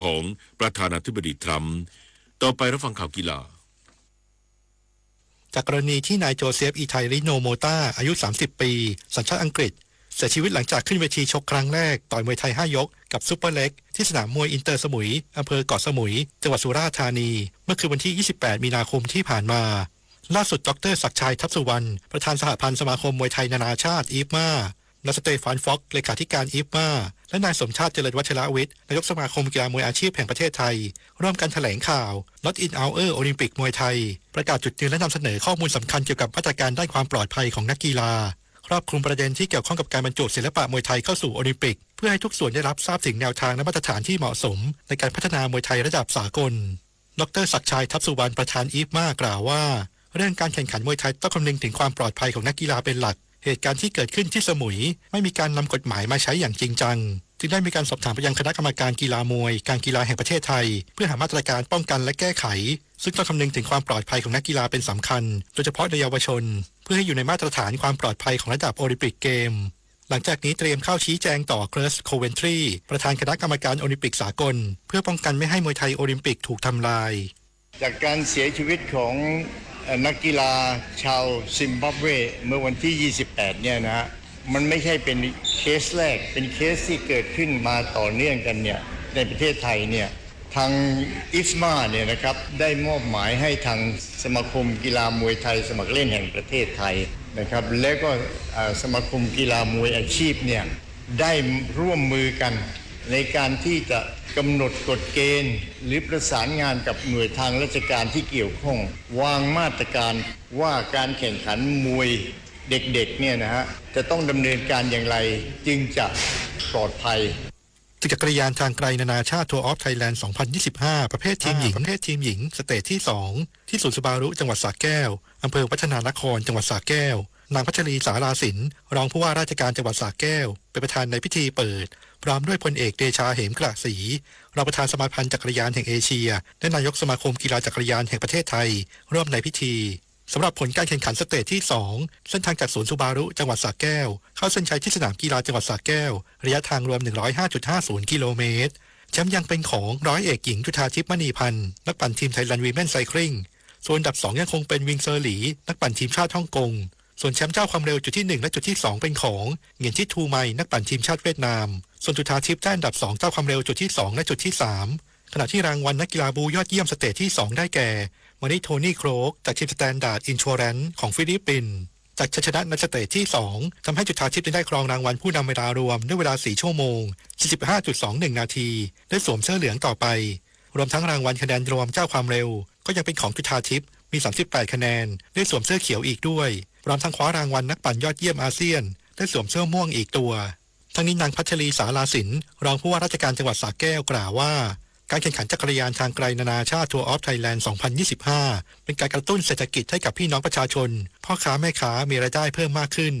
ของประธานาธิบดีทรัมป์ ต่อไปรับฟังข่าวกีฬา จากกรณีที่นายโจเซฟ อิไทริโนโมตา อายุ สามสิบ ปี สัญชาติอังกฤษ เสียชีวิตหลังจากขึ้นเวทีชกครั้งแรก ต่อยมวยไทย ห้า ยก กับซูเปอร์เล็ก ที่สนามมวยอินเตอร์สมุย อำเภอเกาะสมุย จังหวัดสุราษฎร์ธานี เมื่อคืนวันที่ ยี่สิบแปด มีนาคมที่ผ่านมา ล่าสุด ดอกเตอร์ ศักดิ์ชัย ทัพสุวรรณ ประธานสหพันธ์สมาคมมวยไทยนานาชาติ อิฟมา นายสเตฟาน ฟ็อก เลขาธิการ อิฟมา และนายสมชาติ เจริญวัชรวิทย์ นายกสมาคมกีฬามวยอาชีพแห่งประเทศไทย ร่วมกันแถลงข่าว Not in Our Olympic มวยไทย ประกาศจุดยืนและนำเสนอข้อมูลสำคัญเกี่ยวกับมาตรการด้านความปลอดภัยของนักกีฬา ครอบคลุมประเด็นที่เกี่ยวข้องกับการบรรจุศิลปะมวยไทยเข้าสู่โอลิมปิก เพื่อให้ทุกส่วนได้รับทราบถึงแนวทางและมาตรฐานที่เหมาะสมในการพัฒนามวยไทยระดับสากล ดอกเตอร์ ศักดิ์ชัย ทัพสุวรรณ ประธาน อิฟมา กล่าวว่า เรื่องการแข่งขันมวยไทยต้องคำนึงถึงความปลอดภัยของนักกีฬาเป็นหลัก เหตุการณ์ที่เกิดขึ้นที่สมุย ไม่มีการนำกฎหมายมาใช้อย่างจริงจัง จึงได้มีการสอบถามไปยังคณะกรรมการกีฬามวย การกีฬาแห่งประเทศไทย เพื่อหามาตรการป้องกันและแก้ไข ซึ่งต้องคำนึงถึงความปลอดภัยของนักกีฬาเป็นสำคัญ โดยเฉพาะในเยาวชน เพื่อให้อยู่ในมาตรฐานความปลอดภัยของระดับโอลิมปิกเกม หลังจากนี้เตรียมเข้าชี้แจงต่อ Chris Coventry ประธานคณะกรรมการโอลิมปิกสากล เพื่อป้องกันไม่ให้มวยไทยโอลิมปิกถูกทำลาย จากการเสียชีวิตของเอ่อนักกีฬาชาวซิมบับเวเมื่อวันที่ ยี่สิบแปด เนี่ยนะฮะ มันไม่ใช่เป็นเคสแรก เป็นเคสที่เกิดขึ้นมาต่อเนื่องกันเนี่ย ในประเทศไทยเนี่ย ทาง อิฟมา เนี่ยนะครับ ได้มอบหมายให้ทางสมาคมกีฬามวยไทยสมัครเล่นแห่งประเทศไทยนะครับ และก็เอ่อสมาคมกีฬามวยอาชีพเนี่ย ได้ร่วมมือกันในการที่จะกำหนดกฎเกณฑ์ หรือประสานงานกับหน่วยทางราชการที่เกี่ยวข้อง วางมาตรการว่าการแข่งขันมวยเด็กๆเนี่ยนะฮะ จะต้องดำเนินการอย่างไรจึงจะปลอดภัย ศึกจักรยานทางไกลนานาชาติ Tour of Thailand สองพันยี่สิบห้า ประเภททีมหญิง ประเภททีมหญิง สเตจที่ สอง ที่ศูนย์ซูบารุ จังหวัดสระแก้ว อำเภอวัฒนานคร จังหวัดสระแก้ว นางพัชรี สาราสิน รองผู้ว่าราชการจังหวัดสระแก้ว เป็นประธานในพิธีเปิด พร้อมด้วยพลเอก เดชา เหมกระศรี รองประธานสมาพันธ์จักรยานแห่งเอเชีย และนายกสมาคมกีฬาจักรยานแห่งประเทศไทย ร่วมในพิธี สำหรับผลการแข่งขันสเตจที่ สอง เส้นทางจากศูนย์ซูบารุ จังหวัดสระแก้ว เข้าเส้นชัยที่สนามกีฬาจังหวัดสระแก้ว ระยะทางรวม หนึ่งร้อยห้าจุดห้าศูนย์ กิโลเมตร แชมป์ยังเป็นของร้อยเอกหญิง จุฑาทิพย์ มณีพันธ์ นักปั่นทีม Thailand Women Cycling ส่วนอันดับ สอง ยังคงเป็น วิง เซอร์หลี นักปั่นทีมชาติฮ่องกง ส่วนแชมป์เจ้าความเร็วจุดที่ หนึ่ง และจุดที่ สอง เป็นของ เหงียนทิทูไม นักปั่นทีมชาติเวียดนาม ส่วนจุฑาทิพย์ได้อันดับ สอง เจ้าความเร็วจุดที่ สอง และจุดที่ สาม ขณะที่รางวัลนักกีฬาบูยอดเยี่ยมสเตจที่ สอง ได้แก่ มาริโทนี่ โครก จากทีม Standard Insurance ของฟิลิปปินส์ จากชัยชนะในสเตจที่ สอง ทำให้จุฑาทิพย์ได้ครองรางวัลผู้นำเวลารวมด้วยเวลา สี่ ชั่วโมง สี่สิบห้าจุดสองหนึ่ง นาที ได้สวมเสื้อเหลืองต่อไป รวมทั้งรางวัลคะแนนรวมเจ้าความเร็ว ก็ยังเป็นของจุฑาทิพย์ มี สามสิบแปด คะแนน ได้สวมเสื้อเขียวอีกด้วย พร้อมทั้งคว้ารางวัลนักปั่นยอดเยี่ยมอาเซียน ได้สวมเสื้อม่วงอีกตัว ทั้งนี้นางพัชรี สาราสิน รองผู้ว่าราชการจังหวัดสระแก้วกล่าวว่า การแข่งขันจักรยานทางไกลนานาชาติ Tour of Thailand สองพันยี่สิบห้า เป็นการกระตุ้นเศรษฐกิจให้กับพี่น้องประชาชน พ่อค้าแม่ค้ามีรายได้เพิ่มมากขึ้น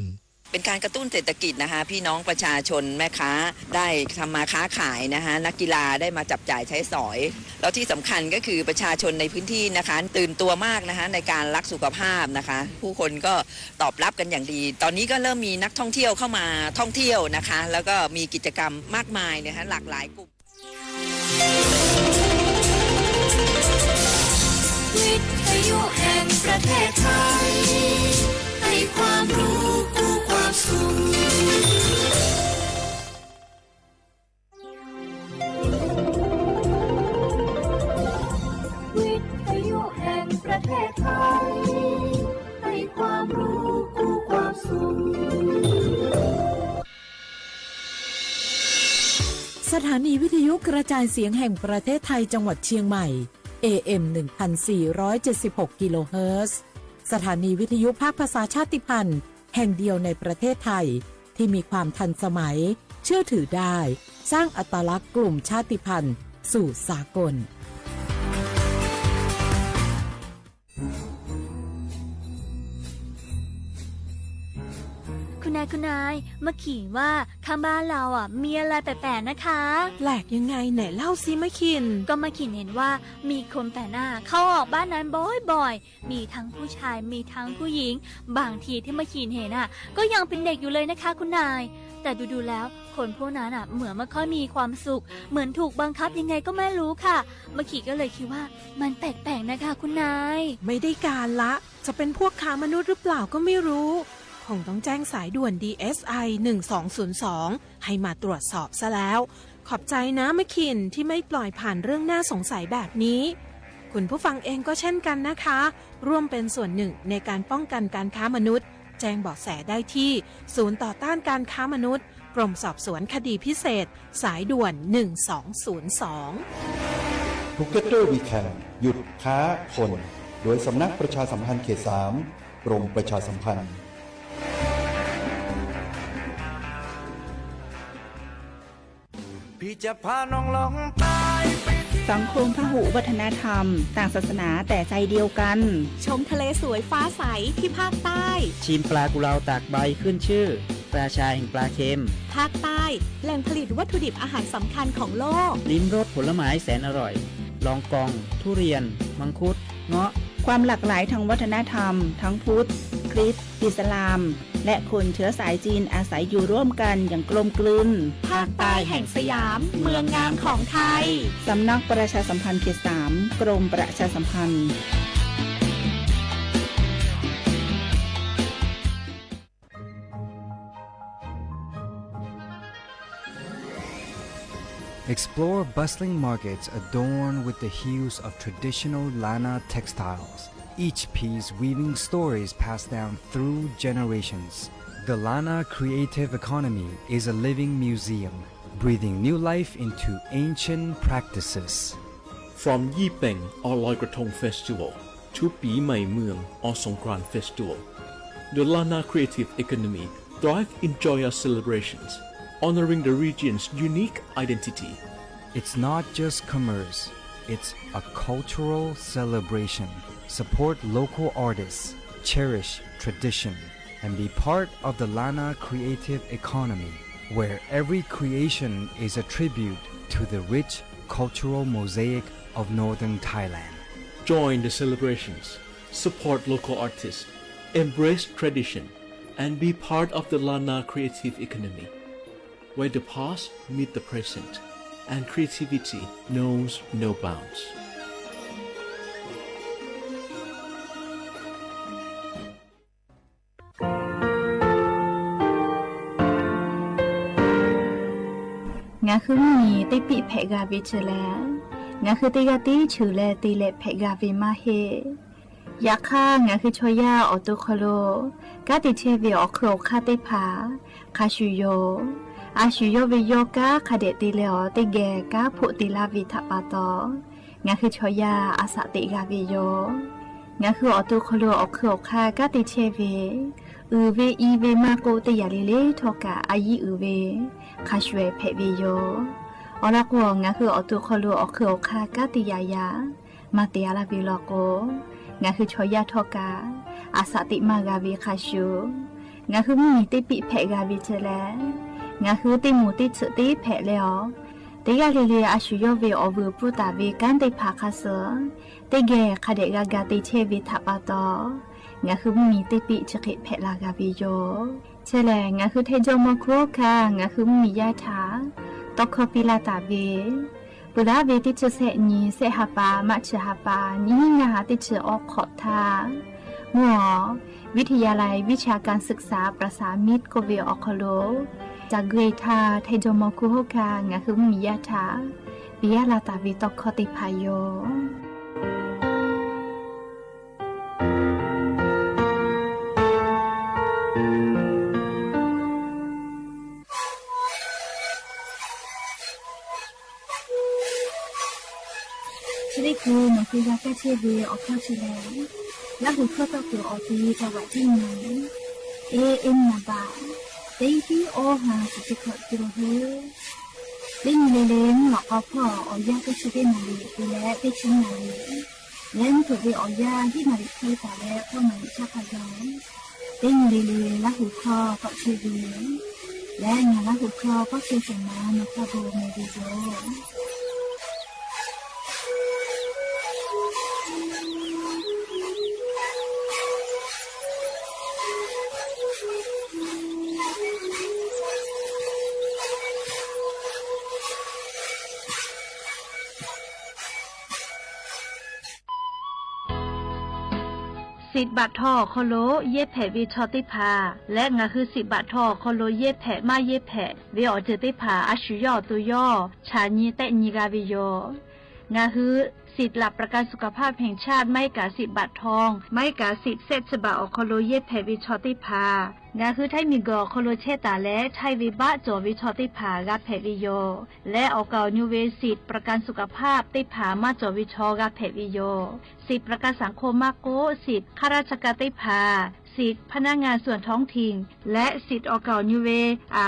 เป็นการกระตุ้นเศรษฐกิจนะคะ พี่น้องประชาชนแม่ค้าได้ทำมาค้าขายนะคะ นักกีฬาได้มาจับจ่ายใช้สอย แล้วที่สำคัญก็คือประชาชนในพื้นที่นะคะ ตื่นตัวมากนะคะ ในการรักสุขภาพนะคะ ผู้คนก็ตอบรับกันอย่างดี ตอนนี้ก็เริ่มมีนักท่องเที่ยวเข้ามาท่องเที่ยวนะคะ แล้วก็มีกิจกรรมมากมายนะคะ หลากหลายกลุ่ม วิทยุแห่งประเทศไทย ให้ความรู้คู่ความสุข วิทยุแห่งประเทศไทย ให้ความรู้คู่ความสุข สถานีวิทยุกระจายเสียงแห่งประเทศไทยจังหวัดเชียงใหม่ เอ เอ็ม หนึ่งพันสี่ร้อยเจ็ดสิบหก กิโลเฮิรตซ์ สถานีวิทยุภาคภาษาชาติพันธุ์แห่งเดียวในประเทศไทย ที่มีความทันสมัย เชื่อถือได้ สร้างอัตลักษณ์กลุ่มชาติพันธุ์สู่สากล คุณนาย คุณนาย มะขินว่าข้างบ้านเราอ่ะมีอะไรแปลกๆนะคะ แปลกยังไง ไหนเล่าสิมะขิน ก็มะขินเห็นว่ามีคนแปลกหน้าเข้าออกบ้านนั้นบ่อยๆ มีทั้งผู้ชาย มีทั้งผู้หญิง บางทีที่มะขินเห็นอ่ะ ก็ยังเป็นเด็กอยู่เลยนะคะคุณนาย แต่ดูๆแล้วคนพวกนั้นอ่ะเหมือนไม่ค่อยมีความสุข เหมือนถูกบังคับยังไงก็ไม่รู้ค่ะ มะขินก็เลยคิดว่ามันแปลกๆนะคะคุณนาย ไม่ได้การละ จะเป็นพวกค้ามนุษย์หรือเปล่าก็ไม่รู้ คงต้องแจ้งสายด่วน ดีเอสไอ หนึ่งสองศูนย์สอง ให้มาตรวจสอบซะแล้ว ขอบใจนะมะขินที่ไม่ปล่อยผ่านเรื่องน่าสงสัยแบบนี้ คุณผู้ฟังเองก็เช่นกันนะคะ ร่วมเป็นส่วนหนึ่งในการป้องกันการค้ามนุษย์ แจ้งเบาะแสได้ที่ศูนย์ต่อต้านการค้ามนุษย์ กรมสอบสวนคดีพิเศษ สายด่วน หนึ่งสองศูนย์สอง Together We Can หยุดค้าคน โดยสำนักประชาสัมพันธ์เขตสาม กรมประชาสัมพันธ์ สังคมพหุวัฒนธรรม ต่างศาสนาแต่ใจเดียวกัน ชมทะเลสวยฟ้าใสที่ภาคใต้ ชิมปลากุเลาตากใบขึ้นชื่อ ราชาแห่งปลาเค็ม ภาคใต้ แหล่งผลิตวัตถุดิบอาหารสำคัญของโลก ลิ้มรสผลไม้แสนอร่อย ลองกอง ทุเรียน มังคุด เงาะ ความหลากหลายทางวัฒนธรรม ทั้งพุทธ คริสต์ อิสลาม และคนเชื้อสายจีนอาศัยอยู่ร่วมกันอย่างกลมกลืน ภาคใต้แห่งสยาม เมืองงามของไทย สำนักประชาสัมพันธ์เขตสาม กรมประชาสัมพันธ์ Explore bustling markets adorned with the hues of traditional Lanna textiles, each piece weaving stories passed down through generations. The Lanna creative economy is a living museum, breathing new life into ancient practices. From Yi Peng or Loi Krathong Festival to Pi Mei Mueang or Songkran Festival, the Lanna creative economy thrive in joyous celebrations, honoring the region's unique identity. It's not just commerce, it's a cultural celebration. Support local artists, cherish tradition, and be part of the Lanna creative economy, where every creation is a tribute to the rich cultural mosaic of northern Thailand. Join the celebrations, support local artists, embrace tradition, and be part of the Lanna creative economy, where the past meet the present and creativity knows no bounds. ငါဃုမုၢ်နံၤ teˇ piˆ hpehꞈ g'a ve chi lehˬ, ngaˬ hui teˇ g'aˇ tiˉ cheuˬ leh te leh hpehꞈ g'a ve maˇ heˆ. Yaꞈ hk'aˇ, ngaˬ hui chaw yaˇ awˬ to hk'aw lo kanˉ te chehˇ ve awˬ hk'eun awˬ hk'aˇ teˇ hpaˍ hk'a shuˍ yoˬ. A shu yawˇ ve yawˇ kanˉ hk'a dehꞈ te leh awˬ teˇ geh kanˉ hpoˆ te laˇ ve htaꞈ pa taw, ngaˬ hui chaw yaˇ a shaꞈ teꞈ g'a ve yoˬ. Ngaˬ hui awˬ to hk'aw lo awˬ hk'eun awˬ hk'aˇ kanˉ te chehˇ ve, uiˍ ve i ve maˇ k'oˆ, teˇ yanˇ le le htawˇ kaꞈ a yiˇ uiˍ ve hk'a shuˍ ehˍ hpehꞈ ve yoˬ. Awˬ lawn k'o, ngaˬ hui awˬ to hk'aw lo awˬ hk'eun awˬ hk'aˇ kanˉ te yaꞈ yaꞈ maˇ te a laˇ ve law k'o, ngaˬ hui chaw yaˇ htawˇ kaꞈ a shaꞈ teꞈ maˇ g'a ve hk'a shuˍ, ngaˬ hui mvuhˇ miˬ teˇ piˆ hpehꞈ g'a ve chi lehˬ, ngaˬ hui teˇ moˍ teˇ tsuhꞈ teˇ hpehꞈ leh awˬ, teˇ g'aˇ le le a shu yawˇ ve awˬ vuiˬ pfuhˇ taˍ ve kanˉ teˇ hpaˍ hk'a suh teˇ geh hk'a dehꞈ g'a ga te chehˇ ve htaꞈ pa taw, ngaˬ hui mvuhˇ miˬ teˇ piˆ chi hk'e hpehꞈ la g'a ve yoˬ. Chi lehˬ, ngaˬ hui Htaiˇ jawˇmawˇ hkuˇ hawˉ hkanˇ ngaˬ hui mvuhˇ miˬ yaˇ htaꞈ tawˇ hkawˇ piˇ laˇ taˍ ve, peuˬ laˇ ve teˇ chi sehˆ nyi, sehˆ ha pa maˆ chi ha pa, nyiˇ hinˉ ngaˇ ha teˇ chi awˬ hk'awꞈ htaˇ, mvuhˇ awˬ วิทยาลัยวิชาการศึกษาประสานมิตร k'oˆ ve awˬ hk'aw lo, ca gui htaˇ Htaiˇ jawˇmawˇ hkuˇ hawˉ hkanˇ ngaˬ hui mvuhˇ miˬ yaˇ htaꞈ piˇ laˇ taˍ ve tawˇ hkawˇ teˇ hpaˍ yoˬ. Chi teˇ hkui nawˬ hui g'a kaˇ chehˇ ve awˬ hkawˇ chi lehˬ, Laˇ huˍ hkawˇ tawˇ kuiˬ awˬ ti ca g'aꞈ tiˉ nyi, e e naˍ baꞈ, teˇ tiˉ awˇ ha shiˍ chi hkawꞈ te la hui. Teˇ nyi le le mvuhˇ lawꞈ k'aw hpawˇ awˬ yanˇ teˇ chi teˇ naˍ riˍ te leh teˇ chi naˍ riˍ, leh mvuhˇ hpeuꞈ ve awˬ yanˇ hiˉ naˍ riˍ hk'e taˍ leh k'awˇ naˍ riˍ caˇ hk'a gaˬ. Teˇ nyi le le Laˇ huˍ hkawˇ k'awꞈ chehˇ ve yoˬ. Leh ngaˬ Laˇ huˍ hkawˇ k'awꞈ chehˇ shehˍ ma nawˬ htaꞈ bon meh ve yoˬ. Siꞈ baꞈ htaw awˬ hk'aw lo yehˇ hpehꞈ ve chaw teˇ hpaˍ leh ngaˬ hui siꞈ baꞈ htaw awˬ hk'aw lo yehˇ hpehꞈ maˇ yehˇ hpehꞈ ve awˬ ceuˬ teˇ hpaˍ a shu yawˇ awˬ to yawˇ chaꞈ nyi tehˆ nyi g'a ve yoˬ. Ngaˬ hui siꞈ laꞈ ประกันสุขภาพแห่งชาติ maˇ heˆ kaꞈ siꞈ baꞈ htaw, maˇ heˆ kaꞈ siꞈ shehˆ chi baꞈ awˬ hk'aw lo yehˇ hpehꞈ ve chaw teˇ hpaˍ, ngaˬ hui Htaiˇ miˬguiˬ awˬ hk'aw lo chehˇ taˍ leh Htaiˇ ve baˆ cawˬ ve chaw teˇ hpaˍ g'a hpehꞈ ve yoˬ. Leh awˬ kaˍ awˬ nu ve siꞈ ประกันสุขภาพ teˇ hpaˍ maˇ cawˬ ve chaw g'a hpehꞈ ve yoˬ. Siꞈ ประกันสังคม maˇ k'oˆ, siꞈ ข้าราชการ teˇ hpaˍ, siꞈ พนักงานส่วนท้องถิ่น leh siꞈ awˬ kaˍ awˬ nu ve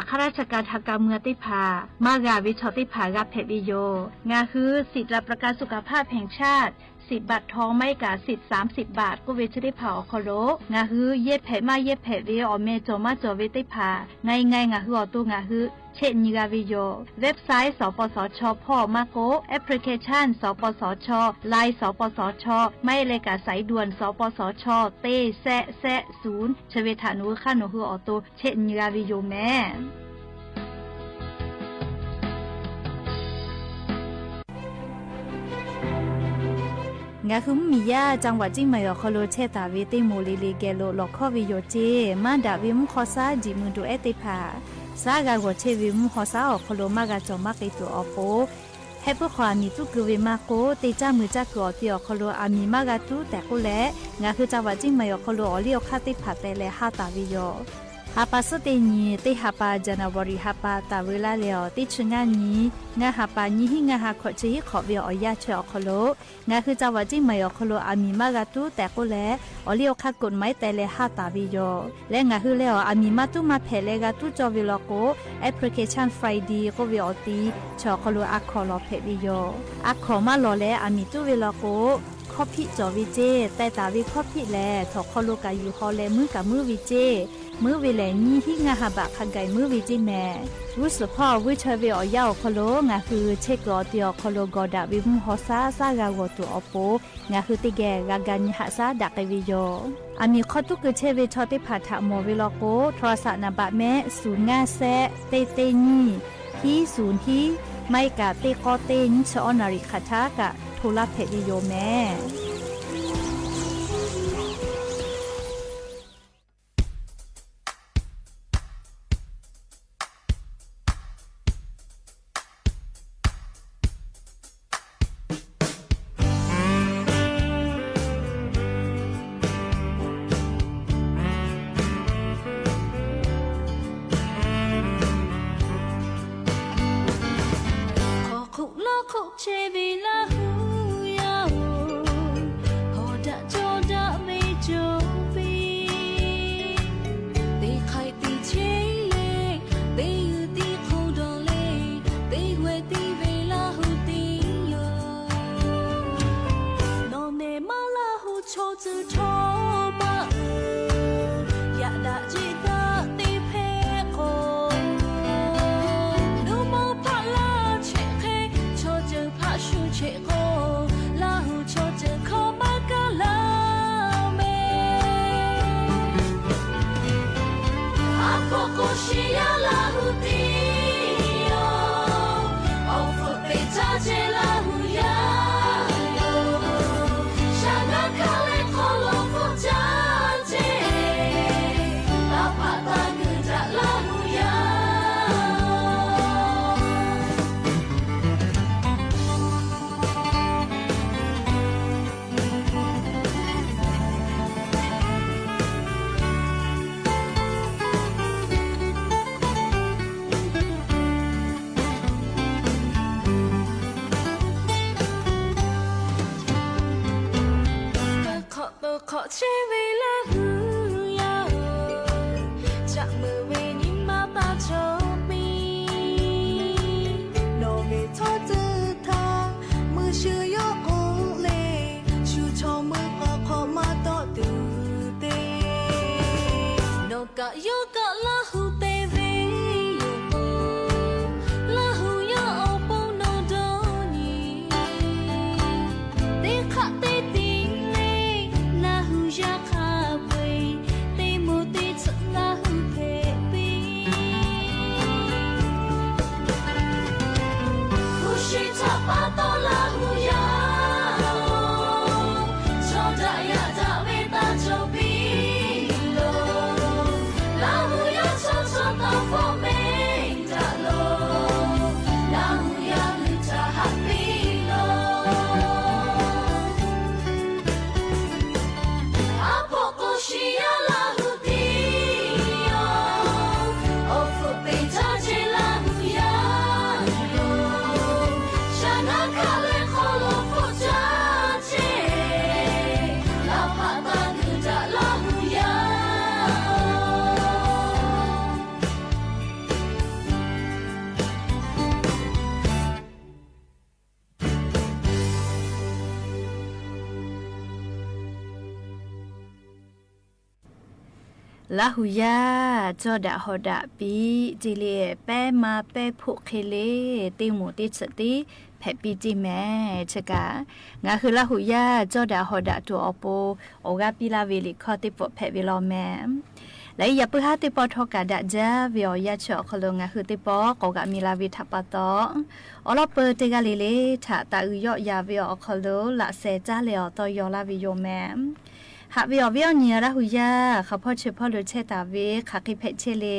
ข้าราชการทางการเมือง teˇ hpaˍ maˇ g'a ve chaw teˇ hpaˍ g'a hpehꞈ ve yoˬ. Ngaˬ hui siꞈ laꞈ ประกันสุขภาพแห่งชาติ siꞈ baꞈ htaw maˇ heˆ kaꞈ siꞈ สามสิบ baꞈ k'oˆ ve chi teˇ hpaˍ awˬ hk'aw lo ngaˬ hui yehˇ hpehꞈ maˇ yehˇ hpehꞈ ve awˬ meh cawˬ maˇ cawˬ ve teˇ hpaˍ ไง ไง ngaˬ hui awˬ to ngaˬ hui chehˆ nyi g'a ve yoˬ. Website สปสช hpawˇ maˇ k'oˆ, application สปสช, Line สปสช, maˇ heˆ leh kaꞈ สายด่วน สปสช teˇ shehˆ shehˆ suˍ chi ve htaꞈ nawˬ hui hk'aˇ nawˬ hui awˬ to chehˆ nyi g'a ve yoˬ meh. Ngaˬ hui mvuhˇmiˬ yaˇ จังหวัดเชียงใหม่ awˬ hk'aw lo chehˇ taˍ ve teˇ moˍ le le geh lo lawˬ hkawˇ ve yoˬ ceˇ. Maˇ daꞈ ve mvuhˇ hk'aw shaˉ jiꞈ mui do ehˉ teˇ hpaˍ, shaˉ g'a g'awˬ chehˇ ve mvuhˇ hk'aw shaˉ awˬ hk'aw lo maˇ g'a cawˬ maˇ k'ai tuˬ awˬ pon, heh puiˉ hk'aw aˬ miˍ tuˉ keu ve maˇ k'oˆ, teˇ caˇ mui caˇ kuiˬ awˬ ti awˬ hk'aw lo aˬ miˍ maˇ g'a tuˉ tehꞈ k'oˆ leh, ngaˬ hui จังหวัดเชียงใหม่ awˬ hk'aw lo awˬ liˇ awˬ hk'aˇ teˇ hpaˍ teh leh haˇ taˍ ve yoˬ. Ha pa suhˉ teˇ nyi, teˇ ha pa January ha pa taˍ veu laˇ leh awˬ teˇ chi ngaˇ nyi, ngaˇ ha pa nyiˇ hinˉ ngaˇ ha hkawꞈ chi hiˉ hk'awꞈ ve awˬ yanˇ chi awˬ hk'aw lo ngaˬ hui จังหวัดเชียงใหม่ awˬ hk'aw lo aˬ miˍ maˇ g'a tuˉ tehꞈ k'oˆ leh, awˬ liˇ awˬ hk'aˇ กฎหมาย teh leh haˇ taˍ ve yoˬ. Leh ngaˬ hui leh awˬ aˬ miˍ maˇ tuˉ maˇ hpehꞈ leh g'a tuˉ cawˇ ve law k'o, application Friday k'oˆ ve awˬ ti chi awˬ hk'aw lo a hkawˍ lawˬ hpehꞈ ve yoˬ. A hkawˍ maˇ lawˬ leh aˬ miˍ tuˉ ve law k'o, hkawˇ hpiˆ cawˬ ve ceˇ. Teh taˍ ve hkawˇ hpiˆ lehˬ, htawnˍ hk'aw lo kaꞈ yuˬ haw leh muiˉ kaꞈ muiˉ ve ceˇ. Muiˉ ve lehˬ, nyiˇ hinˉ ngaˇ ha baꞈ hk'a gaˬ muiˉ ve ceˇ mehˍ. G'uˇ suhˍ hpawˇ vuiˇ chaweh ve awˬ yanˇ awˬ hk'aw lo ngaˬ hui chehˇ kuiˬ awˬ ti awˬ hk'aw lo gawˬ daꞈ ve mvuhˇ hk'aw shaˉ shaˉ g'a g'awˬ tuˬ awˬ pon, ngaˬ hui teˇ geh g'a ga nyi haꞈ shaˉ daꞈ k'ai ve yoˬ. Aˬ miˍ hk'aw tuˉ keu chehˇ ve chaw teˇ hpaˍ htaꞈ mawˬ ve law k'o, โทรศัพท์ naˍ baꞈ mehˆ ศูนย์ ngaˇ shehˆ เจ็ด เจ็ด nyiˇ hiˉ ศูนย์ hiˉ, maˇ heˆ kaꞈ teˇ k'awˇ teˇ nyiˇ chi awˇ naˍ riˍ hk'aˬ htaˇ kaꞈ โทร laˇ hpehꞈ ve yoˬ mehˍ. Hk'aw hk'oˆ laˇ hk'oˆ chehˇ ve Laˇ huˍ yaˇ-oˬ, hawˬ daꞈ cawˇ daꞈ ve cawˬ ve, teˇ hk'aiˬ teˇ cheˇ leh, teˇ g'uiˬ teˇ hk'oˆ dawˬ leh, teˇ g'aˇ teˇ ve Laˇ huˍ teˇ yoˬ. Nawˬ nehˬ maˇ Laˇ huˍ chaw tcuh htawˇ paˆ uiˍ, yaꞈ daꞈ jeˆ daꞈ teˇ hpehˇ k'o, nuˇ mawˇ hpaˆ laˇ chehꞈ hk'e, chaw ceuˬ hpaˆ shu chehꞈ k'o, Laˇ huˍ chaw ceuˬ hkawˇ maˇ kaˇ laˇ mehˍ. A hpoˆ k'o shiˍ yaˇ Laˇ huˍ teˇ yoˬ. Awˬ hpfuhˆ teꞈ caˇ chehˇ Laˇ huˍ yaˇ yoˬ. Shaˍ naˇ hkaˇ leh hk'aw lo hpfuhˆ caˇ chehˇ, taˇ hpaˆ taˇ g'uiˬ daꞈ Laˇ huˍ yaˇ Hk'awꞈ to hk'awꞈ chehˇ ve Laˇ huˍ yaˇ-oˬ, caꞈ meuˍ ve nyi ma taˇ cawˬ piˇ. Nawˬ ve htawˇ tcuhˇ htaˇ mui shu yawˇ k'oˆ le, shu chaw mui k'awꞈ hk'awꞈ maˇ tawˆ tuˬ te. Laˇ huˍ yaˇ cawˇ daꞈ hawˍ daꞈ piˇ ceˇ le. Pehˉ ma pehˉ hpoˆ hk'e le, teˇ moˍ teˇ chiꞈ tiˉ hpehꞈ piˇ ceˇ mehˍ. Chi kaꞈ ngaˬ hui Laˇ huˍ yaˇ cawˇ daꞈ hawˍ daꞈ tuˬ awˬ pon awˬ g'aˇ piˇ laˇ ve liꞈ hkawˇ teˇ pawˆ hpehꞈ ve law mehˍ. Leh yaꞈ puiˉ haˉ teˇ pawˆ htawˇ kaꞈ daꞈ jaˇ ve awˬ yanˇ chi awˬ hk'aw lo ngaˬ hui teˇ pawˆ k'awꞈ g'aꞈ mi la ve htaꞈ pa taw, awˬ lawn peuˬ teˇ g'aˇ le le htaꞈ taˍ uiˍ yawˆ yan ve awˬ hk'aw lo laꞈ sheh caˉ leh awˬ tawˇ yaw laˇ ve yoˬ mehˍ. Haꞈ ve awˬ viˉ awˬ nyi Laˇ huˍ yaˇ hk'aˬ hpawˇ chi hpawˇ lo chehˇ taˍ ve hk'aˬ hk'e hpehꞈ chehˇ le.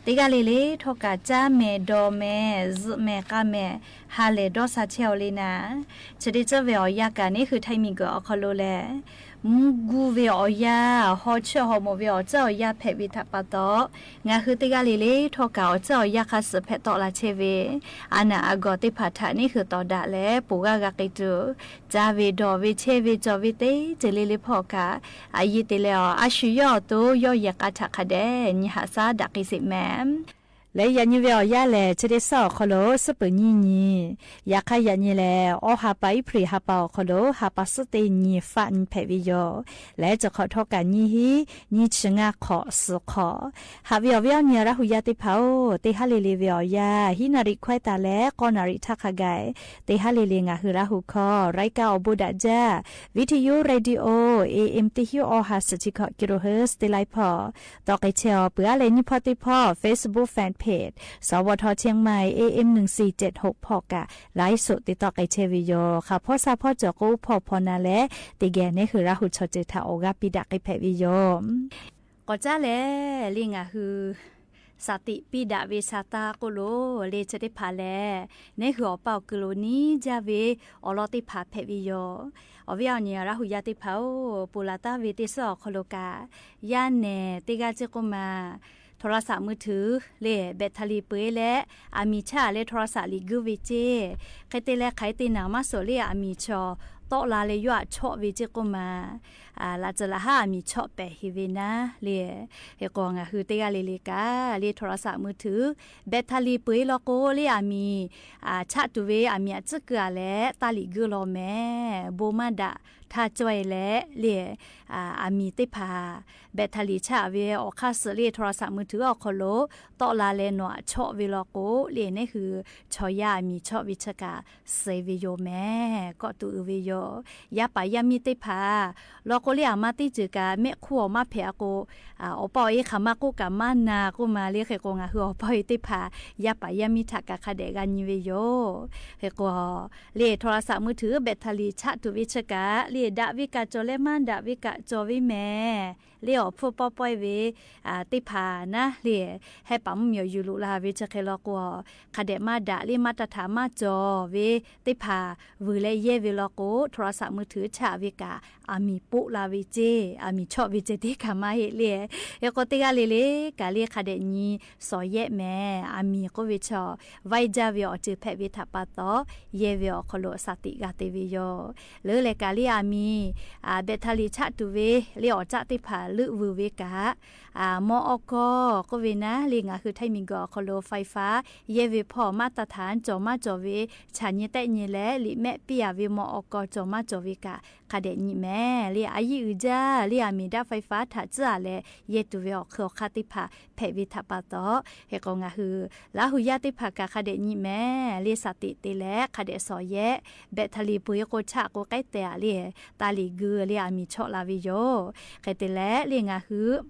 Teˇ g'aˇ le le htawˇ kaꞈ caˇ mehˍ dawˬ mehˍ zuhꞈ mehˍ k'a mehˍ ha lehˬ dawˇ sha chehˇ aˬ le naˍ. Chi teˇ ceuˬ ve awˬ yanˇ kaꞈ neˇ hui htaiˍ miˬ guiˬ awˬ hk'aw lo lehˬ, mvuhˇ guˇ ve awˬ yanˇ, haw chiˇ haw moˍ ve awˬ ceuˬ awˬ yanˇ hpehꞈ ve htaꞈ pa taw, ngaˬ hui teˇ g'aˇ le le htawˇ kaꞈ awˬ ceuˬ awˬ yanˇ hk'a suhˍ hpehꞈ tawˆ la chehˇ ve a naˬ a gawˬ teˇ hpaˍ htaꞈ neˇ hui tawˍ daꞈ leh ponˬ g'aˇ g'a k'ai tuˬ, caˇ ve dawˬ ve chehˇ ve cawˬ ve teˇ ceuˬ le le hpawˇ kaꞈ, a yehˬ te leh awˬ a shu yawˇ awˬ to yawˇ yehˬ k'a htaꞈ hk'a dehꞈ nyi haꞈ shaˉ daꞈ k'ai sheˍ mehˍ. Leh yaꞈ nyi ve awˬ yanˇ lehˬ, chi teˇ suhˉ awˬ hk'aw lo suhˉ peuˬ nyiˇ nyi, yaꞈ hk'aˇ yaꞈ nyi lehˬ, awˬ ha pa April ha pa awˬ hk'aw lo ha pa suhˉ teˇ nyi faˆ nyi hpehꞈ ve yoˬ. Leh chi hk'awꞈ htawˇ kaꞈ nyiˇ hinˉ nyiˇ chi ngaˇ hk'awꞈ suhˍ hk'awꞈ. Haꞈ ve awˬ viˉ awˬ nyi Laˇ huˍ yaˇ teˇ hpaˍ-oˬ, teˇ haˉ le le ve awˬ yanˇ hiˉ naˍ riˍ hkawehˇ taˍ leh k'awˇ naˍ riˍ htaˇ hk'a gaˬ, teˇ haˉ le le ngaˬ hui Laˇ huˍ hkawˇ รายการ awˬ bon daꞈ jaˇ, V T U Radio A M teˇ hinˉ awˬ ha suhˍ chi hkawꞈ kilohertz teˇ lai hpawˇ tawˆ k'ai chehˇ-aˬ. Peuˬ aˉ leh nyiˇ hpawˇ teˇ hpawˇ Facebook fan page สวท เชียงใหม่ A M หนึ่งสี่เจ็ดหก hpawˇ kaꞈ ไลฟ์สด te tawˆ k'ai chehˇ ve yoˬ. Hk'aˬ hpawˇ sha hpawˇ cawˬ k'o hpawˇ hpaw na leh, teˇ geh neˇ hui Laˇ huˍ chaw ceuˬ htaꞈ awˬ g'aˇ piˇ daꞈ k'ai hpehꞈ ve yoˬ. K'awꞈ caˉ leh le ngaˬ hui shaˍ tiꞈ piˇ daꞈ ve sha taˇ k'oˆ lo le chi teˇ hpaˍ lehˬ, neˇ hui awˬ pa awˬ kuiˬ lo niˇ jaˇ ve awˬ lawn teˇ hpaˍ hpehꞈ ve yoˬ. Awˬ viˉ awˬ nyi Laˇ huˍ yaˇ teˇ hpaˍ-oˬ, ponˬ laˬ taˍ ve teˇ suhˉ awˬ hk'aw lo kaꞈ, yaˇ nehˬ teˇ g'aˇ ceˇ k'oˆ ma, โทรศัพท์มือถือ le แบตเตอรี่ peu-eˬ leh, aˬ miˍ chaˇ leh โทรศัพท์ liꞈ guiˇ ve ceˇ. Hk'e te leh hk'aˬ hk'e te naˍ maˇ suhˍ le aˬ miˍ chaw tawˆ la leh yawˇ htaꞈ chawˆ ve ceˇ k'oˆ ma, laꞈ tcuhˍ laꞈ haˉ aˬ miˍ chawˆ pehˍ heˍ ve naˉ le. Hk'e k'o ngaˬ hui teˇ g'aˇ le le kaꞈ le โทรศัพท์มือถือ แบตเตอรี่ peu-eˬ law k'o le aˬ miˍ chaˆ tuˬ ve aˬ miˍ aꞈ tcuhˉ keu-a leh taˇ liꞈ guiˇ law mehˍ. Bon maˇ daꞈ htaˇ caweh leh le, aˬ miˍ teˇ hpaˍ แบตเตอรี่ chaˆ ve awˬ hk'aˇ suhˍ le โทรศัพท์มือถือ awˬ hk'aw lo tawˆ la leh nawˬ aꞈ chawˆ ve law k'o le, neˇ hui chaw yaˇ aˬ miˍ chawˆ ve chi kaꞈ suh ve yoˬ mehˍ. Kawˆ tuˬ uiˍ ve yoˬ. Yaˇ paˍ yaˇ miˇ teˇ hpaˍ law k'o le aˬ ma teˇ ceuˬ kaꞈ mehˆ hk'oˆ awˬ maˇ hpehꞈ-a k'o, awˬ pa awˬ e hk'aˬ ma k'oˆ kaꞈ maˇ na k'oˆ ma le. Hk'e k'o ngaˬ hui awˬ pa awˬ e teˇ hpaˍ yaˇ paˍ yaˇ miˇ htaꞈ kaꞈ hk'a dehꞈ g'a nyi ve yoˬ. Hk'e k'o le โทรศัพท์มือถือ แบตเตอรี่ chaˆ tuˬ ve chi kaꞈ le daꞈ ve kaꞈ cawˬ leh maˇ daꞈ ve kaꞈ cawˬ ve mehˍ. Le awˬ hpfuhˇ pawehˇ pawehˇ ve teˇ hpaˍ naˉ le, heh paˍ mvuhˇ miˬ awˬ yuˬ loꞈ la ve chi hk'e law k'o, hk'a dehꞈ maˇ daꞈ le maˇ taˇ htaꞈ maˇ cawˬ ve teˇ hpaˍ vuiˬ leh yehˇ ve law k'o, โทรศัพท์มือถือ chaˆ ve kaꞈ aˬ miˍ poˆ la ve ceˇ, aˬ miˍ chawˆ ve ceˇ teˇ kaꞈ maˇ heˆ le. Hk'e k'o teˇ g'aˇ le le kaꞈ le hk'a dehꞈ nyi shawˍ yehˆ mehˍ. Aˬ miˍ k'oˆ ve chaw vaiˇ jaˇ ve awˬ ceuˬ hpehꞈ ve htaꞈ pa taw, yehˇ ve awˬ hk'aw lo shaˍ tiꞈ g'a te ve yoˬ. Leuˉ leh kaꞈ le aˬ miˍ แบตเตอรี่ chaˆ tuˬ ve le awˬ caˆ teˇ hpaˍ leuˆ vuiˬ ve kaꞈ, mawˇ awˬ kawˇ k'oˆ ve naˉ le ngaˬ hui htaiˇ miˬ guiˬ awˬ hk'aw lo ไฟฟ้า yehˇ ve hpawˇ maˇ taˇ htaꞈ cawˬ maˇ cawˬ ve, chaꞈ nyi tehˆ nyi leh liꞈ mehˆ piˇ-a ve mawˇ awˬ kawˇ cawˬ maˇ cawˬ ve kaꞈ hk'a dehꞈ nyi mehˍ. Le a yiˇ uiˍ jaˇ le aˬ miˍ daꞈ ไฟฟ้า htaꞈ tcuhˉ-a leh yehˇ tuˬ ve awˬ hk'ui awˬ hk'aˇ teˇ hpaˍ hpehꞈ ve htaꞈ pa taw, hk'e k'o ngaˬ hui Laˇ huˍ yaˇ teˇ hpaˍ kaꞈ hk'a dehꞈ nyi mehˍ. Le shaˍ tiꞈ te leh hk'a dehꞈ shawˍ yehˆ, แบตเตอรี่ peu-eˬ k'o chaˆ k'o k'ehˉ tehꞈ le, taˇ liꞈ guiˇ le aˬ miˍ chawˆ la ve yoˬ. Hk'e te leh le ngaˬ hui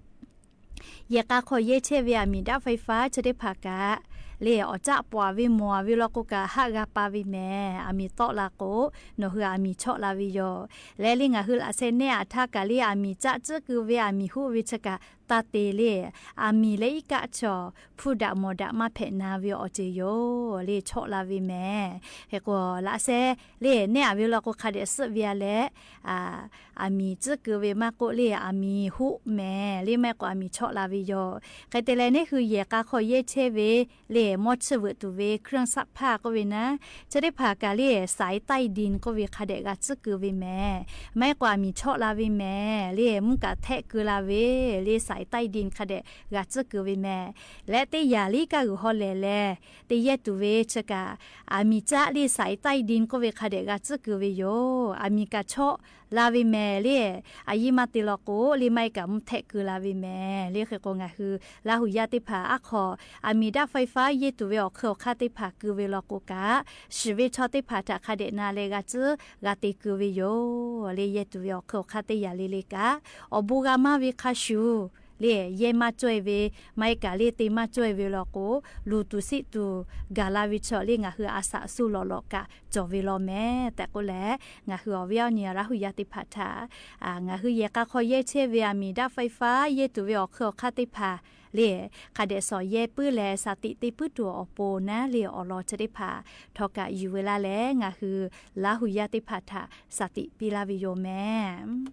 yehˬ k'a hk'aw yehˇ chehˇ ve aˬ miˍ daꞈ ไฟฟ้า chi teˇ hpaˍ kaꞈ le awˬ caˆ pawꞈ-a ve mawˬ-a ve law k'o kaꞈ haˆ g'a pa ve mehˍ. Aˬ miˍ tawˆ la k'o nawˬ hui aˬ miˍ chawˆ la ve yoˬ. Leh le ngaˬ hui laꞈ sheh nehˆ-a htaˇ kaꞈ le aˬ miˍ caˆ tcuhˉ keu ve aˬ miˍ hoˆ ve chi kaꞈ taˇ te le, aˬ miˍ leh iˉ kaˆ chaw hpuˇ daꞈ mawˬ daꞈ maˇ hpehꞈ na ve awˬ ceuˬ yoˬ le chawˆ la ve mehˍ. Hk'e k'o laꞈ sheh le nehˆ-a ve law k'o hk'a dehꞈ suhˆ ve-a leh, aˬ miˍ tcuhˉ keu ve maˇ k'oˆ le aˬ miˍ hoˆ mehˍ le maˇ heˆ k'o aˬ miˍ chawˆ la ve yoˬ. Hk'e te leh neˇ hui yehˬ k'a hk'aw yehˇ chehˇ ve le mawˇ chiˇ veuꞈ tuˬ ve เครื่องซักผ้า k'oˆ ve naˉ, chi teˇ hpaˍ kaꞈ le saiˍ taiˇ diˬ k'oˆ ve hk'a dehꞈ g'a tcuhˉ keu ve mehˍ. Maˇ heˆ k'o aˬ miˍ chawˆ la ve mehˍ le mvuhˇ kaꞈ htehˆ keu la ve le saiˍ Saiˍ taˇ-e din hk'a dehꞈ g'a tcuhˉ keu ve mehˍ. Leh teˇ yanˇ liˇ kaˇ g'uiˬ haw lehˬ leh te yehˇ tuˬ ve chi kaꞈ, aˬ miˍ caˆ le saiˍ taˇ-e din k'oˆ ve hk'a dehꞈ g'a tcuhˉ keu ve yoˬ. Aˬ miˍ kaꞈ chawˆ la ve mehˍ le. Aˬ yiˇ maˇ te law k'o, le maˇ-e kaꞈ mvuhˇ htehˆ keu la ve mehˍ le. Hk'e k'o, ngaˬ hui Laˇ huˍ yaˇ teˇ hpaˍ aˉ hk'aw aˬ miˍ daˆ faiˇ faˉ yehˇ tuˬ ve awˬ hk'eun awˬ hk'aˇ teˇ hpaˍ keu ve law k'o kaꞈ, shiˍ ve chaw teˇ hpaˍ htaꞈ hk'a dehꞈ na leh g'a tcuhˉ g'a te keu ve yoˬ le. Yehˇ tuˬ ve awˬ hk'eun awˬ hk'aˇ teˇ yanˇ le le kaꞈ, awˬ bon g'a maˇ ve hk'a shuˍ le, yehˇ maˇ cawˇ-e ve, maˇ-e kaꞈ le te maˇ cawˇ-e ve law k'o, luˬ tuˬ siˆ tuˬ gaˬ la ve chaw le ngaˬ hui a shaꞈ suˇ lawꞈ lawꞈ kaꞈ cawˬ ve law mehˍ tehꞈ k'oˆ leh, ngaˬ hui awˬ viˉ awˬ nyi Laˇ huˍ yaˇ teˇ hpaˍ htaꞈ ngaˬ hui yehˬ k'a hk'aw yehˇ chehˇ ve aˬ miˍ daˆ faiˇ faˉ yehˇ tuˬ ve awˬ hk'eun awˬ hk'aˇ teˇ hpaˍ le, hk'a dehꞈ shawˍ yehˇ puiˉ leh shaˍ tiꞈ te puiˉ tuˬ awˬ pon naˉ le awˬ lawn chi teˇ hpaˍ htawˇ kaꞈ yuˬ ve laˇ leh, ngaˬ hui Laˇ huˍ yaˇ teˇ hpaˍ htaꞈ shaˍ tiꞈ piˇ laˇ ve yoˬ mehˍ.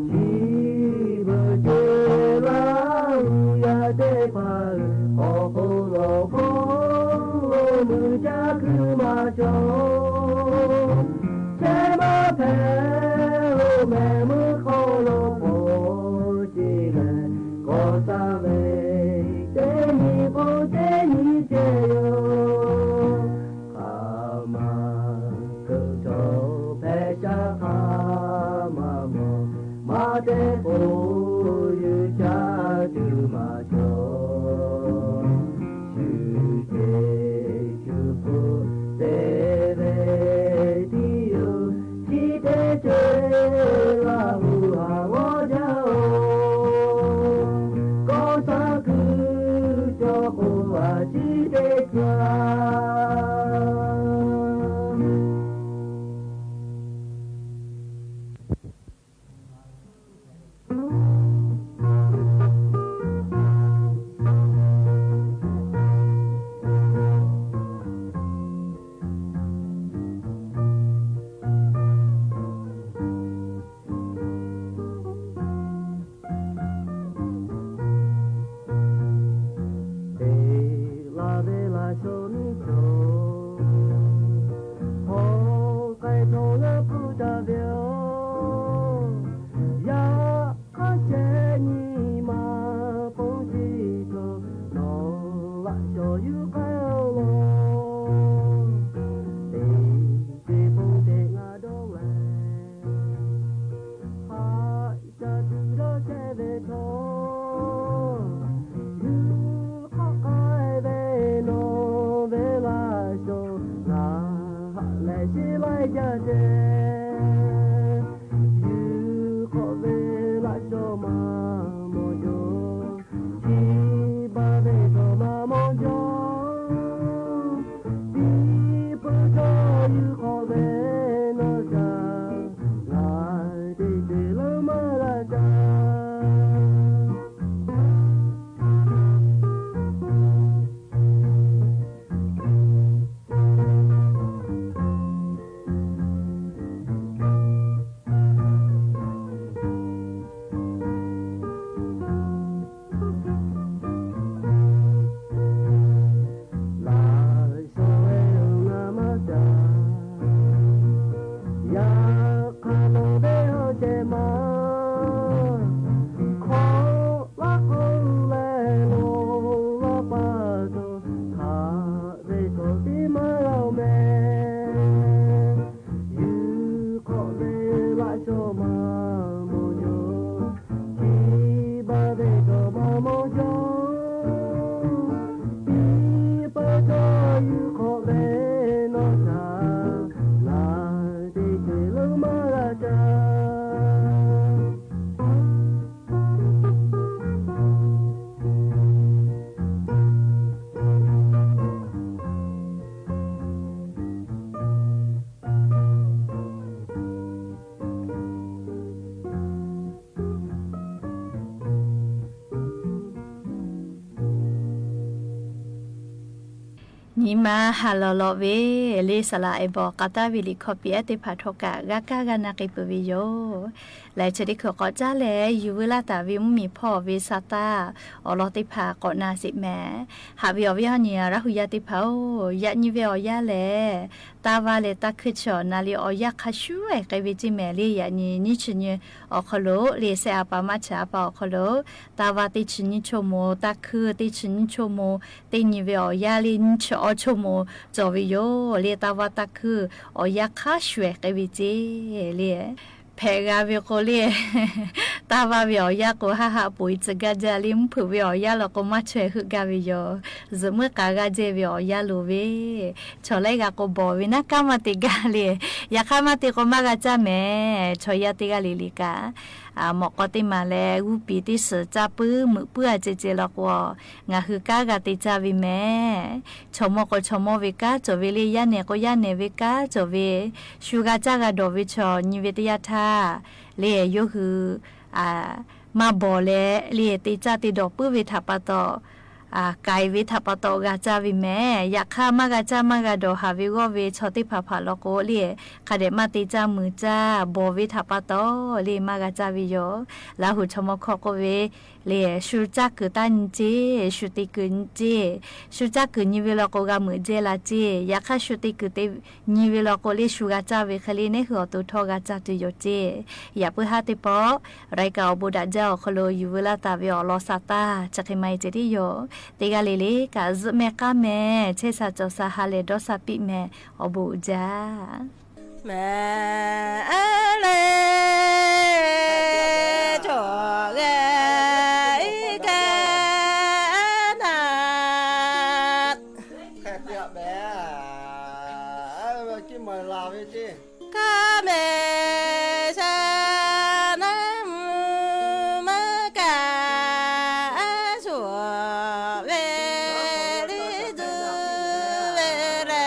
Chi beuꞈ ceh Laˇ huˍ yaˇ teˇ hpaˍ awˬ hk'aw lo hk'oˆ lo nuˬ caˇ kuiˬ maˇ cawˬ. Chehˇ maˇ hpehꞈ lo mehˍ meuˇ hk'aw lo k'awꞈ ce leh, k'awꞈ taˍ ve teˇ nyi k'o teˇ nyi ceh yoˬ. Hk'aˬ ma hkeuꞈ cawˬ hpehꞈ caˇ hk'aˬ ma mawˬ, maˇ te k'o yuˬ caˇ tuˬ maˇ cawˬ. Shu ce shu hpu te ve tiˉ yoˬ. Chi teˇ ceuˬ Laˇ huˍ haˍ g'awˇ jaˇ-oˬ. Kawˆ shaˉ kuiˬ cawˬ k'o, a ciˉ teˇ ceuˬ Teꞈ la ve laꞈ shawnˍ miˇ cawˬ, hk'aw k'ai htaw g'a hpuˇ taˍ ve yoˬ. Yaꞈ hk'aˇ shehˆ nyi ma ponˬ tiˇ cawˬ, nawˬ laꞈ shawnˍ yuˬ k'ai-o laˬ. Teˇ te ponˬ teˇ ngaˬ dawˇ leh, haꞈ shaˍ tuˬ dawˇ chehˇ ve htawˇ, yuˬ hk'awꞈ k'ai ve nawˬ ve laꞈ shawnˍ ngaˬ haꞈ leh sheˉ laiˉ jaˇ ceh. Yuˬ hk'awꞈ ve laꞈ shawnˍ maˇ mawˬ jaw, chi baˬ ve htawˇ maˇ mawˬ jaw. Tiˇ peuˬ htawˇ yuˬ hk'awꞈ ve nawˬ shaˍ, ngaˬ teˇ ceuˬ leuˉ maˇ g'a caˇ. Nyi ma haˍ lawˬ lawꞈ ve le, saˍ laꞈ ehˍ bawˬ k'a taˍ ve liꞈ hkawˇ piˇ ehˉ teˇ hpaˍ htawˇ kaꞈ g'a kaˇ g'a na k'ai peuˬ ve yoˬ. Laiˬ chi teˇ hkui k'awꞈ caˉ leh, yuˬ veu laˇ taˍ ve mvuhˇmiˬ hpawˇ ve sa taˇ awˬ lawn teˇ hpaˍ k'awꞈ na sheˍ mehˍ. Haꞈ ve awˬ viˉ awˬ nyi Laˇ huˍ yaˇ teˇ hpaˍ-oˬ, yaꞈ nyi ve awˬ yanˇ lehˬ, taˇ vaˇ leh taˇ hkuiˇ chi awˬ na le awˬ yanˇ hk'a shuˍ ehˍ k'ai ve ceˇ mehˍ le. Yaꞈ nyi nyiˇ chi nyi awˬ hk'aw lo le, shehˆ a pa maˇ chi a pa awˬ hk'aw lo, taˇ vaˇ teˇ chi nyiˇ chaw mo, taˇ hkuiˇ teˇ chi nyiˇ chaw mo, teˇ nyi ve awˬ yanˇ le nyiˇ chi awˬ chaw mo cawˬ ve yoˬ le. Taˇ vaˇ taˇ hkuiˇ awˬ yanˇ hk'a shuˍ ehˍ k'ai ve ceˇ le. Hpehꞈ g'a ve k'o le, taˇ vaˇ ve awˬ yanˇ k'o, haˆ haˆ poꞈ-e tcuh gaˇ jaˇ le. Mvuhˇ hpeuꞈ ve awˬ yanˇ law k'o, maˇ chaweh heuˆ gaˇ ve yoˬ. Zuhꞈ muiˉ k'aˍ g'aˇ jehˇ ve awˬ yanˇ loˍ ve, chaw laiˉ g'a k'o bawˬ ve naˉ kaˉ maˇ te gaˇ le. Yaꞈ hk'aˇ maˇ te k'o maˇ g'a caˇ mehˍ. Chaw yaˇ teˇ g'aˇ le le kaꞈ, mawꞈ k'aw teˇ maˬ leh g'uˇ piˍ teˇ suhˍ caˇ puiˉ meuꞈ puiˉ a ceh ceh law k'o, ngaˬ hui kanˉ g'a te caˇ ve mehˍ. Chaw mawˇ k'o chaw mawˇ ve kanˉ cawˬ ve le, yaˇ nehˬ k'o yaˇ nehˬ ve kanˉ cawˬ ve, shu g'a caˇ g'a dawˬ ve chaw nyi ve teˇ yanˇ htaˇ le, yawˇ hui maˇ bawˬ leh le, te caˇ te dawˬ puiˉ ve htaꞈ pa taw, k'ai ve htaꞈ pa taw g'a caˇ ve mehˍ. Yaꞈ hk'aˇ maˇ g'a caˇ maˇ g'a dawˬ haˍ ve g'awˇ ve chaw teˇ hpaˍ hpaˍ law k'o le, hk'a dehꞈ maˇ te caˇ mui caˇ, bawˬ ve htaꞈ pa taw le maˇ g'a caˇ ve yoˬ. Laˇ huˍ chaw mawˇ hkawˇ k'oˆ ve le, shu caˇ kuiˬ taˇ nyi ceˇ, shu te kuiˬ nyi ceˇ. Shu caˇ kuiˬ nyi ve law k'o g'a meuꞈ jehˇ la ceˇ. Yaꞈ hk'aˇ shu te kuiˬ te nyi ve law k'o le, shu g'a caˇ ve hk'e le, neˉ hui awˬ to htawˇ g'a caˇ tuˬ yoˬ ceˇ. Yaꞈ puiˉ haˉ teˇ pawˆ, รายการ awˬ bon daꞈ jaˇ awˬ hk'aw lo yuˬ veu laˇ taˍ ve awˬ lawn sa taˇ chi hk'e maˇ heˆ ceh tiˉ yoˬ. Teˇ g'aˇ le le kaꞈ zuhꞈ meh k'aˉ meh, chehˇ sha cawˬ sha ha lehˬ dawˇ sha piˇ meh awˬ bon uiˍ jaˇ. Mehˍ le, cawˬ g'a iˉ kaˇ naˆ, kaˇ mehˍ sha naˉ mvuhˇ kaꞈ shuˍ ve le, zuhꞈ ve leh le,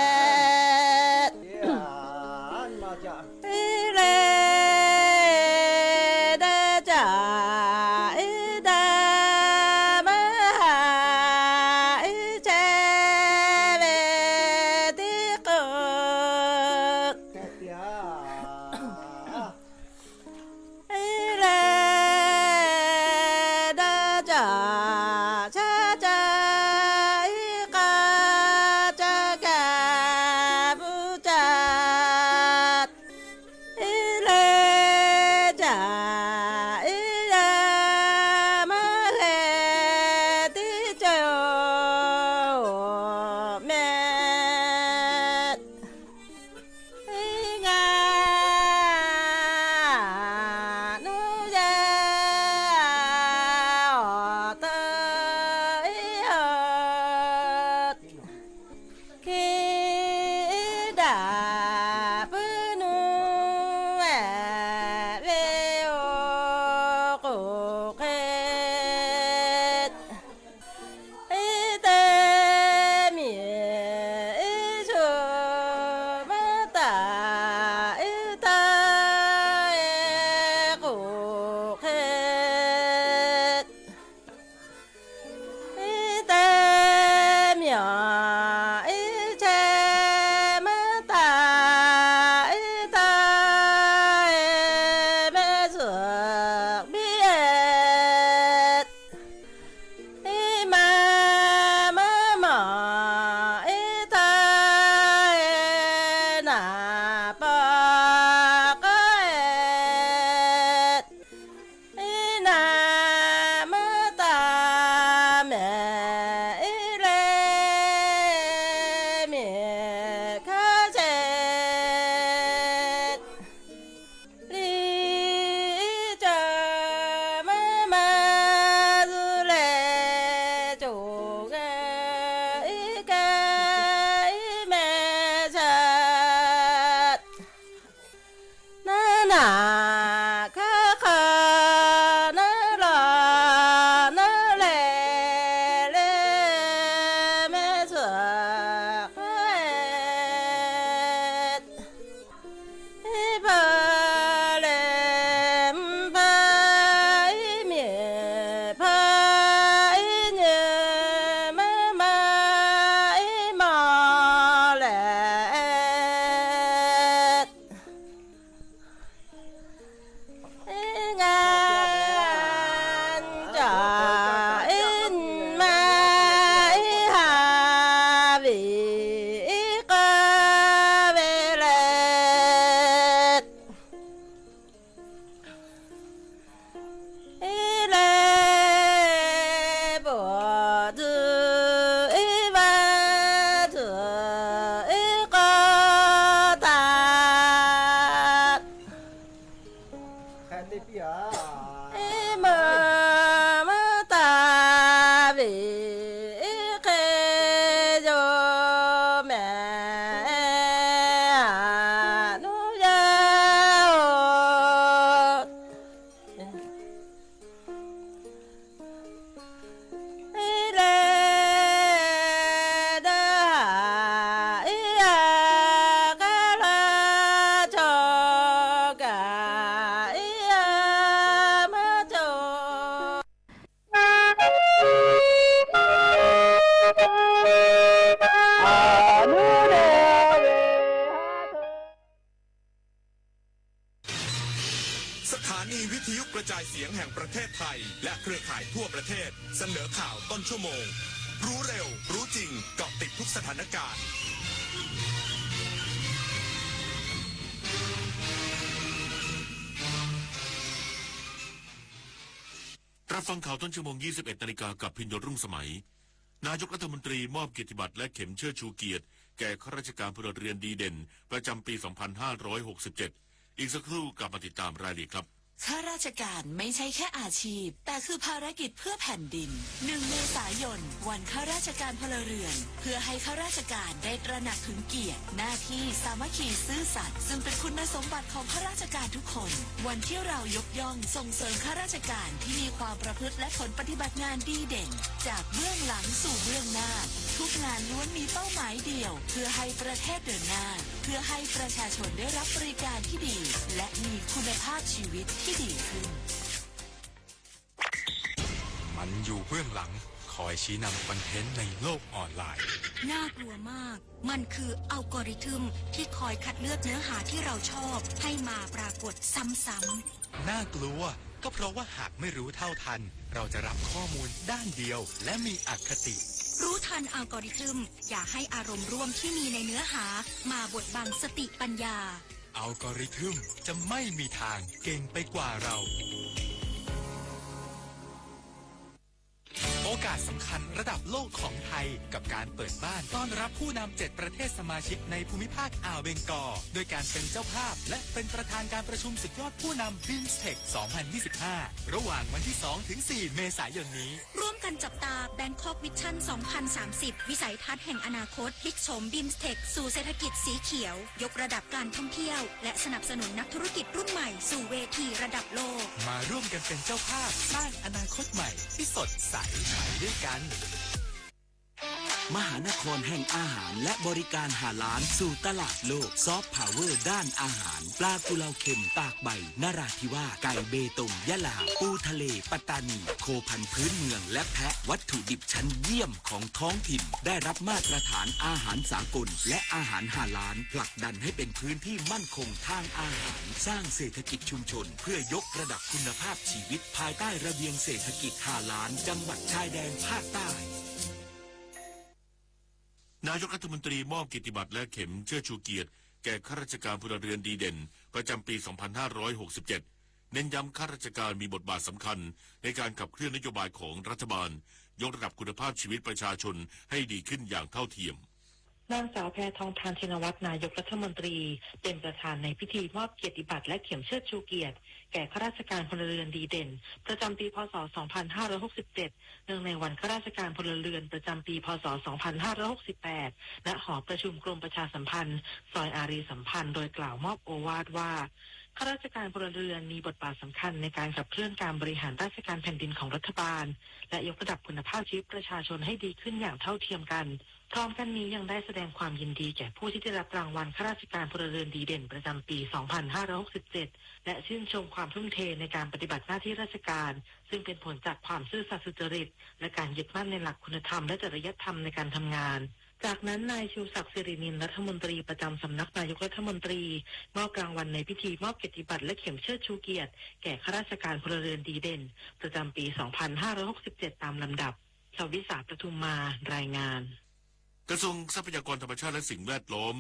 daꞈ caˇ iˉ daꞈ maˇ haꞈ iˉ chehˇ ve teˇ k'oˆ. สถานีวิทยุกระจายเสียงแห่งประเทศไทยและเครือข่ายทั่วประเทศเสนอข่าวต้นชั่วโมง รู้เร็ว รู้จริง เกาะติดทุกสถานการณ์ รับฟังข่าวต้นชั่วโมง ยี่สิบเอ็ดนาฬิกา กับพิญโยลรุ่งสมัย นายกรัฐมนตรีมอบเกียรติบัตรและเข็มเชิดชูเกียรติแก่ข้าราชการพลเรือนดีเด่นประจำปี สองพันห้าร้อยหกสิบเจ็ด อีกสักครู่กลับมาติดตามรายละเอียดครับ ข้าราชการไม่ใช่แค่อาชีพ แต่คือภารกิจเพื่อแผ่นดิน หนึ่ง เมษายน วันข้าราชการพลเรือน เพื่อให้ข้าราชการได้ตระหนักถึงเกียรติ หน้าที่ สามัคคี ซื่อสัตย์ ซึ่งเป็นคุณสมบัติของข้าราชการทุกคน วันที่เรายกย่องส่งเสริมข้าราชการที่มีความประพฤติและผลปฏิบัติงานดีเด่น จากเบื้องหลังสู่เบื้องหน้า ทุกงานล้วนมีเป้าหมายเดียว เพื่อให้ประเทศเดินหน้า เพื่อให้ประชาชนได้รับบริการที่ดี และมีคุณภาพชีวิตที่ดีขึ้น มันอยู่เบื้องหลัง คอยชี้นำคอนเทนต์ในโลกออนไลน์ น่ากลัวมาก มันคืออัลกอริทึมที่คอยคัดเลือกเนื้อหาที่เราชอบให้มาปรากฏซ้ำๆ น่ากลัว ก็เพราะว่าหากไม่รู้เท่าทัน เราจะรับข้อมูลด้านเดียว และมีอคติ รู้ทันอัลกอริทึม อย่าให้อารมณ์ร่วมที่มีในเนื้อหามาบดบังสติปัญญา อัลกอริทึมจะไม่มีทางเก่งไปกว่าเรา โอกาสสำคัญระดับโลกของไทย กับการเปิดบ้านต้อนรับผู้นำ เจ็ด ประเทศสมาชิกในภูมิภาคอ่าวเบงกอล โดยการเป็นเจ้าภาพ และเป็นประธานการประชุมสุดยอดผู้นำ BIMSTEC สองพันยี่สิบห้า ระหว่างวันที่ สอง ถึง สี่ เมษายนนี้ ร่วมกันจับตา Bangkok Vision สองพันสามสิบ วิสัยทัศน์แห่งอนาคต พลิกโฉม BIMSTEC สู่เศรษฐกิจสีเขียว ยกระดับการท่องเที่ยว และสนับสนุนนักธุรกิจรุ่นใหม่สู่เวทีระดับโลก มาร่วมกันเป็นเจ้าภาพสร้างอนาคตใหม่ที่สดใสไปด้วยกัน มหานครแห่งอาหารและบริการฮาลาลสู่ตลาดโลก ซอฟต์พาวเวอร์ด้านอาหาร ปลากุเลาเค็มตากใบนราธิวาส ไก่เบตงยะลา ปูทะเลปัตตานี โคพันธุ์พื้นเมืองและแพะ วัตถุดิบชั้นเยี่ยมของท้องถิ่น ได้รับมาตรฐานอาหารสากล และอาหารฮาลาล ผลักดันให้เป็นพื้นที่มั่นคงทางอาหาร สร้างเศรษฐกิจชุมชน เพื่อยกระดับคุณภาพชีวิต ภายใต้ระเบียงเศรษฐกิจฮาลาล จังหวัดชายแดนภาคใต้ นายกรัฐมนตรีมอบเกียรติบัตรและเข็มเชิดชูเกียรติแก่ข้าราชการพลเรือนดีเด่นประจำปี สองพันห้าร้อยหกสิบเจ็ด เน้นย้ำข้าราชการมีบทบาทสำคัญในการขับเคลื่อนนโยบายของรัฐบาล ยกระดับคุณภาพชีวิตประชาชนให้ดีขึ้นอย่างเท่าเทียม นางสาวแพทองธาร ชินวัตร นายกรัฐมนตรี เป็นประธานในพิธีมอบเกียรติบัตรและเข็มเชิดชูเกียรติ แก่ข้าราชการพลเรือนดีเด่น ประจำปี พ.ศ. สองพันห้าร้อยหกสิบเจ็ด เนื่องในวันข้าราชการพลเรือนประจำปี พ.ศ. สองพันห้าร้อยหกสิบแปด ณ หอประชุมกรมประชาสัมพันธ์ ซอยอารีย์สัมพันธ์ โดยกล่าวมอบโอวาทว่า ข้าราชการพลเรือนมีบทบาทสำคัญในการขับเคลื่อนการบริหารราชการแผ่นดินของรัฐบาล และยกระดับคุณภาพชีวิตประชาชนให้ดีขึ้นอย่างเท่าเทียมกัน พร้อมกันนี้ยังได้แสดงความยินดีแก่ผู้ที่ได้รับรางวัลข้าราชการพลเรือนดีเด่นประจำปี สองพันห้าร้อยหกสิบเจ็ด และชื่นชมความทุ่มเทในการปฏิบัติหน้าที่ราชการ ซึ่งเป็นผลจากความซื่อสัตย์สุจริต และการยึดมั่นในหลักคุณธรรมและจริยธรรมในการทำงาน จากนั้นนายชูศักดิ์ สิรินิน รัฐมนตรีประจำสำนักนายกรัฐมนตรี มอบรางวัลในพิธีมอบเกียรติบัตรและเข็มเชิดชูเกียรติแก่ข้าราชการพลเรือนดีเด่นประจำปี สองพันห้าร้อยหกสิบเจ็ด ตามลำดับ ชวิสา ประทุมมา รายงาน กระทรวงทรัพยากรธรรมชาติและสิ่งแวดล้อม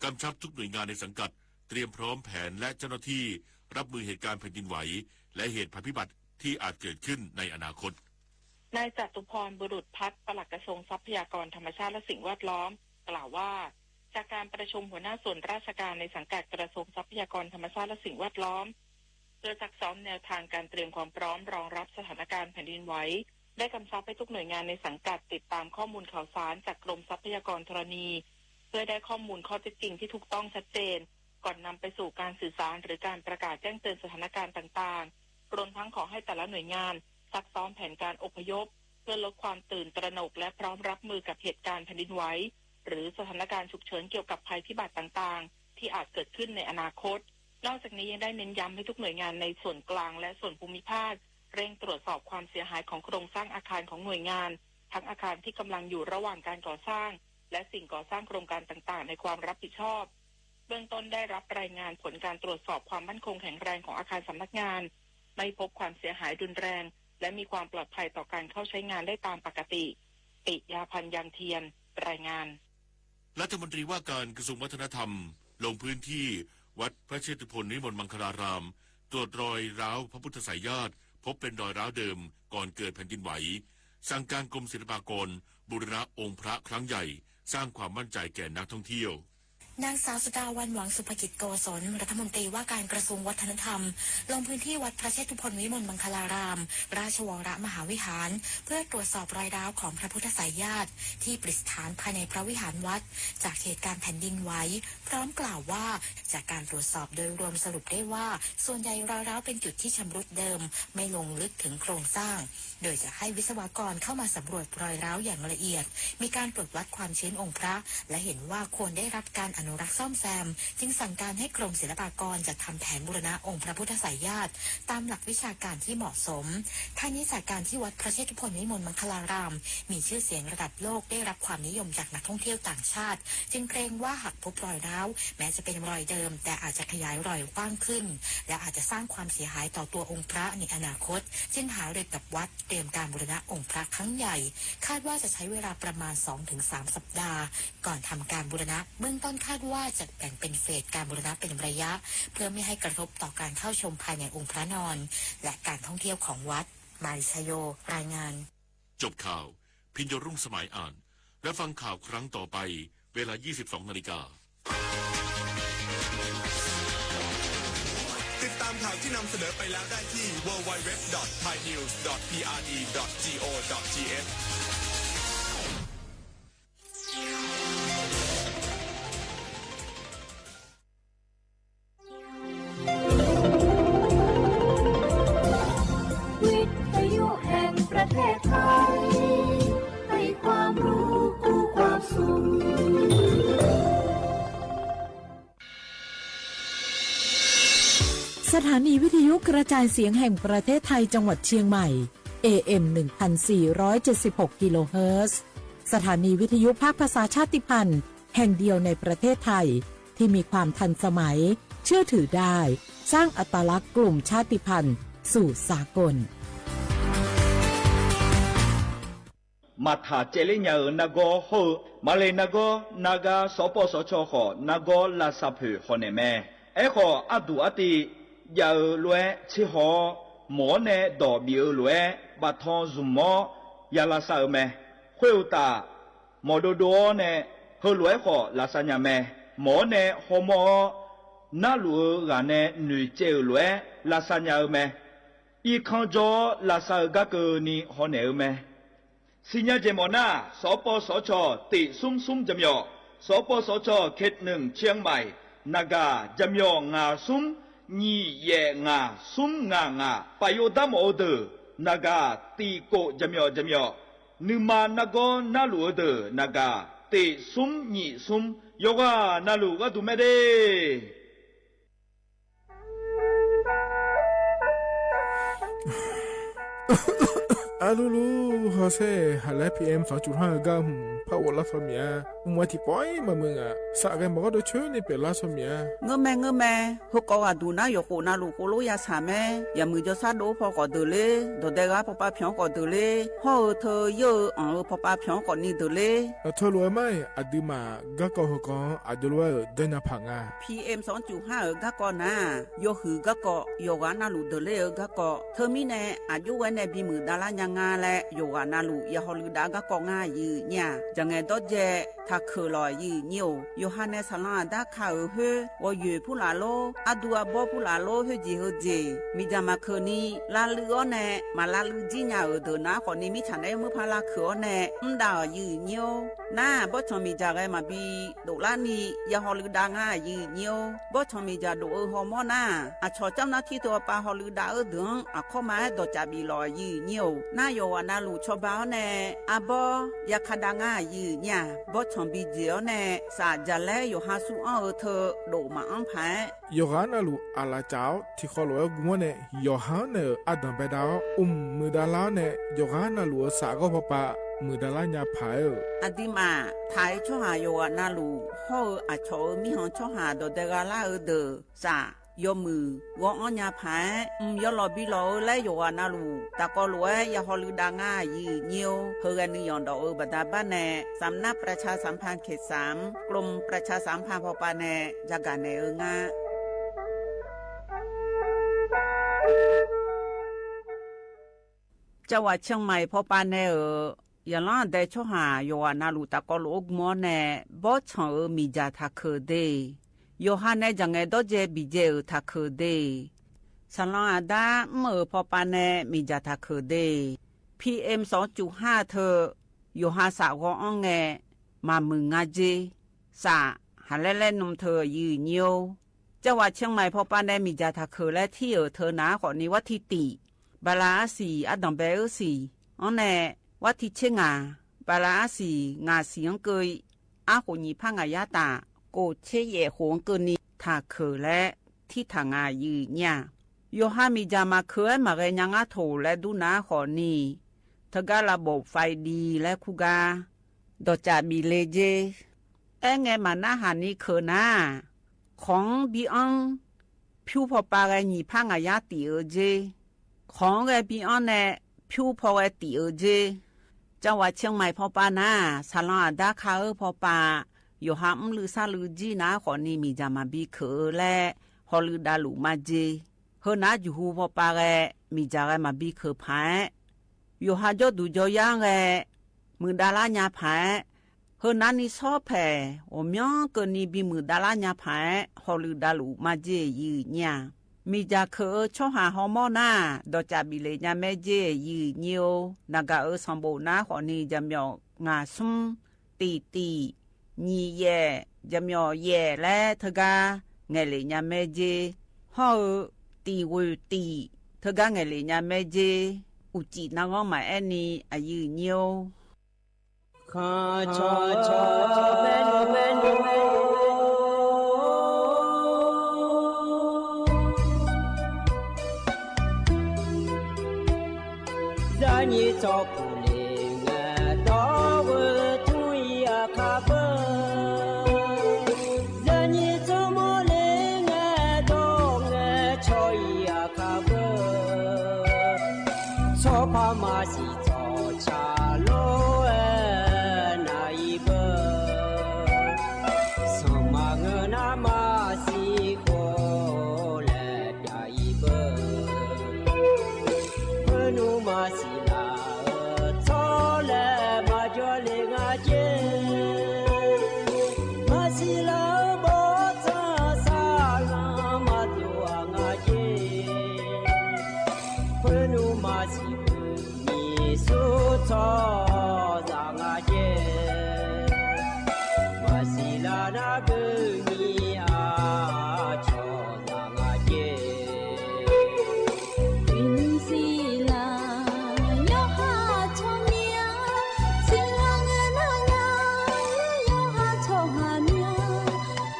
กำชับทุกหน่วยงานในสังกัดเตรียมพร้อมแผนและเจ้าหน้าที่รับมือเหตุการณ์แผ่นดินไหวและเหตุภัยพิบัติที่อาจเกิดขึ้นในอนาคต นายจตุพร บุรุษพัฒน์ ปลัดกระทรวงทรัพยากรธรรมชาติและสิ่งแวดล้อม กล่าวว่า จากการประชุมหัวหน้าส่วนราชการในสังกัดกระทรวงทรัพยากรธรรมชาติและสิ่งแวดล้อม เพื่อซักซ้อมแนวทางการเตรียมความพร้อมรองรับสถานการณ์แผ่นดินไหว ได้กำชับให้ทุกหน่วยงานในสังกัดติดตามข้อมูลข่าวสารจากกรมทรัพยากรธรณี เพื่อได้ข้อมูลข้อเท็จจริงที่ถูกต้องชัดเจน ก่อนนำไปสู่การสื่อสารหรือการประกาศแจ้งเตือนสถานการณ์ต่างๆ รวมทั้งขอให้แต่ละหน่วยงานซักซ้อมแผนการอพยพ เพื่อลดความตื่นตระหนกและพร้อมรับมือกับเหตุการณ์แผ่นดินไหว หรือสถานการณ์ฉุกเฉินเกี่ยวกับภัยพิบัติต่างๆ ที่อาจเกิดขึ้นในอนาคต นอกจากนี้ยังได้เน้นย้ำให้ทุกหน่วยงานในส่วนกลางและส่วนภูมิภาค เร่งตรวจสอบความเสียหายของโครงสร้างอาคารของหน่วยงาน ทั้งอาคารที่กำลังอยู่ระหว่างการก่อสร้าง และสิ่งก่อสร้างโครงการต่างๆ ในความรับผิดชอบ เบื้องต้นได้รับรายงานผลการตรวจสอบความมั่นคงแข็งแรงของอาคารสำนักงาน ไม่พบความเสียหายรุนแรง และมีความปลอดภัยต่อการเข้าใช้งานได้ตามปกติ ปิยาพันธ์ ยังเทียน รายงาน รัฐมนตรีว่าการกระทรวงวัฒนธรรม ลงพื้นที่วัดพระเชตุพนวิมลมังคลาราม ตรวจรอยร้าวพระพุทธไสยญาติ พบเป็นรอยร้าวเดิมก่อนเกิดแผ่นดินไหว สั่งการกรมศิลปากรบูรณะองค์พระครั้งใหญ่ สร้างความมั่นใจแก่นักท่องเที่ยว นางสาว สุดาวัน หวังสุภกิจโกศล รัฐมนตรีว่าการกระทรวงวัฒนธรรม ลงพื้นที่วัดพระเชตุพนวิมลมังคลาราม ราชวรมหาวิหาร เพื่อตรวจสอบรอยร้าวของพระพุทธไสยญาติ ที่ประดิษฐานภายในพระวิหารวัด จากเหตุการณ์แผ่นดินไหว พร้อมกล่าวว่า จากการตรวจสอบโดยรวมสรุปได้ว่า ส่วนใหญ่รอยร้าวเป็นจุดที่ชำรุดเดิม ไม่ลงลึกถึงโครงสร้าง โดยจะให้วิศวกรเข้ามาสำรวจรอยร้าวอย่างละเอียด มีการตรวจวัดความชื้นองค์พระ และเห็นว่าควรได้รับการอนุรักษ์ซ่อมแซม จึงสั่งการให้กรมศิลปากรจัดทำแผนบูรณะองค์พระพุทธไสยญาติ ตามหลักวิชาการที่เหมาะสม ท่านนี้จากการที่วัดพระเชตุพนวิมลมังคลาราม มีชื่อเสียงระดับโลก ได้รับความนิยมจากนักท่องเที่ยวต่างชาติ จึงเกรงว่าหากพบรอยร้าว แม้จะเป็นรอยเดิม แต่อาจจะขยายรอยกว้างขึ้น และอาจจะสร้างความเสียหายต่อตัวองค์พระในอนาคต จึงหารือกับวัดเตรียมการบูรณะองค์พระครั้งใหญ่ คาดว่าจะใช้เวลาประมาณ สองถึงสาม สัปดาห์ ก่อนทำการบูรณะ เบื้องต้นคาดว่าจะแบ่งเป็นเฟสการบูรณะเป็นระยะ เพื่อไม่ให้กระทบต่อการเข้าชมภายในองค์พระนอน และการท่องเที่ยวของวัด มาริชโย รายงาน จบข่าว พิญโยรุ่งสมัยอ่าน และฟังข่าวครั้งต่อไป เวลา ยี่สิบสองนาฬิกา ติดตามข่าวที่นำเสนอไปแล้วได้ที่ ดับเบิลยู ดับเบิลยู ดับเบิลยู ดอท ไทยนิวส์ ดอท พีอาร์ดี ดอท จี โอ ดอท ที เอช วิทยุแห่งประเทศไทย ให้ความรู้คู่ความสุข สถานีวิทยุกระจายเสียงแห่งประเทศไทยจังหวัดเชียงใหม่ เอ เอ็ม หนึ่งพันสี่ร้อยเจ็ดสิบหก กิโลเฮิรตซ์ สถานีวิทยุภาคภาษาชาติพันธุ์แห่งเดียวในประเทศไทย ที่มีความทันสมัย เชื่อถือได้ สร้างอัตลักษณ์กลุ่มชาติพันธุ์สู่สากล Maˍhtaˍ ceh leˇ nya-euˬ naˇ gawˇ hawˇ-eu, Maˍlehˬ naˇ gawˇ, naˇ g'aˇ sawˉ pawˇ sawˉ chaw hk'awꞈ naˇ gawˇ laˇ sa hpeuꞈ hawꞈ nehˬ meh. Ehˉ hk'awꞈ, aˉ duˬ aˉ ti yaꞈ-euˬ loꞈ-ehˉ chi hawˉ, mawˬ-awˉ neh dawˬ biˬ-eu loꞈ-ehˉ baꞈ htaw zuhˬ mawˉ yaˇ laˇ sa-eu meh. Hk'oˆ-o taꞈ, mawˬ do do-awˉ neh, heuˆ loꞈ-ehˉ hk'awꞈ laˬ sa nyaꞈ meh. Mawˬ-awˉ neh haw mawˇ-awˉ, naˉ loꞈ-eu g'aˬ neh noeˬ ceh-euˬ loꞈ-ehˉ laˇ sa nyaꞈ-eu meh. I hkanˇ jawˇ laˇ sa-eu gaˇ keu ni hawˉ nehˬ-eu meh. Siˍ nyaˇ jehˬ mawˬ naˇ, sawˉ pawˇ sawˉ chaw teꞈ sumˉ sumˉ jaˇ myaw, sawˉ pawˇ sawˉ chaw เขตหนึ่ง เชียงใหม่, naˍ gaˬ jaˇ myaw ngaˬ sumˉ nyi yehˬ ngaˬ sumˉ ngaˬ ngaˬ, paˍ yoˬ daˇ mawˬ-eu deuˬ naˍ gaˬ tiꞈ koꞈ jaˇ myaw jaˇ myaw, nuˬ ma naˇ gawˇ naˉ loꞈ-eu deuˬ naˍ gaˬ teꞈ sumˉ nyi sumˉ, yawˇ g'aˇ na luˬ g'aˇ duˬ meh deˇ. A luˇ luˇ, haw shehˆ haꞈ leh พีเอ็ม สองจุดห้า g'aˇ mvuhˇ hpaˆ g'awꞈ laˇ shaw miˬ-a. Mvuhˇ ma tiꞈ pawehˇ maˇ meuˇ ngaˬ, shaꞈ g'a mawˬ g'aˇ dawˇ chehˇ neˇ pehˍ laˇ shaw miˬ-a. Ngeuˇ meh ngeuˇ meh, hui k'awꞈ g'aꞈ duˬ naˉ yawˬ k'oꞈ na luˬ k'o lonˉ yaˇ shaˍ meh. Yaꞈ muiˬ jawˇ shaˉ doˆ hpawˇ k'awꞈ deuˬ le, dawˬ deh g'aˇ hpawˇ paˇ hpyanˇ k'awꞈ deuˬ le, hawˇ-eu hteu yeuˇ-eu anˬ-eu hpawˇ paˇ hpyanˇ k'awꞈ ni deuˬ le. Aˬ hteu loꞈ-e maˇ heˆ, aˬ dui maˬ gaˇ kawˆ hui k'awꞈ aˬ jawˇ lo-a-euˬ dawˇ nyaˇ hpaꞈ ngaˬ. พีเอ็ม สองจุดห้า euˬ gaˇ kawˆ naˉ, yawˇ huiˍ gaˇ kawˆ, yawˬ g'aˇ naˉ luꞈ deuˬ le-eu gaˇ kawˆ. Hteu miˉ neh, aˬ juˇ g'aˇ neh biˇ muiˬ daꞈ laˇ nyaˇ ngaˇ leh, yawˬ g'aˇ naˉ luˬ yaꞈ haw leuˬ daꞈ gaˇ kawˆ ngaˇ yeuˬ nyi-a. Jaˬ ngehˬ dawˇ jehˇ htaꞈ hkeuꞈ lawˬ yeuˬ nyi-oˬ. Yawˬ ha neh saˍ laˇ daˇ hkaˇ-euˬ hoeˇ, g'aw yeuˬ hpuˉ laˬ lonˉ, aˉ duˇ aˉ bawˇ hpuˉ laˬ lonˉ, hoeˇ jeˬ heu jeˬ miˬ jaˬ maˬ hkeuꞈ ni, la leuˆ-awˉ neh maˍ la leuˆ jiˇ nyaˇ-euˬ deuˬ naˉ k'awꞈ ni miˉ chaꞈ nehˉ meuˇ hpaˇ laˇ hkeuꞈ-awˉ neh mvuhˇ daꞈ-awˬ yeuˬ nyi-oˬ. Naˉ bawˇ chaw miˬ jaˬ g'a maˍ biˇ doꞈ laˇ ni, yaꞈ haw leuˬ daꞈ ngaˇ yeuˬ nyi-oˬ. Bawˇ chaw miˬ jaˬ doꞈ-eu haw mawˇ naˉ, aˬ chawˬ caˇ naˉ htiˇ to pa haw leuˬ daꞈ-euˬ deuˬ-anˉ aˬ hkawˇ ma ehˉ dawˬ caꞈ biˬ lawˬ yeuˬ nyi-oˬ. Naˉ yawˬ g'aˇ naˉ luˬ chaw ba-awˉ neh, aˉ bawˇ yaꞈ hk'a daꞈ ngaˇ yeuˬ nyi-a. Bawˇ chaw biˇ jeˬ-awˉ neh, shaꞈ jaˬ lehˉ yawˬ ha suh anˇ-eu hteu doꞈ maˍ anˉ hpaˍ ehˉ. Yawˬ g'aˇ naˉ luˬ aˬ laˬ caˍ-awˉ hti hk'aw loꞈ-ehˉ gu mawˇ neh, yawˬ ha-anˉ neh-euˬ a danˬ beh daꞈ-awˉ, uˉ mvuhˇ mui daꞈ laˇ-awˉ neh, yawˬ g'aˇ naˉ luˬ-euˬ shaꞈ g'awˇ hpawˇ pa meuˍ daꞈ laˇ nya hpanˍ-eˬ. Aˬ diˍ maˬ htaꞈ e chawˇ haˍ yawˬ g'aꞈ na luˬ hawˉ-eu aˬ chawꞈ-eu miˇ haw chawˇ haˍ dawˬ deh g'a laˇ-eu deuˬ shaˍ, yawˇ meuˍ g'awˇ anˉ nya hpanˍ-eˬ. Mvuhˇ yawˇ lawˬ biˇ lawˬ-eu leh yawˬ g'aꞈ na luˬ taˍ k'aw loꞈ-e yaꞈ haw leuꞈ daꞈ ngaˇ yehˬ nyi-oˬ. Hui g'a nuˇ yawˬ dawˬ-eu baˬ daꞈ baˆ neh, Saˍ naˆ ประชาสัมพันธ์เขตสาม กรมประชาสัมพันธ์ hpaw pa neh jaˇ gaˬ nehˬ-eu ngaˇ. Caˇ vaꞈ Chiang Mai hpaw pa neh-euˬ, yaꞈ lanˉ deh chawˇ haˍ yawˬ g'aꞈ na luˬ taˍ k'aw loꞈ-oˬ gu mawˇ neh, bawˇ chanˬ-eu miˬ jaˬ htaꞈ hkeuꞈ deˇ. Yawˬ ha neh jaˬ ngehˬ dawˇ jehˇ biˬ jehˇ-euˬ htaꞈ hkeuꞈ deˇ. Saˍ lawn aˍ daˉ mvuhˇ-euˬ hpaw pa neh miˬ jaˬ htaꞈ hkeuꞈ deˇ. PM สองจุดห้า hteu yawˬ ha shaꞈ g'aw anˉ ngeh maˍ muiˬ ngaˇ jeˇ, shaꞈ haˍ lehˉ lehˉ nuˇ hteu yehˬ nyi-oˬ. Caˇ vaꞈ Chiang Mai hpaw pa neh miˬ jaˬ htaꞈ hkeuꞈ leh hteˇ-euˬ hteu naˍ aˉ hk'awꞈ nyi vaˇ htiˇ tiꞈ, Baˍlaˍaˉsiˍ aˉ danˍ beh uˉ siˍ, anˉ neh vaˇ htiˇ chehˇ ngaˬ, Baˍlaˍaˉsiˍ ngaˬ siˍ anˉ keu aˉ k'oꞈ nyi hpaˇ ngaˬ yaˇ taˍ k'oˍ chehˇ yehˬ k'oˍ anˉ keu ni htaꞈ hkeuꞈ leh, htiˇ htaꞈ ngaˬ yehˬ nyi-a. Yawˬ ha miˬ jaˬ maˍ hkeuꞈ-ehˉ maˍ g'eh nya ngaˇ htoꞈ leh duˇ naˉ hk'awꞈ ni, hteu gaˇ la bawꞈ faiˍ diˍ leh hkuˇ gaˇ dawˬ caꞈ biˬ le jeˇ. Ehˉ ngeh maˍ naˉ haˍ ni hkeuꞈ naˉ, hk'awꞈ-anˉ biˇ anˉ hpyuˇ hpaw pa g'eh nyi hpaˇ ngaˬ yaˇ tiꞈ-eu jeˇ. Hk'awꞈ-anˉ g'eh biˇ anˉ neh hpyuˇ hpaw g'eh tiꞈ-eu jeˇ. Caˇ vaꞈ Chiang Mai hpaw pa naˉ, saˍ lawn aˍ daˉ hk'a-euˬ hpaw pa, yawˬ ha mvuhˇ leuˆ shaˉ leuˆ jiˇ naˉ hk'awꞈ ni miˬ jaˬ maˍ biˇ hkeuꞈ-eu leh, haw leuꞈ daꞈ luꞈ maˇ jeˇ. Heu naˉ juˬ hu hpaw pa g'eh miˬ jaˬ g'eh maˍ biˇ hkeuꞈ hpaˍ-ehˉ, yawˬ ha jawˇ duˬ jaw yaˇ g'eh meuˍ daꞈ laˇ nya hpaˍ-ehˉ, heu naˉ ni shawˉ hpehꞈ awˬ myanˇ keu ni biˇ meuˍ daꞈ laˇ nya hpaˍ-ehˉ, haw leuꞈ daꞈ luꞈ maˇ jeˇ yehˬ nyi-a. Miˬ jaˬ hkeuꞈ-eu chawˇ haˍ haw mawˇ naˉ, dawˬ caꞈ biˬ le nya mehˇ jeˇ yehˬ nyi-oˬ. Naˍ gaˬ-euˬ sanˍ boꞈ naˉ hk'awꞈ ni jaˬ myawˬ ngaˬ suhˉ, tiꞈ tiꞈ, nyi yehˬ, jaˬ myawˬ yehˬ leh hteu gaˇ ngehˬ le nya mehˇ jeˇ. Hawˉ-eu tiꞈ g'uiˬ tiꞈ hteu gaˇ ngehˬ le nya mehˇ jeˇ. Uˍ ciˍ na g'awˇ maˍ ehˉ ni a yehˬ nyi-oˬ. Yaꞈ nyi cawˬ kuˬ le ngaˬ dawˇ g'uiˬ tuˇ yaꞈ hk'a peu, yaꞈ nyi cawˬ mawˇ le ngaˬ dawˇ ngaˬ chaw yaꞈ hk'a peu, chaw hpaˇ maˇ shiˍ cawˬ chaꞈ loˉ-e naˍ i peu, suhˍ maˬ ngeuˬ naˉ maˇ shiˍ k'o leh pyaꞈ i peu, heuˆ nuˇ maˇ shiˍ laˬ-eu cawˬ leh maˇ jawˇ le ngaˬ ceˇ, maˇ shiˍ laˬ-eu bawˆ tcuhˉ saˍ laꞈ maˇ tuˬ a ngaˬ ceˇ, heuˆ nuˇ maˇ shiˍ peuˬ nyi suˉ cawˬ zaꞈ ngaˬ ceˇ, maˇ shiˍ laˬ naˉ peuˬ nyi a cawˬ zaꞈ ngaˬ ceˇ. Shiˍ laˬ yawˇ ha chaw miˇ-aˬ, shiˍ laˬ ngeuˬ naˉ ngaˬ yawˇ ha chaw haˍ miˇ-aˬ,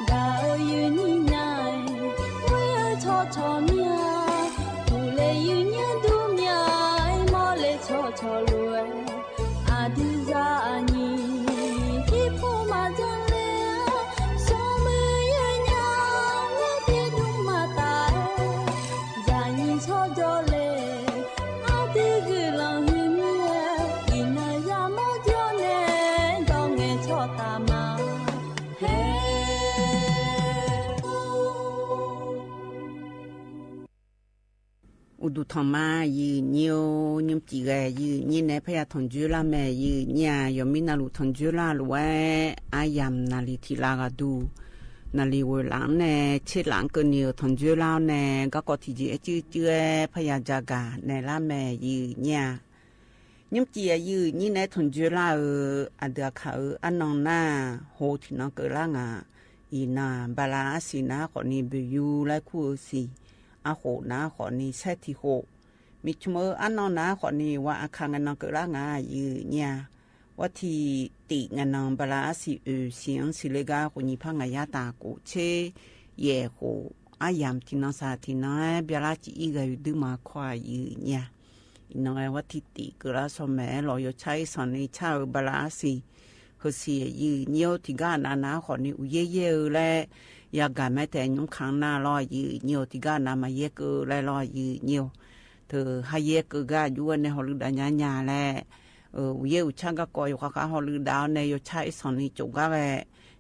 daꞈ-eu yehˬ nyi ngaˬ, mvuhˇ-eu chaw chaw miˇ-aˬ, tuˬ leh yehˬ nyi duˇ miˇ-aˬ, mawˇ leh chaw chaw loꞈ-e, aˬ diˍ zaꞈ nyi, tiˇ hpawˇ maˇ jaˇ le, shawˍ meuˇ yehˬ nyi, mvuhˇ teˇ duˇ maˇ taˍ, yaꞈ nyi chaw jawˇ le, aˬ diˍ g'uiˬ laˬ hui miˇ-aˬ, iˍ naˍ yaˇ mawˇ jawˇ neh, dawˇ ngeh chaw taˍ maˍ heˆ. Uˬ duˬ htaꞈ ma yehˬ nyi-oˬ, nyi ciˍ g'eh yehˬ nyi neh hpaˇ yaˇ htawnˍ juˇ laˇ meh yehˬ nyi-a. Yawˬ miˇ na luˬ htawnˍ juˇ laˇ loꞈ-e, aˉ yaꞈ naˍ liˍ htiꞈ la g'a duˬ, naˍ liˍ g'oˬ laꞈ neh cheˇ laꞈ keu ni-euˬ htawnˍ juˇ laˇ-oˬ neh, gaˇ k'awꞈ htiꞈ jeˬ ehˉ cuˇ cuˇ-e hpaˇ yaˇ jaˇ gaˬ nehˬ laˇ meh yehˬ nyi-a. Nyi ciˍ yehˬ nyi neh htawnˍ juˇ laˇ-euˬ, aˬ deuˬ aˬ hkanˍ-euˬ aˉ naw naˇ, ho htiꞈ naw keu laˇ ngaˬ, iˍ naˍ Baˍlaˍaˉsiˍ naˉ k'awꞈ ni Beˍyu leh hkuˇ-eu shiˍ, aˉ hoꞈ naˉ k'awꞈ ni shehˆ htiꞈ hoꞈ, miˬ chaweh-euˬ aˉ naw naˉ k'awꞈ ni wa aˬ hkanˍ ngaˬ naw keu laˇ ngaˬ yehˬ nyi-a. Vaˇ htiꞈ tiꞈ ngaˬ naw Baˍlaˍaˉsiˍ oeˬ shiˍ anˉ shiˍ leh gaˇ k'o nyi hpaˇ ngaˬ yaˇ taˍ k'oˍ cheˇ yehˬ k'oˍ aˉ yaꞈ htiꞈ naw shaˍ htiꞈ naw-ehˉ byaˇ laˇ ciˍ iˉ g'a yuˬ duiˇ ma hkawˇ a yehˬ nyi-a. Naˬ vaˇ htiˇ tiꞈ keu laˇ shaw mehˍ lawˬ, yaw chaˇ iˉ sanˍ ni chaˇ-eu ba laˇ siˍ. Hui siˍ yehˬ nyi-oˬ, tiꞈ gaˇ naˍ naˍ hk'awꞈ ni uiˍ yehˇ yehˇ-eu leh, yaˇ gaˬ mehˍ tehꞈ nymˉ hkanˍ naˇ lawˬ yehˬ nyi-oˬ, tiꞈ gaˇ naˍ maˍ yehˇ keu leh lawˬ yehˬ nyi-oˬ. Htaiˍ haˉ yehˇ keu gaˇ juˇ-a nehˬ haw leuˆ daꞈ nyaˇ nyaˇ leh, uiˍ yehˇ uiˍ chaˇ gaˇ k'aw yawˬ hk'aˬ hk'aˬ haw leuˆ daꞈ-a nehˬ, yaw chaˇ iˉ sanˍ ni cawˬ gaˇ ve,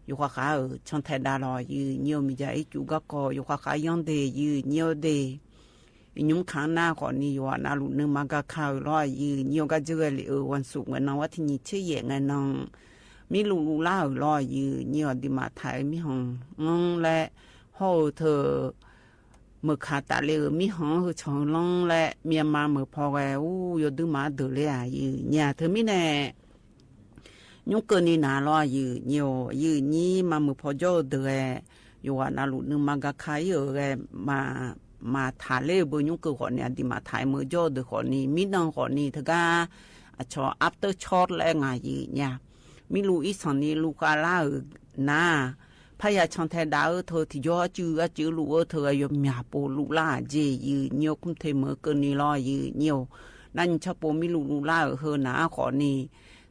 yawˬ hk'aˬ hk'aˬ-euˬ chaw htehꞈ daꞈ lawˬ yehˬ nyi-oˬ, miˬ jaˬ iˉ cuˬ gaˇ k'aw yawˬ hk'aˬ hk'aˬ yanˇ de yehˬ nyi-oˬ de. Nyi mvuhˇ hkanˍ naˇ k'awꞈ ni yawˬ haꞈ na luꞈ nuˇ ma gaˇ hkanˍ-euˬ lawˬ yehˬ nyi-oˬ, gaˇ jeuˇ g'aˇ liꞈ-euˬ g'aw suꞈ ngaˬ naˬ vaˇ htiˇ nyi chehˇ yehˬ ngaˬ naˬ, miˇ luꞈ luꞈ laˇ-euˬ lawˬ yehˬ nyi-oˬ, a diꞈ maꞈ htaꞈ miˇ hawˬ leh, hawˉ-eu htaiˍ meuˬ hkanˍ taˍ le-euˬ miˇ hawˬ hui chaw hui lawˇ leh, Myanmar meuˬ hpaw g'a uˉ yawˇ duiˇ maˇ deuˬ le-a yehˬ nyi-a. Htaiˍ miˇ nehˬ, nyi keu ni naˍ lawˬ yehˬ nyi-oˬ, yehˬ nyi maˇ meuˬ hpaw jawˇ-eu deuˬ g'a, yawˬ haꞈ na luꞈ nuˇ ma gaˇ hkanˍ-euˬ g'a, maˍ htaˍ le-eu beuꞈ nyi keu k'awꞈ ni a diꞈ maꞈ htaꞈ meuˬ jawˇ-eu deuˬ k'awꞈ ni miˇ naˆ k'awꞈ ni htaiˍ gaˇ, a chaw after shock leh ngaˬ yehˬ nyi-a. Miˇ luꞈ iˉ sanˍ ni luꞈ k'a laˇ-euˬ naˍ, hpaˇ yaˇ chaw htehꞈ daꞈ-eu htaiˍ tiꞈ jawˇ a cuˇ a cuˇ luꞈ-eu htaiˍ g'a yaw myaˬ po luꞈ laˇ jeˬ yehˬ nyi-oˬ, hkunˉ hteˇ meuˬ keu ni lawˬ yehˬ nyi-oˬ. Naˆ nyi chaˇ po miˇ luꞈ luꞈ laˇ-euˬ hui naˍ k'awꞈ ni,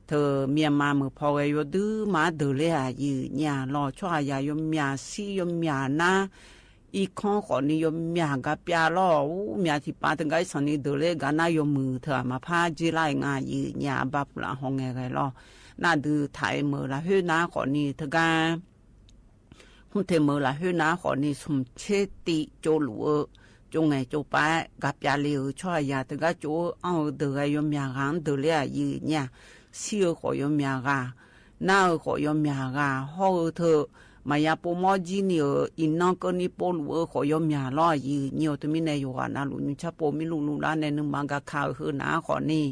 htaiˍ Myanmar meuˬ hpaw g'a yawˇ duiˇ maˇ deuˬ le-a yehˬ nyi-a lawˬ, chaw haꞈ yaꞈ yaw myaˬ siˉ yaw myaˬ naˉ, iˉ hkawˇ k'awꞈ ni yaw myaˬ ga pyaˇ lawˬ, uˉ myaˬ tiꞈ pa teˇ gaˇ iˉ sanˍ ni deuˬ le gaˇ naˉ yaw meuˬ htaiˍ a maˍ hpaˇ jeˇ laˇ-e ngaˬ yehˬ nyi-a, a baˆ pu laꞈ haw ngeh g'a lawˬ. Naˆ duˬ htaꞈ e meuˬ laˬ hoˉ naˉ k'awꞈ ni htaiˍ gaˇ, hkunˉ hteˇ meuˬ laˬ hoˉ naˉ k'awꞈ ni sum chehˇ tiꞈ co luꞈ-eu, co ngehˬ co paˆ ga pyaˇ le-euˬ chaw haꞈ yaꞈ htaiˍ gaˇ co-eu anˇ-eu deuˬ g'a yaw myaˬ g'a deuˬ le-a yehˬ nyi-a. Siˉ-eu k'awꞈ yaw myaˬ g'a, naˉ-eu k'awꞈ yaw myaˬ g'a, hawˉ-eu htaiˍ maˍ yaꞈ po mawˇ jiˇ ni-euˬ iˍ naw keu ni po luꞈ-eu k'awꞈ yaw myaˬ lawˬ yehˬ nyi-oˬ. Htaiˍ miˇ nehˬ, yawˬ haꞈ na luꞈ nyi chaˇ po miˇ luꞈ luꞈ laˇ nehˬ nuˇ ma gaˇ hkanˍ-euˬ hui naˍ k'awꞈ ni,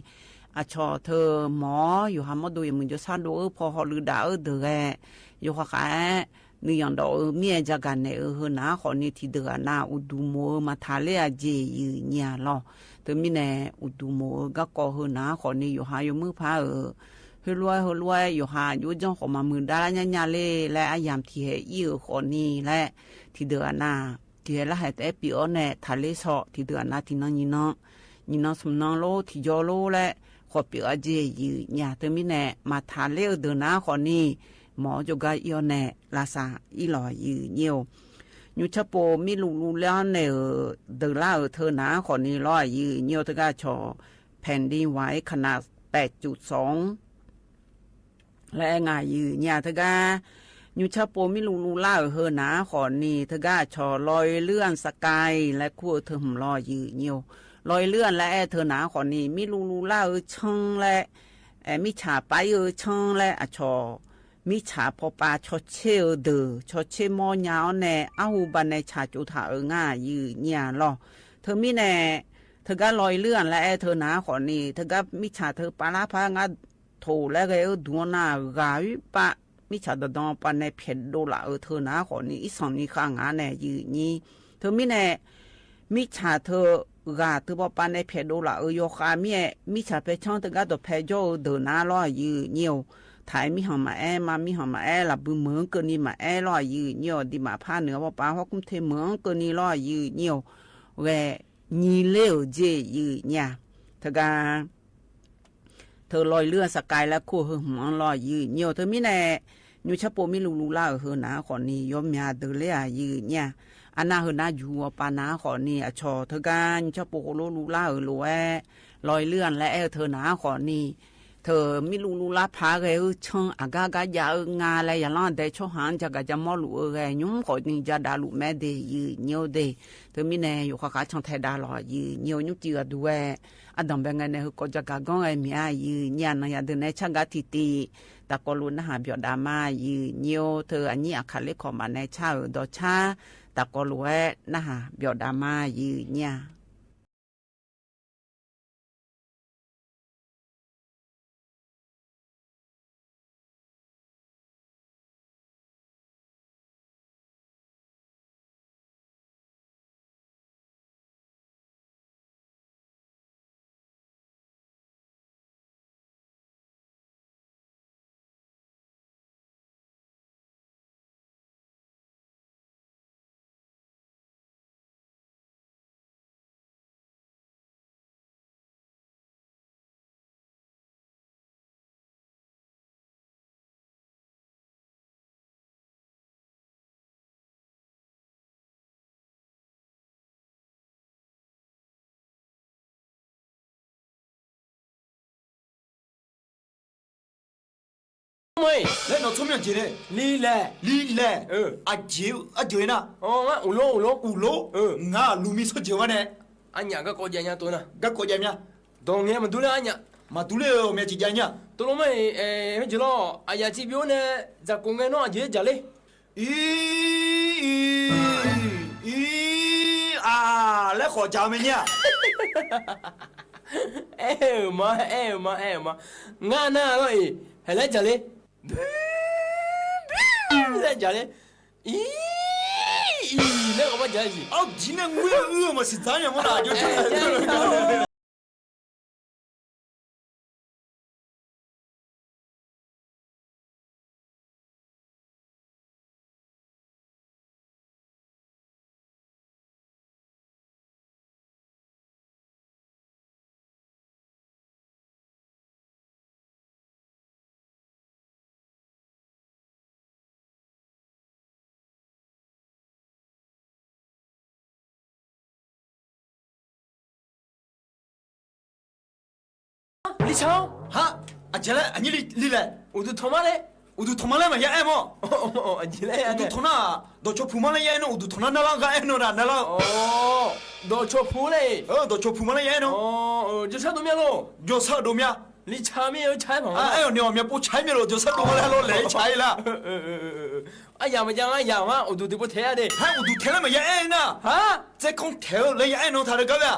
a chaw htaiˍ mawˬ yawˬ haꞈ mawˇ do yehˬ meuˬ jaw shaˉ do-euˬ hpaw haw leuˆ daꞈ-eu deuˬ g'a, yawˬ hk'aˬ hk'aˬ nuˇ yanˇ dawꞈ-eu miˇ-e jaˇ gaˬ nehˬ-euˬ hui naˍ k'awꞈ ni hti deuˬ haꞈ na uˍ duˬ moˍ-eu maˍ htaˍ le-a jeˬ yehˬ nyi-a lawˬ. Htaiˍ miˇ nehˬ, uˍ duˬ moˍ-eu gaˇ k'aw hui naˍ k'awꞈ ni yawˬ haꞈ yaw meuˇ hpaˇ-euˬ, hui loꞈ-e hui loꞈ-e yawˬ haꞈ yoˇ janˇ k'awꞈ maˍ meuˬ daꞈ laˇ nyaˇ nyaˇ le leh, a yaꞈ htiꞈ hehꞈ iˉ-euˬ k'awꞈ ni leh, hti deuˬ haꞈ na hti hehꞈ laˇ hehꞈ tehꞈ piˇ-awˬ nehˬ htaˍ le shaw hti deuˬ haꞈ na hti naw nyi naw, nyi naw sum naw loˉ hti jaw loˉ leh, k'awꞈ piˇ-a jeˬ yehˬ nyi-a. Htaiˍ miˇ nehˬ, maˍ htaˍ le-eu deuˬ naˍ k'awꞈ ni mawˬ jaw gaˇ iˉ-awˬ nehˬ laˇ shaˍ iˉ lawˬ yehˬ nyi-oˬ. Nyi chaˇ po miˇ luꞈ luꞈ laˇ nehˬ-euˬ deuˬ laˇ-euˬ htaiˍ naˍ k'awꞈ ni lawˬ yehˬ nyi-oˬ. Htaiˍ gaˇ chaw แผ่นดินไหวขนาด แปดจุดสอง leh ngaˬ yehˬ nyi-a. Htaiˍ gaˇ nyi chaˇ po miˇ luꞈ luꞈ laˇ-euˬ hui naˍ k'awꞈ ni htaiˍ gaˇ chaw รอยเลื่อนสกาย leh hkuˇ-eu htaiˍ hmawꞈ lawˬ yehˬ nyi-oˬ. รอยเลื่อน leh ehˉ htaiˍ naˍ k'awꞈ ni miˇ luꞈ luꞈ laˇ-eu chanˇ leh, miˇ chaꞈ paˉ iˉ-eu chanˇ leh a chaw miˇ chaꞈ hpaw pa chaw chehˇ-eu deuˬ chaw chehˇ mawˇ nya-awˬ nehˬ, aˉ hu ba nehˬ chaꞈ co htaꞈ-euˬ ngaˬ yehˬ nyi-a lawˬ. Htaiˍ miˇ nehˬ, htaiˍ gaˇ รอยเลื่อน leh ehˉ htaiˍ naˍ k'awꞈ ni htaiˍ gaˇ miˇ chaꞈ htaiˍ pa laˇ hpaˇ ngaˇ htoꞈ leh g'a-eu duˬ-a na g'aˬ uiˉ paˆ miˇ chaꞈ dawˬ dawˬ pa nehˬ hpehꞈ do laꞈ-euˬ htaiˍ naˍ k'awꞈ ni iˉ sanˍ ni hk'a ngaˬ nehˬ yehˬ nyi. Htaiˍ miˇ nehˬ, miˇ chaꞈ htaiˍ g'aˬ htaiˍ paw pa nehˬ hpehꞈ do laꞈ-euˬ yawˇ k'a miˇ-e, miˇ chaꞈ hpehꞈ chanˇ htaiˍ gaˇ dawˬ hpehꞈ jawˇ-eu deuˬ naˍ lawˬ yehˬ nyi-oˬ. Htaiˍ miˇ hawˬ maˍ ehˉ, maˇ miˇ hawˬ maˍ ehˉ, laˬ bui meuˬ keu ni maˍ ehˉ lawˬ yehˬ nyi-oˬ. Diꞈ maꞈ hpaˇ nuˬ a paw pa hawˉ hkunˉ hteˇ meuˬ keu ni lawˬ yehˬ nyi-oˬ. G'a nyi le-euˬ jeˬ yehˬ nyi-a. Htaiˍ gaˇ htaiˍ รอยเลื่อนสกาย leh hkuˇ-eu hui hmawꞈ lawˬ yehˬ nyi-oˬ. Htaiˍ miˇ nehˬ, nyi chaˇ po miˇ luꞈ luꞈ laˇ-euˬ hui naˍ k'awꞈ ni yaw myaˬ deuˬ le-a yehˬ nyi-a. A naˆ hui naˆ yuˬ-a pa naˍ k'awꞈ ni a chaw htaiˍ gaˇ nyi chaˇ po hk'aw lo luꞈ laˇ-euˬ loꞈ-e รอยเลื่อน leh ehˉ htaiˍ naˍ k'awꞈ ni htaiˍ miˇ luꞈ luꞈ laˇ hpaˇ g'a-eu chanˇ aꞈ gaˇ gaˇ jaˇ-eu ngaˬ leh yaꞈ laˇ deh chaw haꞈ jaˇ gaˬ jaˇ mawˇ loꞈ-eu g'a nyi k'awꞈ ni jaˇ daꞈ loꞈ mehˉ de yehˬ nyi-oˬ de. Htaiˍ miˇ nehˬ, yawˬ hk'aˬ hk'aˬ chanˇ htehꞈ daꞈ lawˬ yehˬ nyi-oˬ. Nyi ci g'a duˬ-e, a danˬ beh ngeh nehˬ hui k'awꞈ jaˇ gaˬ gaˇ g'a miˬ-a yehˬ nyi-a. Naˬ yaꞈ deuˬ nehˬ chaˇ gaˇ tiꞈ tiꞈ taꞈ k'aw lo naˆ haˍ byawꞈ daꞈ ma yehˬ nyi-oˬ. Htaiˍ a nyiˇ a hk'aˬ le hkawꞈ maˍ nehˬ chaˇ-euˬ dawˬ chaˇ taꞈ k'aw lo-e naˆ haˍ byawꞈ daꞈ ma yehˬ nyi-a. Mawˇ-e, leh nawˬ chawˇ mvuhˇ miˬ a jeˬ le. Liˇ lehˬ. Liˇ lehˬ. A jeˬ, a jeˬ ve naˇ. Uˬ lonˉ, uˬ lonˉ. Ngaˬ luˬ miˬ suhˉ jeˬ maˇ neh. A nyaꞈ gaˇ k'awꞈ jaˇ nyaˇ to naˇ. Gaˇ k'awꞈ jaˇ myaˇ. Dawˬ ngeh maˬ duˉ le a nyaꞈ. Maˬ duˉ le, awˬ meh a ciˍ jaˇ nyaˇ. To lo mawˇ-e, heˇ jeˬ lawˬ, a yaꞈ ciˍ piˇ-oˆ neh, jaꞈ k'oꞈ ngeh nawˉ a jeˬ jaˇ le. Iˉ, iˉ, a, leh k'awꞈ jaˇ meh nyaˇ. Ehˉ-oˬ ma, ehˉ-oˬ ma, ehˉ-oˬ ma. Ngaˇ naˇ lawˇ-e, hehˬ leh jaˇ le. Leh jaˇ le. Iˉ, iˉ, leh k'awꞈ maˇ jaˇ le. Aˬ jiˬ neh, ngeuˆ uiˍ maˬ shiˍ tcuhˉ nyaˇ mawˇ la. Liˇ cha-oˬ, haˆ, a jeˬ leh a nyi liˇ lehˬ, uˍ duˬ htawnˍ maˇ le. Uˍ duˬ htawnˍ maˇ leh maˬ yaˇ ehˉ mawˇ. Uˍ duˬ htawnˍ naˇ, dawˬ chaw hpu maˇ leh yaˇ ehˉ nawˇ, uˍ duˬ htawnˍ naˇ naˇ laˇ g'a ehˉ nawˇ daꞈ naˇ laˇ. Dawˬ chaw hpu le. Dawˬ chaw hpu maˇ leh yaˇ ehˉ nawˇ. Jawˬ shaˉ do myaˇ lo. Jawˬ shaˉ do myaˇ. Liˇ cha miˇ-oˬ, chaˇ ehˉ hpaˍ ehˉ-oˬ, awˬ meh pon chaˇ ehˉ myaˇ lo, jawˬ shaˉ do maˇ leh lo lehˬ chaˇ ehˉ laˇ. A yaꞈ maˬ jaˇ, a yaꞈ maˬ uˍ duˬ teꞈ pon htehꞈ yaˇ de. Haˆ, uˍ duˬ htehꞈ leh maˬ yaˇ ehˉ naˇ. Haˆ, ceh hkawˇ htehꞈ-o leh yaˇ ehˉ nawˇ htaꞈ le gaˇ ve a.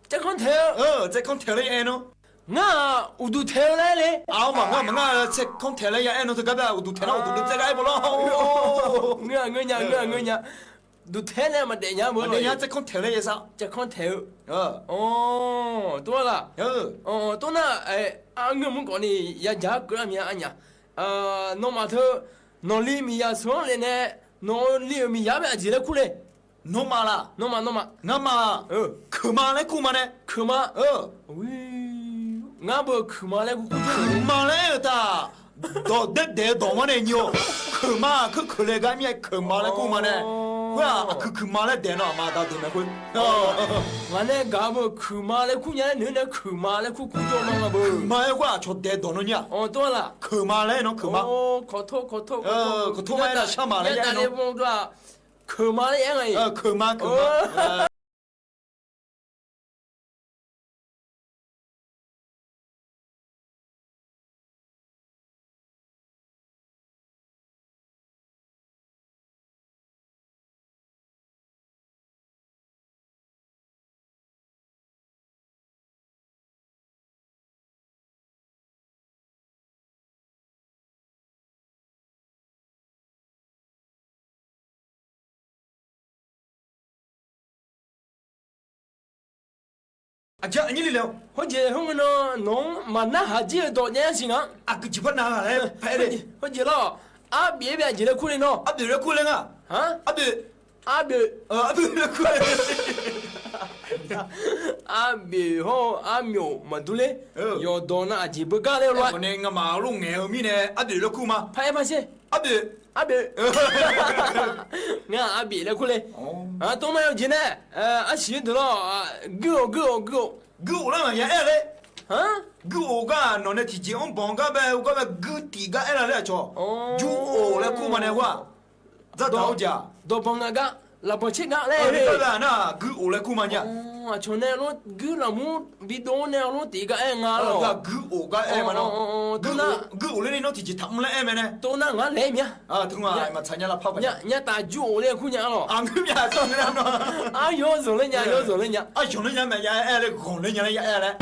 Ceh hkawˇ htehꞈ-o. Ceh hkawˇ htehꞈ leh yaˇ ehˉ nawˇ. Ngaˬ uˍ duˬ htehꞈ-o leh le. A, maˬ ngaˇ maˬ ngaˇ, ceh hkawˇ htehꞈ leh yaˇ ehˉ nawˇ te gaˇ ve a, uˍ duˬ htehꞈ naˇ uˍ duˬ le ceh gaˇ ehˉ pon lawˇ. Ngaˇ, ngaˇ nyaˇ, ngaˇ, ngaˇ nyaˇ. Duˬ htehꞈ leh maˬ dehꞈ nyaˇ meuˬ. Maˬ dehꞈ nyaˇ, ceh hkawˇ htehꞈ leh yaˇ sa. Ceh hkawˇ htehꞈ-o. To laˇ. To naˇ, a ngeuˇ mvuhˇ k'awꞈ ni yaˇ jaˇ keu laˇ meh a nyaꞈ. Nawˬ maˬ hteu, nawˬ liˇ miˬ yaꞈ suhˍ-anˉ leh neh, nawˬ liˇ-oˬ miˬ yaꞈ ve a jeˬ leh hkuˇ le. Nawˬ maˬ laˬ. Nawˬ maˬ, nawˬ maˬ. Ngaˇ maˬ. Hkeuꞈ ma leh hkuˇ ma neh. Hkeuꞈ ma. Ngaˇ beuꞈ hkeuꞈ ma leh hkuˇ, hkeuꞈ ma leh taˇ. Dawˬ dehˆ dehꞈ dawˬ maˇ neh nyi-oˬ. Hkeuꞈ ma hkeuꞈ hkeuꞈ leh gaˇ miˇ hkeuꞈ ma leh hkuˇ ma neh. K'oˆ-a, hkeuꞈ hkeuꞈ ma leh dehꞈ nawˬ a maˬ daꞈ dehꞈ meh k'oˆ. Ngaˬ neh gaˬ beuꞈ hkeuꞈ ma leh hkuˇ nyaˇ leh, nawˬ hui neh hkeuꞈ ma leh hkuˇ hkuˇ cawˇ ma ngaˇ beuꞈ. Hkeuꞈ ma leh k'oˆ-a, chaw dehꞈ dawˬ nawˬ nyi-a. Awˬ, to laˇ. Hkeuꞈ ma leh nawˬ hkeuꞈ ma. Hkawꞈ htoˆ, hkawꞈ htoˆ, hkawꞈ htoˆ. Hkeuꞈ ma leh shaˉ maˬ leh yaˇ ehˉ nawˬ. Hkeuꞈ ma leh yaˇ ehˉ. Hkeuꞈ ma, hkeuꞈ ma. A jaˇ a nyi le le-oˬ. Hoˇ jeˬ hoˇ nge nawˬ, nawˬ maˬ naˉ haˍ jiˇ ve dawˬ nyi a shiˍ ngaˬ. A kuiˬ jiˬ hpaˇ na leh hpehꞈ le. Hoˇ jeˬ lawˬ, aˉ beꞈ ve a jeˬ leh hkuˇ le nawˬ. Aˉ beꞈ leh hkuˇ le ngaˬ. Aˉ beꞈ. Aˉ beꞈ. Aˉ beꞈ leh hkuˇ le. Aˉ beꞈ hawˇ aˉ myoˍ maˬ duˉ le. Yawˬ dawˬ na a jeˬ beuꞈ gaˇ leh lo a. Ngaˬ maˬ loˇ ngehˬ-o miˇ neh, aˉ beꞈ leh hkuˇ ma. Hpaˇ ehˉ hpaˇ sheˍ. Aˉ beꞈ. Aˉ beꞈ. Ngaˬ aˉ beꞈ leh hkuˇ le. To maˇ yaˇ jeˬ neh, a shiˍ tuˬ lawˬ. Guiˇ-oˬ, guiˇ-oˬ, guiˇ-oˬ. Guiˇ-oˬ laˇ maˬ yaˇ ehˉ le. Guiˇ-oˬ gaˇ nawˬ neh tiˍ jeˬ awˉ bawˬ gaˇ ve, oˇ gaˇ ve guiˇ tiꞈ gaˇ ehˉ la leh a chaw. Juˇ-oˬ leh hkuˇ ma neh g'aˇ. Dawˇ bawˬ ngaˬ gaˇ, laˬ bawˬ chehˇ gaˇ leh. Guiˇ-oˬ leh hkuˇ ma nyi-a. A chaw neh lo guiˇ laˬ mvuhˇ bi do neh lo tiꞈ gaˇ ehˉ ngaˬ lawˬ. Guiˇ-oˬ gaˇ ehˉ ma nawˬ. Guiˇ-oˬ leh neh nawˬ tiˍ jeˬ htaꞈ mvuh leh ehˉ meh neh. To naˇ ngaˬ lehˬ myaˇ. Nyaˇ taˍ juˇ-oˬ leh hkuˇ nyaˇ lawˬ. Aˉ yawˇ zuhˬ leh nyaˇ, yawˇ zuhˬ leh nyaˇ. Aˉ yawˇ zuhˬ leh nyaˇ, yawˇ zuhˬ leh nyaˇ. Aˉ yawˇ leh nyaˇ meh yaˇ ehˉ leh, g'awˬ leh nyaˇ leh yaˇ ehˉ leh.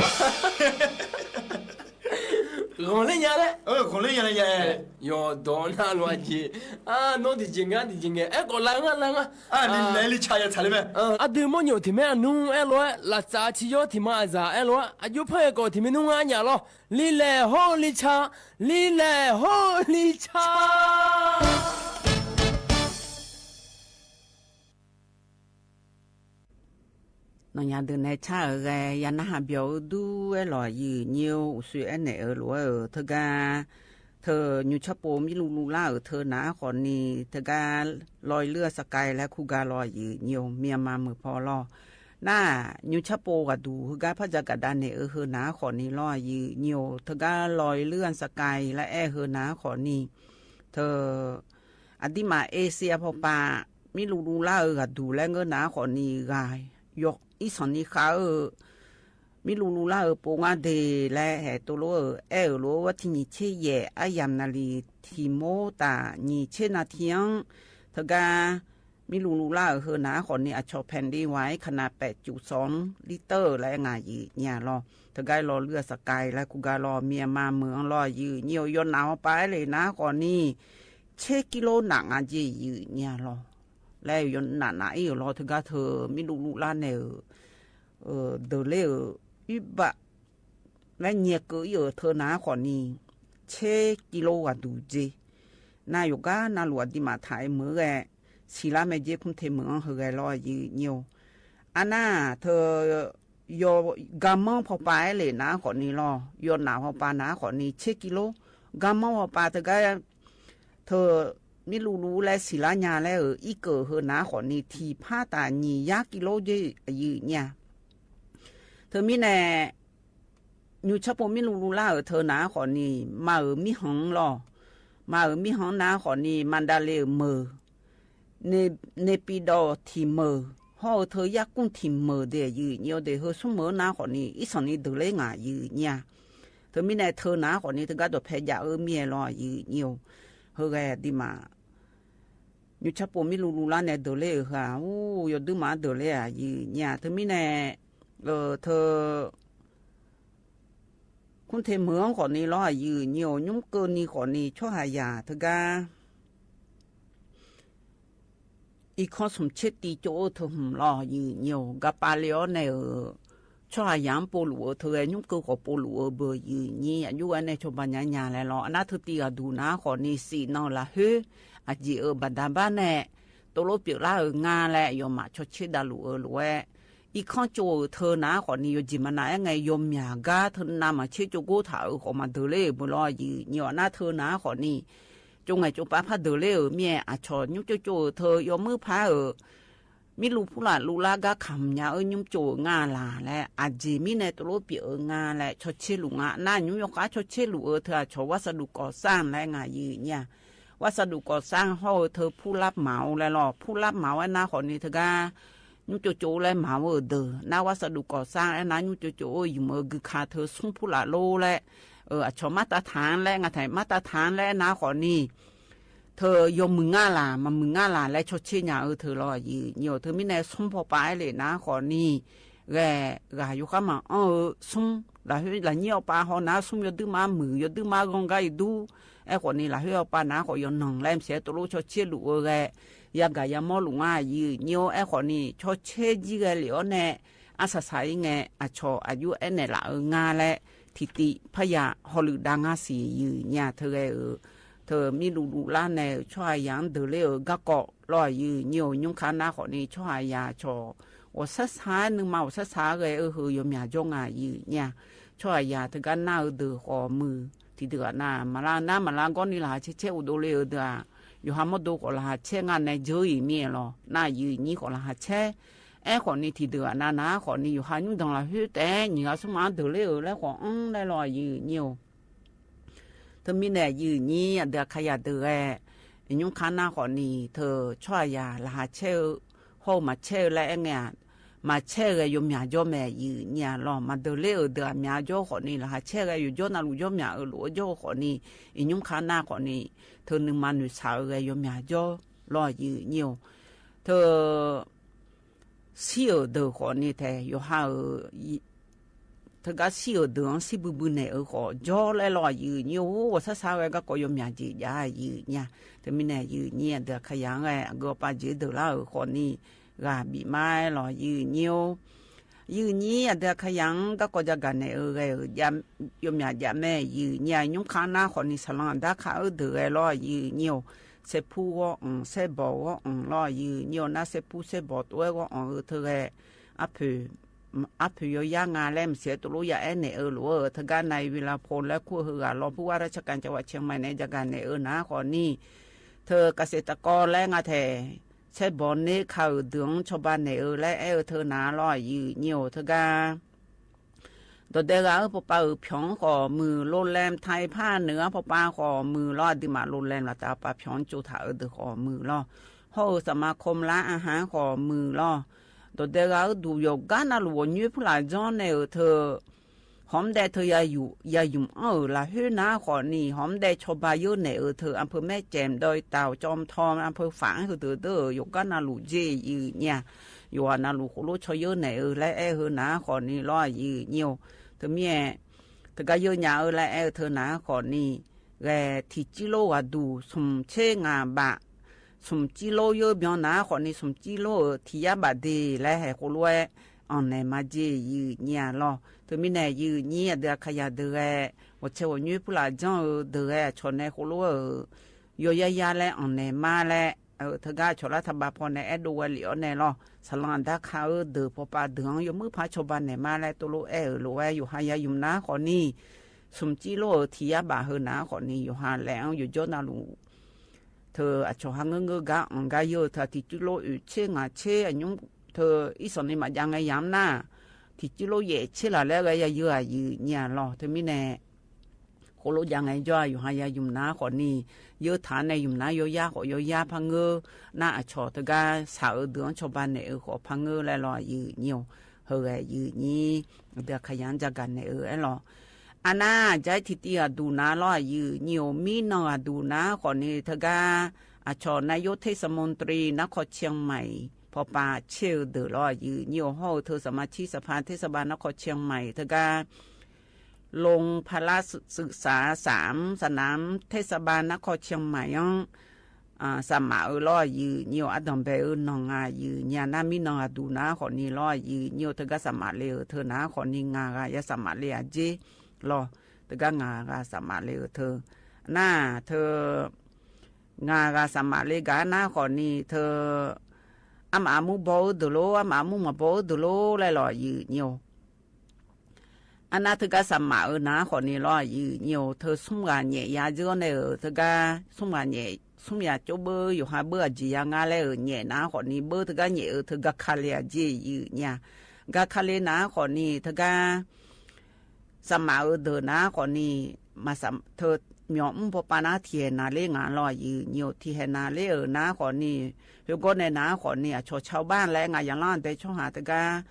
G'awˬ leh nyaˇ leh, g'awˬ leh nyaˇ leh yaˇ ehˉ. Yawˬ dawˬ na lo a jeˬ. A, nawˬ tiˍ jeˬ ngaˬ tiˍ jeˬ ngeh ehˉ k'awꞈ la ngaˇ la ngaˇ. Liˇ lehˬ liˇ cha yaˇ htaꞈ le meh. A dui mawˇ nyi-oˬ tiˍ meh a nuˇ ehˉ lo, laˬ tcaˍ chi yawˇ tiˍ ma a zaˍ ehˉ lo, a juˇ hpaˇ yehˬ k'awꞈ tiˍ meh nuˇ ngaˇ nyaꞈ lawˬ. Liˇ lehˬ hawˇ liˇ cha, liˇ lehˬ hawˇ liˇ cha. Nawˬ yaꞈ deuˬ neh chaˇ-euˬ g'a yaˇ naˇ haˍ byawˬ-eu duˇ ehˉ lawˬ yuˬ nyi-oˬ, uˍ shu ehˉ nehˬ-euˬ loꞈ-euˬ teu gaˇ. Teu nyu chaˇ po miˇ lu lu laˇ-euˬ teu naˍ aˉ k'awꞈ ni teu gaˇ. Lawˬ-e leuˉ a sa k'ai leh hkuˇ gaˇ lawˬ yuˬ nyi-oˬ, Myanmar meuˬ hpawˇ lawˬ. Naˇ, nyu chaˇ po g'aˬ duˬ hui gaˇ hpaˇ jaˇ gaˬ daꞈ nehˬ-eu hui naˍ aˉ hk'awꞈ ni lawˇ a yiˍ nyi-oˬ. Hteu gaˇ law e leuˉ a sa k'ai laˇ ehˉ hui naˍ aˉ hk'awꞈ ni, hteu aˬ diˇ maˬ Asia hpaw paˍ miˇ lu lu laˇ-eu g'aˬ duˬ leh ngeuˇ naˍ aˉ hk'awꞈ ni g'a, iˉ sanˍ ni hk'a-eu miˇ lu lu laˇ-eu po ngaˇ de leh hehꞈ to lo ehˉ-euˬ lo vaˇ htiˇ nyi chehˇ yehˬ aˉ yaꞈ naˍ liˍ htiˍ moˉ taˍ nyi chehˇ naˍ htiˍ anˉ, hteu gaˇ miˇ lu lu laˇ-euˬ hui naˍ aˉ hk'awꞈ ni a chaw แผ่นดินไหว ขนาด แปดจุดสอง Richter leh ngaˬ yiˍ nyi a lawˇ. Hteu gaˇ law leuˉ a sa k'ai leh kuˬ gaˇ law Myanmar meuˬ anˇ lawˇ a yiˍ nyi-oˬ. Yawˇ naˍ aw pa ehˉ le naˍ aˉ hk'awꞈ ni chehˇ kilo naꞈ ngaˬ jeˬ yiˍ nyi a lawˇ. Leh yawˇ naꞈ naꞈ iˉ-euˬ lawˇ hteu gaˇ hteu miˇ lu lu laˇ nehˬ-euˬ deuˬ le-euˬ iˉ baˆ leh nyi keu iˉ-euˬ hteu naˍ aˉ hk'awꞈ ni chehˇ kilo g'aˬ duˬ jeˬ. Naˇ yawˬ gaˇ naˇ loꞈ aˬ diˇ maˬ htaꞈ e meuˬ geh shiˍ laˇ meh jeˇ hkunˉ hteˇ meuˬ anˇ hui geh lawˇ a yiˍ nyi-oˬ. A naˇ hteu yawˇ ga manˇ hpaw pa ehˉ le naˍ aˉ hk'awꞈ ni lawˇ. Yawˇ naˍ hpaw pa naˍ aˉ hk'awꞈ ni chehˇ kilo ga manˇ hpaw pa hteu gaˇ hteu miˇ lu lu leh shiˍ laˇ nya leh-euˬ iˉ keu hui naˍ aˉ hk'awꞈ ni htiˍ hpaˇ taˍ nyi yaˇ kilo jeˬ a yiˍ nyi a. Hteu miˇ nehˬ, nyu chaˇ po miˇ lu lu laˇ-euˬ hteu naˍ aˉ hk'awꞈ ni maˬ uiˍ miˇ hanˉ lawˇ. Maˬ uiˍ miˇ hanˉ naˍ aˉ hk'awꞞ ni Mandalay uiˍ meuˬ, Naypyidaw htiˍ meuˬ, hawˇ-eu hteu yaˇ kuˇ htiˍ meuˬ de yiˍ nyi-oˬ. De hui suhˉ meuˬ naˍ aˉ hk'awꞈ ni iˉ sanˍ ni deuˬ le ngaˬ yiˍ nyi a. Hteu miˇ nehˬ hteu naˍ aˉ hk'awꞈ ni hteu gaˇ dawˬ hpehꞈ jaꞈ-eu miˇ e lawˇ yiˍ nyi-oˬ. Hui geh a diˇ maˬ nyu chaˇ po miˇ lu lu laˇ nehˬ deuˬ le-euˬ hui a, oˇ yawˇ duiˉ maˬ deuˬ le a yiˍ nyi a. Hteu miˇ nehˬ, hteu hkunˉ hteˇ meuˬ anˉ hk'awꞈ ni lawˇ a yiˍ nyi-oˬ. Nymˉ keu ni hk'awꞈ ni chaw haˍ yaˍ hteu gaˇ iˉ hkawˇ sum chehˇ ti co-oˬ hteu hmeuꞈ lawˇ yiˍ nyi-oˬ. Ga pa le awˉ nehˬ-euˬ chaw haˍ yaˍ anˉ po loꞈ-eu hteu geh nymˉ keu k'awꞈ po loꞈ-eu beuˬ yiˍ nyi a juˇ g'aˇ nehˬ chaw ba nyaˇ nya leh lawˇ. A naˇ hteu ti g'aˬ duˬ naˍ aˉ hk'awꞈ ni siꞈ naw laˬ hoˉ aˬ jeˬ-euˬ baˬ daꞈ baˆ nehˬ to loˉ piˬ laˇ-euˬ ngaˇ leh yawˇ maꞈ chaw chehˇ daꞈ loꞈ-eu loꞈ-ehˉ iˉ hkawˇ co-euˬ hteu naˍ aˉ hk'awꞈ ni yawˇ jeˬ maˍ naꞈ ehˉ ngeh yawˇ myaˍ gaˇ hteu naˍ maˬ chehˇ co goˇ htaꞈ-euˬ k'awꞈ maˍ deuˬ le-euˬ beuˬ lawˇ yiˍ nyi. A naˇ hteu naˍ aˉ hk'awꞈ ni co ngehˬ co pa hpaˇ deuˬ le-euˬ miˇ e a chaw nymˉ co co-euˬ hteu yawˇ meuˇ hpaˇ-euˬ miˇ lu hpuˇ laꞈ lo laˇ gaˇ hkanˍ myaꞈ-euˬ nymˉ co-euˬ ngaˇ laˬ leh aˬ jeˬ miˇ nehˬ to loˉ piˬ-euˬ ngaˇ leh chaw chehˇ loꞈ ngaˇ. Naˇ nyi yawˇ k'aˉ chaw chehˇ loꞈ-eu hteu a chaw วัสดุก่อสร้าง leh ngaˬ yiˍ nyi a. วัสดุก่อสร้าง hawˇ-eu hteu hpuˇ laˇ maˍ-o leh lawˇ. Hpuˇ laˇ maˍ-o ehˉ naˉ hk'awꞈ ni hteu gaˇ nymˉ co co leh maˍ-o-euˬ deuˬ. Naˇ วัสดุก่อสร้าง ehˉ naˉ nymˉ co co-o yuˬ meuˬ gui hkanˍ hteu suhˉ hpuˇ laꞈ lo leh a chaw maˇ taˇ htanˍ leh ngaˬ htaiˍ maˇ taˇ htanˍ leh naˉ hk'awꞈ ni hteu yawˇ mui ngaˇ laˬ maˬ mui ngaˇ laˬ leh chaw chehˇ nyaꞈ-eu hteu lawˇ yiˍ nyi-oˬ. Hteu miˇ nehˬ suhˉ hpaw pa ehˉ le naˉ hk'awꞈ ni geh g'aˬ yawˇ hk'aˇ maˬ anˇ-eu suhˉ laˬ hoˉ laˬ nyiˉ awˬ pa haw naˉ suhˉ yawˇ duiˉ maˇ muiˬ yawˇ duiˉ maˇ g'awˇ gaˇ e duˇ. Ehˉ hk'awꞈ ni laˬ hoˉ awˬ pa naˉ hk'awꞈ yawˇ naˬ leh mehˍ shehˍ to lo chaw chehˇ loꞈ-eu geh yaˇ gaˬ yaˇ mawˇ loꞈ ngaˇ yiˍ nyi-oˬ. Ehˉ hk'awꞈ ni chaw chehˇ jiˇ geh liꞈ awˉ nehˆ a shaˍ shaˍ iˉ ngeh a chaw a juˇ ehˉ nehˬ laꞈ-eu ngaˇ leh htiꞈ tiꞈ hpaˇ yaꞈ haw luꞈ daꞈ ngaˇ shiˍ yiˍ nyi a hteu geh-euˬ hteu miˇ lu lu laˇ nehˬ chaw haˍ yaˍ anˉ deuˬ le-euˬ gaˇ k'awꞈ lawˇ yiˍ nyi-oˬ. Nymˇ hk'aˇ naˉ hk'awꞈ ni chaw haˍ yaˍ chaw g'awˬ shaˉ shaˉ nuˇ ma g'awˬ shaˉ shaˉ geh-eu hui yawˇ myaˍ jawˇ ngaˇ yiˍ nyi a. Chaw haˍ yaˍ hteu gaˇ naˇ-eu deuˬ k'awꞈ mui htiꞈ deuˬ aꞈ na maˍ laˇ naˉ maˍ laˇ gawˇ ni laˬ ha chehˇ chehˇ uˬ do le-euˬ deuˬ aꞈ yawˬ ha mawˇ do k'awꞈ laˬ ha chehˇ ngaˇ nehˬ jeuˇ yiˍ miˇ e lawˬ. Naˆ yiˍ nyi k'awꞈ laˬ ha chehˇ. Ehˉ hk'awꞈ ni htiꞈ deuˬ aꞈ na naˉ hk'awꞈ ni yawˬ ha nyiˇ dawˬ laˬ hoˉ tehꞈ nyi g'a suhˉ maˇ deuˬ le-euˬ leh k'awꞈ anˉ leh lawˇ yiˍ nyi-oˬ. Hteu miˇ nehˬ yiˍ nyi a deuˬ aꞈ hk'a yaꞈ deuˬ geh nymˇ hk'aˇ naˉ hk'awꞈ ni hteu chaw haˍ yaˍ laˬ ha chehˇ-eu hawˇ maˍ chehˇ-eu leh ehˉ ngeh aꞈ maˍ chehˇ geh yawˇ myaˍ jawˇ mehˍ yiˍ nyi a lawˬ. Maˬ deuˬ le-euˬ deuˬ aꞈ myaˍ jawˇ hk'awꞈ ni laˬ ha chehˇ geh yawˬ jawˇ na luˬ jawˇ myaꞈ-euˬ loꞈ-eu jawˇ hk'awꞈ ni nyi nymˇ hk'aˇ naˉ hk'awꞈ ni hteu nuˇ ma nuˬ shaˍ-eu geh yawˇ myaˍ jawˇ lawˇ yiˍ nyi-oˬ. Hteu shiˉ-euˬ deuˬ hk'awꞈ ni htehꞈ yawˬ ha-euˬ hteu gaˇ shiˉ-euˬ deuˬ anˉ shiˉ bui bui nehˬ-euˬ k'awꞈ jawˇ leh lawˇ yiˍ nyi-oˬ. G'awˬ shaˉ shaˉ geh gaˇ k'awꞈ yawˇ myaˍ jeˬ jaˇ yiˍ nyi a. Hteu miˇ nehˬ yiˍ nyi a deuˬ aꞈ hk'a yaꞈ g'a a g'uiˬ awˬ pa jeˬ deuˬ laˇ-euˬ hk'awꞈ ni g'a biꞈ maˇ lawˬ yiˍ nyi-oˬ. Yiˍ nyi a deuˬ aꞈ hk'a yaꞈ gaˇ k'awꞈ jaˇ gaˬ nehˬ-euˬ geh yawˇ myaˍ jaˇ mehˍ yiˍ nyi a. Nyi nymˇ hk'aˇ naˉ hk'awꞈ ni saˍ laꞈ daˇ hk'aˇ uˉ deuˬ geh lawˇ yiˍ nyi-oˬ. Seh hpuˇ g'awˇ anˍ seh bawˬ g'awˇ anˍ lawˇ yiˍ nyi-oˬ. Naˉ seh hpuˇ seh bawˬ toꞈ-ehˉ g'awˇ anˍ-eu hteu geh aˉ poeˍ yawˇ yaˇ ngaˇ leh mehˍ shehˍ to lo yaˇ ehˉ nehˬ-eu loꞈ-eu hteu gaˇ na e ve la hpaw leh hkuˇ hui g'aˬ law hpuˇ vaˇ raˇ chaˇ kaˍ ca vaꞈ chehˇ maˇ nehˬ jaˇ gaˬ nehˬ-eu naˉ hk'awꞈ ni hteu kaˍ sehˍ taˍ k'aw leh ngaˇ htehꞈ chehˇ bawˬ neˇ hk'a uiˍ deuˬ-anˉ chaw ba nehˬ-eu leh ehˉ-eu hteu naˍ law a yiˍ nyi-oˬ. Hteu gaˇ dawˬ deh g'a-euˉ paw pa uiˍ hpyawˇ k'awꞈ muiˬ lo leh, Htaiˍ hpaˇ Naˍ aˉ paw pa k'awꞈ muiˬ law, a diˇ maꞈ lo leh laꞈ taˍ paw pa hpyawˇ co htaꞈ-eu deuˬ k'awꞈ muiˬ law, hawˉ-eu saˍ ma hkawˇ mvuh laˇ a haˉ k'awꞈ muiˬ law, dawˬ deh g'a-euˉ duˬ yawˬ gaˉ na luˬ awˬ nyiˇ hpuˇ laˬ jawˇ nehˬ-euˬ hteu, hawˉ mvuhˇ deh hteu yaˇ yuˬ anˉ-euˬ laˬ hoˉ naˉ k'awꞈ ni, hawˉ mvuhˇ deh chaw ba yeuˇ nehˬ-euˬ hteu, a hpeu mehˆ cehˬ dawˇ taˍ-oˬ, caw mvuh htaw a hpeu faˍ-anˉ hui deuˬ deuˉ yawˬ gaˉ na luˬ jeˇ yiˍ nyi-a. Yawˬ aꞈ na luˬ hk'oˆ lo chaw yeuˇ nehˬ-euˬ leh ehˉ-eu naˍ k'awꞈ ni law a yiˍ nyi-oˬ. Hteu miˇ-ehˍ, hteu gaˇ yeuˇ nyi-a-eu leh ehˉ-eu hteu naˍ k'awꞈ ni, g'ehˬ htiˍ ciˉ lonˉ g'a duˬ, suhˍ cheˇ ngaˬ baꞈ, suhˍ ciˉ lonˉ yeuˇ byaw naˍ k'awꞈ ni, suhˍ ciˉ lonˉ-euˬ htiˍ yaˇ baꞈ deˬ leh hehˍ k'oˆ lo-e, awˬ nehˬ ma jeˇ yiˍ nyi-a law. Hteu miˇ nehˬ yiˍ nyi, a deuˬ a hk'a yaꞈ deuˬ g'eh, awˬ chehˇ awˬ nyiˇ hpuˇ laˬ jawˇ-eu deuˬ g'eh, a chaw nehˬ hk'oˆ lo-e, yawˬ yaˇ yaˇ leh awˬ nehˬ ma leh, hteu gaˇ a chaw laˇ htaꞈ ba hpaw neh ehˉ do g'a liꞈ awˬ nehˬ law, saˍ laꞈ daˇ hk'a-eu deuˬ paw pa deuˬ-anˉ yawˇ muiˉ hpaˇ chaw ba nehˬ ma leh to lo ehˉ-euˬ loꞈ-e, yawˬ ha yaˇ yuˬ naˍ k'awꞈ ni, suhˍ ciˉ lonˉ-euˬ htiˍ yaˇ baꞈ hui naˍ k'awꞈ ni yawˬ ha lehˬ-anˉ yawˬ jawˇ na luˬ hteu, a chaw ha ngeuˇ ngeuˇ gaˇ awˬ gaˇ yeuˇ hteu, htiˍ ciˉ lonˉ uiˍ cheˇ ngaˬ cheˇ a nyi hteu, iˉ suhˍ ni maꞈ jaˇ ngeh yaꞈ mvuhˇ naˇ, htiˍ ciˉ lonˉ yehˬ cheˇ laˬ leh g'a yaˇ yeuˇ a yiˍ nyi-a law. Hteu miˇ nehˬ, hk'oˆ lo jaˇ ngeh jawˇ a yawˬ ha yaˇ yuˬ naˍ k'awꞈ ni, yeuˇ htaꞈ nehˬ yuˬ naˍ yawˇ yaˇ k'awꞈ yawˇ yaˇ hpaˇ ngeuˇ naˇ, a chaw hteu gaˇ shaˍ-eu deuˬ-anˉ chaw ba nehˬ-euˬ k'awꞈ hpaˇ ngeuˇ leh law a yiˍ nyi-oˬ. Hui g'eh yiˍ nyi, a deuˬ a hk'a yaꞈ-anˉ jaˇ gaˬ nehˬ-euˬ ehˉ law. A naˇ jaˇ htiꞈ tiˇ g'a duˬ naˍ law a yiˍ nyi-oˬ. Miˉ naw g'a duˬ naˍ k'awꞈ ni hteu gaˇ, a chaw naˍ yawˇ เทศมนตรีนครเชียงใหม่ paw pa cheˇ-eu deuˬ law a yiˍ nyi-oˬ. Hawˉ-eu hteu saˍ ma chiˇ saˍ hpaˇ เทศบาลนครเชียงใหม่ hteu gaˇ โรงพละศึกษาสามสนามเทศบาลนครเชียงใหม่ anˉ saˍ maꞈ-euˬ law a yiˍ nyi-oˬ. A danˬ behˬ-euˬ nawˬ ngaˬ yiˍ nyi-a naˇ, miˉ naw g'a duˬ naˍ k'awꞈ ni law a yiˍ nyi-oˬ. Hteu gaˇ saˍ maꞈ le-euˬ hteu naˍ k'awꞈ ni ngaˬ g'a yaˇ saˍ maꞈ le a jeˇ law. Hteu gaˇ ngaˬ g'a saˍ maꞈ le-euˬ hteu, naˇ hteu ngaˬ g'a saˍ maꞈ le gaˬ naˍ k'awꞈ ni hteu, a maꞈ a mvuhˇ baw-euˬ deuˬ lo, a maꞈ a mvuhˇ maˬ baw-euˬ deuˬ lo leh law a yiˍ nyi-oˬ. A naˇ hteu gaˇ saˍ maꞈ-euˬ naˍ k'awꞈ ni law a yiˍ nyi-oˬ. Hteu suhˉ g'a nyehˬ yaˇ jeˇ awˬ nehˬ-euˬ hteu gaˇ suhˉ g'a nyehˬ, suhˉ yaˇ coˇ beuˆ yawˬ ha beuˆ a jeˬ yaˇ ngaˇ leh-euˬ nyehˬ naˍ k'awꞈ ni beuˆ hteu gaˇ nyehˬ-euˬ hteu gaˇ hk'a le a jeˇ yiˍ nyi-a. Gaˇ hk'a le naˍ k'awꞈ ni hteu gaˇ saˍ maꞈ-euˬ deuˬ naˍ k'awꞈ ni, maˍ saˍ hteu myaw mvuhˇ paw pa naˉ htiꞈ hehˍ naˍ le ngaˬ law a yiˍ nyi-oˬ. Htiꞈ hehˍ naˍ le-euˬ naˍ k'awꞈ ni, heuˬ gawˇ neh naˍ k'awꞈ ni a chaw chaw baˆ leh ngaˬ yaꞈ laˇ deh chawˇ haˍ hteu gaˇ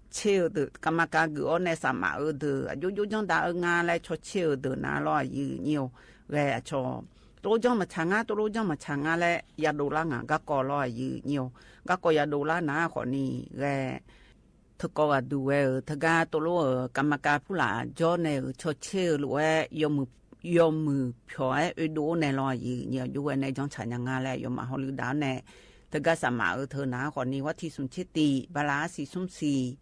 cheˇ-eu deuˬ, kaˍ maˍ kaˍ g'uiˬ awˬ nehˬ saˍ maꞈ-euˬ deuˬ a joˇ joˇ janˇ daꞈ-eu ngaˇ leh chaw cheˇ-eu deuˬ naˍ law a yiˍ nyi-oˬ. G'eh a chaw to lo janˇ maˍ chaꞈ ngaˇ, to lo janˇ maˍ chaꞈ ngaˇ leh yaꞈ doꞈ laˇ ngaˬ gaˇ kawꞈ law a yiˍ nyi-oˬ. Gaˇ kawꞈ yaꞈ doꞈ laˇ naˍ k'awꞈ ni, g'eh hteu kawꞈ g'a duˬ g'eh-euˬ hteu gaˇ to lo-euˬ kaˍ maˍ kaˍ hpuˇ laꞈ jawˇ nehˬ-euˬ chaw cheˇ-eu loꞈ-ehˉ, yawˇ muiˬ hpyaw-ehˉ oˇ do-oˬ nehˬ law a yiˍ nyi-oˬ. Yawˇ g'eh nehˬ janˇ chaꞈ nyaꞈ ngaˇ leh yawˇ maˬ haw leuˆ daꞈ-oˬ nehˬ, hteu gaˇ saˍ maꞈ-euˬ hteu naˍ k'awꞈ ni vaˇ htiˇ suhˍ cheˇ tiꞈ ba la a siˍ suhˉ siˍ,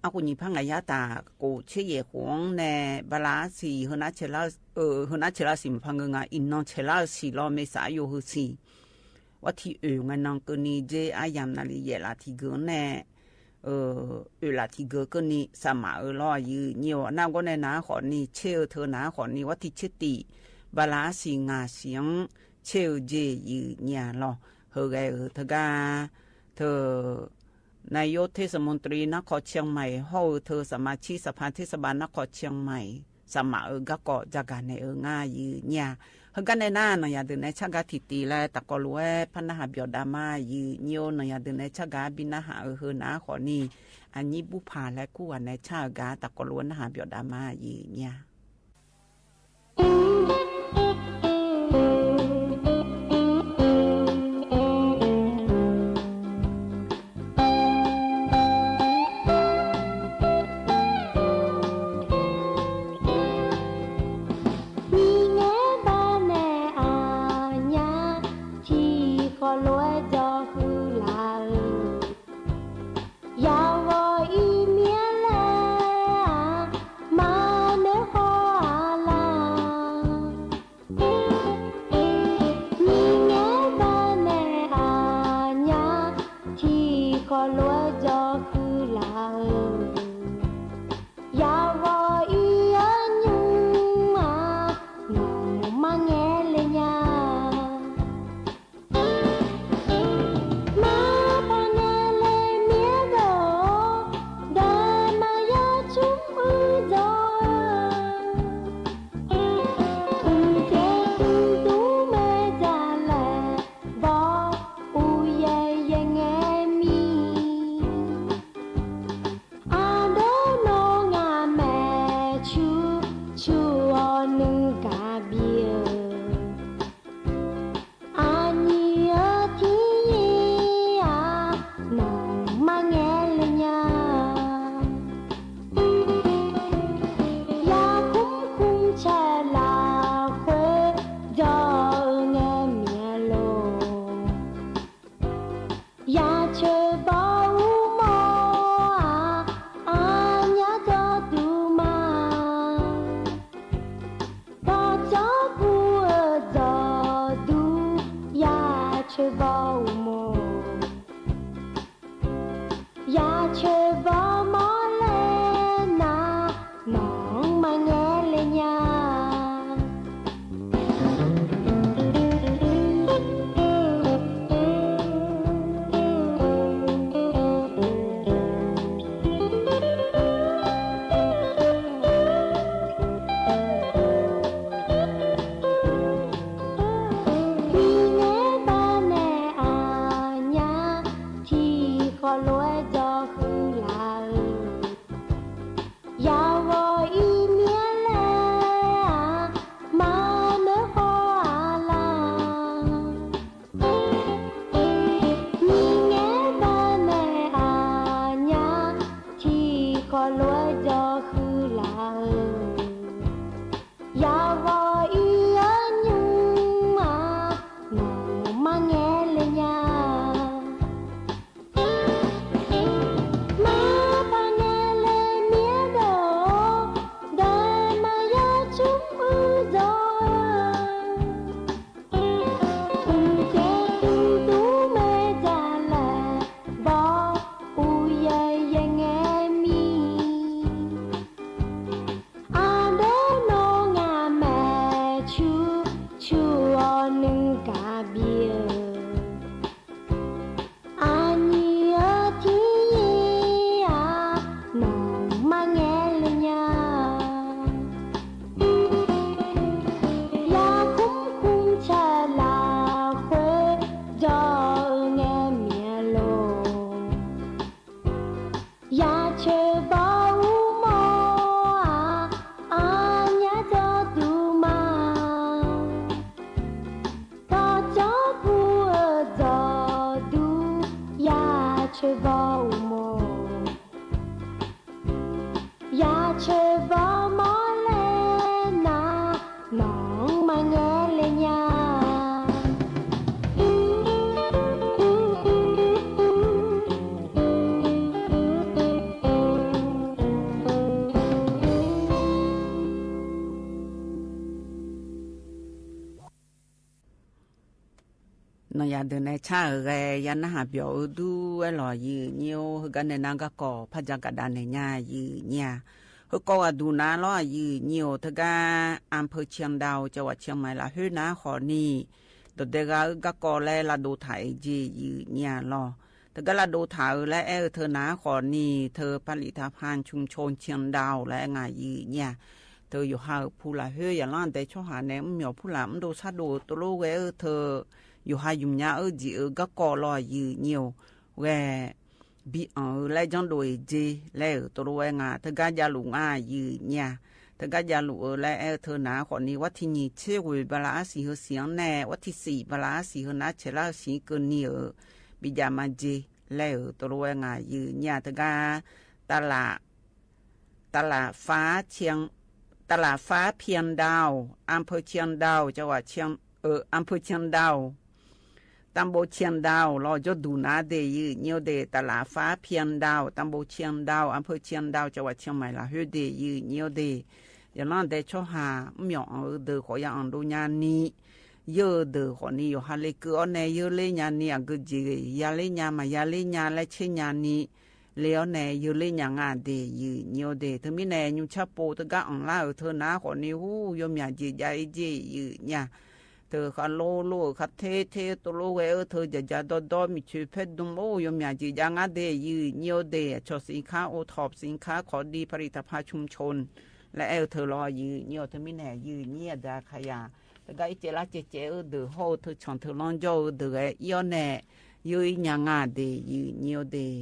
a k'o nyi hpaˇ ngaˬ yaˇ taˍ k'oˍ cheˇ yehˬ k'oˍ-anˉ nehˬ ba la a siˍ, hui naˉ chehˇ laˇ siˍ maˬ hpaˇ ngeu ngaˬ iˍ naw chehˇ laˇ-eu siˍ law meh saˍ yawˇ hui siˍ vaˇ htiˇ oˬ ngaˬ na keu ni jeˇ aˉ yaꞈ naˍ liˍ yehˬ laꞈ htiꞈ geu nehˬ oˬ laꞈ htiꞈ geu keu ni saˍ maꞈ-euˬ law a yiˍ nyi-oˬ. A naˇ gawˇ nehˬ naˍ k'awꞈ ni cheˇ-eu hteu naˍ k'awꞈ ni vaˇ htiˇ cheˇ tiꞈ ba la a siˍ ngaˬ siˍ-anˉ cheˇ-eu jeˇ yiˍ nyi-a law. Hui g'eh-euˬ hteu gaˇ hteu นายกเทศมนตรีนครเชียงใหม่ hawˉ-eu hteu saˍ ma chiˇ saˍ hpaˇ เทศบาลนครเชียงใหม่ saˍ maꞈ-euˬ gaˇ kawꞈ jaˇ gaˬ nehˬ-euˬ ngaˇ yiˍ nyi-a. Hui gaˇ nehˬ naˇ nawˬ yaꞈ deuˬ nehˬ chaˇ gaˇ htiꞈ tiꞈ leh taˍ k'awꞈ loꞈ-ehˉ hpaˇ naˇ haˍ byawꞈ daꞈ maˇ yiˍ nyi-oˬ. Nawˬ yaꞈ deuˬ nehˬ chaˇ gaˇ biˇ naˇ haꞈ-euˬ hui naˍ k'awꞈ ni, a nyiˇ buˇ hpaˍ leh kuˇ g'a nehˬ chaˇ-euˬ gaˬ taˍ k'awꞈ loꞈ-ehˉ naˇ haˍ byawꞈ daꞈ maˇ yiˍ nyi-a. Miˬ nehˉ baˆ nehˉ aˬ nyaˇ, chi hk'aw lo-ehˉ jaw hui laˬ-euˬ. Yaꞈ g'awˬ iˉ miˉ leh aˬ, maˇ nehˉ hk'aw Yaˇ chaweh bawˇ mawˇ leh naˍ, nawˬ maˇ ngeh leh nyaˇ. Iˉ nehˉ baˆ nehˬ aˬ nyaˇ, hti hk'aw lo jawˇ hui laˬ. Yaˇ g'awˇ iˉ nehˉ leh aˬ, maˇ meuˇ hawˉ a laˇ. Iˉ nehˉ baˆ nehˬ aˬ nyaˇ, hti hk'aw lo jawˇ hui laˬ. Yaˇ g'awˇ iˉ yaˇ nyi aˬ, nawˬ maˇ ngeh leh nyaˇ. Maˇ pa ngeh leh miˉ dawˬ, dawˇ maˇ yaˇ cuˇ uˉ dawˬ. Uˉ ceh uˉ tuˉ meh jaˇ leh, bawˇ uˉ yehˬ yehˬ ngeh miˇ. A dawˇ nawˬ ngaˬ mehˍ chu, chu awˬ nuˇ kaꞈ biˇ. A nyi a tiˉ yeˬ a, nawˬ maˇ ngeh leh nyaˇ. Yaˇ hkunˉ hkunˉ chaˇ laˬ k'oˆ, jawˇ uiˍ ngeh miˬ loˬ. Yaˇ chaweh bawˇ uˉ mawˇ a, a nyaˇ jawˇ tuˬ maˇ. Tawˇ cawˇ hpu uiˍ dawˬ duˬ, yaˇ chaweh bawˇ uˉ mawˇ. Yaˇ chaweh bawˇ mawˇ leh naˍ, nawˬ maˇ ngeh leh nyaˇ. Nawˬ yaꞈ deuˬ neh chaˇ uiˍ geh yaˇ naˆ haˍ pyawˬ uiˍ duˇ ehˉ lawˬ, yehˬ nyi-oˬ. Heuˬ gaˇ neh naˆ gaˇ kawꞈ hpaˇ jaˇ kaꞈ daꞈ nehˬ nyaˇ, yehˬ nyi-a. Heuˬ kawˇ g'a duˬ naˍ lawˬ, yehˬ nyi-oˬ. Htaˇ gaˇ อำเภอเชียงดาว จังหวัดเชียงใหม่ laˬ heuˉ naˉ hk'awꞈ niˇ, dawˬ deh g'a uiˍ gaˇ kawꞈ leh laꞈ doˍ htaꞈ eˬ jeˬ yehˬ nyi-a lawˬ. Htaˇ gaˇ laꞈ doˍ htaꞈ uiˍ leh ehˉ uiˍ hteuꞈ naˍ hk'awꞈ niˇ hteuꞈ ผลิตภัณฑ์ชุมชนเชียงดาว leh ngaˬ yehˬ nyi-a. Hteuꞈ yawˬ ha uiˍ hpu laˬ heuˉ yaꞈ laˇ deh chawˇ haˍ neh mvuhˇ miˬ awˬ hpuˇ laꞈ mvuhˇ do shaˉ do to lo geh uiˍ hteuꞈ, yawˬ ha yuˬ nyi-a uiˍ jeˬ uiˍ gaˇ kawꞈ lawˬ, yehˬ nyi-oˬ. Geh biˇ anˍ uiˍ leh janˇ do eˬ jeˬ leh uiˍ to lo geh ngaˬ htaˇ gaˇ jaˇ loꞈ ngaˬ yehˬ nyi-a. Htaˇ gaˇ jaˇ loꞈ uiˍ leh ehˉ uiˍ hteuꞈ naˍ hk'awꞈ niˇ วันที่ nyi chi g'oˍ baˬ laꞈ aˉ shiˍ hui shiˍ anˉ neh วันที่สี่ baˬ laꞈ aˉ shiˍ hui naˉ chehˇ laˇ shiˍ keu niˇ uiˍ biˇ jaˇ maˇ jeˬ leh uiˍ to lo geh ngaˬ yehˬ nyi-a. Htaˇ gaˇ ตลาด ตลาดฟ้าเชียง ตลาดฟ้าเพียงดาว อำเภอเชียงดาว จังหวัดเชียง เอ่อ อำเภอเชียงดาว ตำบลเชียงดาว lawˬ jawˇ duˬ naˍ deh yehˬ nyi-oˬ deh. ตลาดฟ้าเพียงดาว ตำบลเชียงดาว อำเภอเชียงดาว จังหวัดเชียงใหม่ laˬ heuˉ deh yehˬ nyi-oˬ deh. Yaꞈ laˇ deh chawˇ haˍ mvuhˇ miˬ awˬ anˍ uiˍ deuˬ k'awꞈ yaˇ anˍ do nyi niˇ, yehˬ deuˬ hk'awꞈ niˇ yawˬ ha le keu awˬ neh yehˬ le nyi niˇ, aꞈ geu jeˬ yaˇ le nyi maˇ yaˇ le nyi leh chehˇ nyi niˇ, le awˬ neh yehˬ le nyi ngaˬ deh yehˬ nyi-oˬ deh. Hteuꞈ miˇ neh nyi chaˇ po htaˇ gaˇ anˍ laˇ uiˍ hteuꞈ naˍ hk'awꞈ niˇ huˉ yawˇ miˬ aꞈ jeˬ jaˇ e jeˬ yehˬ nyi-a. Hteuꞈ hk'a lo lo hk'a hteˇ hteˇ to lo geh uiˍ hteuꞈ jaˬ jaˇ dawˇ dawˇ miˬ chaweh hpehˇ duˇ maˇ oˬ, yawˇ miˬ aꞈ jeˬ jaˇ ngaˬ deh yehˬ nyi-oˬ deh. เฉพาะสินค้าโอท็อป สินค้าของดี ผลิตภัณฑ์ชุมชน leh ehˉ uiˍ hteuꞈ lawˬ yehˬ nyi-oˬ. Hteuꞈ miˇ neh yehˬ nyi-a daꞈ hk'a yaꞈ. Htaˇ gaˇ iˉ ceh laˇ ceh ceh uiˍ deuˬ hawˉ uiˍ hteuꞈ chanˬ hteuꞈ lawˇ jawˇ uiˍ deuˬ geh iˉ awˬ neh yehˬ iˉ nyi ngaˬ deh yehˬ nyi-oˬ deh.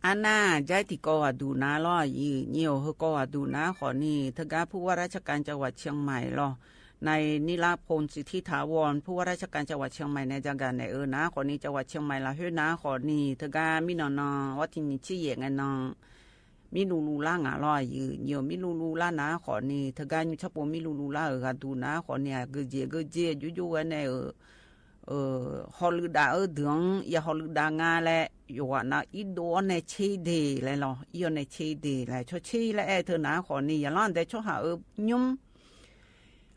A naˇ jaiˉ tiꞈ kawˇ g'a duˬ naˍ lawˬ, yehˬ nyi-oˬ. Heuˬ kawˇ g'a duˬ naˍ hk'awꞈ niˇ hteuꞈ gaˇ ผู้ว่าราชการจังหวัดเชียงใหม่ lawˬ, นายนิรพล สิทธิถาวร ผู้ว่าราชการจังหวัดเชียงใหม่ neh jaˇ gaˬ nehˬ uiˍ naˍ hk'awꞈ niˇ จังหวัดเชียงใหม่ laˬ heuˉ naˍ hk'awꞈ niˇ hteuꞈ gaˇ miˇ naw naw วันที่ nyi chi yehˬ ngaˬ naw miˇ lu lu laˇ ngaˬ lawˬ, yehˬ nyi-oˬ. Miˇ lu lu laˇ naˍ hk'awꞈ niˇ hteuꞈ gaˇ nyi chaˇ po miˇ lu lu laˇ uiˍ g'a duˬ naˍ hk'awꞈ niˇ aꞈ geu jeˬ geu jeˬ juˇ juˇ geh neh uiˍ haw leuꞈ daꞈ uiˍ deuˬ-anˉ yaˇ haw leuꞈ daꞈ ngaˬ leh, yawˬ g'aꞈ naˍ iˉ do awˬ neh cheˇ deh leh lawˬ, iˉ awˬ neh cheˇ deh leh chaw cheˇ leh ehˉ hteuꞈ naˍ hk'awꞈ niˇ yaꞈ laˇ deh chawˇ haˍ uiˍ nymˇ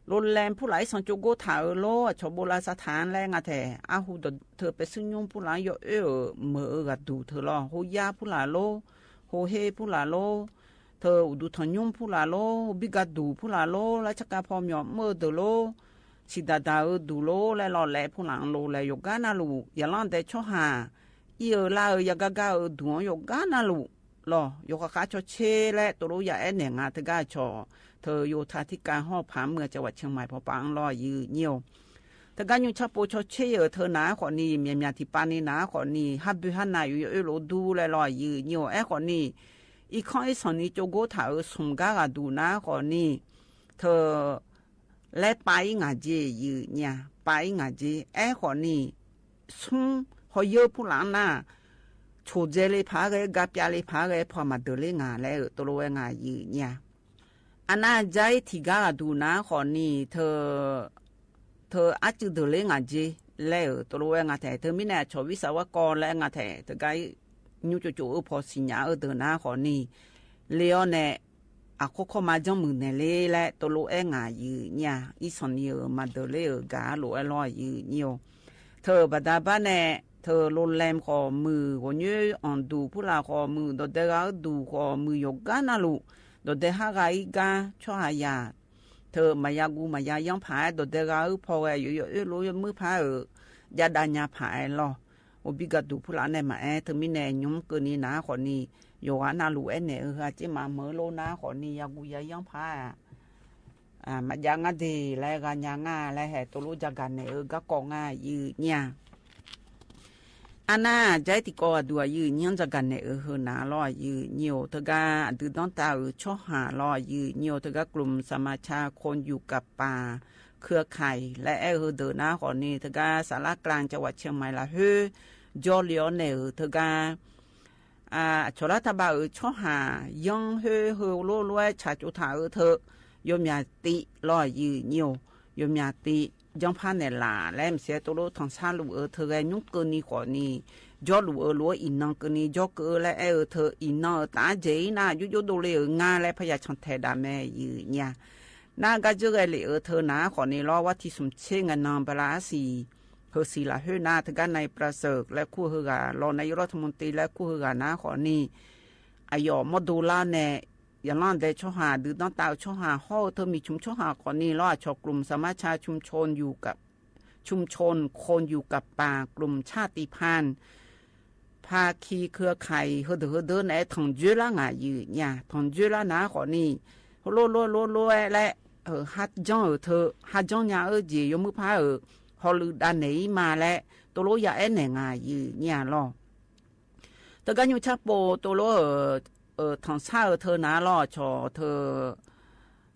Loˍ lehˬ hpuˇ laˬ iˉ sanˍ co g'oˇ htaꞈ-euˬ lonˉ, a chaw bon la sa htaꞈ leh ngaˬ htehꞈ, a hu dawˬ hteu pehꞈ suhˉ nymˇ hpuˇ laˬ yawˇ oˇ-euˬ meuꞈ-eu g'a duˬ hteu law. Ho yaˇ hpuˇ laˬ lonˉ, ho heˇ hpuˇ laˬ lonˉ, hteu uˍ duˬ htawnˍ nymˇ hpuˇ laˬ lonˉ, ho biˇ ga duˬ hpuˇ laˬ lonˉ, laˇ chaˇ ka hpaw mawˬ meuˇ deuˬ lonˉ, shiˍ daꞈ daꞈ-eu duˬ lonˉ leh law lehꞈ hpuˇ laˬ lo leh yawˬ gaˉ naˇ loˬ. Yaꞈ laˇ deh chawˇ haˍ iˉ-eu laˇ-eu yaˇ gaˇ gaˇ-eu duˬ-anˉ yawˬ gaˉ naˇ loˬ law. Yawˬ hk'aˬ hk'aˬ chaw chehˇ leh to lo yaˇ ehˉ nehˬ ngaˬ teˇ g'aˇ chaw hteu yoˬ htaˇ htiˇ ka hawˇ hpaˍ meuˇ a ca vaꞈ Chiang Mai hpaw paˍ-anˉ law yehˬ nyi-oˬ. Teˇ g'aˇ nyu chaˇ po chaw chehˇ-euˬ hteu naˍ aˉ k'awꞈ ni, myaꞈ myaꞈ tiꞈ pa ni naˍ aˉ k'awꞈ ni, haˉ bui haˉ na yuˬ yawˇ oˇ lo duˇ leh law yehˬ nyi-oˬ. Ehˉ k'awꞈ ni, iˉ hkawˇ iˉ sanˍ ni co g'oˇ htaꞈ-euˬ suhˍ gaˇ g'a duˬ naˍ aˉ k'awꞈ ni, hteu leh pa iˉ ngaˬ jeˇ yehˬ nyi-a, pa iˉ ngaˬ jeˇ. Ehˉ k'awꞈ ni, suhˉ haw yeuˇ hpuˇ laˬ naˇ, choˬ jeh le hpaˍ g'a, ga pya le hpaˍ g'a, hpaw maˍ deuˬ le ngaˬ leh-euˬ to lo-e ngaˬ yehˬ nyi-a. A naˇ jaˇ iˉ htiꞈ gaˇ g'a duˬ naˍ aˉ k'awꞈ ni, hteu aˉ cuˇ deuˬ le ngaˬ jeˇ leh-euˬ to lo-e ngaˬ htehꞈ, hteu miˉ nehˬ a chaw viˉ saˍ vaˇ kawˇ leh ngaˬ htehꞈ teˇ g'aˇ nyu co co-euˬ hpaw shiˍ nyaꞈ-eu deuˬ naˍ aˉ k'awꞈ ni, le-awˇ nehˬ, a hk'oˆ hkawˇ ma janˇ muiˬ nehˬ le leh to lo-e ngaˬ yehˬ nyi-a. Iˉ sanˍ ni-euˬ maˍ deuˬ le-euˬ gaˬ loꞈ-e law yehˬ nyi-oˬ. Hteu baˬ daꞈ baˆ nehˬ, hteu loˍ lehˬ k'awꞈ muiˬ, g'awˬ nyoˇ awˬ duˬ hpuˇ laˬ k'awꞈ muiˬ, dawˬ deh g'a uˉ duˬ k'awꞈ muiˬ, yawˬ gaˉ naˇ loˬ, dawˬ deh haˉ g'a iˉ gaˇ chawˇ ha yaˍ, hteu maˍ ya gu maˍ ya yanˇ hpaˍ-e, dawˬ deh g'a uˉ hpaw g'a yoˬ, yawˬ oˇ lo yawˇ meuˇ hpaˇ-euˬ jaˇ daꞈ nya hpaˍ-e law. Oˇ biˇ ga duˬ hpuˇ laˬ nehˬ maˍ-e, hteu miˉ nehˬ nyi mvuhˇ keu ni naˍ aˉ k'awꞈ ni, yawˬ g'a naˇ loꞈ-e nehˬ-euˬ ha ceˇ ma meuˍ lo naˍ aˉ k'awꞈ ni, ya gu ya yanˇ hpaˇ maꞈ jaˇ ngaˇ deˬ leh g'a nya ngaˇ leh hehꞈ to lo jaˇ gaˬ nehˬ-euˬ gaˇ kawꞈ ngaˇ yehˬ nyi-a. A naˇ jaˇ iˉ tiꞈ kawˆ g'a duˬ a yehˬ nyi-anˉ jaˇ gaˬ nehˬ-euˬ hui naˍ law yehˬ nyi-oˬ. Hteu gaˇ a duˬ dawˇ taˍ-euˬ chawˇ haˍ law yehˬ nyi-oˬ. Hteu gaˇ กลุ่มสมัชชาคนอยู่กับป่า เครือข่าย leh ehˉ hui deuˬ naˍ aˉ k'awꞈ ni, hteu gaˇ ศาลากลางจังหวัดเชียงใหม่ laˬ hoˉ jawˇ le-awˇ nehˬ-euˬ hteu gaˇ a chaw laˇ htaˇ baˆ-euˬ chawˇ haˍ yanˇ hoˉ hui loˇ loˇ-ehˉ chaꞈ co htaꞈ-euˬ hteu, yawˇ myaꞈ tiꞈ law yehˬ nyi-oˬ. Yawˇ myaꞈ tiꞈ janˇ hpaˇ nehˬ laˬ leh miˬ shehˍ to lo htawnˍ shaˉ luˬ-euˬ hteu g'a nyiˉ keu ni k'awꞈ ni, jawˇ luˬ-euˬ lo iˍ nan keu ni jawˇ keu leh ehˉ-euˬ hteu iˍ nan-euˬ taˍ jehˬ iˉ naˇ juˇ juˇ do le-euˬ ngaˇ leh hpaˇ yaꞈ chanˇ htehꞈ daꞈ meh yehˬ nyi-a. Naˇ gaˇ juˇ g'aˇ liꞈ-euˬ hteu naˍ aˉ k'awꞈ ni law, vaˇ htiˇ suhˍ cheˇ ngaˬ naˍ baˬ laˇ a shiˍ, hui shiˍ laˬ hoˉ naˍ hteu gaˇ นายประเสริฐ leh hkuˇ hui g'aˬ, รองนายกรัฐมนตรี leh hkuˇ hui g'aˬ naˍ aˉ k'awꞈ ni, a yawˬ mawˇ do laˇ nehˬ, yaꞈ laˇ deh chawˇ haˍ duˬ dawˇ taˍ-euˬ chawˇ haˍ hawˉ-eu hteu miˬ chum chawˇ haˍ k'awꞈ ni law, a chaw กลุ่มสมัชชาชุมชนอยู่กับ ชุมชนคนอยู่กับป่า กลุ่มชาติพันธุ์ ภาคีเครือข่าย hui deuˬ hui deuˬ nehˬ htawnˍ juˇ laˇ ngaˬ yehˬ nyi-a. Htawnˍ juˇ laˇ naˍ aˉ k'awꞈ ni, loˇ loˇ loˇ loˇ-ehˉ leh, haˉ janˇ-euˬ hteu haˉ janˇ nya-euˬ jeˬ yawˇ meuˇ hpaˇ-euˬ haw leuˬ daꞈ nehˬ iˉ ma leh to lo yaˇ ehˉ nehˬ ngaˬ yehˬ nyi-a law. Hteu gaˇ nyu chaˇ po to lo htawnˍ shaˉ-euˬ hteu naˍ law, a chaw hteu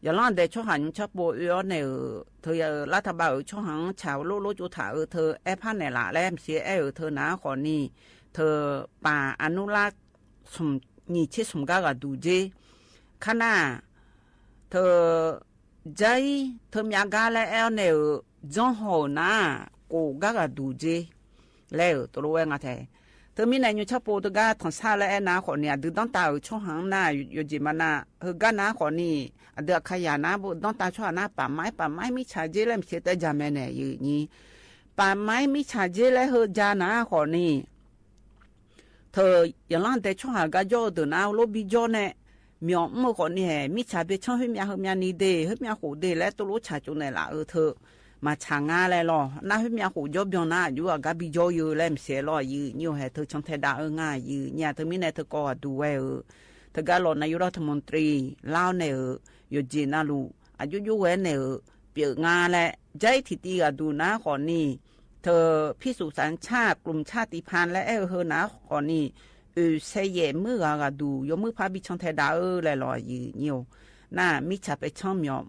yaꞈ laˇ deh chawˇ haˍ nyu chaˇ po oˇ-awˇ nehˬ-euˬ hteu laˇ htaˇ baˆ-euˬ chawˇ haˍ-anˉ chaꞈ loˇ loˇ co htaꞈ-euˬ hteu ehˉ hpaˇ nehˬ laˬ leh miˬ shehˍ ehˉ-euˬ hteu naˍ aˉ k'awꞈ ni, hteu paˍ a nuˇ laˇ nyi cheˇ suhˍ gaˇ g'a duˬ jeˇ. Hk'aˇ naˇ, hteu jaiˉ hteu myaꞈ gaˇ leh ehˉ-awˇ nehˬ-euˬ janˇ haw-euˬ naˍ k'oˍ gaˇ g'a duˬ jeˇ leh-euˬ to lo-e ngaˬ htehꞈ. Hteu miˉ nehˬ nyu chaˇ po hteu gaˇ htawnˍ shaˉ leh ehˉ naˍ aˉ k'awꞈ ni, a duˬ dawˇ taˍ-euˬ chawˇ haˍ-anˉ naˇ yawˬ jeˬ ma naˇ hui gaˇ naˍ aˉ k'awꞈ ni, a duˬ a hk'a yaꞈ naˍ bon dawˇ taˍ chawˇ haˍ naˇ paˍ maiˉ paˍ maiˉ miˇ chaꞈ jeˇ leh miˬ shehˍ tehꞈ jaˇ meh nehˬ yehˬ nyi. Paˍ maiˉ miˇ chaꞈ jeˇ leh hui jaˇ naˍ aˉ k'awꞈ ni, hteu yaꞈ laˇ deh chawˇ haˍ gaˇ jawˇ-eu deuˬ naˍ hui loˉ biˇ jawˇ nehˆ, miˬ awˬ mvuhˇ k'awꞈ ni hehꞈ miˇ chaꞈ beh chaˇ huiˉ myaꞈ hui myaꞈ ni deˬ huiˉ myaꞈ k'oˍ deˬ leh to lo chaꞈ co nehˬ laˬ-euˬ hteu maˍ chaꞈ ngaˇ leh law. Naˆ huiˉ myaꞈ k'oˍ jawˇ byaw naˍ a juˇ a gaˇ biˇ jawˇ yehˬ leh miˬ shehˍ law yehˬ nyi-oˬ hehꞈ hteu chaw htehꞈ daꞈ-eu ngaˇ yehˬ nyi-a. Hteu miˉ nehˬ hteu kawˆ g'a duˬ weh-euˬ hteu gaˇ law naˍ yawˇ รัฐมนตรี laˇ-awˇ nehˬ-euˬ yawˬ jeˬ na luˬ a juˇ juˇ weh nehˬ-euˬ pyeꞈ ngaˇ leh jaiˉ htiꞈ ti g'a duˬ naˍ aˉ k'awꞈ ni, hteu พิสูจน์สัญชาติ กลุ่มชาติพันธุ์ leh ehˉ-euˬ hui naˍ aˉ k'awꞈ ni, oˍ sheh yehˬ meuˇ g'a g'a duˬ yawˇ meuˇ hpaˇ biˇ chaw htehꞈ daꞈ-eu leh law yehˬ nyi-oˬ. Naˇ miˇ chaꞈ peh chaˇ miˬ awˬ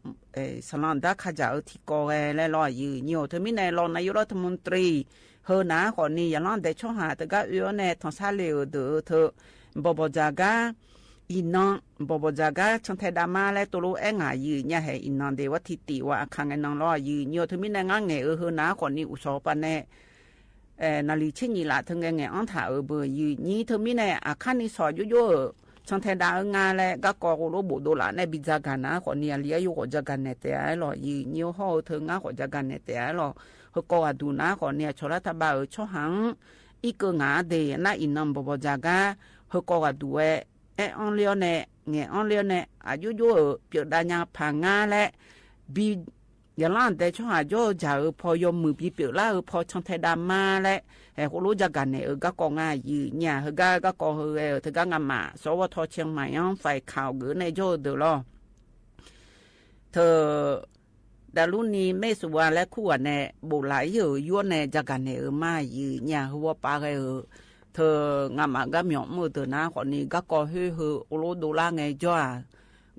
saˍ laꞈ daˇ hk'a jaꞈ-eu htiꞈ kawˆ g'a leh law yehˬ nyi-oˬ. Hteu miˉ nehˬ law naˍ yawˇ รัฐมนตรี hui naˍ aˉ k'awꞈ ni yaꞈ laˇ deh chawˇ haˍ hteu gaˇ oˇ-awˇ nehˬ htawnˍ shaˉ le-euˬ deuˬ-eu hteu bawˬ bawˬ jaˬ gaˇ iˍ nan, bawˬ bawˬ jaˬ gaˇ chaw htehꞈ daꞈ ma leh to lo ehˉ ngaˬ yehˬ nyi-a hehꞈ iˍ nan deˬ vaˇ htiꞈ tiꞈ wa a hk'a ngaˬ nan law yehˬ nyi-oˬ. Hteu miˉ nehˬ ngaˇ ngehˬ-euˬ hui naˍ aˉ k'awꞈ ni uˍ shawˍ pa nehˬ naˍ liˍ cheˇ nyi laꞈ hteu ngeh ngehˬ anˉ htaꞈ-euˬ beuˬ yehˬ nyi. Hteu miˉ nehˬ a hk'aˇ ni shawˍ juˇ juˇ-euˬ Chanˇ hteh daꞈ-eu ngaˇ leh, gaˇ kawꞈ k'o lo boꞈ do laꞈ naˆ bi jaˇ gaˬ naˉ k'awꞈ ni, a liꞈ a yawˇ k'awꞈ jaˇ gaˬ nehˬ tehꞈ-a lawˬ. Yeˬ nyi-oˬ, hawˇ-eu hteꞈ ngaˇ k'awꞈ jaˇ gaˬ nehˬ tehꞈ-a lawˬ. Hui k'aw g'a duˬ naˉ k'awꞈ ni, a chaw laˇ htaˇ ba-euˬ chawˇ haˍ-anˉ iˉ keu ngaˬ a deˬ naˆ iˍ naˆ bawˬ bawˬ jaˇ gaˇ. Hui k'aw g'a duˬ-e, ehˉ anˉ le-awˉ nehˆ, ngehˬ anˉ le-awˉ nehˆ, a joˇ joˇ-euˬ pyeuꞈ daꞈ nya hpanˍ ngaˇ leh, bi yaˍ laˇ deh chawˇ haˍ jawˇ jaˬ-euˬ hpaw yaw muiˬ bi pyeuꞈ laˇ-euˬ hpaw chanˇ hteh daꞈ maˇ leh, hk'oˆ lo jaˇ gaˬ nehˬ-euˬ gaˇ kawꞈ ngaˇ yeˬ nyi-a. Hui gaˇ gaˇ k'aw hui-e-euˬ hteꞈ gaˇ ngaˇ maˬ sawˉ g'awˇ htawˇ Chiang Mai-anˉ faiˍ hkaoˍ geuꞈ nehˬ jawˇ-eu deuˬ lawˬ. Hteu daꞈ luˉ ni mehˆ suˍ g'a leh hkuˇ g'a nehˬ boꞈ laꞈ iˉ-euˬ yawˇ nehˬ jaˇ gaˬ nehˬ-euˬ maˇ yeˬ nyi-a. Hui g'awˇ pa g'ai-euˬ hteu ngaˇ maˬ gaˇ mawˬ mvuhˇ-eu deuˬ naˉ k'awꞈ ni, gaˇ kawꞈ heˆ hui k'oˆ lo do laˇ ngeh jawˇ-a.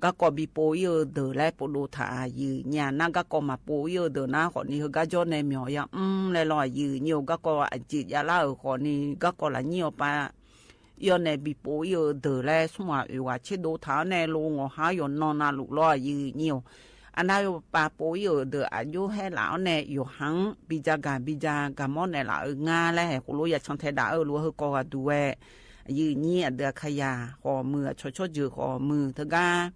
Gaˇ kawꞈ bi po iˉ-eu deuˬ leh po do htaꞈ yeˬ nyi-a. Naˆ gaˇ kawꞈ maˍ po iˉ-eu deuˬ naˉ k'awꞈ ni, hui gaˇ jawˇ nehˬ mawˬ yaꞈ mvuhˇ leh lawˬ yeˬ nyi-oˬ. Gaˇ kawꞈ a ciˍ jaˇ laˇ-euˬ k'awꞈ ni, gaˇ kawꞈ laꞈ nyiˇ awˬ pa iˉ-awˉ nehˬ bi po iˉ-eu deuˬ leh, suhˉ maˬ uiˍ g'aˬ cheˇ do htaꞈ-awˉ nehˬ lo ngawˬ haˉ yawˬ naw na luꞈ lawˬ yeˬ nyi-oˬ. A naˆ ve pa po iˉ-euˬ deuˬ a joˇ hehˉ laꞈ-awˉ nehˬ yawˬ haˉ biˇ jaˇ gaˬ biˇ jaˇ gaˬ mawˉ nehˬ laꞈ-euˬ ngaˇ leh, hk'oˆ lo yaꞈ chanˇ hteh daꞈ-eu lo hui k'aw g'a duˬ-e. Yeˬ nyi a deuˬ a hkaˇ yaˇ k'awꞈ muiˬ, a chaw chawˇ jeuˬ k'awꞈ muiˬ hteu gaˇ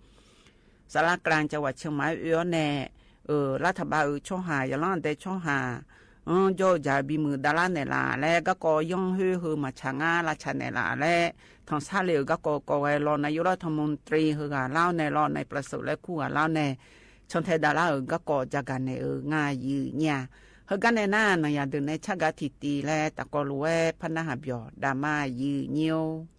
saˍ laˇ k'aˇ ca vaꞈ cheuˇ maˍ ve oˇ nehˬ, laˇ htaꞈ ba-euˬ chawˇ haˍ yaˍ laˇ deh chawˇ haˍ-anˉ jawˇ jaˍ bi muiˬ daꞈ laˇ nehˬ laˬ leh, gaˇ kawꞈ yawˇ heˆ hui maˍ chaꞈ ngaˇ laˇ chaꞈ nehˬ laˬ leh, htawnˍ shaˉ le-euˬ gaˇ kawꞈ k'awꞈ g'a lawˬ na yoˬ laˇ htaꞈ mvuhˇ tiˍ hui g'a laˇ-awˉ nehˬ lawˬ na pla suhˍ leh hkuˇ g'a laˇ-awˉ nehˬ, chanˇ hteh daꞈ laˇ-euˬ gaˇ kawꞈ jaˇ gaˬ nehˬ-euˬ ngaˇ yeˬ nyi-a. Hui gaˇ nehˬ naˉ naˬ yaˍ deuˬ nehˬ chaˇ gaˇ tiˍ tiˍ leh taꞈ kawꞈ loꞈ-e hpaˇ naˉ haˍ byawˬ daꞈ maˇ yeˬ nyi-oˬ.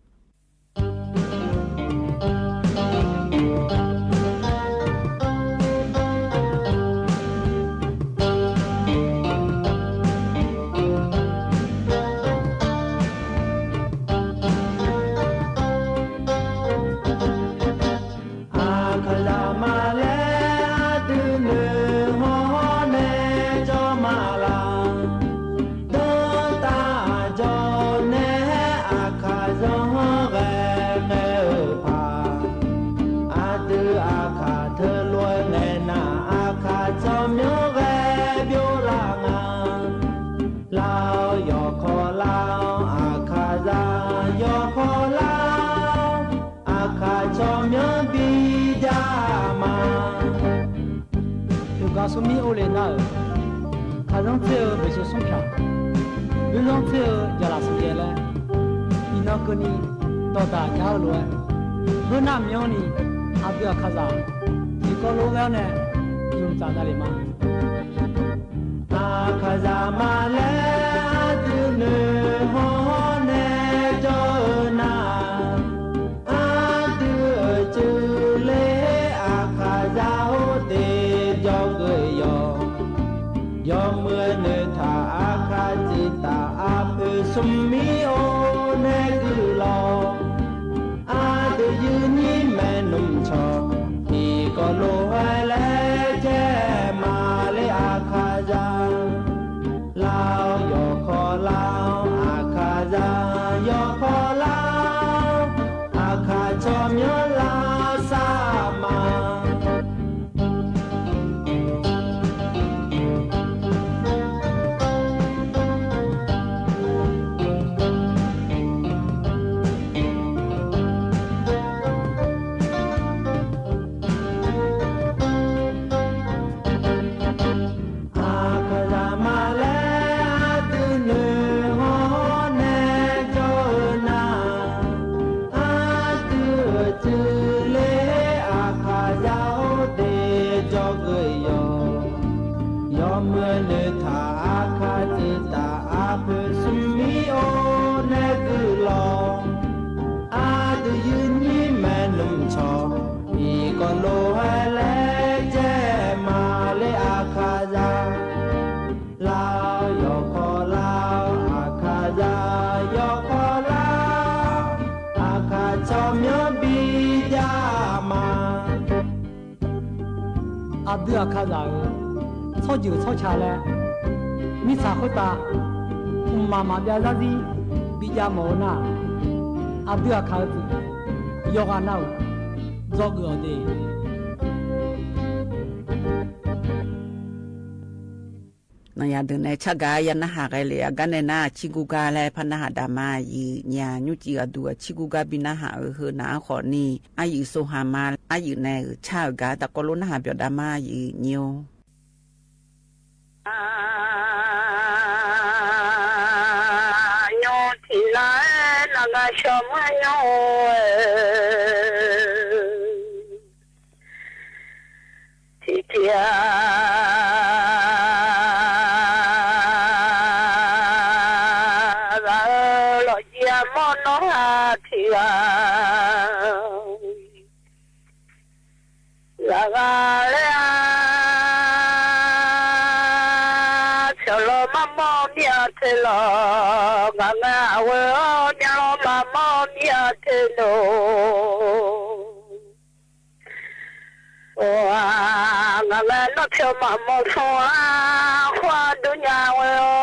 A hkaˍ yaˇ ma leh a tuˬ nuˬ hawˉ nehˬ cawˬ maˍ laˬ. Dawˇ taˇ jawˬ nehˬ a hkaˍ yaˇ g'a ngeh-euˬ hpaˍ. A tuˬ a hkaˍ hteu loꞈ-e ngeh naˍ, a hkaˍ cawˬ mawˇ g'a bawˬ laˇ ngaˬ. Laˇ-oˬ, yawˇ hk'aw laˇ-oˬ, a hkaˍ yaˇ yawˇ hk'aw laˇ-oˬ, a hkaˍ cawˬ mawˇ biˇ jaˇ maˍ. Tuꞈ kaꞈ suh miˇ oˇ le naˉ-euˬ, hk'aˬ zanˇ tcuhˇ-eu beˬ shuˍ suhˉ hkanˍ, buiˇ zanˇ tcuhˇ-eu jaˍ laˬ suhˍ yehˬ leh, iˉ naw keu ni dawˇ daꞈ jaˇ-eu loꞈ-e, buiˇ naˆ miˇ-oˬ ni, a dui a hkaˍ yaˇ tiˍ kawˆ lo g'aˇ nehˬ, yuˬ tcuhˍ daꞈ le maˍ. A hkaˍ yaˇ ma leh a tuˬ nuˬ hawˉ nehˬ cawˬ-eu naˍ, a tuˬ cuˬ le a hkaˍ yaˇ oˇ te jawˇ g'euꞈ yawˬ. Yawˇ mui nuˬ htaꞈ a hkaˍ ciˍ taˍ a hpeuꞈ suˍ miˉ oˇ nehˬ g'uiˬ lawˬ. A tuˬ yehˬ nyi mehˍ nuˬ chaw, tiˍ kawˆ lo hawˉ leh chehˇ maˍ le a hkaˍ yaˇ. Laˇ-oˬ, yawˇ hk'aw laˇ-oˬ, a hkaˍ yaˇ yawˇ hk'aw laˇ-oˬ, a hkaˍ cawˬ mawˇ laˇ shaˍ maˍ. A hkaˍ yaˇ ma leh a tuˬ nuˬ hawˉ nehˬ cawˬ-eu naˍ, a tuˬ cuˬ le a hkaˍ yaˇ oˇ te jawˇ g'euꞈ yawˬ. Yawˇ mui nuˬ htaꞈ a hkaˍ ciˍ taˍ a hpeuꞈ suˍ miˉ oˇ nehˬ g'uiˬ lawˬ. A tuˬ yehˬ nyi mehˍ nuˬ chaw, tiˍ kawˆ lo hawˉ leh chehˇ maˍ le a hkaˍ yaˇ. Laˇ-oˬ, yawˇ hk'aw laˇ-oˬ, a hkaˍ yaˇ yawˇ hk'aw laˇ-oˬ, a hkaˍ cawˬ mawˇ biˇ jaˇ maˍ. A dui a hkaˍ yaˇ-oˬ, tsawˇ jeuˬ tsawˇ cha leh, miˇ htaꞈ hk'oˆ taꞈ mvuhˇ maˍ maˍ byaˇ zaˇ ziˇ biˇ jaˇ mawˬ-o naˇ, a dui a hkaˍ-eu tuˬ yawˇ g'a naˇ-oˬ, dawˇ g'uiˬ awˬ te. Nawˬ yaꞈ deuˬ neh chaˇ gaˇ yaˇ naˇ haˍ g'a le, a gaˇ neh naˉ chiˇ guˇ gaˇ leh hpaˇ naˇ haˍ daꞈ ma yeˬ nyi-a. Nyuˇ ci g'a duˬ a chiˇ guˇ gaˇ biˇ naˇ haˍ-euˬ hui naꞈ aˉ hk'awꞈ niˇ aˉ yuˬ so haˍ ma, aˉ yuˬ neh-euˬ chaˇ-euˬ gaˇ taꞈ k'aw lo naˇ haˍ pyawꞈ daꞈ ma yeˬ nyi-o. Nyi tiꞈ la naˬ g'a shaw mvuhˇ nyi-o, tiꞈ tiꞈ g'a lawꞈ ji a mawˇ nawˉ ha tiꞈ g'a g'a g'a leh, a shaˍ law maˇ mawˇ miˇ a te lawˬ, ngaˬ ngaˬ a veu aˬ nyi law maˇ mawˇ miˇ a te loˬ. Ngaˬ ngaˬ nawˇ hpyaw maꞈ maw suh laˇ hk'aw a duˇ nyi veu-o.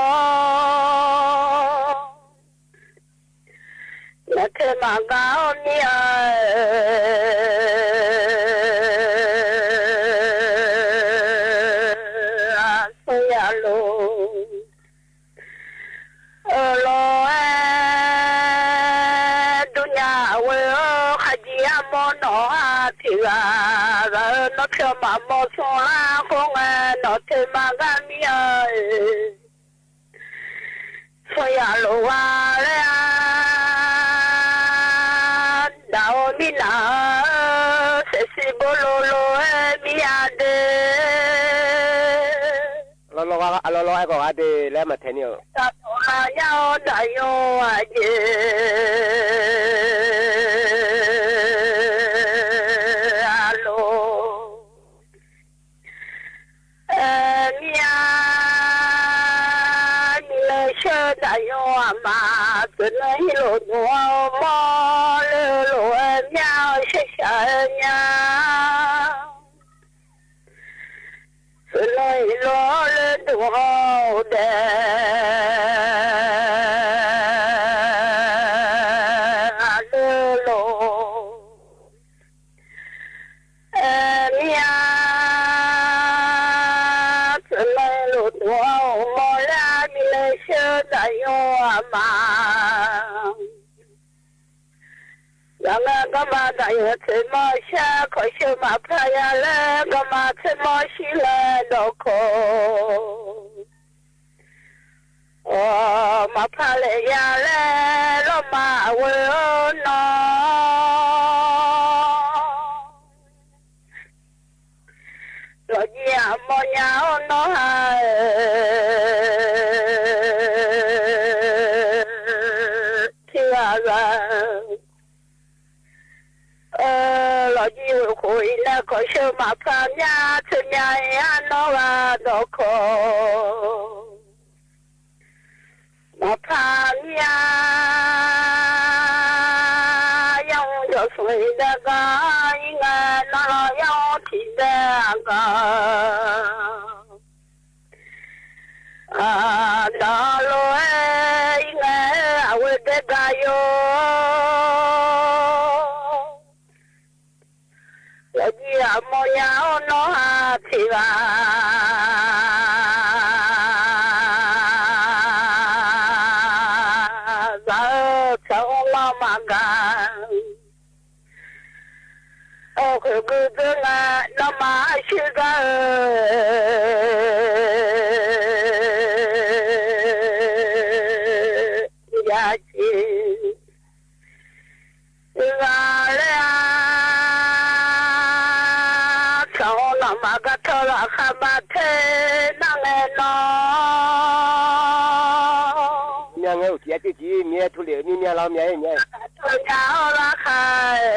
Ngaˬ hteˇ maꞈ g'a-o miˇ a, suh yaꞈ loˬ. Law eˬ, duˇ nyi veu-o, hk'a ji a mawˇ nawˬ ha tiꞈ g'a g'a-o, nawˇ hpyaw maꞈ maw suh laˇ k'oˆ ngaˬ nawˬ hteˇ maꞈ g'a miˇ a. Suh yaꞈ loˬ g'a leh, a daꞈ-o miˇ naꞈ, shehˍ shiˍ bon lo lo eˬ miˇ a de. Law law eˬ k'awꞈ g'a de leh maˇ hteˇ ni-o. Taˇ toꞈ la yaˇ-o daꞈ yaw a jeˬ a loˬ. Miˇ a, miˇ leh sheuˇ daꞈ yaw a maˍ, tcuh leh hiˉ loꞈ dawˬ-o mawˇ leuˬ loˬ, miˇ a shehˍ shaˍ miˇ a. Tcuh leh hiˉ loꞈ leuˬ dawˬ-o dehꞈ a leuˬ loˬ. Miˇ a, tcuh leh loˬ dawˬ-o mawˇ leh, miˇ leh sheuˇ daꞈ yaw a maˍ. Yaꞈ leh gaˇ ma daꞈ yaw tcuh maˇ shaˉ hkawꞈ sheuˇ maꞈ hpaˇ yaˇ leh, gaˇ ma tcuh maˇ shiˍ leh dawˬ hkawꞈ. Maꞈ hpaˇ leh yaˇ leh lawˇ ma a veu-o nawˬ. Lawꞈ ji a mawˇ nyi-o nawˬ ha tiꞈ g'a g'a. Lawꞈ ji veuꞈ k'oꞈ-e leh hkawꞈ sheuˇ maꞈ hpaˇ myaˇ tcuh myaˇ-e a nawˬ g'a dawˬ hkawꞈ. Maꞈ hpaˇ miˇ a, yaˇ hu jawˬ suhˍ-e daꞈ gaˇ, iˉ ngaˬ nawˬ law yaˇ hu tiꞈ daꞈ gaˇ. Daꞈ loˬ-e, iˉ ngaˬ a veu dehꞈ gaˇ yoˬ. Lawꞈ ji a mawˇ nyi-o nawˬ ha tiꞈ g'a g'a-o, tcuh-o nawˬ maꞈ gaˇ. Awˬ hk'e guˇ deuˇ ngaˬ nawˬ maꞈ shuˍ gaˇ-e yaˇ ce g'a leh, a tcuh-o nawˬ maꞈ gaˇ htawˇ laꞈ hk'a maˇ hteˇ naˆ leh nawˬ. Myaˇ ngaˬ-oˬ, tiꞈ yaˇ teˇ tiꞈ miˇ htu le miˇ myaˇ la myaˇ-e myaˇ-e. Hto yaˇ-o laˇ hk'a-e,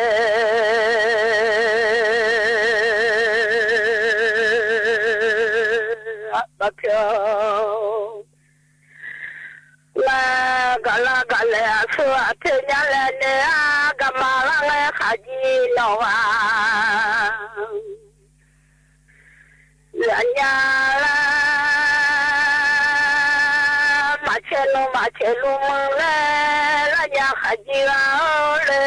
a pa hpyaw. Ngaˬ gaˬ la gaˬ leh a shu a hteˇ nyaˇ leh ne a, gaˬ ma laˇ leh hk'a ji nawˬ g'a yaꞈ nyi laˇ. Maꞈ chehˇ lo maꞈ chehˇ lo meuˇ leh, laˇ nyi hk'a ji g'a-o le.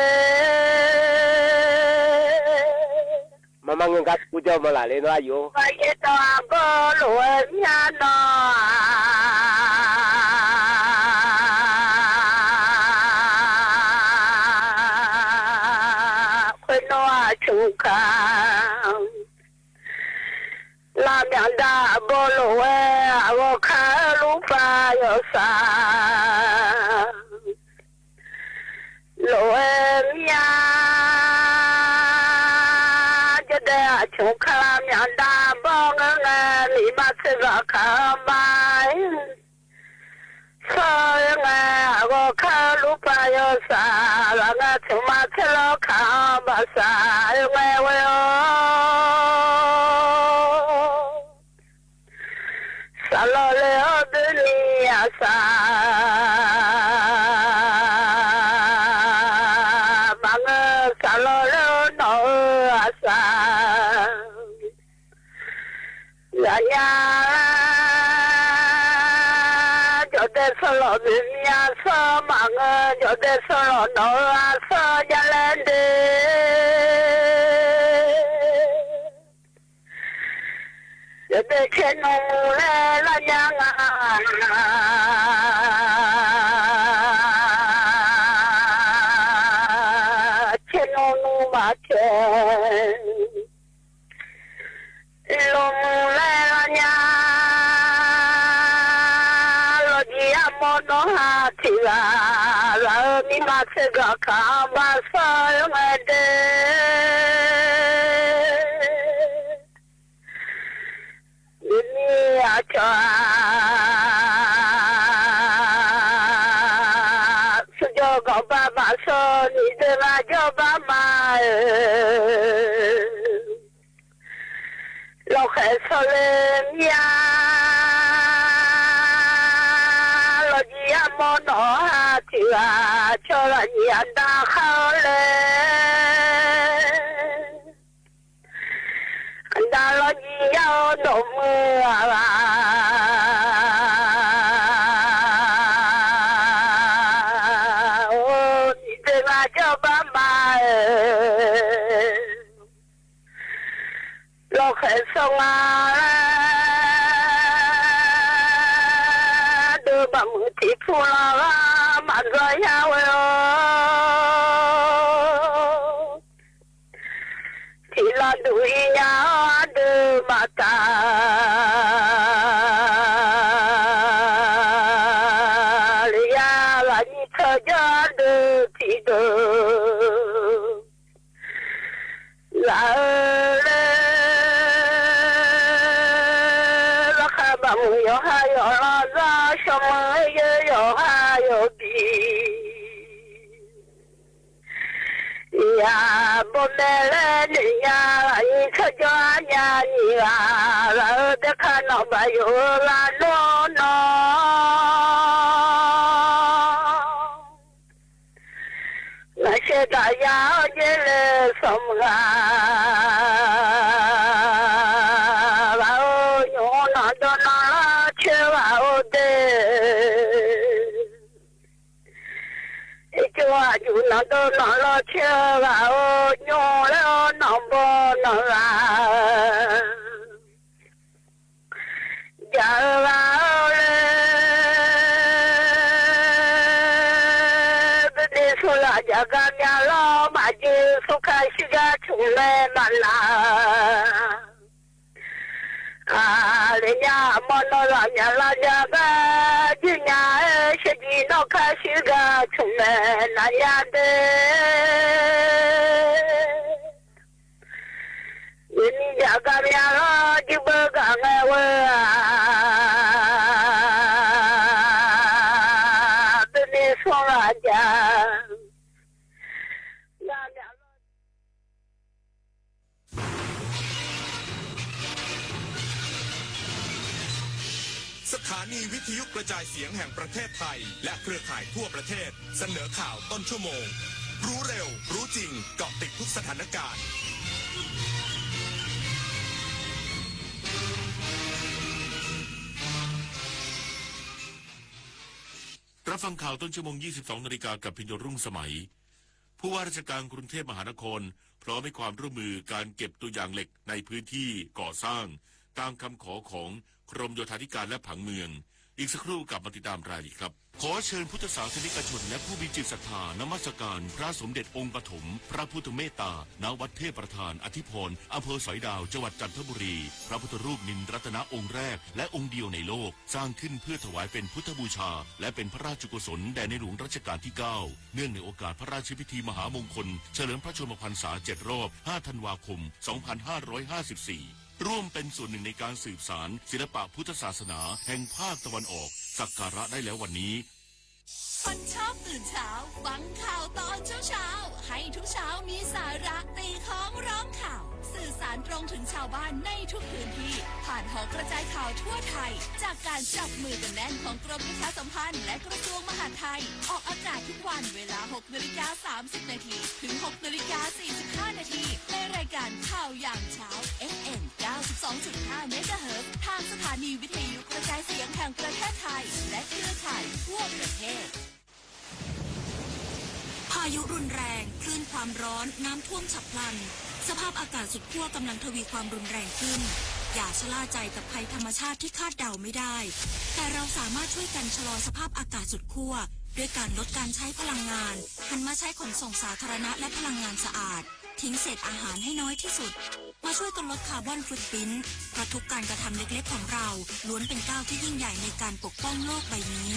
Maˇ ngeuˇ gaˇ tuˬ jaˇ maˇ laˬ le nawˬ a yoˬ. Maˇ yehˬ taw a bawˇ loꞈ-e miˇ a nawˬ, hk'e nawˬ a choˬ kaꞈ, laˇ myaꞈ daꞈ bawˇ loꞈ-e, a g'awˬ hk'aˇ luˇ pa yaw shaˍ loꞈ-e miˇ a. Jawˇ deh a choˬ hk'aˇ laˇ myaꞈ daꞈ bawˇ ngaˬ ngaˬ miˬ ma tcuh g'aꞈ hk'aˇ maˇ suh ngaˬ, a g'awˬ hk'aˇ luˇ pa yaw shaˍ, laꞈ ngaˬ tuˬ ma tcuh lawˇ hk'aˇ baˬ shaˍ ngaˬ ve yoˬ. Saˍ lawˬ leh awˬ duˇ nyi a shaˍ, maꞈ ngeuˍ saˍ lawˬ leh nawˬ hui a shaˍ. Yaꞈ nyi jawˬ deh suh lawˬ ve miˇ a suh, maꞈ ngeuˍ jawˬ deh suh lawˬ nawˬ hui a suh jaˇ leh de. Yawˬ deh chehˇ nawˬ leh laˇ nyaˇ ngaˬ, chehˇ nawˬ nuˇ maˇ chehˇ. Loꞈ mvuh leh laˇ nyaˇ, lawˬ jiˬ yaˇ mawˇ nawˬ ha tiꞈ g'a, laˬ-eu miˇ ma tcuh g'aꞈ hk'aˇ baˬ shaˍ ngaˬ de. Miˬ miˇ a cawˬ a, suh jawˇ g'awꞈ baˆ maꞈ shaw niˬ de g'a jawˇ baˆ ma-e. Lawˬ hk'ehꞈ shaw leh miˇ a, lawˬ jiˬ yaˇ mawˇ nawˬ ha tiꞈ g'a, chaw g'aꞈ nyi a daꞈ hk'aˇ leh, daꞈ lawˬ nyi yaˇ-oˬ, nawˬ mui a g'a, oˬ, miˬ de g'a jawˇ baˆ ma-e. Lawˬ hk'ehꞈ shaw ngaˬ, duˬ baˬ meuꞈ tiꞈ hpu la g'a maꞈ gaw yaˇ ve-oˬ. Tiꞈ la duˬ i nyaˇ a duˬ maꞈ taˍ le yaˇ, g'aꞈ nyi tcuh jaˇ duˬ tiꞈ duˬ laˬ-e le. Laˇ hk'a baˬ meuꞈ yawˬ ha yawˬ la zaˇ, shaw meuꞈ yehˬ yawˬ ha yawˬ biˬ. Yaꞈ bawˆ mehˍ leh neꞈ nyaˇ g'a�c nyi tcuh jaˇ nyaˇ nyi g'a, g'a-e teˇ hk'aˇ nawˬ baˬ yawˬ la nawˉ nawˉ. Ngaˬ sheh daꞈ yaˇ awˬ jehˇ leh shawˍ meuꞈ g'a, g'a-oˬ, nyi nawˬ dawˇ nawˬ laˇ chehˇ g'a-oˬ de. Eˬ, co a yuˬ nawˬ dawˇ nawˬ laˇ chehˇ g'a-oˬ, nyi leh nawˬ bawˇ nawˬ g'a jaˇ-e g'a leh, teˇ deˇ shu laꞈ jaˇ g'a myaꞈ lawˇ maꞈ jeˬ shu hk'a shuˍ g'a chunˬ meh maꞈ laˬ. A leh nyaˇ mawˇ nawˬ laꞈ myaꞈ la jaˇ g'a jiˇ nyaˇ, sheˍ jiˬ nawˬ hk'a shuˍ g'a chunˬ meh naꞈ yaˇ de. Miˬ miˬ jaˇ g'a myaꞈ lawˇ jiˇ beuꞈ g'a ngaˬ ve a, teˇ deˇ shu laꞈ jaˇ g'a myaꞈ lawˇ สถานีวิทยุกระจายเสียงแห่งประเทศไทย และเครือข่ายทั่วประเทศ เสนอข่าวต้นชั่วโมง รู้เร็ว รู้จริง เกาะติดทุกสถานการณ์ รับฟังข่าวต้นชั่วโมง ยี่สิบสองนาฬิกา กับพิญโยรุ่งสมัย ผู้ว่าราชการกรุงเทพมหานครพร้อมให้ความร่วมมือการเก็บตัวอย่างเหล็กในพื้นที่ก่อสร้างตามคำขอของกรมโยธาธิการและผังเมือง อีกสักครู่กลับมาติดตามรายละเอียดครับ ขอเชิญพุทธศาสนิกชนและผู้มีจิตศรัทธานมัสการพระสมเด็จองค์ปฐมพระพุทธเมตตา ณ วัดเทพประธานอธิพร อำเภอสอยดาว จังหวัดจันทบุรี พระพุทธรูปนินรัตนะองค์แรกและองค์เดียวในโลก สร้างขึ้นเพื่อถวายเป็นพุทธบูชา และเป็นพระราชกุศลแด่ในหลวงรัชกาลที่ เก้า เนื่องในโอกาสพระราชพิธีมหามงคลเฉลิมพระชนมพรรษา เจ็ด รอบ ห้า ธันวาคม สองพันห้าร้อยห้าสิบสี่ ร่วมเป็นส่วนหนึ่งในการสืบสานศิลปะพุทธศาสนาแห่งภาคตะวันออก สักการะได้แล้ววันนี้ คนชอบตื่นเช้า ฟังข่าวตอนเช้าๆ ให้ทุกเช้ามีสาระ ตีค้องร้องข่าว สื่อสารตรงถึงชาวบ้านในทุกพื้นที่ ผ่านหอกระจายข่าวทั่วไทย จากการจับมือกันแน่นของกรมประชาสัมพันธ์และกระทรวงมหาดไทย ออกอากาศทุกวันเวลา หกนาฬิกา สามสิบนาที ถึง หกนาฬิกา สี่สิบห้านาที ในรายการข่าวยามเช้า เอฟเอ็ม เก้าสิบสองจุดห้า เมกะเฮิรตซ์ ทางสถานีวิทยุกระจายเสียงแห่งประเทศไทย และเครือข่ายทั่วประเทศ พายุรุนแรง คลื่นความร้อน น้ำท่วมฉับพลัน สภาพอากาศสุดขั้วกำลังทวีความรุนแรงขึ้น อย่าชะล่าใจกับภัยธรรมชาติที่คาดเดาไม่ได้ แต่เราสามารถช่วยกันชะลอสภาพอากาศสุดขั้ว ด้วยการลดการใช้พลังงาน หันมาใช้ขนส่งสาธารณะและพลังงานสะอาด ทิ้งเศษอาหารให้น้อยที่สุด มาช่วยกันลดคาร์บอนฟุตปรินท์ เพราะทุกการกระทำเล็กๆของเรา ล้วนเป็นก้าวที่ยิ่งใหญ่ในการปกป้องโลกใบนี้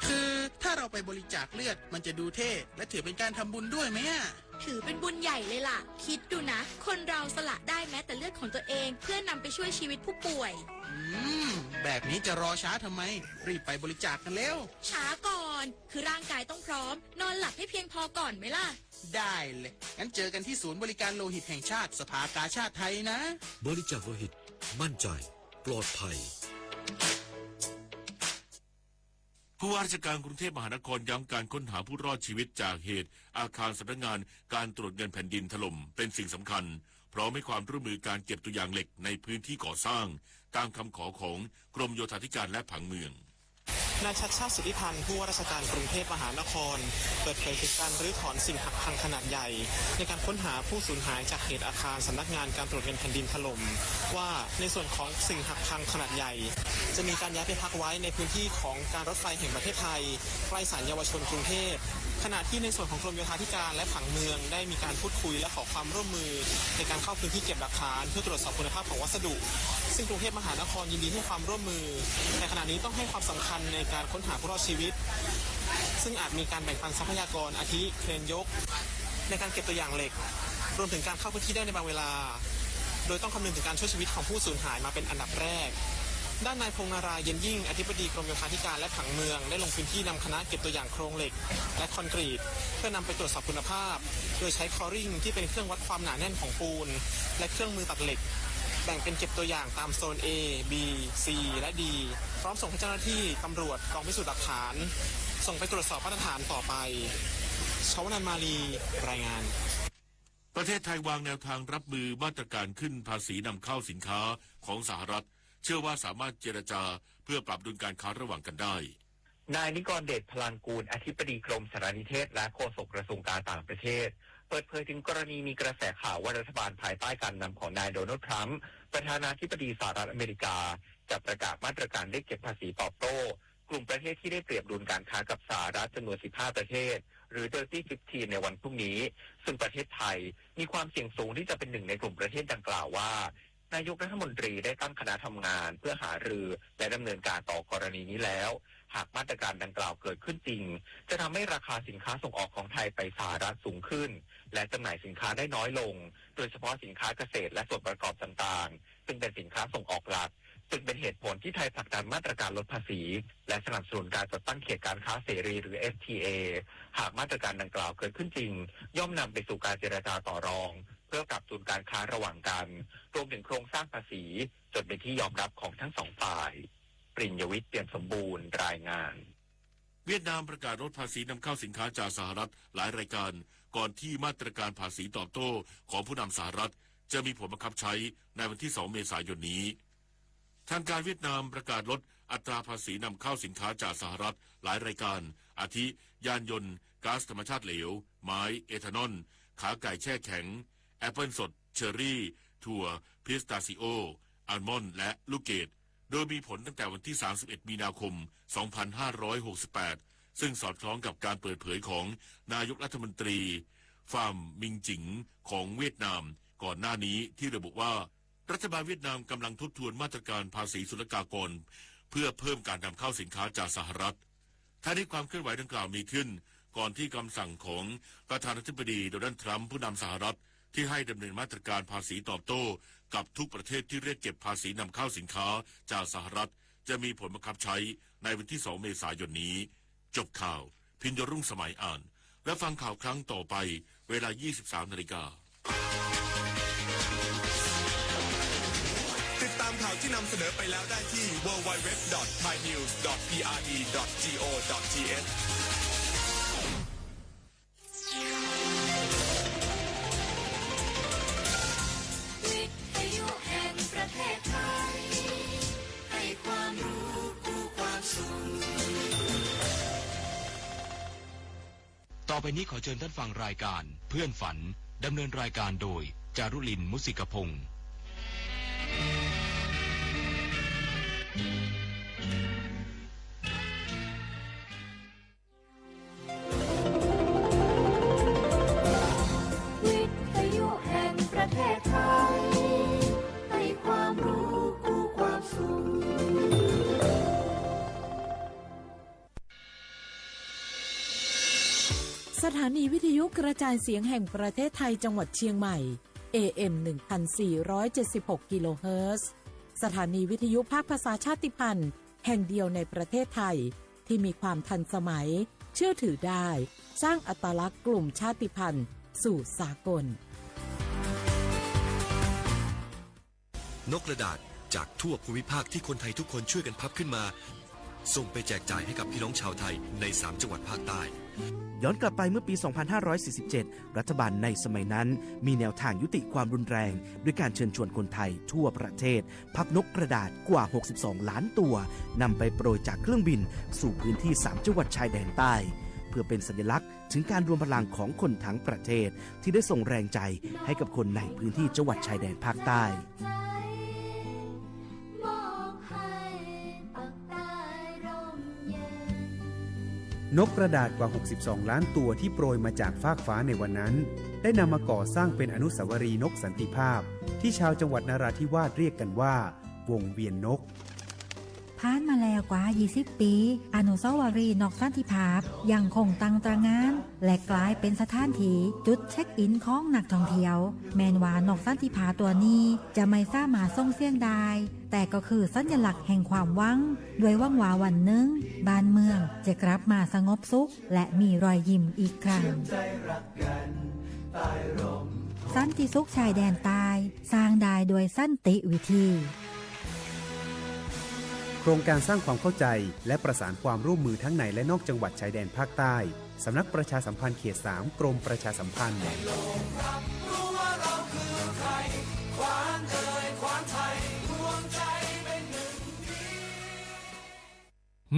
คือถ้าเราไปบริจาคเลือดมันจะดูเท่ และถือเป็นการทำบุญด้วยไหมอะ ถือเป็นบุญใหญ่เลยล่ะ คิดดูนะ คนเราสละได้แม้แต่เลือดของตัวเอง เพื่อนำไปช่วยชีวิตผู้ป่วย อืม แบบนี้จะรอช้าทำไม รีบไปบริจาคกันเร็ว ช้าก่อน คือร่างกายต้องพร้อม นอนหลับให้เพียงพอก่อนไหมล่ะ ได้เลย งั้นเจอกันที่ศูนย์บริการโลหิตแห่งชาติ สภากาชาดไทยนะ บริจาคโลหิต มั่นใจ ปลอดภัย ผู้ว่าราชการกรุงเทพมหานครย้ำการค้นหาผู้รอดชีวิตจากเหตุอาคารสำนักงานการตรวจเงินแผ่นดินถล่มเป็นสิ่งสำคัญ พร้อมให้ความร่วมมือการเก็บตัวอย่างเหล็กในพื้นที่ก่อสร้าง ตามคำขอของกรมโยธาธิการและผังเมือง นายชัชชาติ สิทธิพันธ์ ผู้ว่าราชการกรุงเทพมหานคร เปิดเผยถึงการรื้อถอนสิ่งหักพังขนาดใหญ่ ในการค้นหาผู้สูญหายจากเหตุอาคารสำนักงานการตรวจเงินแผ่นดินถล่ม ว่าในส่วนของสิ่งหักพังขนาดใหญ่ จะมีการย้ายไปพักไว้ในพื้นที่ของการรถไฟแห่งประเทศไทย ใกล้ศาลเยาวชนกรุงเทพ ขณะที่ในส่วนของกรมโยธาธิการและผังเมืองได้มีการพูดคุยและขอความร่วมมือ ในการเข้าพื้นที่เก็บหลักฐานเพื่อตรวจสอบคุณภาพของวัสดุ ซึ่งกรุงเทพมหานครยินดีให้ความร่วมมือ แต่ขณะนี้ต้องให้ความสำคัญในการค้นหาผู้รอดชีวิต ซึ่งอาจมีการแบ่งปันทรัพยากรอาทิเครนยก ในการเก็บตัวอย่างเหล็ก รวมถึงการเข้าพื้นที่ได้ในบางเวลา โดยต้องคำนึงถึงการช่วยชีวิตของผู้สูญหายมาเป็นอันดับแรก ด้านนายพงษ์นารายณ์ เย็นยิ่ง อธิบดีกรมโยธาธิการและผังเมือง ได้ลงพื้นที่นำคณะเก็บตัวอย่างโครงเหล็ก และคอนกรีต เพื่อนำไปตรวจสอบคุณภาพ โดยใช้คอริ่งที่เป็นเครื่องวัดความหนาแน่นของปูน และเครื่องมือตัดเหล็ก แบ่งเป็นเก็บตัวอย่างตามโซน A B C และ D พร้อมส่งให้เจ้าหน้าที่ตำรวจกองพิสูจน์หลักฐาน ส่งไปตรวจสอบมาตรฐานต่อไป ชวนันท์ มาลี รายงาน ประเทศไทยวางแนวทางรับมือมาตรการขึ้นภาษีนำเข้าสินค้าของสหรัฐ เชื่อว่าสามารถเจรจาเพื่อปรับดุลการค้าระหว่างกันได้ นายนิกรเดช พลังกูล อธิบดีกรมสารนิเทศและโฆษกกระทรวงการต่างประเทศ เปิดเผยถึงกรณีมีกระแสข่าวว่ารัฐบาลภายใต้การนำของนายโดนัลด์ทรัมป์ ประธานาธิบดีสหรัฐอเมริกา จะประกาศมาตรการเรียกเก็บภาษีตอบโต้ กลุ่มประเทศที่ได้เปรียบดุลการค้ากับสหรัฐจำนวน สิบห้า ประเทศ หรือ Dirty Fifteen ในวันพรุ่งนี้ ซึ่งประเทศไทยมีความเสี่ยงสูงที่จะเป็นหนึ่งในกลุ่มประเทศดังกล่าวว่า นายกรัฐมนตรีได้ตั้งคณะทำงานเพื่อหารือและดำเนินการต่อกรณีนี้แล้ว หากมาตรการดังกล่าวเกิดขึ้นจริง จะทำให้ราคาสินค้าส่งออกของไทยไปสหรัฐสูงขึ้น และจำหน่ายสินค้าได้น้อยลง โดยเฉพาะสินค้าเกษตรและส่วนประกอบต่างๆ ซึ่งเป็นสินค้าส่งออกหลัก จึงเป็นเหตุผลที่ไทยผลักดันมาตรการลดภาษี และสนับสนุนการจัดตั้งเขตการค้าเสรีหรือ เอฟทีเอ หากมาตรการดังกล่าวเกิดขึ้นจริง ย่อมนำไปสู่การเจรจาต่อรอง เพื่อปรับจูนการค้าระหว่างกัน รวมถึงโครงสร้างภาษีจนเป็นที่ยอมรับของทั้งสองฝ่าย ปริญญวิทย์ เปี่ยมสมบูรณ์ รายงาน เวียดนามประกาศลดภาษีนำเข้าสินค้าจากสหรัฐหลายรายการ ก่อนที่มาตรการภาษีตอบโต้ของผู้นำสหรัฐจะมีผลบังคับใช้ในวันที่ สอง เมษายนนี้ ทางการเวียดนามประกาศลด อัตราภาษีนำเข้าสินค้าจากสหรัฐหลายรายการ อาทิ ยานยนต์ ก๊าซธรรมชาติเหลว ไม้ เอทานอล ขาไก่แช่แข็ง แอปเปิลสด เชอร์รี่ ถั่ว พิสตาชิโอ อัลมอนด์ และลูกเกด โดยมีผลตั้งแต่วันที่ สามสิบเอ็ด มีนาคม สองพันห้าร้อยหกสิบแปด ซึ่งสอดคล้องกับการเปิดเผยของนายกรัฐมนตรี ฟาร์มมิงจิง ของเวียดนาม ก่อนหน้านี้ที่ระบุว่า รัฐบาลเวียดนามกำลังทบทวนมาตรการภาษีศุลกากร เพื่อเพิ่มการนำเข้าสินค้าจากสหรัฐ ทั้งนี้ความเคลื่อนไหวดังกล่าวมีขึ้น ก่อนที่คำสั่งของประธานาธิบดีโดนัลด์ทรัมป์ผู้นำสหรัฐ ที่ให้ดำเนินมาตรการภาษีตอบโต้กับทุกประเทศที่เรียกเก็บภาษีนำเข้าสินค้าจากสหรัฐ จะมีผลบังคับใช้ในวันที่ สอง เมษายนนี้ จบข่าว พิญญรุ่งสมัยอ่าน และฟังข่าวครั้งต่อไป เวลา ยี่สิบสาม นาฬิกา ติดตามข่าวที่นำเสนอไปแล้วได้ที่ www.thainews.prd.go.th วิทยุแห่งประเทศไทย ให้ความรู้คู่ความสุข ต่อไปนี้ขอเชิญท่านฟังรายการเพื่อนฝัน ดำเนินรายการโดย จารุลิน มุสิกพงษ์ วิทยุแห่งประเทศไทย ให้ความรู้คู่ความสุข สถานีวิทยุกระจายเสียงแห่งประเทศไทยจังหวัดเชียงใหม่ เอเอ็ม หนึ่งพันสี่ร้อยเจ็ดสิบหก กิโลเฮิรตซ์ สถานีวิทยุภาคภาษาชาติพันธุ์แห่งเดียวในประเทศไทย ที่มีความทันสมัย เชื่อถือได้ สร้างอัตลักษณ์กลุ่มชาติพันธุ์สู่สากล นกกระดาษจากทั่วภูมิภาคที่คนไทยทุกคนช่วยกันพับขึ้นมา ส่งไปแจกจ่ายให้กับพี่น้องชาวไทยในสามจังหวัดภาคใต้ ย้อนกลับไปเมื่อปี สองพันห้าร้อยสี่สิบเจ็ด รัฐบาลในสมัยนั้นมีแนวทางยุติความรุนแรง ด้วยการเชิญชวนคนไทยทั่วประเทศ พับนกกระดาษกว่า หกสิบสอง ล้านตัว นำไปโปรยจากเครื่องบินสู่พื้นที่สามจังหวัดชายแดนใต้ เพื่อเป็นสัญลักษณ์ถึงการรวมพลังของคนทั้งประเทศ ที่ได้ส่งแรงใจให้กับคนในพื้นที่จังหวัดชายแดนภาคใต้ นกกระดาษกว่า หกสิบสอง ล้านตัวที่โปรยมาจากฟากฟ้าในวันนั้น ได้นำมาก่อสร้างเป็นอนุสาวรีย์นกสันติภาพ ที่ชาวจังหวัดนราธิวาสเรียกกันว่า วงเวียนนก ผ่านมาแล้วกว่า ยี่สิบ ปี อนุสาวรีย์นกสันติภาพยังคงตั้งตระหง่าน และกลายเป็นสถานที่จุดเช็คอินของนักท่องเที่ยว แม้นว่านกสันติภาพตัวนี้จะไม่สามารถส่งเสียงได้ แต่ก็คือสัญลักษณ์แห่งความหวัง ด้วยหวังว่าวันหนึ่งบ้านเมืองจะกลับมาสงบสุข และมีรอยยิ้มอีกครั้ง สันติสุขชายแดนใต้ สร้างได้ด้วยสันติวิธี โครงการสร้างความเข้าใจและประสานความร่วมมือทั้งในและนอกจังหวัดชายแดนภาคใต้ สำนักประชาสัมพันธ์เขต สาม กรมประชาสัมพันธ์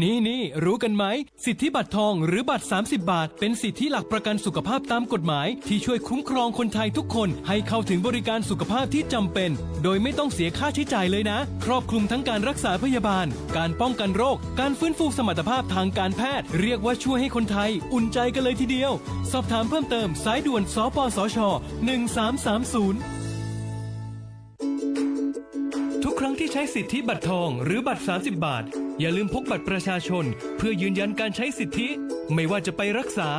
นี่ๆ รู้กันไหม สิทธิบัตรทองหรือบัตร สามสิบ บาท เป็นสิทธิหลักประกันสุขภาพตามกฎหมาย ที่ช่วยคุ้มครองคนไทยทุกคนให้เข้าถึงบริการสุขภาพที่จำเป็น โดยไม่ต้องเสียค่าใช้จ่ายเลยนะ ครอบคลุมทั้งการรักษาพยาบาล การป้องกันโรค การฟื้นฟูสมรรถภาพทางการแพทย์ เรียกว่าช่วยให้คนไทยอุ่นใจกันเลยทีเดียว สอบถามเพิ่มเติม สายด่วน สปสช หนึ่งสามสามศูนย์ ทุกครั้งที่ใช้สิทธิบัตรทองหรือบัตร สามสิบ บาท อย่าลืมพกบัตรประชาชน เพื่อยืนยันการใช้สิทธิ ไม่ว่าจะไปรักษา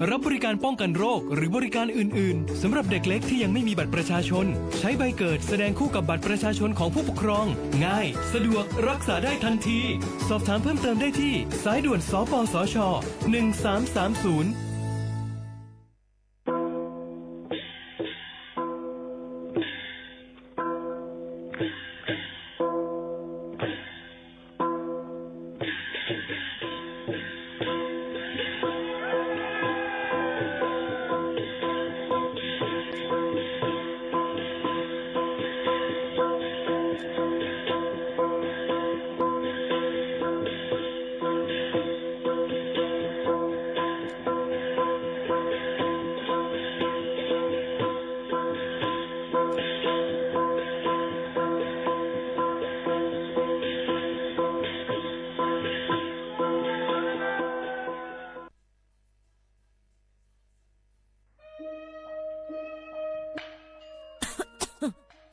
รับบริการป้องกันโรค หรือบริการอื่นๆ สำหรับเด็กเล็กที่ยังไม่มีบัตรประชาชน ใช้ใบเกิดแสดงคู่กับบัตรประชาชนของผู้ปกครอง ง่าย สะดวก รักษาได้ทันที สอบถามเพิ่มเติมได้ที่ สายด่วน สปสช หนึ่งสามสามศูนย์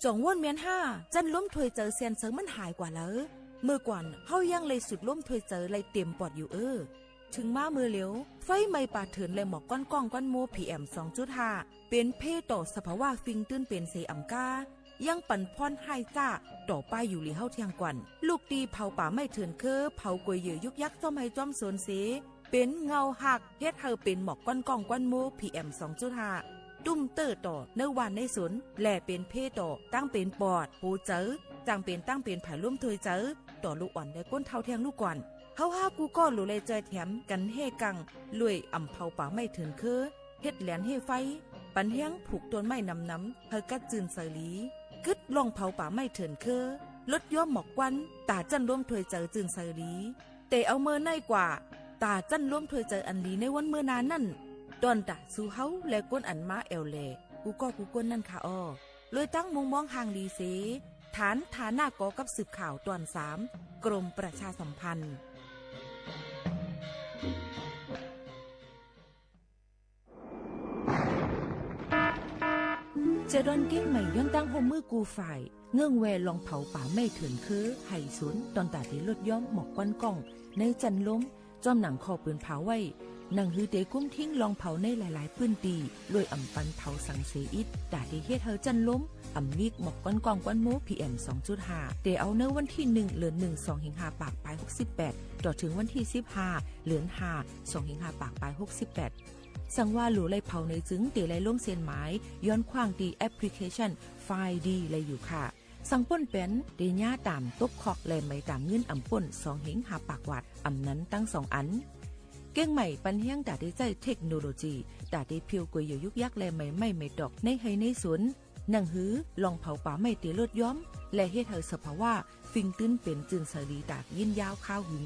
Cawˬ wonˇ mehˬ haˇ, จั้นลม ถ้วยเจ๋อ แสนเสา มันหายกว่าแล้ว เมื่อก่อน เฮายัง เลยสูดลม ถ้วยเจ๋อ เลยเต็มปอดอยู่เอ้อ ถึงมาเมื่อเร็ว ไฟไหม้ป่าเถื่อน และ หมอกควันก้อน ควันมัว พีเอ็มสองจุดห้า เป็นเพต่อสภาวะ ฟิงตื้นเป็นเสอำก้า ยังปั่นพ่อนฮ้ายจ้า ต่อป้ายอยู่หลีเฮ้าเที่ยงก่อน ลูกตีเผาป่าไหม้เถื่อน เค้อเผากวยเหยื่อยุกยักษ์ จ้อมไฮ่จ้อมสวนเส เป็นเงาหัก เฮ็ดเฮอเป็นหมอกควันก้อน ควันมัว พีเอ็มสองจุดห้า ตุ้มเต๊อต่อเน้อว่านเน้อสวน และเป็นเพต่อตั้งเป็นปอด หัวเจ๋อ จังเป็นตั้งเป็นผายลมถ้วยเจ๋อ ต่อลูกอ่อนและก้นเฒ่าแท่งลูกก่อน เฮาฮากู้ก้อน หลูเลยจอยแถมกันเฮ่กัง รวยอ่ำเผาป่าไหม้เถื่อน เค้อ เฮ็ดแหลนเฮ่ไฟ ปันแฮงผูกต้นไม้หนำๆ เฮอกัดจืนใสหลี กึ๊ดลองเผาป่าไหม้เถื่อน เค้อ ลดย้อมหมอกควัน ต๋าจั้นลมถ้วยเจ๋อ จืนใสหลี แต่เอาเมอในกว่า ต๋าจั้นลมถ้วยเจ๋อ อันหลีในวันเมื่อนานั่น ตอนต๋าซูเฮาและก้นอันมาแอ่วแหล่ กู้ก้อนกู้ก้นนั่นค่ะอ้อ รวยตั้งมุงมองห่างหลีเส ฐานทาหน้ากอกับสืบข่าวตอนสาม กรมประชาสัมพันธ์ เจดอนเก๊กใหม่ย้อนตั้งหัวมือกู้ฝ่าย เงื่องแวลองเผาป่าไหม้เถื่อน เค้อ ไห่สวน ตอนต๋าเตลดย้อมหมอกควันก้อน ในจั้นลม จ้อมหนังข้อปืนเผาไว้ หนังหือเตกุ้มทิ้งลองเผาในหลายๆ ปื้นตี รวยอ่ำปันเผาสังเสอิต ต๋าเตเฮ็ดเฮอจั้นลม อ่ำมิกหมอกควันก้อน ควันมัว พีเอ็มสองจุดห้า แต่เอาเน้อวันที่หนึ่ง เดือนหนึ่ง สองเฮงห้าปากปายหกสิบแปด ต่อถึงวันที่สิบห้า เดือนห้า สองเฮงห้าปากปายหกสิบแปด สังว่าหลูเลยเผาในจึง เตเลยลงเซ็นหมาย ย้อนขว้างตีแอปพลิเคชัน ไฟดี เลยอยู่ค่ะ สังป้นแปน เตย้าต๋ามตกคอก และไหมต๋ามเงินอ่ำป้น สองเฮงห้าปากวาท อ่ำนั้นตั้งสองอัน เก๊กใหม่ปันแฮงต๋าเตใจ๊เทคโนโลยี ต๋าเตเพียวกวยเหยื่อยุกยักษ์ และไหมไหม้ไหมตอก ในไฮ่ในสวน หนังหือ ลองเผาป่าไหม้เตลดย้อม และเฮ็ดเฮอสภาวะ ฟิงตื้นเป็นจืนใสหลี ตากยินยาวคาวหึง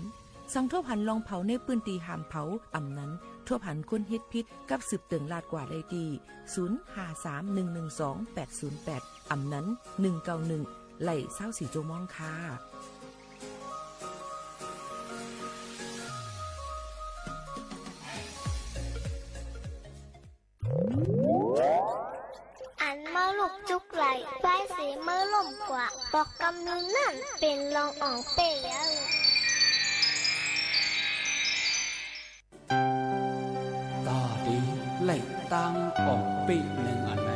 สังทบหันลองเผาในปื้นตีห้ามเผา อ่ำนั้น ทบหันคนเฮ็ดผิด กับสืบเติ่งลาดกว่าได้ตี ศูนย์ห้าสามหนึ่งหนึ่งสองแปดศูนย์แปด อ่ำนั้น หนึ่งเก้าหนึ่ง ไหล่ซาวสี่โจมองค่ะ อันเมอลูกจุกไหล่ ป้ายเสเมอล่มกว่า ปอกกำมือนั่น เป็นรองอ่องเป้เยอะ တႃႇတေလႆႈတၢင်းဢွင်ႇပႄႉၼိုင်ႈဢၼ်ၼႆႉ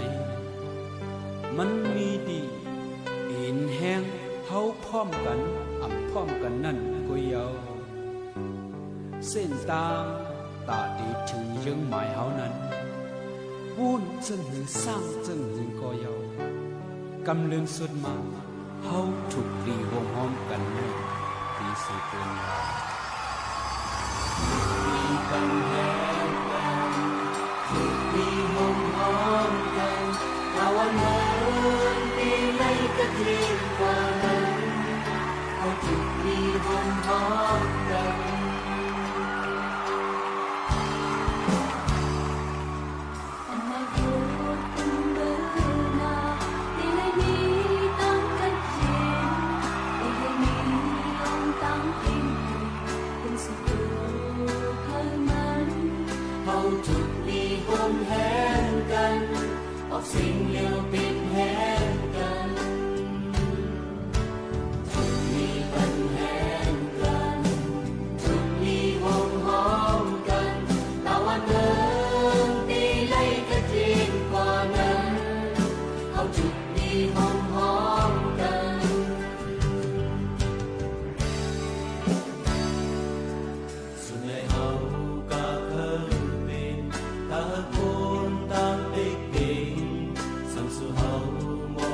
မၼ်းမီးတီႈ ဢဵၼ်ႁႅင်း ႁဝ်းၽွမ်ႉၵၼ် ဢမ်ႇၽွမ်ႉၵၼ်ၼၼ်ႉၵူၺ်းယဝ်ႉ။ သဵၼ်ႈတၢင်း တႃႇတေထိုင်ယိူင်းမၢႆႁဝ်းၼၼ်ႉ ဝူၼ်ႉၸိူင်ႉႁိုဝ် သၢင်ႈၸိူင်ႉႁိုဝ်ၵေႃႈယဝ်ႉ ၵမ်းလိုၼ်းသုတ်းမႃး ႁဝ်းထုၵ်ႇလီႁူမ်ႈႁွမ်းၵၼ်ၼႆႉ တေသိုပ်ႇပဵၼ် ႁဝ်းထုၵ်ႇလီႁူမ်ႈႁႅင်းၵၼ် ဢွၵ်ႇသဵင်လဵဝ်ပဵၼ်ႁႅင်းၵၼ် ထုၵ်ႇလီပၼ်ႁႅင်းၵၼ် ထုၵ်ႇလီႁူမ်ႈႁွမ်းၵၼ် တႃႇဝၼ်းမိူဝ်ႈတေလႆႈၵတ်းယဵၼ်ၵႂႃႇၼၼ်ႉ ႁဝ်းထုၵ်ႇလီႁူမ်ႈႁွမ်းၵၼ် သုၼ်ႇလႆႈႁဝ်းၵႃႈၶႂ်ႈပဵၼ် တႃႇႁႂ်ႈၵူၼ်းတင်းပဵၵ်ႉပဵင်း သင်ႇသူႁဝ်းမေႃ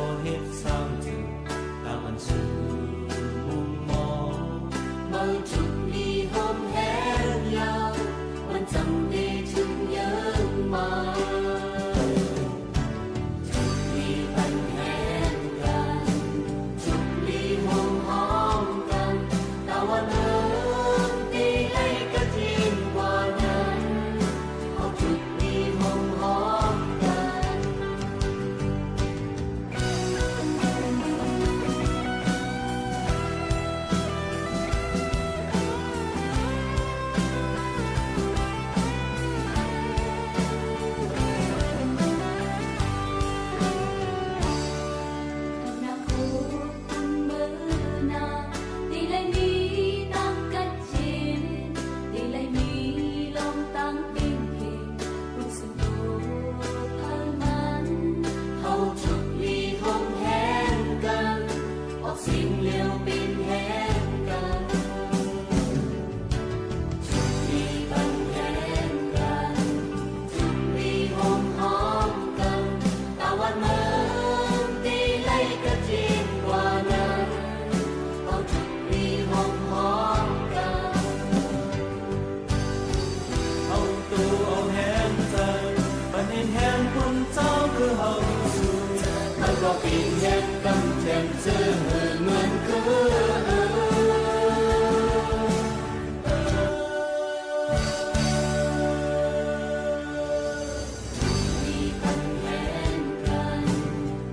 K'oˆ piˇ, Hehnˇ kaˇ mehˬ tcuh hui meuˇ kuiˬ,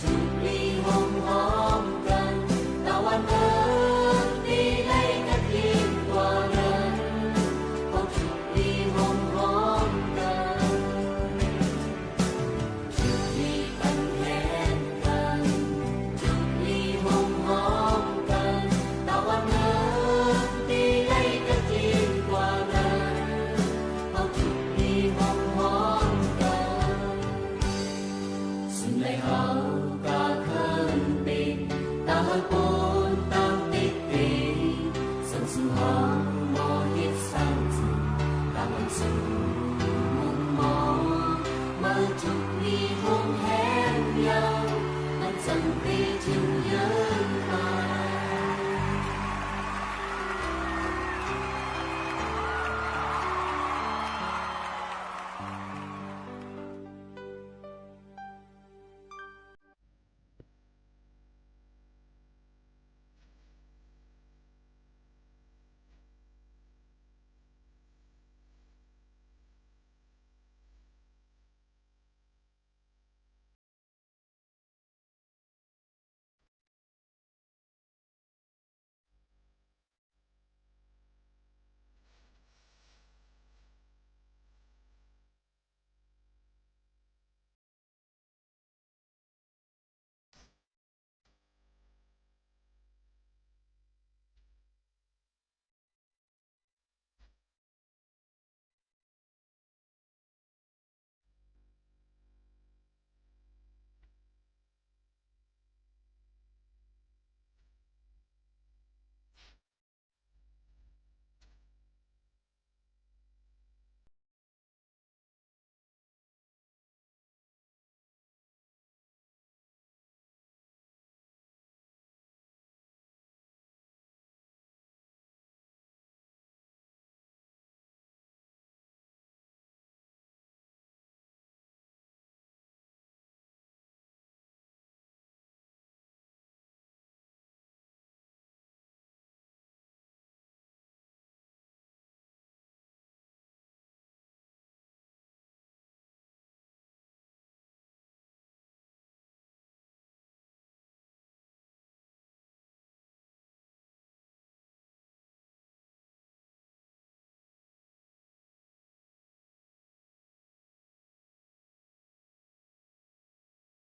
tuꞈ liˇ hawˇ hawˇ kaꞈ, taˇ wanˇ piˇ leh kaꞈ tiˇ paˍ leh, k'o tuꞈ liˇ hawˇ hawˇ kaꞈ, tuꞈ liˇ hawˇ kaꞈ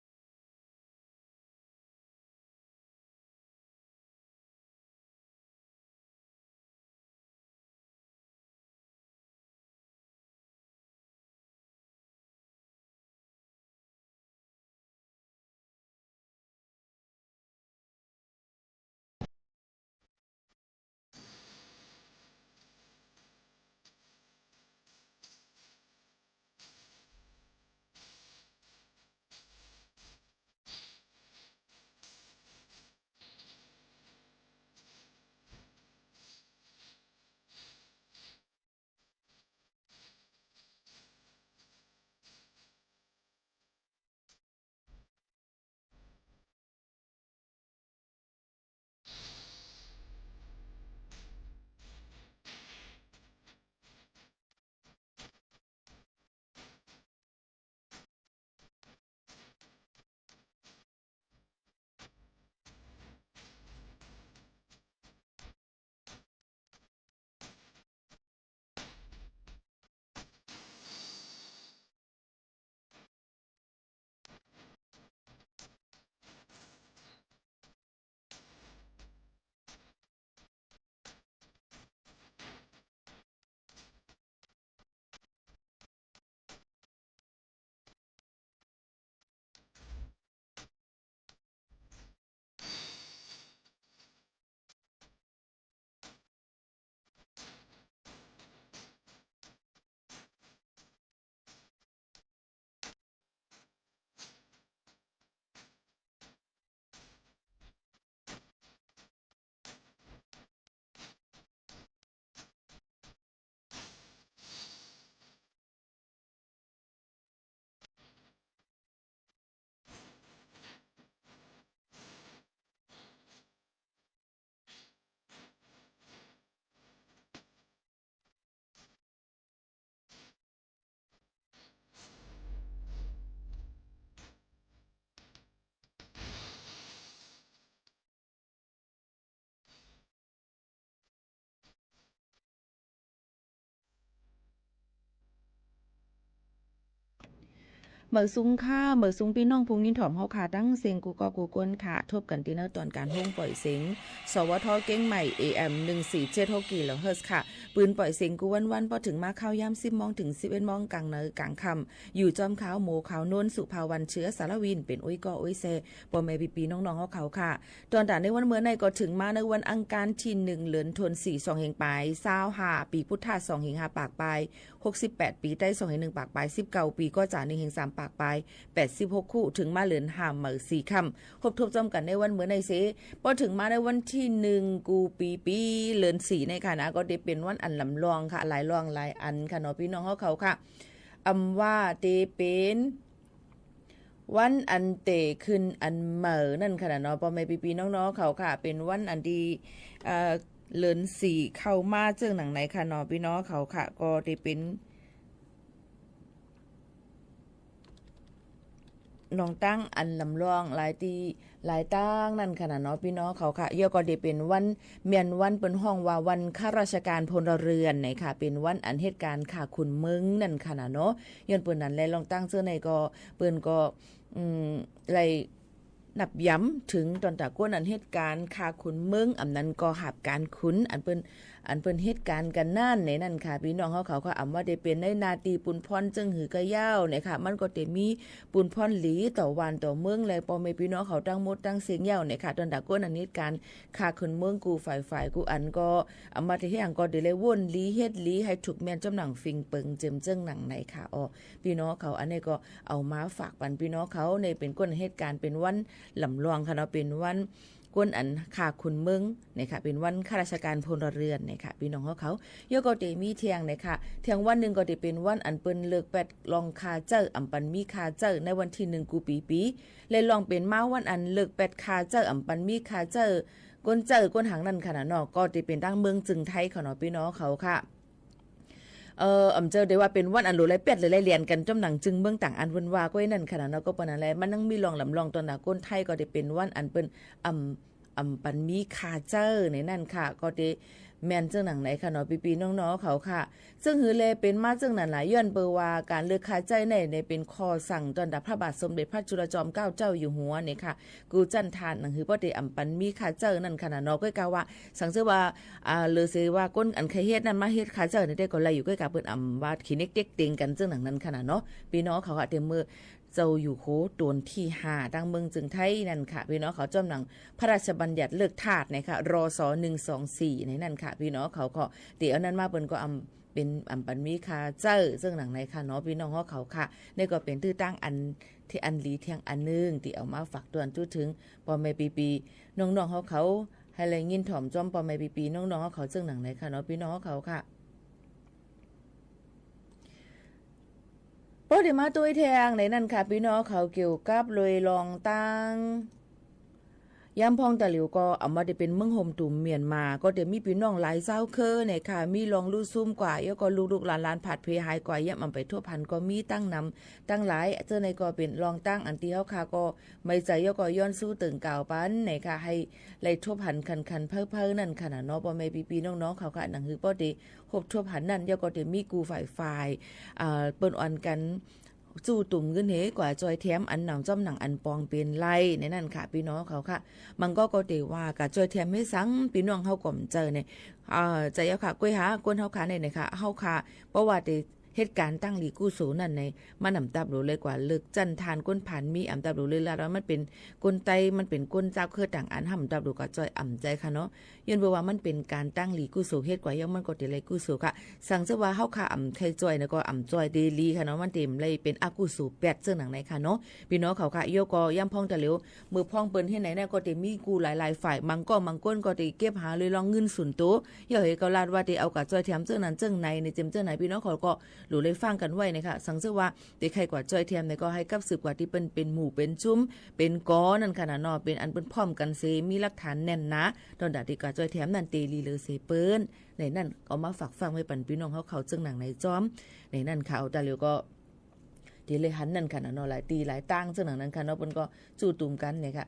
မႂ်ႇသုင်ၶႃႈ မႂ်ႇသုင် ပီႈၼွင်ႉၽူႈငိၼ်းထွမ်ႇႁဝ်းၶႃႈ တင်းသဵင်ႈ ၵူႈၵေႃႉၵူႈၵူၼ်းၶႃႈ။ ထူပ်းၵၼ်တီႈၼႂ်းတွၼ်ႈၵၢၼ်ႁူင်းပွႆႇသဵင် သဝထ เชียงใหม่ เอ เอ หนึ่งสี่เจ็ด หก กิโลเฮิรตซ์ ၶႃႈ။ ပိုၼ်ပွႆႇသဵင်ၵူႈဝၼ်းဝၼ်း ပေႃးထိုင်မႃးၶၢဝ်းယၢမ်း သိပ်းမူင်းထိုင် သိပ်းဢဵတ်းမူင်း ၵၢင်ၼႂ်ၵၢင်ၶမ်ႈ ယူႇၸွမ်းၶႃႈ မူဝ်ၶၢဝ်ၼူၼ်း สุภาวัน เชื้อสารวิน ပဵၼ်ဢူၺ်းၵေႃႉဢူၺ်းသႄႈ ပေႃႈမႄႈပီႈပီႈၼွင်ႉၼွင်ႉႁဝ်းၶဝ်ၶႃႈ။ တွၼ်ႈတႃႇၼႂ်းဝၼ်းမိူဝ်ႈၼႆႉၵေႃႈ ထိုင်မႃးၼႂ်းဝၼ်းဢင်းၵၢၼ်း ထီႉၼိုင်ႈ လိူၼ်ထူၼ်ႈသီႇ သွင်ႁဵင်ပၢႆသၢဝ်းႁႃႈ ပီပုတ်ႉထ သွင်ႁဵင်ႁႃႈပၢၵ်ႇပၢႆ ႁူၵ်းသိပ်းပႅတ်ႇပီ တႆး သွင်ႁဵင်ၼိုင်ႈပၢၵ်ႇပၢႆသိပ်းၵဝ်ႈပီ ၵေႃးၸႃႇ ၼိုင်ႈႁဵင်သၢမ်ပၢၵ်ႇပၢႆ ပႅတ်ႇသိပ်းႁူၵ်းၶု ထိုင်မႃးလိူၼ်ႁႃႈမႂ်ႇသီႇၶမ်ႈ ႁူပ်ႉထူပ်းၸွမ်းၵၼ်ၼႂ်းဝၼ်းမိူဝ်ႈၼႆႉသေ ပေႃးထိုင်မႃးၼႂ်းဝၼ်းထီႉၼိုင်ႈ ၵူႈပီပီ လိူၼ်သီႇၼႆႉၶႃႈၼႃႇ ၵေႃႈတေပဵၼ်ဝၼ်းဢၼ်လမ်ႇလွင်ႈၶႃႈ လၢႆလွင်ႈလၢႆဢၼ်ၶႃႈၼေႃႈ ပီႈၼွင်ႉႁဝ်းၶဝ်ၶႃႈ။ ဢမ်ႇဝႃႈတေပဵၼ် ဝၼ်းဢၼ်တႄႇၶိုၼ်ႈဢၼ်မႂ်ႇၼၼ်ႉၶႃႈၼေႃႈ ပေႃႈမႄႈပီႈပီႈၼွင်ႉၼွင်ႉၶဝ်ၶႃႈ ပဵၼ်ဝၼ်းဢၼ်တီႈ လိူၼ်သီႇၶဝ်ႈမႃးၸိူင်ႉၼင်ႇၼႆၶႃႈၼေႃႈ ပီႈၼွင်ႉၶဝ်ၶႃႈ ၵေႃႈတေပဵၼ် လွင်ႈတၢင်းဢၼ်လမ်ႇလွင်ႈလၢႆတီႈ လၢႆတၢင်းၼၼ်ႉၶႃႈၼေႃႈ ပီႈၼွင်ႉၶဝ်ၶႃႈ။ ယဝ်ႉၵေႃႈတေပဵၼ်ဝၼ်း မႅၼ်ႈဝၼ်းပိူၼ်ႈႁွင်ႉဝႃႈ วันข้าราชการพลเรือน ၼႆၶႃႈ ပဵၼ်ဝၼ်းဢၼ်ႁဵတ်းၵၢၼ်ၶႃႈၶုၼ်မိူင်းၼၼ်ႉၶႃႈၼေႃႈ ယွၼ်ႉပိူဝ်ႈၼၼ်လႄႈ လွင်ႈတၢင်းၸိူဝ်းၼႆႉၵေႃႈ ပိူၼ်ႈၵေႃႈ လႆႈ ၼပ်ႉယမ်ထိုင် တွၼ်ႈတႃႇၵူၼ်းဢၼ်ႁဵတ်းၵၢၼ်ၶႃႈၶုၼ်မိူင်း ဢမ်ႇၼၼ်ၵေႃႈ ႁၢပ်ႇၵၢၼ်ၶုၼ် ဢၼ်ပိူၼ်ႈႁဵတ်းၵၢၼ်ၵၼ်ၼၼ်ႉၼႆၼၼ်ႉၶႃႈ ပီႈၼွင်ႉႁဝ်းၶဝ်ၶႃႈ ဢမ်ႇဝႃႈတေပဵၼ်ၼႂ်းၼႃႈတီႈပုၼ်ႈၽွၼ်းၸိူင်ႉႁိုဝ်ၵေႃႈယဝ်ႉၼႆၶႃႈ မၼ်းၵေႃႈတေမီး ပုၼ်ႈၽွၼ်းလီတေႃႇဝၢၼ်ႈတေႃႇမိူင်းလႄႈ ပေႃႈမႄႈပီႈၼွင်ႉၶဝ်တင်းမူတ်းတင်းသဵင်ႈယဝ်ႉၼႆၶႃႈ တွၼ်ႈတႃႇၵူၼ်းဢၼ်ႁဵတ်းၵၢၼ် ၶႃႈၶုၼ်မိူင်းၵူႈၾၢႆႇၾၢႆႇၵူႈဢၼ်ၵေႃႈ ဢမ်ႇဝႃႈတေႁဵတ်းသင်ၵေႃႈ တေလႆႈဝူၼ်ႉလီႁဵတ်းလီ ႁႂ်ႈထုၵ်ႇမႅၼ်ႈၸွမ်းၼင်ႇၾိင်ႈပိူင်ၸဵမ်ၸိူင်ႉၼင်ႇၼႆၶႃႈဢေႃႈ ပီႈၼွင်ႉၶဝ် ဢၼ်ၼႆႉၵေႃႈ ဢဝ်မႃးၾၢၵ်ႇပၼ်ပီႈၼွင်ႉၶဝ် ၼႆႉပဵၼ်ၵူၼ်းႁဵတ်းၵၢၼ် ပဵၼ်ဝၼ်းလမ်ႇလွင်ႈၶႃႈၼေႃႈ ပဵၼ်ဝၼ်း ၵူၼ်းဢၼ်ၶႃႈၶုၼ်မိူင်းၼႆၶႃႈ ပဵၼ်ဝၼ်း ข้าราชการพลเรือน ၼႆၶႃႈ ပီႈၼွင်ႉႁဝ်းၶဝ် ယဝ်ႉၵေႃႈတေမီးထႅင်ႈၼႆၶႃႈ ထႅင်ႈဝၼ်းၼိုင်ႈၵေႃႈတေပဵၼ်ဝၼ်းဢၼ်ပိူၼ်ႈလိူၵ်ႈပႅတ်ႈလွင်ႈၶႃႈၸႂ်ႉ ဢမ်ႇပၼ်မီးၶႃႈၸႂ်ႉ ၼႂ်းဝၼ်းထီႉၼိုင်ႈၵူႈပီပီ လႄႈလွင်ႈပဵၼ်မႃးဝၼ်းဢၼ်လိူၵ်ႈပႅတ်ႈၶႃႈၸႂ်ႉ ဢမ်ႇပၼ်မီးၶႃႈၸႂ်ႉ ၵူၼ်းၸႂ်ႉၵူၼ်းႁၢင်ႈၼၼ်ႉၶႃႈၼေႃႈ ၵေႃႈတေပဵၼ်တၢင်းမိူင်းၸိုင်ႈထႆးၶႃႈၼေႃႈ ပီႈၼွင်ႉၶဝ်ၶႃႈ ဢမ်ႇၸႂ်ႈတေဝႃႈပဵၼ်ဝၼ်းဢၼ်လူဝ်ႇလႆႈပႅတ်ႉ လူဝ်ႇလႆႈလႅၼ်ၵၼ် ၸွမ်းၼင်ႇၸိုင်ႈမိူင်းတၢင်ႇဢၼ်ပိူၼ်ႈဝႃႈၵူၺ်းၼၼ်ႉၶႃႈၼေႃႈ ၵွပ်ႈပိူဝ်ႈၼၼ်လႄႈ မၼ်းယင်းမီးလွင်ႈလမ်ႇလွင်ႈ တွၼ်ႈတႃႇၵူၼ်းထႆးၵေႃႈတေပဵၼ်ဝၼ်းဢၼ်ပိူၼ်ႈ ဢမ်ႇ ဢမ်ႇပၼ်မီးၶႃႈၸႂ်ႉၼႆၼၼ်ႉၶႃႈ ၵေႃႈတေ မႅၼ်ႈၸိူင်ႉၼင်ႇၼႆၶႃႈၼေႃႈ ပီႈပီႈၼွင်ႉၼွင်ႉၶဝ်ၶႃႈ ၸိူင်ႉႁိုဝ်လႄႈပဵၼ်မႃးၸိူင်ႉၼၼ်လႃႇ ယွၼ်ႉပိူဝ်ႈဝႃႈ ၵၢၼ်လိူၵ်ႈၶႃႈၸႂ်ႉၼႆႉၼႆ ပဵၼ်ၶေႃႈသင်ႇ တွၼ်ႈတႃႇ พระบาทสมเด็จพระจุลจอมเกล้าเจ้าอยู่หัว ၼႆၶႃႈ ၵူႈၸၼ်ႉထၢၼ်ႈၼင်ႇႁိုဝ် ပေႃးတေဢမ်ႇပၼ်မီးၶႃႈၸႂ်ႉၼၼ်ႉၶႃႈၼေႃႈ ၵူၺ်းၵႃႈဝႃႈ သင်ၸိူဝ်ႉဝႃႈ လိူဝ်သေဝႃႈ ၵူၼ်းဢၼ်ၶႂ်ႈႁဵတ်းၼၼ်ႉ မႃးႁဵတ်းၶႃႈၸႂ်ႉၼႆတႄႉၵေႃႈလႆႈယူႇ ၵူၺ်းၵႃႈပိူၼ်ႈဢမ်ႇဝႃႈ ၶီႈၼဵၵ်းတဵၵ်းတဵင်ၵၼ်ၸိူင်ႉၼင်ႇၼၼ်ၶႃႈၼေႃႈ ပီႈၼွင်ႉၶဝ်ၶႃႈ တေမိူဝ်ႈ ၸဝ်ႈယူႇႁူဝ်တူၼ်ထီႉႁႃႈ တင်းမိူင်းၸိုင်ႈထႆးၼၼ်ႉၶႃႈ ပီႈၼွင်ႉၶဝ် ၸွမ်းၼင်ႇ พระราชบัญญัติเลือกทาส ၼႆၶႃႈ รส ၼိုင်ႈသွင်သီႇ ၼႆၼၼ်ႉၶႃႈ ပီႈၼွင်ႉၶဝ်ၶႃႈ တေဢဝ်ၼၼ်ႉမႃး ပိူၼ်ႈၵေႃႈဢမ်ႇ ပဵၼ် ဢမ်ႇပၼ်မီးၶႃႈၸႂ်ႉ ၸိူင်ႉၼင်ႇၼႆၶႃႈၼေႃႈ ပီႈၼွင်ႉႁဝ်းၶဝ်ၶႃႈ ၼႆႉၵေႃႈပဵၼ်တိုဝ်ႉတၢင်းဢၼ် ထႅင်ႈဢၼ်လီထႅင်ႈဢၼ်ၼိုင်ႈ တေဢဝ်မႃးၾၢၵ်ႇတွၼ်ႈၸူးထိုင် ပေႃႈမႄႈပီႈပီႈ ၼွင်ႉၼွင်ႉႁဝ်းၶဝ် ႁႂ်ႈလႆႈငိၼ်းထွမ်ႇၸွမ်း ပေႃႈမႄႈပီႈပီႈ ၼွင်ႉၼွင်ႉႁဝ်းၶဝ် ၸိူင်ႉၼင်ႇၼႆၶႃႈၼေႃႈ ပီႈၼွင်ႉႁဝ်းၶဝ်ၶႃႈ ပေႃးတေမႃးတူၺ်းထႅင်ႈၼႆၼၼ်ႉၶႃႈ ပီႈၼွင်ႉၶဝ် ၵဵဝ်ႇၵပ်းလူၺ်ႈလွင်ႈတၢင်း ယၢမ်းၽွင်းတေႃႈလဵဝ်ၵေႃႈ ဢမ်ႇဝႃႈတေပဵၼ်မိူင်းႁူမ်ႈတုမ်မျၢၼ်ႇမႃႇ ၵေႃႈတေမီးပီႈၼွင်ႉလၢႆၸၢဝ်းၶိူဝ်းၼႆၶႃႈ မီးလွင်ႈလူႉသုမ်းၵႂႃႇ ယဝ်ႉၵေႃႈလုၵ်ႈလုၵ်ႈလၢၼ်လၢၼ် ၽၢတ်ႇၽႄႁၢႆၵႂႃႇ ယၢမ်းဢမ်ႇပႆႇထူပ်းႁၼ်ၵေႃႈ မီးတင်းၼမ်တင်းလၢႆ ၸိူဝ်းၼႆႉၵေႃႈပဵၼ်လွင်ႈတၢင်းဢၼ်တီႈႁဝ်းၶႃႈၵေႃႈ မႆႈၸႂ် ယဝ်ႉၵေႃႈယွၼ်းသူးတိူင်ႇၵၢဝ်ႇပၼ်ၼႆၶႃႈ ႁႂ်ႈလႆႈထူပ်းႁၼ်ၶၼ်ၶၼ်ၽႂ်းၽႂ်းၼၼ်ႉၶႃႈၼေႃႈ ပေႃႈမႄႈပီႈပီႈ ၼွင်ႉၼွင်ႉၶဝ်ၶႃႈ ၼင်ႇႁိုဝ်ပေႃးတေႁူပ်ႉထူပ်းႁၼ်ၼၼ်ႉ ယဝ်ႉၵေႃႈတေမီးၵူႈၾၢႆႇၾၢႆႇ ပိူၼ်ႈဢွၼ်ၵၼ် ၸူႉတုမ်ငိုၼ်းႁေ ၵႂႃႇၸွႆႈထႅမ် ဢၼ်ၼင်ႇၸွမ်းၼင်ႇဢၼ်ပွင်ပဵၼ်လႆႈၼႆၼၼ်ႉၶႃႈ ပီႈၼွင်ႉၶဝ်ၶႃႈ မၢင်ၵေႃႉၵေႃႈတေဝႃႈ ၵႂႃႇၸွႆႈထႅမ်ႁဵတ်းသင် ပီႈၼွင်ႉႁဝ်းၵေႃႈဢမ်ႇၸႂ်ႈၼႆ ၸႂ်ႈယဝ်ႉၶႃႈ ၵူၺ်းႁႃႉ ၵူၼ်းႁဝ်းၶႃႈၼႆႉၼႆၶႃႈ ႁဝ်းၶႃႈ ပေႃးဝႃႈတေ ႁဵတ်းၵၢၼ်တၢင်းလီၵုသူဝ်ႇၼၼ်ႉၼႆ မၼ်းဢမ်ႇတၢပ်ႈလူဝ်ႇလႆႈၵႂႃႇလိူၵ်ႈၸၼ်ႉထၢၼ်ႈၵူၼ်းၽၢၼ်မီး ဢမ်ႇတၢပ်ႈလူဝ်ႇလႆႈလၢတ်ႈဝႃႈ မၼ်းပဵၼ်ၵူၼ်းတႆး မၼ်းပဵၼ်ၵူၼ်းၸၢဝ်းၶိူဝ်းတၢင်ႇဢၼ် ဢမ်ႇတၢပ်ႈလူဝ်ႇၵႂႃႇၸွႆႈ ဢမ်ႇၸႂ်ႈၶႃႈၼေႃႈ ယွၼ်ႉပိူဝ်ႈဝႃႈမၼ်းပဵၼ်ၵၢၼ်တၢင်းလီၵုသူဝ်ႇ ႁဵတ်းၵႂႃႇယဝ်ႉမၼ်းၵေႃႈတေလႆႈၵုသူဝ်ႇၶႃႈ သင်ၸိူဝ်ႉဝႃႈ ႁဝ်းၶႃႈဢမ်ႇၶႂ်ႈၸွႆႈၼႆၵေႃႈ ဢမ်ႇၸွႆႈတေလီၶႃႈၼေႃႈ မၼ်းတေဢမ်ႇလႆႈပဵၼ်ဢၵုသူဝ်ႇပႅတ်ႈ ၸိူင်ႉၼင်ႇၼႆၶႃႈၼေႃႈ ပီႈၼွင်ႉၶဝ်ၶႃႈ ယဝ်ႉၵေႃႈ ယၢမ်းၽွင်းတေႃႈလဵဝ် မိူဝ်ႈၽွင်းပိူၼ်ႈႁဵတ်းၼႆၼႆႉ ၵေႃႈတေမီးၵူႈလၢႆလၢႆၾၢႆႇ မၢင်ၵေႃႉမၢင်ၵူၼ်းၵေႃႈတေၵဵပ်းႁႃလူၺ်ႈလွင်ႈငိုၼ်းသုၼ်ႇတူဝ် ယဝ်ႉႁေၵေႃႈလၢတ်ႈဝႃႈ တေဢဝ်ၵႂႃႇၸွႆႈထႅမ်ၸိူင်ႉၼၼ်ၸိူင်ႉၼႆၼႆ ၸဵမ်ၸိူင်ႉၼႆ ပီႈၼွင်ႉၶဝ်ၵေႃႈ လူဝ်ႇလႆႈၾၢင်ႉၵၼ်ဝႆႉၼႆၶႃႈ သင်ၸိူဝ်ႉဝႃႈ တေၶႂ်ႈၵႂႃႇၸွႆႈထႅမ်ၼႆၵေႃႈ ႁႂ်ႈၵပ်းသိုပ်ႇၵႂႃႇတီႈပိူၼ်ႈပဵၼ်မူႇပဵၼ်ၸုမ်း ပဵၼ်ၵေႃႉၼၼ်ႉၶႃႈၼေႃႈ ပဵၼ်ဢၼ်ပိူၼ်ႈၽွမ်ႉၵၼ်သေ မီးလၵ်းထၢၼ်ၼႅၼ်ႈၼႃ တွၼ်ႈတႃႇတေၵႂႃႇၸွႆႈထႅမ်ၼၼ်ႉ တေလီလိူဝ်သေပိူၼ်ႈၼႆၼၼ်ႉ ၵေႃႈမႃးၾၢၵ်ႇၾၢင်ႉဝႆႉပၼ်ပီႈၼွင်ႉႁဝ်းၶဝ်ၸိူင်ႉၼင်ႇၼႆၸွမ်း ၼႆၼၼ်ႉၶႃႈ ဢဝ်တေႃႈလဵဝ်ၵေႃႈ တေလႆႈႁၼ်ၼၼ်ႉၶႃႈၼေႃႈ လၢႆတီႈလၢႆတၢင်းၸိူင်ႉၼင်ႇၼၼ်ၶႃႈၼေႃႈ ပိူၼ်ႈၵေႃႈ ၸူႉတုမ်ၵၼ်ၼႆၶႃႈ ပီႈၼွင်ႉၶဝ်ပွင်ပဵၼ်လႆႈၸိူင်ႉႁိုဝ်ၵေႃႈ ၶတ်းၸႂ်ၼၼ်ႉၶႃႈၼေႃႈ ဢၼ်ပိူၼ်ႈၸွႆႈထႅမ်ၵႂႃႇၼၼ်ႉ ၵူၺ်းၵႃႈဝႃႈ တင်းမီးထႅင်ႈၼႆၶႃႈ တွၼ်ႈတႃႇၵူၼ်းၼႂ်းမိူင်းႁူမ်ႈတုမ်မျၢၼ်ႇမႃႇၼၼ်ႉ သိုၵ်းမၢၼ်ႈၵေႃႈဢမ်ႇပၼ်ၽူႈလူင်ႉလႅၼ်ႇၶႃႈ ၽၢႆ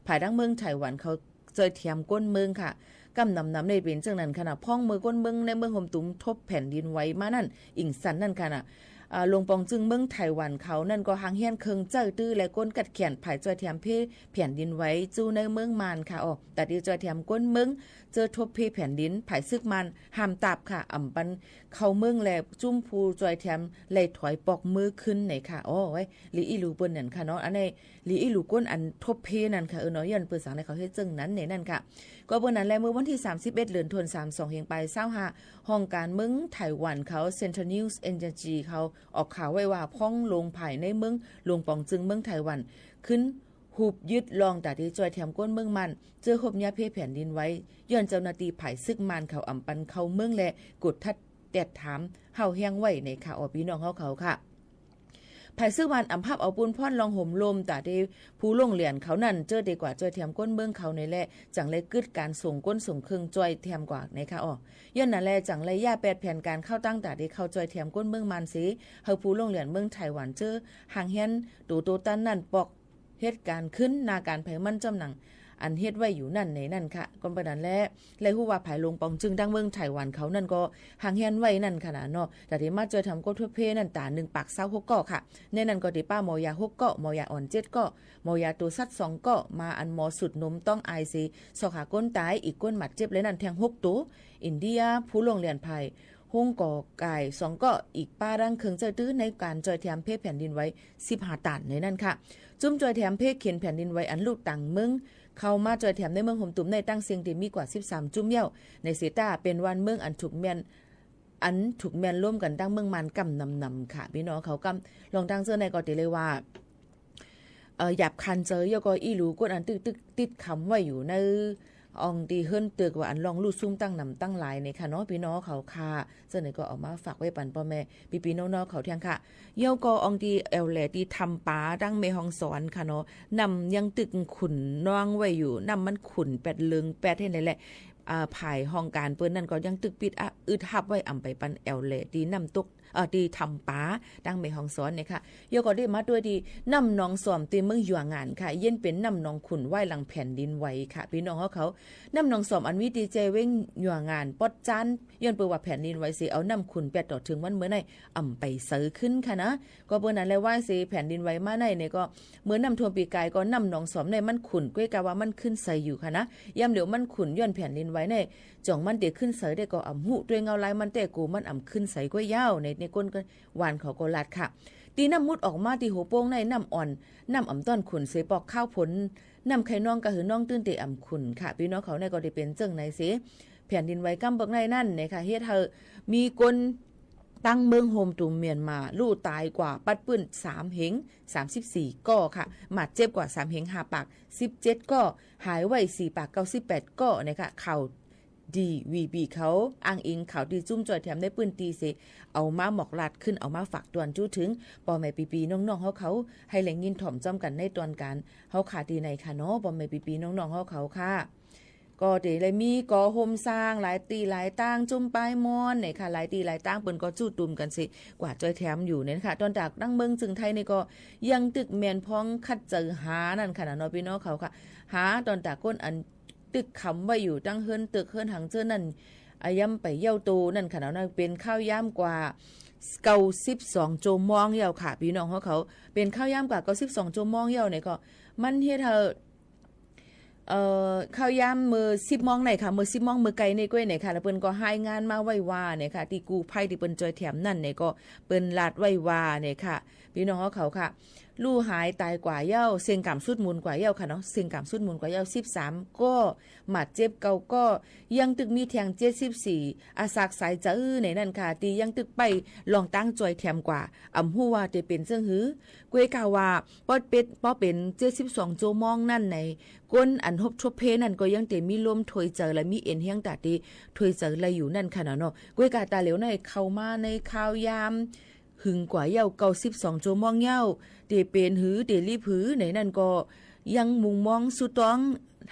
ႇတၢင်းမိူင်းထႆႇဝၢၼ်ႇၶဝ် ၸွႆႈထႅမ်ၵူၼ်းမိူင်းၶႃႈ ၵမ်ႈၼမ်ၼမ် လႆႈပဵၼ်ၸိူင်ႉၼၼ်ၶႃႈၼႃ။ ၽွင်းမိူဝ်ႈၵူၼ်းမိူင်း ၼႂ်းမိူင်းႁူမ်ႈတုမ် ထူပ်းၽႅၼ်ႇလိၼ်ဝႆမႃးၼၼ်ႉ ဢိင်ႇသၼ်ႇၼၼ်ႉၶႃႈၼႃ လူင်ပွင်ၸိုင်ႈမိူင်းထၢႆႇဝၢၼ်ႇၶဝ်ၼၼ်ႉ ၵေႃႈႁၢင်ႈႁႅၼ်းၶိူင်ႈၸႂ်ႉတိုဝ်းလႄႈ ၵူၼ်းၵတ်ႉၶႅၼ်ႇ ၽၢႆႇၸွႆႈထႅမ်ၽေးၽႅၼ်ႇလိၼ်ဝႆ ၸူးၼႂ်းမိူင်းမၢၼ်ႈၶႃႈဢေႃႈ။ တႃႇတေၸွႆႈထႅမ်ၵူၼ်းမိူင်း ၸိူဝ်းထူပ်းၽေးၽႅၼ်ႇလိၼ် ၽၢႆႇသိုၵ်းမၢၼ်ႈ ႁၢမ်ႈတၢပ်ႈၶႃႈ ဢမ်ႇပၼ်ၶဝ်ႈမိူင်းလႄႈ ၸုမ်းၽူႈၸွႆႈထႅမ် လႆႈထွႆပွၵ်ႈမိူဝ်းၶိုၼ်းၼႆၶႃႈဢေႃႈ။ လီဢီးလူပိူၼ်ႈၼၼ်ႉၶႃႈၼေႃႈ ဢၼ်ၼႆႉ လီဢီးလူၵူၼ်းဢၼ်ထူပ်းၽေးၼၼ်ႉၶႃႈ ဢိူဝ်ၼေႃႈ ယွၼ်ႉပိူဝ်ႈသင်လႄႈ ၶဝ်ႁဵတ်းၸိူင်ႉၼၼ်ၼႆၼၼ်ႉၶႃႈ။ ၵွပ်ႈပိူဝ်ႈၼၼ်လႄႈ မိူဝ်ႈဝၼ်းထီႉသၢမ်သိပ်းဢဵတ်း လိူၼ်ထူၼ်ႈသၢမ် သွင်ႁဵင်ပၢႆသၢဝ်းႁႃႈ ႁွင်ႈၵၢၼ်မိူင်းထၢႆႇဝၢၼ်ႇၶဝ် Central News Agency ၶဝ် ဢွၵ်ႇၶၢဝ်ႇဝႆႉဝႃႈ ၽွင်းလူင်ၽၢႆႇၼႂ်းမိူင်း လူင်ပွင်ၸိုင်ႈမိူင်းထၢႆႇဝၢၼ်ႇ ၶိုၼ်း ႁုပ်ႈယိုတ်းလွင်ႈတႃႇတေၸွႆႈထႅမ်ၵူၼ်းမိူင်းမၢၼ်ႈ ၸိူဝ်းထူပ်းၺႃးၽေးၽႅၼ်ႇလိၼ်ဝႆ ယွၼ်ႉၸဝ်ႈၼႃႈတီႈၽၢႆႇသိုၵ်းမၢၼ်ႈၶဝ် ဢမ်ႇပၼ်ၶဝ်ႈမိူင်းလႄႈ ၵူတ်ႇထတ်းတႅတ်ႈထၢမ် ႁၢဝ်ႈႁႅင်းဝႆႉၼႆၶႃႈဢေႃႈ ပီႈၼွင်ႉႁဝ်းၶဝ်ၶႃႈ။ ၽၢႆႇသိုၵ်းမၢၼ်ႈ ဢမ်ႇႁပ်ႉဢဝ်ပုၼ်ႈၽွၼ်းလွင်ႈႁူမ်ႇလူမ်ႈ တႃႇတေ ၽူႈလူင်ႉလႅၼ်ႇၶဝ်ၼၼ်ႉ ၸိူဝ်းတေၵႂႃႇၸွႆႈထႅမ်ၵူၼ်းမိူင်းၶဝ်ၼႆလႄႈ ၸင်ႇလႆႈၵိုတ်းၵၢၼ်သူင်ႇၵူၼ်းသူင်ႇၶိူင်ႈၸွႆႈထႅမ်ၵႂႃႇၼႆၶႃႈဢေႃႈ။ ယွၼ်ႉၼၼ်လႄႈ ၸင်ႇလႆႈယႃႉပႅတ်ႈၽႅၼ်ၵၢၼ်ၶၢဝ်းတၢင်း တႃႇတေၶဝ်ႈၸွႆႈထႅမ်ၵူၼ်းမိူင်းမၢၼ်ႈသေ ႁႂ်ႈၽူႈလူင်ႉလႅၼ်ႇမိူင်းထၢႆႇဝၢၼ်ႇ ၸိူဝ်းႁၢင်ႈႁႅၼ်း တူဝ်တူဝ်တၼ်းၼၼ်ႉ ပွၵ်ႈ ႁဵတ်းၵၢၼ်ၶိုၼ်း ၼႃႈၵၢၼ်ၽႂ်မၼ်း ၸွမ်းၼင်ႇ ဢၼ်ႁဵတ်းဝႆႉယူႇၼၼ်ႉၼႆၼၼ်ႉၶႃႈ။ ၵွပ်ႈပိူဝ်ႈၼၼ်လႄႈ လႆႈႁူႉဝႃႈ ၽၢႆႇလူင်ပွင်ၸိုင်ႈ တၢင်းမိူင်းထၢႆႇဝၢၼ်ႇၶဝ်ၼၼ်ႉၵေႃႈ ႁၢင်ႈႁႅၼ်းဝႆႉၼၼ်ႉၶႃႈၼေႃႈ တႃႇတေမႃးၸွႆႈထႅမ်ၵူၼ်းထူပ်းၽေးၼၼ်ႉ တႃႇၼိုင်ႈပၢၵ်ႇသၢဝ်းႁူၵ်းၵေႃႉၶႃႈ။ ၼႂ်းၼၼ်ႉၵေႃႈ တေပႃးမေႃယႃႁူၵ်းၵေႃႉ မေႃယႃဢွၼ်ႇၸဵတ်းၵေႃႉ မေႃယႃတူဝ်သတ်းသွင်ၵေႃႉ မႃးဢၼ်မေႃသုတ်ႇၼူမ်တွင်းဢၢႆသေ သွၵ်ႈႁႃၵူၼ်းတၢႆ ဢိၵ်ႇၵူၼ်းမၢတ်ႇၸဵပ်းလႄႈၼၼ်ႉထႅင်ႈႁူၵ်းတူဝ် ဢိၼ်ႇတိယႃႇ ၽူႈလူင်ႉလႅၼ်ႇၽၢႆႇ ႁူင်းၵေႃႇၵၢႆႇသွင်ၵေႃႉ ဢိၵ်ႇပႃးတင်းၶိူင်ႈၸႂ်ႉတိုဝ်း ၼႂ်းၵၢၼ်ၸွႆႈထႅမ်ၽေးၽႅၼ်ႇလိၼ်ဝႆ သိပ်းႁႃႈတၢၼ်ႇၼႆၼၼ်ႉၶႃႈ။ ၸုမ်းၸွႆႈထႅမ်ၽေးၶဵၼ်ၽႅၼ်ႇလိၼ်ဝႆ ဢၼ်လုၵ်ႉတၢင်ႇမိူင်း ၶဝ်ႈမႃးၸွႆႈထႅမ်ၼႂ်းမိူင်းႁူမ်ႈတုမ်ၼႆႉ တင်းသဵင်ႈတေမီးၵႂႃႇသိပ်းသၢမ်ၸုမ်းယဝ်ႉ ၼႆသေတႃႉ ပဵၼ်ဝၢၼ်ႈမိူင်းဢၼ်ထုၵ်ႇမႅၼ်ႈ ဢၼ်ထုၵ်ႇမႅၼ်ႈလူမ်းၵၼ်တင်းမိူင်းမၢၼ်ႈ ၵမ်ႈၼမ်ၼမ်ၶႃႈ ပီႈၼွင်ႉၶဝ်။ ၵမ်ႈ လွင်ႈတၢင်းၸိူဝ်းၼႆႉၵေႃႈ တေလႆႈဝႃႈ ယၢပ်ႇၶၢၼ်ၸႂ် ယဝ်ႉၵေႃႈ ဢီးလူၵူၼ်းဢၼ်တိုၵ်ႉတိုၵ်ႉတိတ်းၶမ်ဝႆႉယူႇ ၼႂ်းဢွင်ႈတီႈႁိူၼ်းတိုၵ်းဝႃႈ ဢၼ်လွင်ႈလူႉသုမ်းတင်းၼမ်တင်းလၢႆၼႆၶႃႈၼေႃႈ ပီႈၼွင်ႉၶဝ်ၶႃႈ။ ၸိူဝ်းၼႆႉၵေႃႈ ဢဝ်မႃးၾၢၵ်ႇဝႆႉပၼ် ပေႃႈမႄႈပီႈပီႈၼွင်ႉၼွင်ႉၶဝ်ထႅင်ႈၶႃႈ။ ယဝ်ႉၵေႃႈ ဢွင်ႈတီႈဢႅဝ်ႇလႄႇ တီႈထမ်ႈပႃ တၢင်းမႄႈႁွင်ႈသွၼ်ၶႃႈၼေႃႈ ၼမ်ႉယင်းတိုၵ်ႉၶုၼ်ႇၼွင်းဝႆႉယူႇ ၼမ်ႉမၼ်းၶုၼ်ႇပႅတ်ႈလိူင်ပႅတ်ႈႁဵတ်းၼႆလႄႈ ၽၢႆႇႁွင်ႈၵၢၼ်ပိူၼ်ႈၼၼ်ႉၵေႃႈ ယင်းတိုၵ်ႉပိတ်ႉဢ ဢိုတ်းႁပ်ႉဝႆႉ ဢမ်ႇပႆႇပၼ်ဢႅဝ်ႇလႄႇ တီႈၼမ်ႉတူၵ်း ဢိူဝ် တီႈထမ်ႈပႃ တၢင်းမႄႈႁွင်ႈသွၼ်ၼႆၶႃႈ။ ယဝ်ႉၵေႃႈ တေမႃးတူၺ်းတီႈ ၼမ်ႉၼွင်သွမ်ႇ တီႈမိူင်းယႂႃႇငၢၼ်ႇၶႃႈ ယဵၼ်းပဵၼ်ၼမ်ႉၼွင်ၶုၼ်ႇ ဝၢႆးလင်ၽႅၼ်ႇလိၼ်ဝႆၶႃႈ ပီႈၼွင်ႉႁဝ်းၶဝ်။ ၼမ်ႉၼွင်သွမ်ႇ ဢၼ်မီးတီႈၸႄႈဝဵင်းယႂႃႇငၢၼ်ႇ ပွတ်းၸၢၼ်း ယွၼ်ႉပိူဝ်ႈဝႃႈ ၽႅၼ်ႇလိၼ်ဝႆသေ ဢဝ်ၼမ်ႉၶုၼ်ႇပႅတ်ႈ တေႃႇထိုင်ဝၼ်းမိူဝ်ႈၼႆႉ ဢမ်ႇပႆႇသႂ်ၶိုၼ်းၶႃႈၼႃ။ ၵွပ်ႈပိူဝ်ႈၼၼ်လႄႈ ဝၢႆးသေ ၽႅၼ်ႇလိၼ်ဝႆမႃးၼႆႉၼႆၵေႃႈ မိူဝ်ႈၼမ်ႉထူမ်ႈပီၵၢႆၵေႃႈ ၼမ်ႉၼွင်သွမ်ႇၼႆႉ မၼ်းၶုၼ်ႇ ၵူၺ်းၵႃႈဝႃႈ မၼ်းၶိုၼ်းသႂ်ယူႇၶႃႈၼႃ။ ယၢမ်းလဵဝ်မၼ်းၶုၼ်ႇ ယွၼ်ႉၽႅၼ်ႇလိၼ်ဝႆၼႆႉ ၸွင်ႇမၼ်းတေၶိုၼ်းသႂ်တႄႉၵေႃႈ ဢမ်ႇႁူႉ တူၺ်းငဝ်းလၢႆးမၼ်းတႄႉၵူဝ် မၼ်းဢမ်ႇၶိုၼ်းသႂ်ၵူၺ်းယဝ်ႉၼႆ ၼႆၵူၼ်းဝၢၼ်ႈၶဝ်ၵေႃႈလၢတ်ႈၶႃႈ။ တီႈၼမ်ႉမုတ်းဢွၵ်ႇမႃးတီႈႁူဝ်ပူင်းၼႆႉ ၼမ်ႉဢွၼ်ႇ ၼမ်ႉဢမ်ႇတွၼ်ႉၶုၼ်ႇသေ ပွၵ်ႈၶၢဝ်းၽူၼ် ၼမ်ႉၶႂ်ႈၼွင်းၵႃႈႁိုဝ် ၼွင်းတိုၼ်းတေဢမ်ႇၶုၼ်ႇၶႃႈ ပီႈၼွင်ႉၶဝ်။ ၼႆႉၵေႃႈ တေပဵၼ်ၸိူင်ႉၼႆသေ ၽႅၼ်ႇလိၼ်ဝႆၵမ်းပိူၵ်ႈၼႆႉၼၼ်ႉၼႆၶႃႈ ႁဵတ်းႁႂ်ႈ မီးၵူၼ်း တၢင်းမိူင်းႁူမ်ႈတုမ်မျၢၼ်ႇမႃႇ လူႉတၢႆၵႂႃႇ ပတ်းပိုၼ်ႉ သၢမ်ႁဵင် သၢမ်သိပ်းသီႇၵေႃႉၶႃႈ။ မၢတ်ႇၸဵပ်းၵႂႃႇ သၢမ်ႁဵင် ႁႃႈပၢၵ်ႇ သိပ်းၸဵတ်းၵေႃႉ ႁၢႆဝႆႉ သီႇပၢၵ်ႇ ၵဝ်ႈသိပ်းပႅတ်ႇၵေႃႉၼႆၶႃႈ။ ၶၢဝ်ႇ DVB ၶဝ် ဢၢင်ႈဢိင်ၶၢဝ်ႇ တီႈၸုမ်းၸွႆႈထႅမ်ၼႂ်းပိုၼ်ႉတီႈသေ ဢဝ်မႃးမွၵ်ႇလၢတ်ႈၶိုၼ်း ဢဝ်မႃးၾၢၵ်ႇတွၼ်ႈၸူးထိုင် ပေႃႈမႄႈပီႈပီႈၼွင်ႉၼွင်ႉႁဝ်းၶဝ် ႁႂ်ႈလႆႈငိၼ်းထွမ်ႇၸွမ်းၵၼ် ၼႂ်းတွၼ်ႈၵၢၼ်ႁဝ်းၶႃႈ တီႈၼႆႈၶႃႈၼေႃႈ ပေႃႈမႄႈပီႈပီႈၼွင်ႉၼွင်ႉႁဝ်းၶဝ်ၶႃႈ။ ၵေႃႈတေလႆႈမီး ၵေႃႈႁူမ်ႈသၢင်ႈ လၢႆတီႈလၢႆတၢင်း ၸုမ်းပၢႆးမွၼ်းၼႆၶႃႈ လၢႆတီႈလၢႆတၢင်း ပိူၼ်ႈၵေႃႈၸူႉတုမ်ၵၼ်သေ ၵႂႃႇၸွႆႈထႅမ်ယူႇၼႆၶႃႈ။ တွၼ်ႈတႃႇ တၢင်းမိူင်းၸိုင်ႈထႆးၼႆႉၵေႃႈ ယင်းတိုၵ်ႉမႅၼ်ႈၽွင်းၶတ်းၸႂ်ႁႃၼၼ်ႉၶႃႈၼေႃႈ ပီႈၼွင်ႉၶဝ်ၶႃႈ။ ႁႃတွၼ်ႈတႃႇၵူၼ်းဢၼ် တိုၵ်ႉၶမ်ဝႆႉယူႇ တင်းႁိူၼ်းတိုၵ်း ႁိူၼ်းႁၢင်ၸိူဝ်းၼၼ်ႉ ဢယမ်ပႆႇယဝ်ႉတူဝ်ႈၼၼ်ႉၶႃႈၼေႃႈ။ ပဵၼ်ၶၢဝ်းယၢမ်းၵႂႃႇ ၵဝ်ႈသိပ်းသွင်ၸူဝ်ႈမူင်းယဝ်ႉၶႃႈ ပီႈၼွင်ႉႁဝ်းၶဝ်။ ပဵၼ်ၶၢဝ်းယၢမ်းၵႂႃႇ ၵဝ်ႈသိပ်းသွင်ၸူဝ်ႈမူင်းယဝ်ႉၼႆၵေႃႈ မၼ်းႁဵတ်းႁႂ်ႈ ၶၢဝ်းယၢမ်းမိူဝ်ႈသိပ်းမူင်းၼႆႉၶႃႈ မိူဝ်ႈသိပ်းမူင်း မိူဝ်ႈၵႆႈၼႆႉၵူၺ်းၼႆၶႃႈ လႄႈပိူၼ်ႈၵေႃႈ ႁၢႆးငၢၼ်းမႃးဝႆႉဝႃႈၼႆၶႃႈ တီႈၵူႈၽႆး တီႈပိူၼ်ႈၸွႆႈထႅမ်ၼၼ်ႉၼႆၵေႃႈ ပိူၼ်ႈလၢတ်ႈဝႆႉဝႃႈၼႆၶႃႈ ပီႈၼွင်ႉႁဝ်းၶဝ်ၶႃႈ။ လူႉႁၢႆတၢႆၵႂႃႇယဝ်ႉ သဵင်ႈၵၢမ်ႇသုတ်းမုၼ်ၵႂႃႇယဝ်ႉၶႃႈၼေႃႈ သဵင်ႈၵၢမ်ႇသုတ်းမုၼ်ၵႂႃႇယဝ်ႉ သိပ်းသၢမ်ၵေႃႉ မၢတ်ႇၸဵပ်းၵဝ်ႈၵေႃႉ ယင်းတိုၵ်ႉမီးထႅင်ႈ ၸဵတ်းသိပ်းသီႇ ဢသၢၵ်ႈသၢႆၸႂ်ၼႆၼၼ်ႉၶႃႈ တီႈယင်းတိုၵ်ႉပႂ်ႉလွင်ႈတၢင်းၸွႆႈထႅမ်ၵႂႃႇ ဢမ်ႇႁူႉဝႃႈတေပဵၼ်ၸိူင်ႉႁိုဝ်။ ၵူၺ်းၵႃႈဝႃႈ ပေႃးပဵၼ် ပေႃးပဵၼ် ၸဵတ်းသိပ်းသွင်ၸူဝ်ႈမူင်းၼၼ်ႉၼႆ ၵူၼ်းဢၼ်ႁူပ်ႉထူပ်းၽေးၼၼ်ႉၵေႃႈ ယင်းတေမီးလူမ်းထူၺ်ႈၸႂ်လႄႈ မီးဢဵၼ်ႁႅင်းတႃႇတေ ထူၺ်ႈၸႂ်လႆႈယူႇၼၼ်ႉၶႃႈၼေႃႈ။ ၵူၺ်းၵႃႈ တေႃႈလဵဝ်ၼႆႉ ၶဝ်ႈမႃးၼႂ်းၶၢဝ်းယၢမ်း ႁိုင်ၵႂႃႇယဝ်ႉ ၵဝ်ႈသိပ်းသွင်ၸူဝ်ႈမူင်းယဝ်ႉ တေပဵၼ်ႁိုဝ် တေလိပ်းႁိုဝ်ၼႆၼၼ်ႉၵေႃႈ ယင်းမုင်ႈမွင်းသူးတွင်း ႁႂ်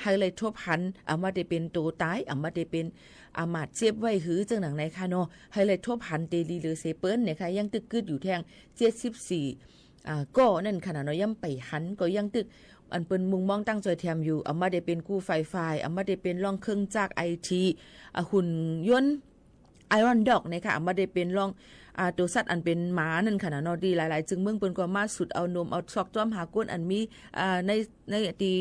ႈလႆႈထူပ်းႁၼ် ဢမ်ႇဝႃႈတေပဵၼ်တူဝ်တၢႆ ဢမ်ႇဝႃႈတေပဵၼ် ဢမၢတ်ႇၸဵပ်းဝႆႉႁိုဝ် ၸိူင်ႉၼင်ႇၼႆၶႃႈၼေႃႈ ႁႂ်ႈလႆႈထူပ်းႁၼ်တေလီလိူဝ်သေပိူၼ်ႈၼႆၶႃႈ။ ယင်းတိုၵ်ႉၵိုတ်းယူႇထႅင်ႈ ၸဵတ်းသိပ်းသီႇ ၵေႃႉၼၼ်ႉၶႃႈၼေႃႈ ယင်းပႆႇႁၼ် ၵေႃႈယင်းတိုၵ်ႉ อันเปิ้นมุ่งมองตั้งใจแถมอยู่ อาจไม่ได้เป็นกู้ไฟฟ้า อาจไม่ได้เป็นเรื่องเครื่องจักรไอที อา หุ่นยนต์ Iron Dog นะคะ อาจไม่ได้เป็นเรื่อง อา ตัวสัตว์อันเป็นหมานั่นค่ะนะเนาะ ที่หลายๆ จึงเมืองเปิ้นก็มาสุดเอานมเอาซอกจ้อมหาก้นอันมี อา ใน ในตี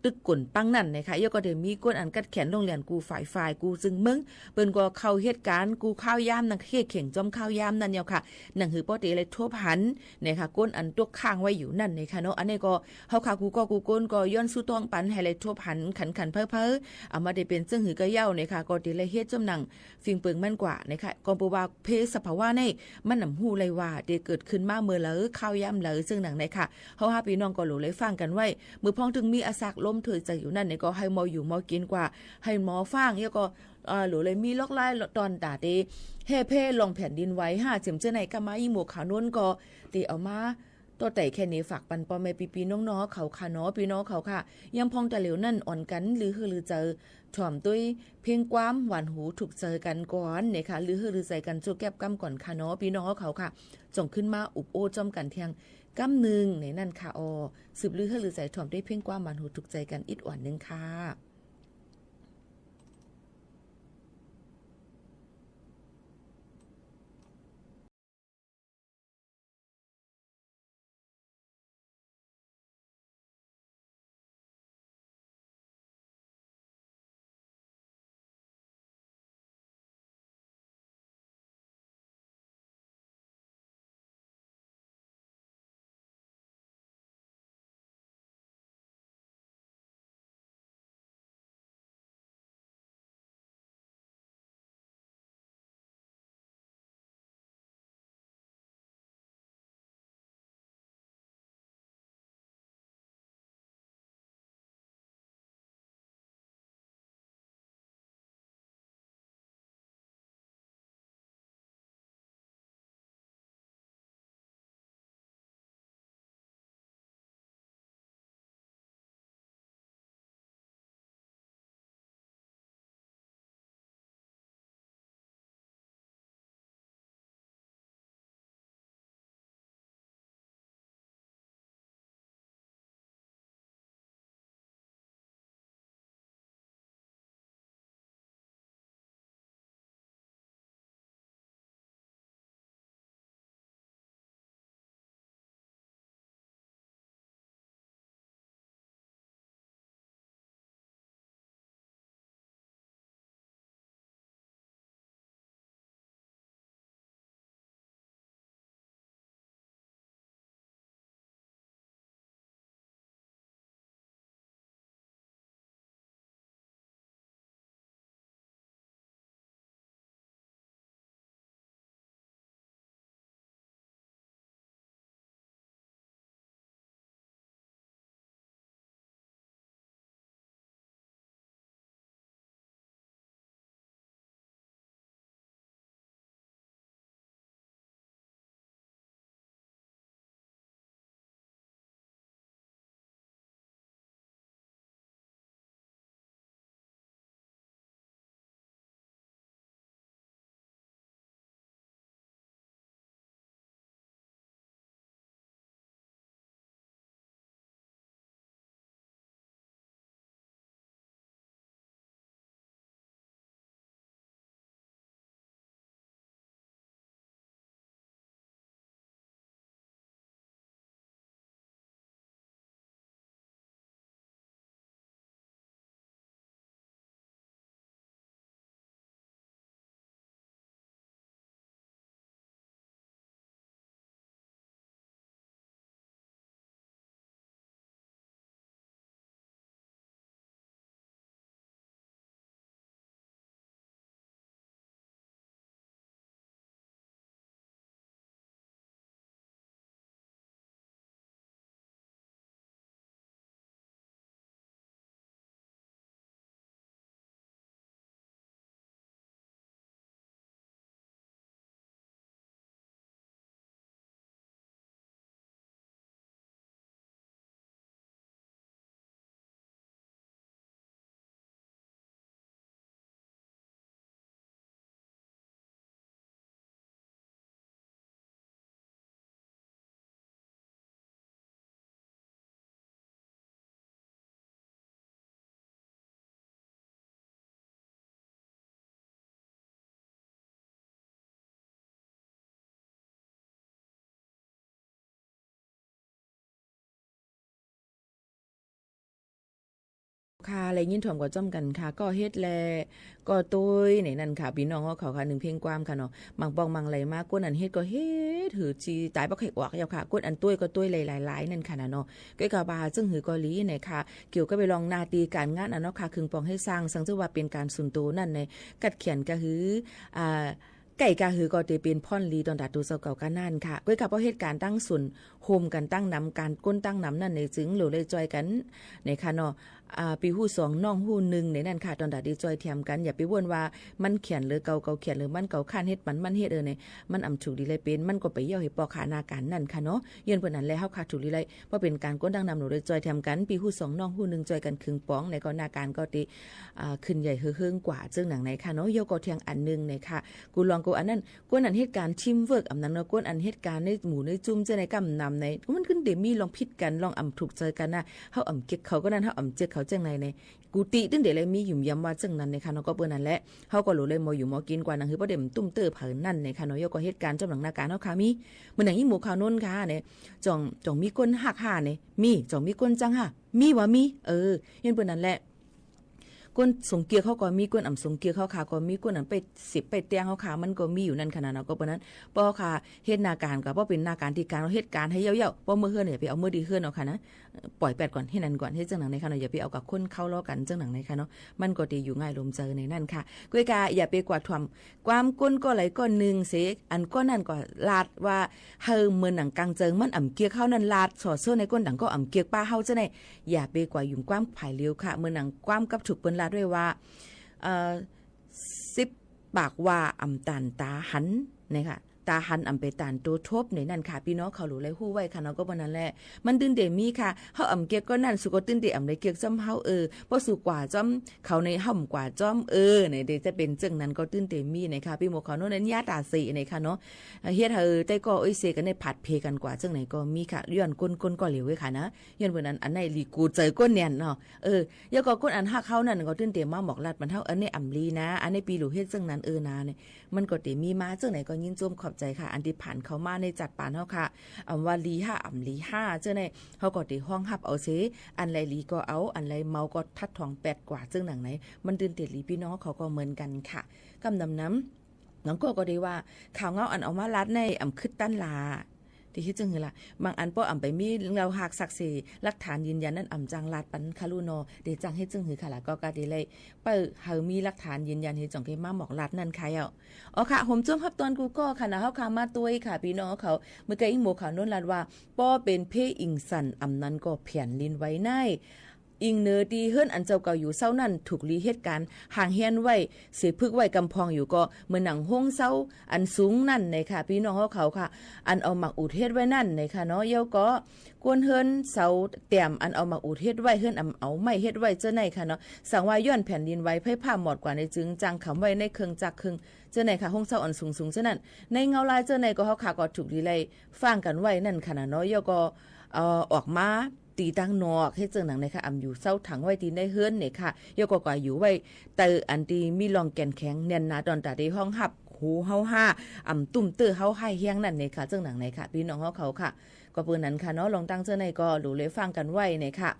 ตึกกุ่นปังนั่นนะคะ ยกก็เดี๋ยวมีก้นอันกัดแขนโรงเรียนกูฝ่ายฝ่ายกูจึงเมือง เปิ้นก็เข้าเหตุการณ์กูข้าวยามนั่น เข่งเข่งจอมข้าวยามนั่นเนี่ยค่ะ หนังหือป้อเตะเลยทบหันนะคะ ก้นอันตกค้างไว้อยู่นั่นนะคะเนาะ อันนี้ก็เฮาค่ะ กูก็กูก้นก็ย้อนสู้ต้องปันให้เลยทบหันขันขันเพ้อเพ้อ อาจมาได้เป็นเจิ่งหือก็เย้านะคะ ก็เตะเลยเฮ็ดจมหนัง ฟิงเปิงมันกว่านะคะ ก็บอกว่าเพศสภาวะในมันหนำหู้เลยว่าเตะเกิดขึ้นมาเมื่อไหร่ข้าวยามไหนซึ่งหนังในค่ะ เฮาฮาปีน้องก็หลูเลยฟังกันไว้ เมื่อพ้องถึงมีอาสักล้มเถยใจอยู่นั่นเนี่ยก็ให้มออยู่มอกินกว่า ให้มอฟัง แล้วก็ เอ่อ หลูเลยมีลอกไล่ตอนตาเต แห่แพร่ลองแผ่นดินไหวห้าเข็มเจ้าไหนก็มาอีหมวกขาวนุ่นก็เตเอามา ต่อแต่แค่นี้ฝากปันปอแม่ปีปีน้องๆเขาค่ะเนาะ ปีน้องเขาค่ะ ยังพ้องแต่เหลียวนั่นอ่อนกัน ลือหื้อลือใจ ถ่อมด้วยเพลงความหวานหูถูกใจกันก่อนเนี่ยค่ะ ลือหื้อลือใจกันโจแก็บกำก่อนค่ะเนาะ ปีน้องเขาค่ะ จ่องขึ้นมาอุบโอ้จอมกันเทียงกำหนึ่งในนั่นค่ะออ สืบลือหื้อลือใจถ่อมด้วยเพลงความหวานหูถูกใจกันอิดอ่อนหนึ่งค่ะ Hk'a leh ငြင်းထွမ် กว่า จ้อมกั๋น ค่ะ ก็เฮ็ด และ ก็ตวย เนนั่นค่ะ พี่น้อง เฮาเขาค่ะ หนึ่งเพลงความค่ะเนาะ บางปอง บางไหล มา ก้นอันเฮ็ดก็เฮ็ดหือ จีตาย บ่ใคร่ออก เจ้าค่ะ ก้นอันตวยก็ตวย หลายๆ หลาย นั่นค่ะนะเนาะ ก็กะว่า เซิ่งหือก็หลี เนค่ะ เกี่ยวกับไปลองหน้าที่การงาน อันเนาะค่ะ เคิงปองเฮ็ดสร้าง สังเซิ่งว่าเป็นการส่วนตัว นั่นเน กัดเขียนก็หือ อ่า ใกล้กะหือก็เต๋เป็นพ่อนหลี ตอนตาตัวเจ้าเก่า กะนั่นค่ะ ก็กะเพราะเหตุการณ์ตั้งส่วน โฮมกั๋นตั้งนำ การก้นตั้งนำ นั่นเน จึงหลูเลยจ่อยกั๋น เนค่ะเนาะ อ่า ปี๋หู้สอง น้องหู้หนึ่ง เนนั่นค่ะ ตอนตาดีจ่อยแถมกั๋น อย่าไปว่นว่า มันเขียนหรือเก่า เก่าเขียนหรือมัน เก่าข้านเฮ็ด มัน มันเฮ็ด เออ เน มันอ่ำถูกดีเลยเป็น มันก็ไปเยี่ยวเหตุปอขานอาการนั่นค่ะเนาะ เยื่อนเปิดนั้นแล เฮาค่ะถูกดีเลย เพราะเป็นการก้นตั้งนำ หลูเลยจ่อยแถมกั๋น ปี๋หู้สอง น้องหู้หนึ่ง จ่อยกั๋นเคิงปอง ในก็หน้าการก็เต๋ อ่า ขึ้นใหญ่เฮอเฮิงกว่า เซิ่งหนังในค่ะเนาะ เยี่ยวก็แทงอันหนึ่ง เนค่ะ กูลองกูอันนั้น ก้นอันเหตุการณ์ ทีมเวิร์ก อำนั้นเนาะ ก้นอันเหตุการณ์ในหมู่ในจุ้ม เจ้าในกำนำใน มันขึ้นเต๋มีลองผิดกั๋น ลองอ่ำถูกใจกั๋นนะ เฮาอ่ำเก๊กเขาก็นั่น เฮาอ่ำเจ๊กเขา เจ้าใน ใน กูติตึ้งเต๋เลยมีหยุ่มย้ำว่า เซิ่งนั้น เนค่ะเนาะ ก็เปิ้นนั้นแหละ เฮาก็หลูเลยมออยู่มอกินกว่า หนังหือป้อเต๋มตุ้มเต๋อเผินนั่น เนค่ะเนาะ เยี่ยวก็เหตุการณ์จ้อมหลังหน้าการ เฮาค่ะมี เหมือนหนังยี่หมูข่าวโน้นค่ะ เน จ่อง จ่องมีก้นหักห่า เน มี จ่องมีก้นจังห่า มีวะ มี เออ เยื่อนเปิ้นนั้นแหละ ก้นสงเกียก เฮาก็มี ก้นอ่ำสงเกียก เฮาค่ะก็มี ก้นอันไปสิบไปแตง เฮาค่ะ มันก็มีอยู่นั่นค่ะนะเนาะ ก็เปิ้นนั้น ป้อค่ะ เหตุหน้าการก็ป้อเป็นหน้าการที่การ เอาเหตุการณ์ให้เยี่ยวๆ ป้อเมื่อเฮือน อย่าไปเอาเมื่อดีเฮือน เอาค่ะนะ ป่อยแปดก่อน เหตุนั้นก่อน เหตุเซิ่งหนังในค่ะเนาะ อย่าไปเอากับคนเข้าล้อกั๋น เซิ่งหนังในค่ะเนาะ มันก็เต๋อยู่ง่ายลมเจอในนั่นค่ะ ก็กะอย่าไปกว่าถ่วม ความก้นก็ไหลก็หนึ่งเส อันก็นั่นก็ลาดว่า เฮอเหมือนหนังกลางเจิง มันอ่ำเกียก เฮานั่นลาดส่อเซิ่งใน ก้นดังก็อ่ำเกียกป้า เฮาเจ้าใน อย่าไปกว่าหยุ่มความผายเร็วค่ะ เหมือนหนังความกับถูกเปิ้นลาดด้วยว่า เอ่อ สิบปากว่าอ่ำต่านตาหัน นะคะ ตาหันอ่ำไปต่านตัวทบ ในนั่นค่ะ พี่น้องเขาหลูเลยฮู้ไว้ค่ะเนาะ ก็เปิ้นนั้นแหละ มันตึ้งเต๋มีค่ะ เฮาอ่ำเกียกก็นั่น สุก็ตึ้งเต๋อ่ำเลยเกียกจ้อมเฮา เออ ป้อสุกว่าจ้อมเขาใน เฮาอ่ำกว่าจ้อม เออ ในเต๋จะเป็นเซิ่งนั้นก็ตึ้งเต๋มี ในค่ะ ปี๋หมูข่าวโน้นนั้น ย่าต๋าเส ในค่ะเนาะ เหตุหือใต้ก็โอ้ยเสกั๋นในผัดเพกั๋นกว่า เซิ่งไหนก็มีค่ะ ย้อนก้นก้นก็เหลวไว้ค่ะนะ เยื่อนเปิ้นนั้น อันในหลีกูเจอก้นแน่นเนาะ เออ เยี่ยวก็ก้นอันหักเฮานั่นก็ตึ้งเต๋มาหมอกลาดปันเฮา อันในอ่ำหลีนะ อันในปี๋หลูเหตุเซิ่งนั้น เออ นา ใน มันก็เต๋มีมา เซิ่งไหนก็ยินจมขอบใจค่ะ อันที่ผ่านเข้ามาในจัดปานเฮาค่ะ อำว่าหลีห่า อ่ำหลีห่า เซิ่งใน เฮาก็เต๋ห้องฮับเอาเส อันไหลหลีก็เอา อันไหลเมาก็ทัดท้องแปดกว่า เซิ่งหนังใน มันตึ้งเต๋หลี พี่น้องเขาก็เหมือนกั๋นค่ะ กำนำนำ หนังก็ก็เต๋ว่า ข่าวเงาอันเอามาลาดใน อ่ำคึดตันลา เต๋เหตุเซิ่งหือละ บางอันป้ออ่ำไปมีเงาหักสักเส หลักฐานยืนยันนั่น อ่ำจังลาดปันค่ะลู่เนาะ เต๋จังเหตุเซิ่งหือค่ะละ ก็กะเต๋เลย เปิ้นหือมีหลักฐานยืนยันเหตุจ่องเกมาหมอกลาดนั่นค่ะ เออ อ๋อค่ะ โฮมจ้วมฮับตอนกูก็ค่ะนะ เฮาค่ะมาตวยค่ะ พี่น้องเขา เมื่อกี้อีหมูข่าวโน้นลาดว่า ป้อเป็นเพอิงสัน อำนั้นก็แผ่นดินไหวใน อิงเนอตีเฮิรนอันเจ้าเก่าอยู่เศร้านั่น ถูกหลีเหตุการณ์ ห่างเฮี้ยนไหว เสพึกไหวกำพองอยู่ก็ เหมือนหนังห้องเศร้าอันสูงนั่น ในค่ะ พี่น้องเขาค่ะ อันเอาหมากอุดเหตุไหวนั่น ในค่ะเนาะ เยี่ยวก็ ก้นเฮิรนเสาแต้ม อันเอาหมากอุดเหตุไหว เฮิรนอ่ำเอาไม้เหตุไหว เจ้าในค่ะเนาะ สังว่าย้อนแผ่นดินไหว ไฟฟ้าหมอดกว่าในจึง จังขำไหวในเคิงจักรเคิง เจ้าในค่ะ ห้องเศร้าอันสูงสูง เจ้านั่น ในเงาลาย เจ้าในก็เฮาค่ะก็ถูกหลีไล่ ฟังกั๋นไหวนั่นค่ะนะเนาะ เยี่ยวก็ เอ่อ ออกมา ตีตังนอก เหตุเซิ่งหนังในค่ะ อ่ำอยู่เศร้าถังไหวตีในเฮิรน ในค่ะ เยี่ยวก็กว่าอยู่ไหว เต๋ออันตีมีรองแก่นแข็งแน่นหนา ตอนตาเต๋ห้องฮับ โห เฮาห่า อ่ำตุ้มเต๋อเฮาห่าแฮงนั่น ในค่ะ เซิ่งหนังในค่ะ พี่น้องเฮาเขาค่ะ ก็เปิ้นนั้นค่ะเนาะ ลองตั้งเจ้าในก็หลูเลยฟังกั๋นไหว ในค่ะ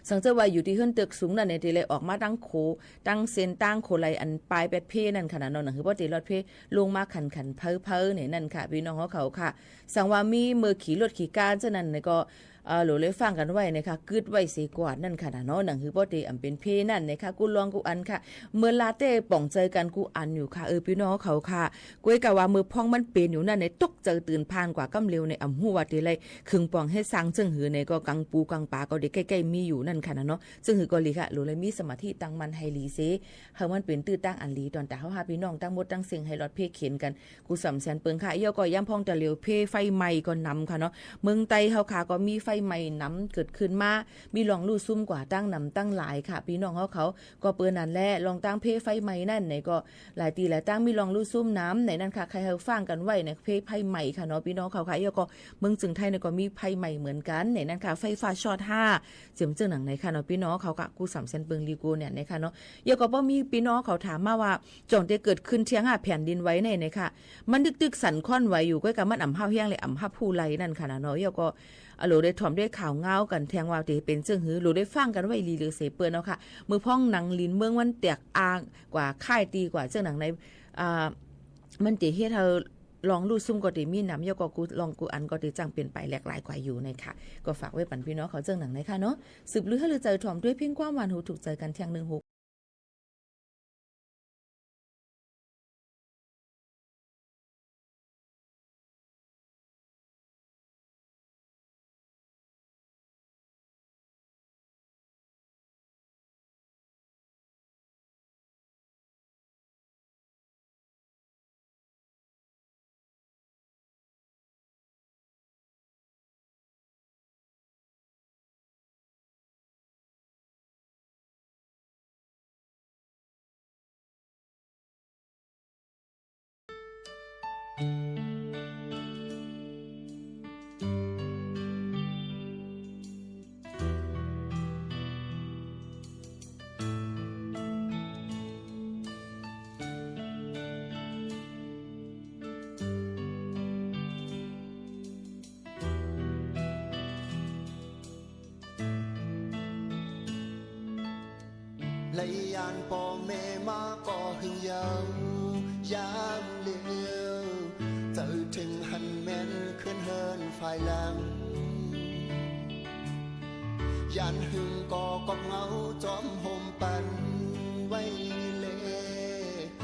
สังเจ้าว่าอยู่ตีเฮิรนเติกสูงนั่น ในเต๋เลยออกมาตั้งโข ตั้งเส้นตั้งโขไหลอันปายแปดเพนั่นค่ะนะเนาะ หนังหือป้อเต๋ลอดเพ ลงมาขันขันเพ้อเพ้อ ในนั่นค่ะ พี่น้องเฮาเขาค่ะ สังว่ามีเมื่อขี่รถขี่ก้า เจ้านั่น ในก็ เอ่อ หลูเลยฟังกั๋นไหว ในค่ะ กึ๊ดไหวเสกวาดนั่นค่ะนะเนาะ หนังหือป้อเต๋อ่ำเป็นเพนั่น ในค่ะ กูลองกูอันค่ะ เมื่อลาเต้ป๋องเจอกั๋นกูอันอยู่ค่ะ เออ พี่น้องเขาค่ะ ก้วยกะว่าเมื่อพ้องมันเป๋นอยู่นั่น ในตกเจอตื่นพานกว่าก้ำเร็ว ในอ่ำฮู้ว่าเต๋เลย เคิงปองเหตุสร้างเซิ่งหือ ในก็กังปูกังป๋าก็เดใกล้ๆมีอยู่นั่นค่ะนะเนาะ เซิ่งหือก็หลีค่ะ หลูเลยมีสมาธิตั้งมั่นให้หลีเส หื้อมันเป๋นตื้อตั้งอันหลี ตอนตาเฮาห่าพี่น้องตั้งมดตั้งเซ็ง ให้หลอดเพเข็นกั๋น กูสำแสนเปิงค่ะ เยี่ยวก็ย่ำพ่องตะเหลียวเพไฟไหม้ก็นำค่ะเนาะ เมืองใต้เฮาค่ะก็มีไฟไหม้นำเกิดขึ้นมา มีรองลู่ซุ่มกว่าตั้งนำตั้งหลายค่ะ พี่น้องเฮาเขา ก็เปิ้นนั้นแหละ รองตั้งเพไฟไหม้นั่น ในก็ หลายตีหลายตั้งมีรองลู่ซุ่มนำ ในนั่นค่ะ ใครหื้อฟังกั๋นไหว ในเพไฟไหม้ค่ะเนาะ พี่น้องเขาค่ะ เยี่ยวก็ เมืองเจิงไทย ในก็มีไฟไหม้เหมือนกั๋น ในนั่นค่ะ ไฟฟ้าช็อตห่า เจียมเซิ่งหนังในค่ะเนาะ พี่น้องเขาค่ะ กูสำแสนเปิงหลีกูเนี่ย ในค่ะเนาะ เยี่ยวก็ป้อมีพี่น้องเขาถามมาว่า จ่องเต๋เกิดขึ้นเทียงห่าแผ่นดินไหวใน ในค่ะ มันตึกๆสั่นคลอนไหวอยู่ ก้วยกะมันอ่ำห้าวแฮงเลย อ่ำฮับฮู้ไล่นั่นค่ะนะเนาะ เยี่ยวก็ အလို le ထွမ်ႇ le ข่าวငြိုင်း กัน ထႅင်ႈ ဝႃႈ တေပဵၼ် ၸိူင်ႉႁိုဝ် လူဝ်ႇ le ၾၢင်ႉ กัน ဝႆႉ လီလိူဝ် သေပိူၼ်ႈ ဢေႃႈ ค่ะ မိူဝ်ႈၽွင်း หนัง လိၼ်မိူင်း မၼ်း တႅၵ်ႇဢၢင်ႈ ၵႂႃႇ ค่าย တီႈ ၵႂႃႇ ၸိူင်ႉၼင်ႇၼႆ မၼ်း တေ ႁဵတ်းႁႂ်ႈ လွင်ႈလူႉသုမ်း ၵေႃႈ တေ မီးၼမ် ယဝ်ႉၵေႃႈ ၵူႈလွင်ႈၵူႈဢၼ် ၵေႃႈ တေ ၸၢင်ႈ ပဵၼ်ႇပၢႆႇ လႅၵ်ႈလၢႆႈ ၵႂႃႇ ယူႇ ၼႆ ค่ะ ၵေႃႈ ၾၢၵ်ႇ ဝႆႉ ပၼ် ပီႈၼွင်ႉ ၶဝ် ၸိူင်ႉၼင်ႇၼႆ ค่ะ ၼေႃႈ။ သိုပ်ႇလိုဝ်ႈ ႁႂ်ႈ လူဝ်ႇ ၸႂ်ထွမ်ႇတူၺ်း เพลง ความหวาน ถูกใจ กัน ထႅင်ႈ ၼိုင်ႈ ႁူဝ် လႆႈယၢၼ်ပေႃႈမႄႈမႃး ၵေႃႈႁိုင်ယဝ်ႉ ယၢမ်းလဵဝ် ၸႂ်ထိုင်ႁၼ်မႅၼ်ႈ ၶိုၼ်းႁိူၼ်းၽၢႆလင် ယၢၼ်ႁိုင်ၵေႃႈ ၵွပ်ႈငဝ်းၸွမ်းႁူမ်ႈပၼ်ဝႆႉလႄႈ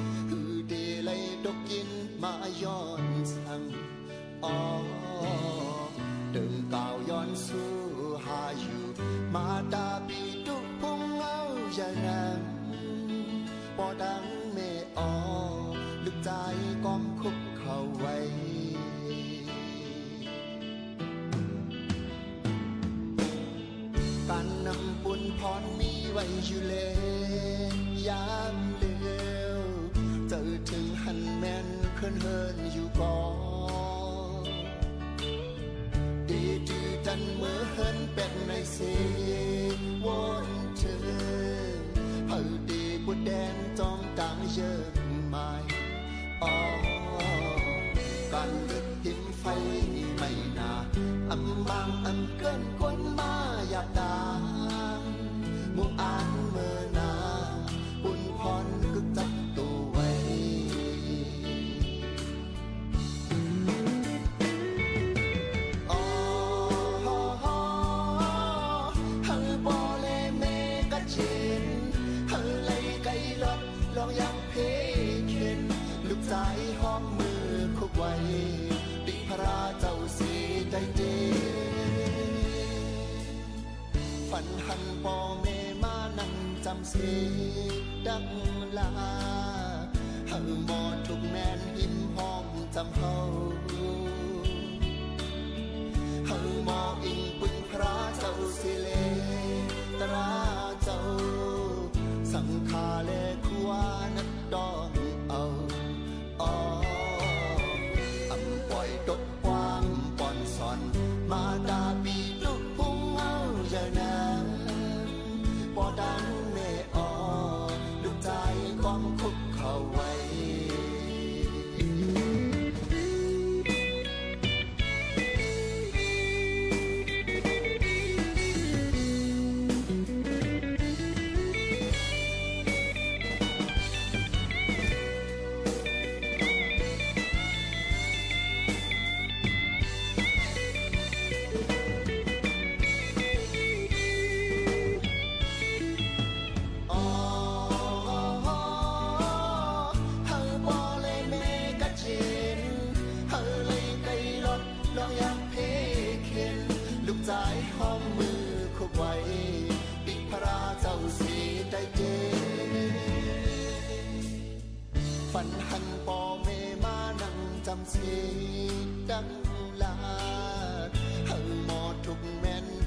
ႁိုဝ်တေလႆႈတူၵ်းၵိၼ်းမႃးယွၼ်ႉသင် ဢေႃႈ တိူင်ႇၵၢဝ်ႇယွၼ်းသူးႁႃယူႇ မႃႇတႃႇပီႇတုၽုင်း ဢဝ်ယႂ်ႇၼမ် ပေႃႈတင်းမႄႈဢေႃႈ လုၵ်ႈၸၢႆးၵွမ်ႈၶုၵ်းၶဝ်ဝႆႈ ၵၢၼ်ၼမ်ပုၼ်ႈၽွၼ်း မီးဝႆႉယူႇလႄႈ ယၢမ်းလဵဝ် ၸႂ်ထိုင်ႁၼ်မႅၼ်ႈ ၶိုၼ်းႁိူၼ်းယူႇၵေႃႈ တေတိုဝ်ႉတၼ်းမိူဝ်းႁိူၼ်းပႅတ်ႈၼႆသေ ဝူၼ်ႉထိုင် ႁႂ်ႈတေပူႇတႅၼ်းၸွမ်းတၢင်းယိူင်းမၢႆ ဢေႃႈ ၵၢၼ်လိူတ်ႈႁိမ်းၾႆးမႆႈၼႃႇ ဢမ်ႇမၢင်ႇဢမ်ႇၵိူၼ်ႉၵူၼ်းမႃးယႃႇတၢင်း မုၵ်ႉဢၢၼ်းမိူဝ်းၼႃႈ ပုၼ်ႈၽွၼ်းၵိုၵ်းၸပ်းတူဝ်ဝႆႉ ဢေႃႈ ႁႂ်ႈပေႃႈလႄႈမႄႈ ၵတ်းယဵၼ် ႁႂ်ႈလႆႈၵႆႉလွတ်ႈ လွင်ႈယၢပ်ႇၽေးၶဵၼ် လုၵ်ႈၸၢႆးႁွင်ႉမိူဝ်းၶုပ်းဝႆႈ တီႈၽြႃးၸဝ်ႈသေတႆႈတႄႉ ၾၼ်ႁၼ်ပေႃႈမႄႈမႃးၼင်ႈၸမ်သေ တၵ်းလႃႈ ႁႂ်ႈမေႃထုၵ်ႇမႅၼ်ႈႁိမ်းႁွမ်းၸမ်ႁဝ်း ႁႂ်ႈမေႃဢိင်ပိုင်ႈၽြႃးၸဝ်ႈသေလႄႈ တြႃးၸဝ်ႈ သင်ႇၶႃႇလႄႈ ၶူးဝႃးၼၵ်းတွင်းဢဝ် ဢေႃႈ ဢမ်ႇပွႆႇတူၵ်းၵႂၢမ်းပွၼ်ႈသွၼ် မႃႇတႃႇပီႇတုၽုင်း ဢဝ်ယႂ်ႇၼမ် ပေႃႈတင်းမႄႈဢေႃႈ လုၵ်ႈၸၢႆးၵွမ်ႈၶုၵ်းၶဝ်ဝႆႈ ဢေႃႈ ႁႂ်ႈပေႃႈလႄႈမႄႈၵတ်းယဵၼ် ႁႂ်ႈလႆႈၵႆႉလွတ်ႈ လွင်ႈယၢပ်ႇၽေးၶဵၼ် လုၵ်ႈၸၢႆးႁွင်ႉမိူဝ်းၶုပ်းဝႆႈ တီႈၽြႃးၸဝ်ႈသေတႆႈတႄႉ ၾၼ်ႁၼ်ပေႃႈမႄႈမႃးၼင်ႈၸမ်သေ တၵ်းလႃႈ ႁႂ်ႈမေႃထုၵ်ႇ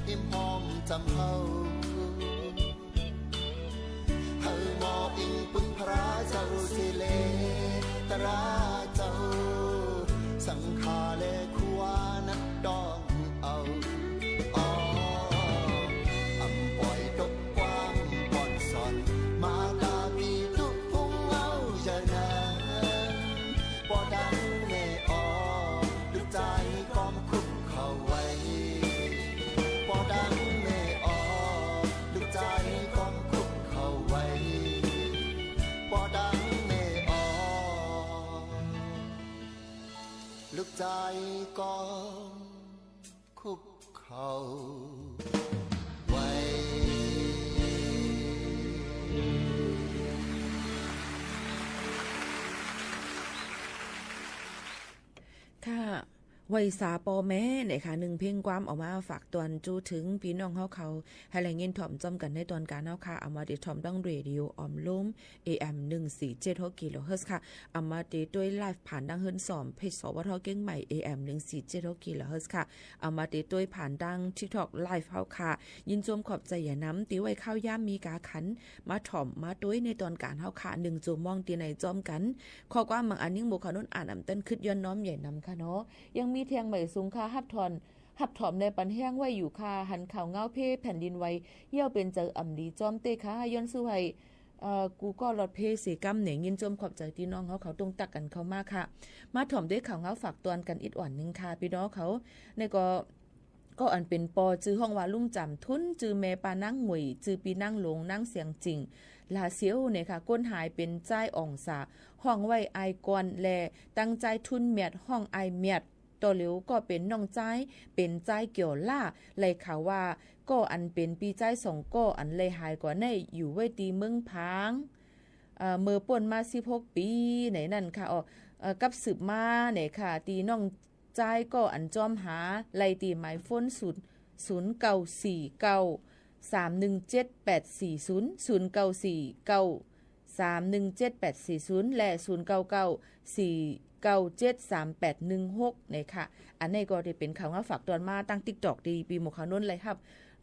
မႅၼ်ႈႁိမ်းႁွမ်းၸမ်ႁဝ်း ႁႂ်ႈမေႃဢိင်ပိုင်ႈၽြႃးၸဝ်ႈသေလႄႈ တြႃးၸဝ်ႈ သင်ႇၶႃႇလႄႈ ၶူးဝႃးၼၵ်းတွင်းဢဝ် ဢေႃႈ ဢမ်ႇပွႆႇတူၵ်းၵႂၢမ်းပွၼ်ႈသွၼ် မႃႇတႃႇပီႇတုၽုင်း ဢဝ်ယႂ်ႇၼမ် ပေႃႈတင်းမႄႈဢေႃႈ လုၵ်ႈၸၢႆးၵွမ်ႈၶုၵ်းၶဝ်ဝႆႈ ใจก็คุกเข่าไหว้ ค่ะ ไหว้สาพ่อแม่ เนี่ยค่ะ หนึ่งเพลงความ เอามาฝากตอน จุถึงพี่น้องเฮาเขา ให้ได้ยินถ่อมจอมกันในตอนกลางเฮาค่ะ เอามาติดถ่อมดั้งเรดิโอออมลุ่ม เอ เอ็ม หนึ่งสี่เจ็ดหก กิโลเฮิรตซ์ค่ะ เอามาติดด้วยไลฟ์ผ่านดั้งเฮิรนสอม เพจ สวท เชียงใหม่ เอ เอ็ม หนึ่งสี่เจ็ดหก กิโลเฮิรตซ์ค่ะ เอามาติดด้วยผ่านดั้ง ทิกต็อก ไลฟ์เฮาค่ะ ยินชมขอบใจอย่างน้ำ ตีไว้ข้าวยามมีกาขัน มาถ่อมมาตุ้ยในตอนกลางเฮาค่ะ หนึ่งจุ่มมองตีในจอมกัน ข้อความบางอันยิ่งหมู่ข่าวนุ่นอ่านอ่ำเต้นคึดย้อนน้อมใหญ่นำค่ะเนาะ ยังมีแทงใหม่สูงค่ะ ฮับถอน ฮับถอมในปันแห้งไว้อยู่ค่ะ หันข่าวเงาเพแผ่นดินไหว เยี่ยวเป็นเจออ่ำดีจอมเต้ค่ะ ย้อนสู้ให้ เอ่อ กูก็หลอดเพเสกำเนี่ย ยินชมขอบใจที่น้องเขาเขาตรงตักกันเข้ามาค่ะ มาถ่อมด้วยข่าวเงาฝากตอนกันอิดอ่อนหนึ่งค่ะ พี่น้องเขา ในก็ ก็อันเป็นปอจื่อห้องว่าลุงจำทุน จื่อแม่ปานางหมวย จื่อปีนางหลง นางเสียงจริง ลาเซียวเนี่ยค่ะ ก้นหายเป็นจ้ายอ่องสา ห้องไว้อายกร และตั้งจ้ายทุนเมียด ห้องอายเมียด ต่อเหลียวก็เป็นน้องจ้าย เป็นจ้ายเกี่ยวล่า ไหลข่าวว่า ก็อันเป็นปีจ้ายสองก็อันไหลหายกว่าในอยู่ไว้ตีเมืองพาง เอ่อ เมื่อป่นมาสิบหกปี ไหนนั่นค่ะ อ๋อ เอ่อ กับสืบมาเนี่ยค่ะ ตีน้องจ้ายก็อันจอมหา ไหลตีหมายโฟนศูนย์ ศูนย์เก้าสี่เก้า สามหนึ่งเจ็ดแปดสี่ศูนย์ ศูนย์เก้าสี่เก้า สามหนึ่งเจ็ดแปดสี่ศูนย์ และ ศูนย์เก้าเก้าสี่เก้าเจ็ดสามแปดหนึ่งหก เนี่ยค่ะ อันนี้ก็จะเป็นข่าวเงาฝากตอนมาตั้งติ๊กต็อก ตีปีหมู่ข่าวนุ่นเลยครับ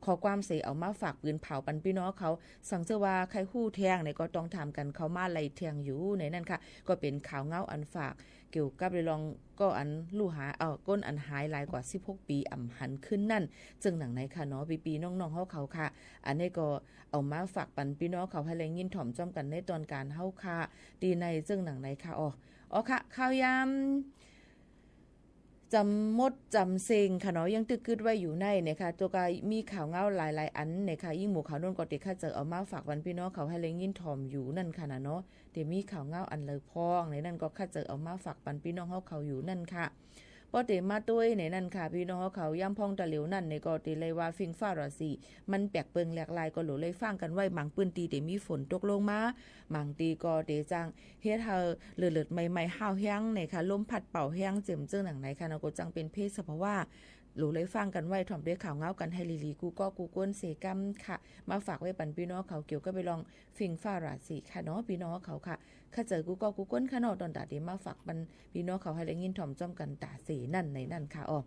ข้อความเสเอามาฝากปืนเผาปันพี่น้องเขา สังเจอว่าใครฮู้แทงเนี่ยก็ต้องถามกันเข้ามาไล่แทงอยู่ในนั่นค่ะ ก็เป็นข่าวเงาอันฝาก เกี่ยวกับเรื่องก็อันลู่หา เอ่อ ก้นอันหายหลายกว่าสิบหกปีอ่ำหันขึ้นนั่น เจิ่งหนังไหนค่ะเนาะ ปีปีน้องๆเฮาเขาค่ะ อันนี้ก็เอามาฝากปันพี่น้องเขาให้แรงยินถ่อมจอมกันในตอนการเฮาค่ะ ตีในเจิ่งหนังไหนค่ะ อ๋อ อ๋อค่ะ ข่าวยาม จำมดจำเซงค่ะเนาะ ยังตึกกึดไว้อยู่ในเนี่ยค่ะ ตัวกามีข่าวเงาหลายๆอันเนี่ยค่ะ ยิ่งหมู่ข่าวนุ่นก็เตะข้าเจอเอามาฝากปันพี่น้องเขาให้แรงยินถ่อมอยู่นั่นค่ะนะเนาะ เตะมีข่าวเงาอันเลยพองในนั่นก็ข้าเจอเอามาฝากปันพี่น้องเขาเขาอยู่นั่นค่ะ เพราะเตะมาตุ้ยในนั่นค่ะ พี่น้องเขาเขาย่ำพองตะเหลียวนั่นเนี่ยก็เตะเลยว่าฟิงฟ้าราศี มันแปลกเปิงแหลกลายก็หลูเลยฟังกันไว้ บางพื้นที่เตะมีฝนตกลงมา บางทีก็เตะจัง เฮ็ดให้เลิดๆใหม่ๆห้าวแฮงเนี่ยค่ะ ลมพัดเป่าแฮงเจิ่มเจิ่งหนังไหนค่ะเนาะ ก็จังเป็นเพศสภาวะ หลูเลยฟังกันไว้ ถ่อมด้วยข่าวเงากันให้ลีๆ กูก็กูก้นเสกำค่ะ มาฝากไว้ปันพี่น้องเขาเกี่ยวกับไปลองฟิงฟ้าราศีค่ะเนาะ พี่น้องเขาค่ะ ข้าเจอกูก็กูก้นค่ะเนาะ ตอนตาเตะมาฝากปันพี่น้องเขาให้ได้ยินถ่อมจอมกันตาเสนั่นในนั่นค่ะ อ๋อ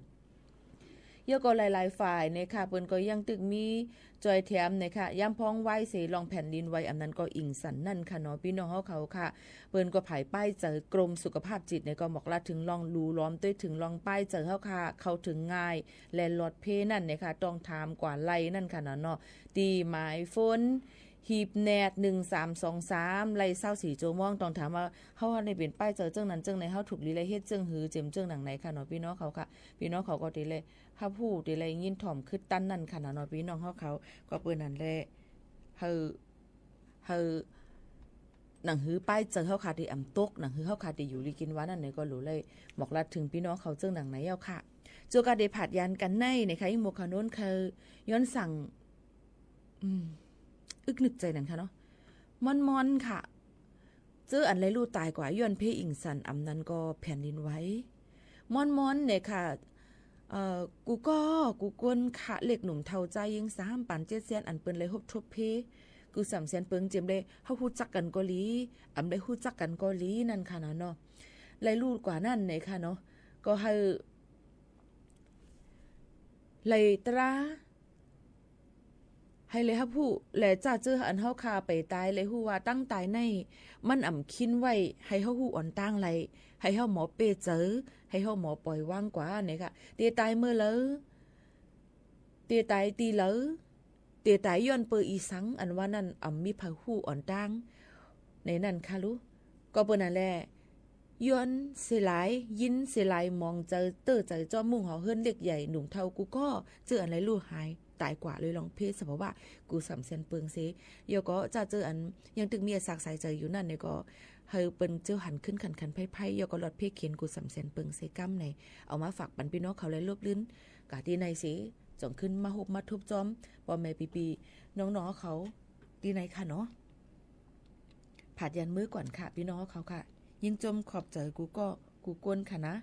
เยอะก็หลายๆฝ่ายเนี่ยค่ะ เปิ้นก็ยังตึกมีจอยแถมเนี่ยค่ะ ย่ำพ้องไหว้เสลองแผ่นดินไหว อันนั้นก็อิงสันนั่นค่ะเนาะ พี่น้องเฮาเขาค่ะ เปิ้นก็ผายป้ายเจอกรมสุขภาพจิตเนี่ยก็บอกลาถึงลองหลูล้อมด้วยถึงลองป้ายเจอเฮาค่ะ เข้าถึงง่าย และหลอดเพนั่นเนี่ยค่ะ ต้องถามกว่าไล่นั่นค่ะเนาะเนาะ ตีหมายโฟน หีบแนด หนึ่งสามสองสาม ไล่ซาวสี่โจมอง ต้องถามว่าเฮาในเป็นป้ายเจอเจิ่งนั้นเจิ่งใน เฮาถูกหลีไล่เฮ็ดเจิ่งหือเจิมเจิ่งหนังไหนค่ะเนาะ พี่น้องเขาค่ะ พี่น้องเขาก็ตีเลย ฮับผู้ตีเลยยินถ่อมคึดตั้นนั่นค่ะเนาะ พี่น้องเฮาเขา ก็เปิ้นนั่นแหละ เฮา เฮา หนังหือป้ายเจอเฮาค่ะตีอ่ำตก หนังหือเฮาค่ะตีอยู่ลีกินวานั่นเนี่ยก็หลูเลย บอกลาถึงพี่น้องเขาเจิ่งหนังไหนเย้าค่ะ โจกาเดผาดยานกันในเนี่ยค่ะ ยิ่งหมวกขาวโน้นเคยย้อนสั่ง อืม อึกนึกใจนั่นค่ะเนาะ ม่อนๆค่ะ เจออันไรลู่ตายกว่า ย้อนเพอิงสัน อำนั้นก็แผ่นดินไหว ม่อนๆเนี่ยค่ะ เอ่อ กูก็ กูกวนค่ะ เล็กหนุ่มเฒ่าใจยิงสามปันเจ็ดแสน อันเปิ้นเลยฮบทบเพ กูสามแสนเปิงเจมเลย เฮาฮู้จักกันก็หลี อำได้ฮู้จักกันก็หลีนั่นค่ะนะเนาะ ไรลู่กว่านั่นเนี่ยค่ะเนาะ ก็ให้ ไหลตรา ให้เลยฮับผู้ แลจ้าเจออันเฮาคาไปตายเลยฮู้ว่าตั้งตายใน มันอ่ำคินไว้ ให้เฮาฮู้อ่อนตั้งไหล ให้เฮาหมอเป้เจอ ให้เฮาหมอปล่อยวางกว่าเนี่ยค่ะ เตตายเมื่อเลอ เตตายตีเลอ เตตายย้อนเปออีสัง อันว่านั่นอ่ำมีไผฮู้อ่อนตั้ง ในนั่นค่ะลูก ก็เปิ้นนั่นแหละ ย้อนเสยหลาย ยินเสยหลาย มองเจอเต้อเจอจ้อมมุ่งหอเฮิรนเล็กใหญ่ หนุ่มเฒ่ากูก็ เจออันไรลู่หาย ตายกว่าเลย ลองเพ่สภาวะ gu samˍ sehˍ peunˍ se. Yawˇ k'o caˇ ceuˬ anˬ ยังตึกมีอาสาสมัคร ใจอยู่นั่นเนี่ยก็ เฮาเปิ้นเจ้าหันขึ้นขันขันไพ่ไพ่ ยอดก็ลอดเพ่เข็น gu samˍ sehˍ peunˍ se กำ ใน เอามาฝากปันพี่น้องเขา และรวบเรื่อน กา ที่ใน เส จ๋องขึ้นมาฮบมาทบจ้อม พ่อแม่พี่ๆ น้องๆ เขา ที่ใน ค่ะเนาะ ผัดยันมื้อก่อนค่ะ พี่น้องเขาค่ะ ยินจมขอบใจ gu ก็ gu ก้นค่ะนะ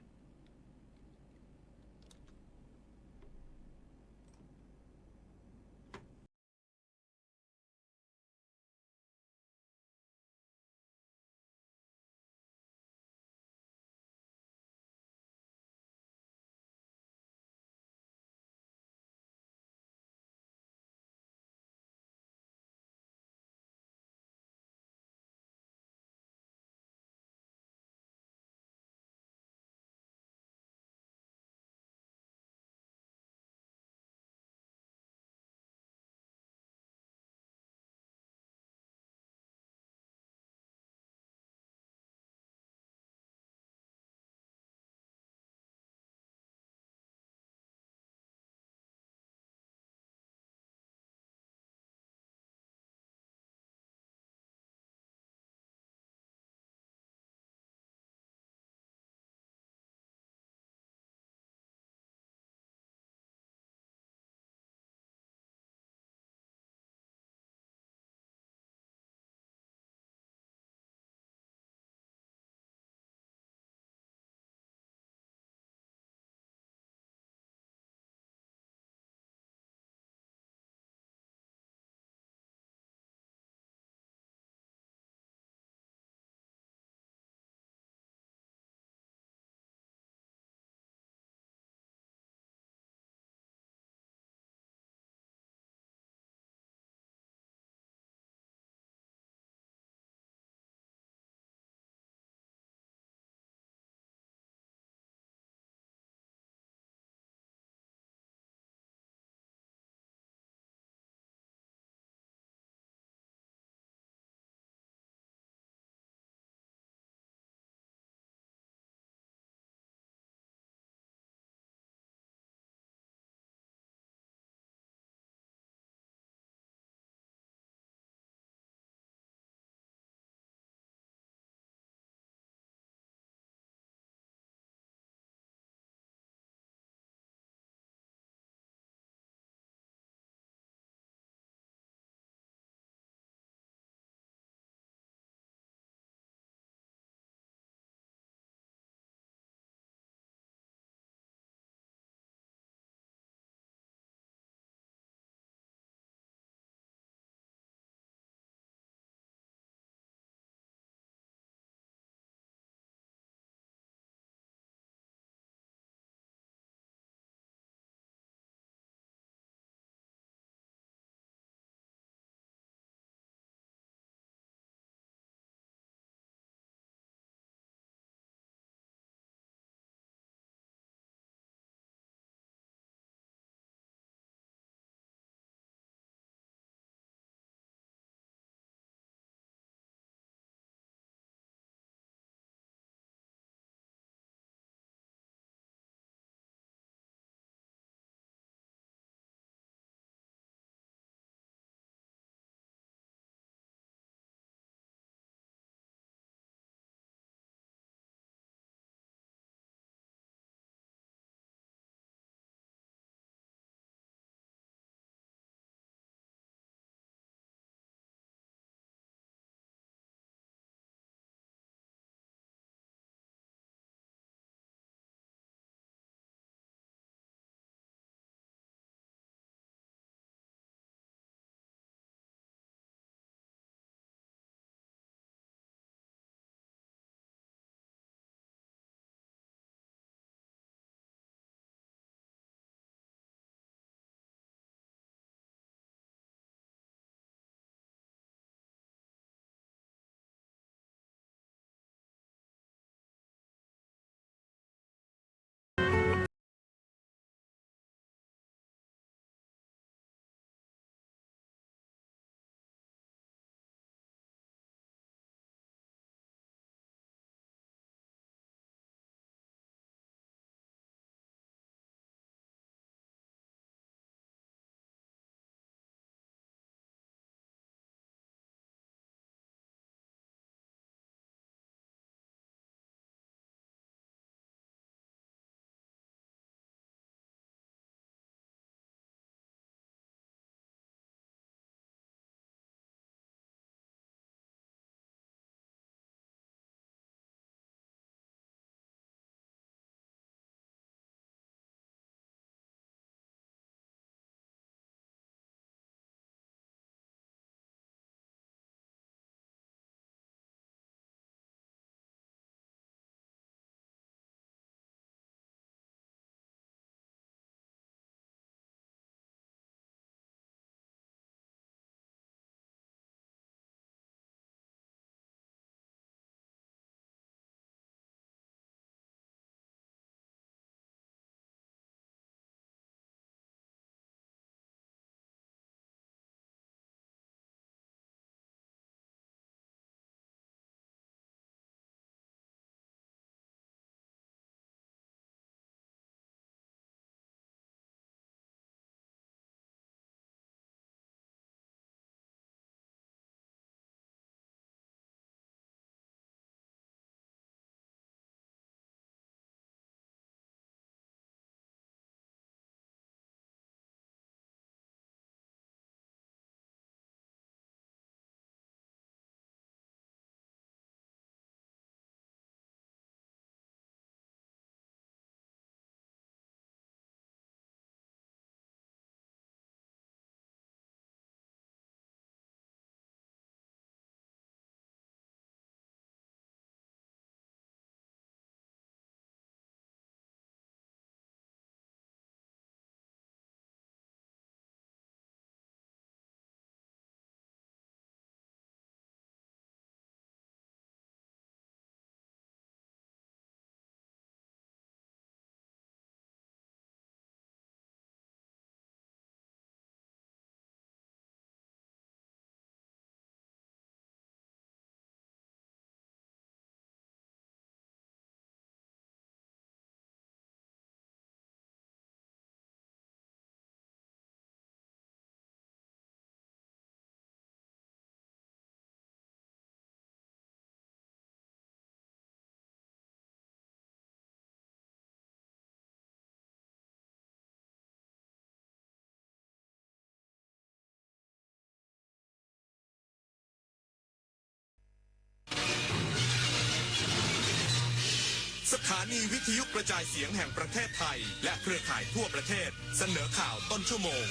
สถานีวิทยุกระจายเสียงแห่งประเทศไทยและเครือข่ายทั่วประเทศ เสนอข่าวต้นชั่วโมง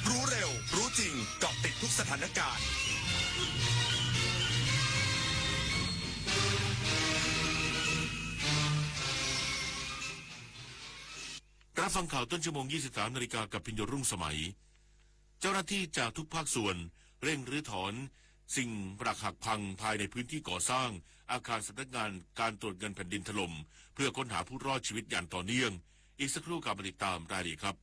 รู้เร็ว รู้จริง เกาะติดทุกสถานการณ์ รับฟังข่าวต้นชั่วโมง ยี่สิบสามนาฬิกา กับพิญโยรุ่งสมัย เจ้าหน้าที่จากทุกภาคส่วนเร่งรื้อถอนสิ่งปรักหักพังภายในพื้นที่ก่อสร้างอาคารสำนักงานการตรวจเงินแผ่นดินถล่ม เพื่อค้นหาผู้รอดชีวิตอย่างต่อเนื่อง อีกสักครู่กลับมาติดตามรายละเอียดครับ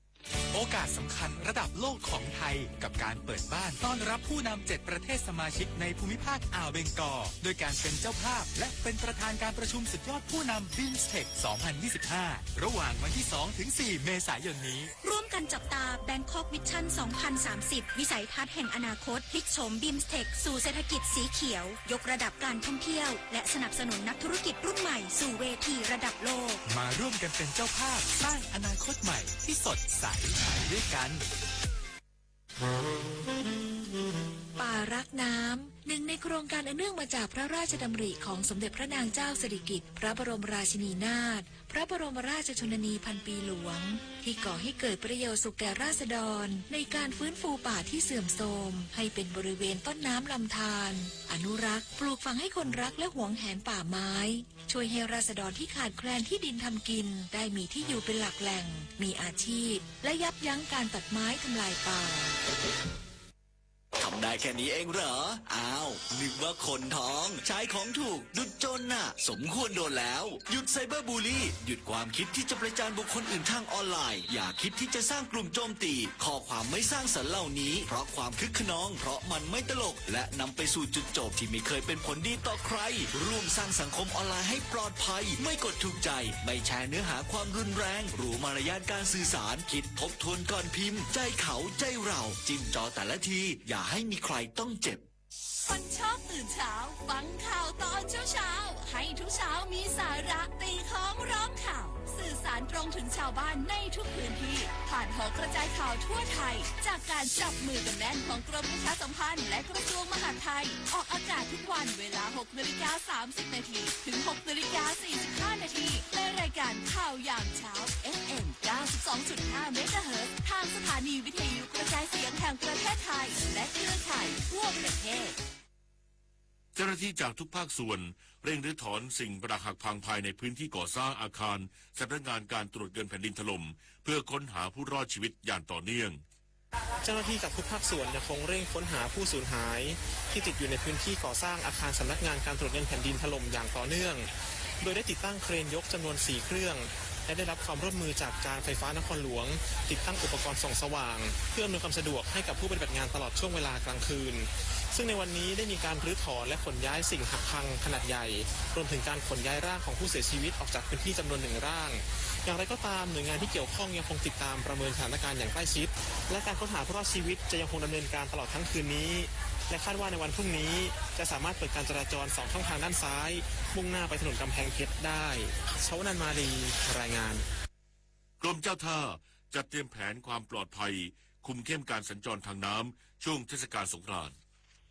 โอกาสสำคัญระดับโลกของไทย กับการเปิดบ้านต้อนรับผู้นำเจ็ดประเทศสมาชิกในภูมิภาคอ่าวเบงกอล โดยการเป็นเจ้าภาพและเป็นประธานการประชุมสุดยอดผู้นำ บีมสเทค สองพันยี่สิบห้า ระหว่างวันที่สองถึงสี่เมษายนนี้ ร่วมกันจับตา Bangkok Vision สองพันสามสิบ วิสัยทัศน์แห่งอนาคต พลิกโฉม บีมสเทค สู่เศรษฐกิจสีเขียว ยกระดับการท่องเที่ยว และสนับสนุนนักธุรกิจรุ่นใหม่สู่เวทีระดับโลก มาร่วมกันเป็นเจ้าภาพสร้างอนาคตใหม่ที่สดใสไปด้วยกัน ป่ารักน้ำ หนึ่งในโครงการอันเนื่องมาจากพระราชดำริของสมเด็จพระนางเจ้าสิริกิติ์ พระบรมราชินีนาถ พระบรมราชชนนีพันปีหลวง ที่ก่อให้เกิดประโยชน์สุขแก่ราษฎร ในการฟื้นฟูป่าที่เสื่อมโทรม ให้เป็นบริเวณต้นน้ำลำธาร อนุรักษ์ ปลูกฝังให้คนรักและหวงแหนป่าไม้ ช่วยให้ราษฎรที่ขาดแคลนที่ดินทำกิน ได้มีที่อยู่เป็นหลักแหล่ง มีอาชีพ และยับยั้งการตัดไม้ทำลายป่า ทำได้แค่นี้เองเหรอ อ้าว นึกว่าคนท้อง ใช้ของถูก ดุจจนน่ะ สมควรโดนแล้ว หยุดไซเบอร์บูลลี่ หยุดความคิดที่จะประจานบุคคลอื่นทางออนไลน์ อย่าคิดที่จะสร้างกลุ่มโจมตี ข้อความไม่สร้างสรรค์เหล่านี้ เพราะความคึกคะนอง เพราะมันไม่ตลก และนำไปสู่จุดจบที่ไม่เคยเป็นผลดีต่อใคร ร่วมสร้างสังคมออนไลน์ให้ปลอดภัย ไม่กดถูกใจ ไม่แชร์เนื้อหาความรุนแรง รู้มารยาทการสื่อสาร คิดทบทวนก่อนพิมพ์ ใจเขา ใจเรา จิ้มจอแต่ละที อย่าให้มีใครต้องเจ็บ คนชอบตื่นเช้า ฟังข่าวตอนเช้าๆ ให้ทุกเช้ามีสาระ ตีค้องร้องข่าว สื่อสารตรงถึงชาวบ้านในทุกพื้นที่ ผ่านหอกระจายข่าวทั่วไทย จากการจับมือกันแน่นของกรมประชาสัมพันธ์และกระทรวงมหาดไทย ออกอากาศทุกวันเวลา หกนาฬิกา สามสิบนาที ถึง หกนาฬิกา สี่สิบห้านาที ในรายการข่าวยามเช้า เอฟเอ็ม เก้าสิบสองจุดห้าเมกะเฮิรตซ์ ทางสถานีวิทยุกระจายเสียงแห่งประเทศไทย และเครือข่ายทั่วประเทศ เจ้าหน้าที่จากทุกภาคส่วนเร่งรื้อถอนสิ่งปรักหักพังภายในพื้นที่ก่อสร้างอาคารสำนักงานการตรวจเงินแผ่นดินถล่ม เพื่อค้นหาผู้รอดชีวิตอย่างต่อเนื่อง เจ้าหน้าที่จากทุกภาคส่วนยังคงเร่งค้นหาผู้สูญหายที่ติดอยู่ในพื้นที่ก่อสร้างอาคารสำนักงานการตรวจเงินแผ่นดินถล่มอย่างต่อเนื่อง โดยได้ติดตั้งเครนยกจำนวนสี่เครื่อง และได้รับความร่วมมือจากการไฟฟ้านครหลวง ติดตั้งอุปกรณ์ส่องสว่าง เพื่ออำนวยความสะดวกให้กับผู้ปฏิบัติงานตลอดช่วงเวลากลางคืน ซึ่งในวันนี้ได้มีการรื้อถอนและขนย้ายสิ่งหักพังขนาดใหญ่ รวมถึงการขนย้ายร่างของผู้เสียชีวิตออกจากพื้นที่จำนวนหนึ่งร่าง อย่างไรก็ตาม หน่วยงานที่เกี่ยวข้องยังคงติดตามประเมินสถานการณ์อย่างใกล้ชิด และการค้นหาผู้รอดชีวิตจะยังคงดำเนินการตลอดทั้งคืนนี้ และคาดว่าในวันพรุ่งนี้จะสามารถเปิดการจราจรสองช่องทางด้านซ้าย มุ่งหน้าไปถนนกำแพงเพชรได้ ชวนันท์ มาลี รายงาน กรมเจ้าท่าจัดเตรียมแผนความปลอดภัย คุมเข้มการสัญจรทางน้ำช่วงเทศกาลสงกรานต์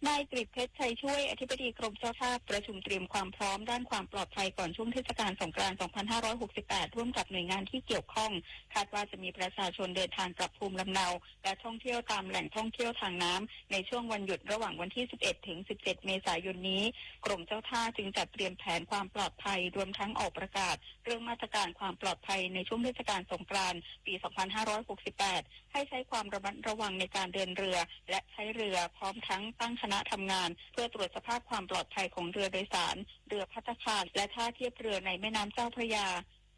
นายกฤษเพชรชัยช่วย อธิบดีกรมเจ้าท่า ประชุมเตรียมความพร้อมด้านความปลอดภัยก่อนช่วงเทศกาลสงกรานต์ สองพันห้าร้อยหกสิบแปด ร่วมกับหน่วยงานที่เกี่ยวข้อง คาดว่าจะมีประชาชนเดินทางกลับภูมิลำเนา และท่องเที่ยวตามแหล่งท่องเที่ยวทางน้ำ ในช่วงวันหยุดระหว่างวันที่ สิบเอ็ด ถึง สิบเจ็ด เมษายนนี้ กรมเจ้าท่าจึงจัดเตรียมแผนความปลอดภัย รวมทั้งออกประกาศเรื่องมาตรการความปลอดภัยในช่วงเทศกาลสงกรานต์ ปี สองพันห้าร้อยหกสิบแปด ให้ใช้ความระมัดระวังในการเดินเรือ และใช้เรือ พร้อมทั้งตั้งคณะทำงาน เพื่อตรวจสภาพความปลอดภัยของเรือโดยสาร เรือภัตตาคาร และท่าเทียบเรือในแม่น้ำเจ้าพระยา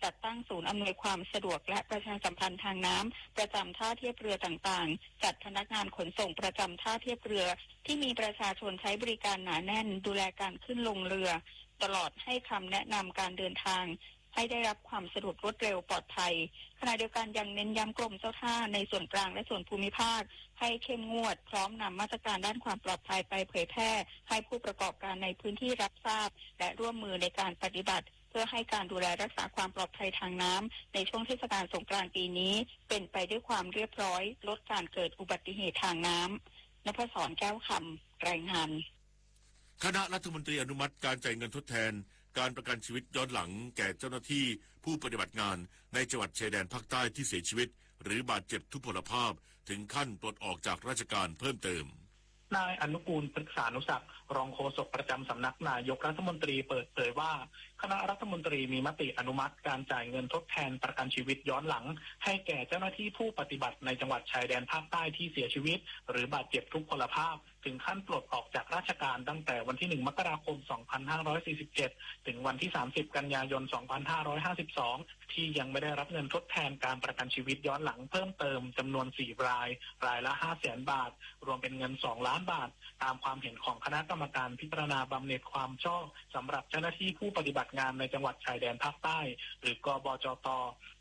จัดตั้งศูนย์อำนวยความสะดวกและประชาสัมพันธ์ทางน้ำ ประจำท่าเทียบเรือต่างๆ จัดพนักงานขนส่งประจำท่าเทียบเรือ ที่มีประชาชนใช้บริการหนาแน่น ดูแลการขึ้นลงเรือ ตลอดให้คำแนะนำการเดินทาง ให้ได้รับความสะดวกรวดเร็วปลอดภัย ขณะเดียวกันยังเน้นย้ำกรมเจ้าท่าในส่วนกลางและส่วนภูมิภาค ให้เข้มงวด พร้อมนำมาตรการด้านความปลอดภัยไปเผยแพร่ ให้ผู้ประกอบการในพื้นที่รับทราบ และร่วมมือในการปฏิบัติ เพื่อให้การดูแลรักษาความปลอดภัยทางน้ำในช่วงเทศกาลสงกรานต์ปีนี้ เป็นไปด้วยความเรียบร้อย ลดการเกิดอุบัติเหตุทางน้ำ นพศร แก้วคำ รายงาน คณะรัฐมนตรีอนุมัติการจ่ายเงินทดแทน การประกันชีวิตย้อนหลังแก่เจ้าหน้าที่ผู้ปฏิบัติงานในจังหวัดชายแดนภาคใต้ที่เสียชีวิตหรือบาดเจ็บทุพพลภาพถึงขั้นปลดออกจากราชการเพิ่มเติม นายอนุกูล พฤกษานุศักดิ์ รองโฆษกประจำสำนักนายกรัฐมนตรีเปิดเผยว่า คณะรัฐมนตรีมีมติอนุมัติการจ่ายเงินทดแทนประกันชีวิตย้อนหลัง ให้แก่เจ้าหน้าที่ผู้ปฏิบัติในจังหวัดชายแดนภาคใต้ที่เสียชีวิต หรือบาดเจ็บทุพพลภาพ ถึงขั้นปลดออกจากราชการตั้งแต่วันที่ หนึ่ง มกราคม สองพันห้าร้อยสี่สิบเจ็ด ถึงวันที่ สามสิบ กันยายน สองพันห้าร้อยห้าสิบสอง ที่ยังไม่ได้รับเงินทดแทนการประกันชีวิตย้อนหลังเพิ่มเติมจำนวน สี่ ราย รายละ ห้าแสนบาท รวมเป็นเงิน สองล้านบาท ตามความเห็นของคณะกรรมการพิจารณาบำเหน็จความชอบสำหรับเจ้าหน้าที่ผู้ปฏิบัติงานในจังหวัดชายแดนภาคใต้ หรือ กบจต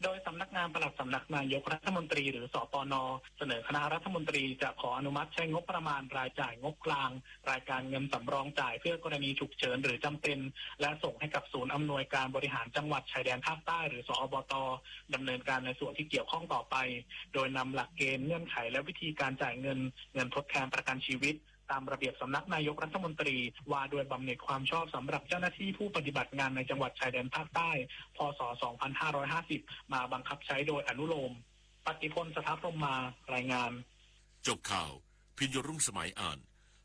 โดยสำนักงานปลัดสำนักนายกรัฐมนตรี หรือ สปน เสนอคณะรัฐมนตรีจะขออนุมัติใช้งบประมาณรายจ่ายงบกลาง รายการเงินสำรองจ่ายเพื่อกรณีฉุกเฉินหรือจำเป็น และส่งให้กับศูนย์อำนวยการบริหารจังหวัดชายแดนภาคใต้ หรือ สอบต ดำเนินการในส่วนที่เกี่ยวข้องต่อไป โดยนำหลักเกณฑ์ เงื่อนไข และวิธีการจ่ายเงิน เงินทดแทนประกันชีวิต ตามระเบียบสำนักนายกรัฐมนตรีว่าด้วยบำเหน็จความชอบสำหรับเจ้าหน้าที่ผู้ปฏิบัติงานในจังหวัดชายแดนภาคใต้ พ.ศ. สองพันห้าร้อยห้าสิบ มาบังคับใช้โดยอนุโลม ปฏิพล สถาพรหมมา รายงาน จบข่าว พิญโยรุ่งสมัยอ่าน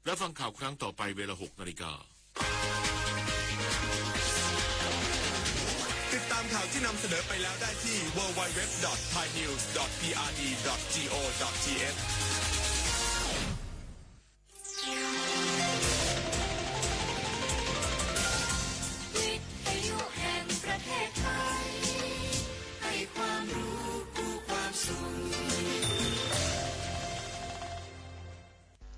และฟังข่าวครั้งต่อไปเวลา หกนาฬิกา ติดตามข่าวที่นำเสนอไปแล้วได้ที่ ดับเบิลยู ดับเบิลยู ดับเบิลยู ดอท ไทยนิวส์ ดอท พีอาร์ดี ดอท จี โอ ดอท ที เอช วิทยุแห่งประเทศไทย ให้ความรู้คู่ความสุข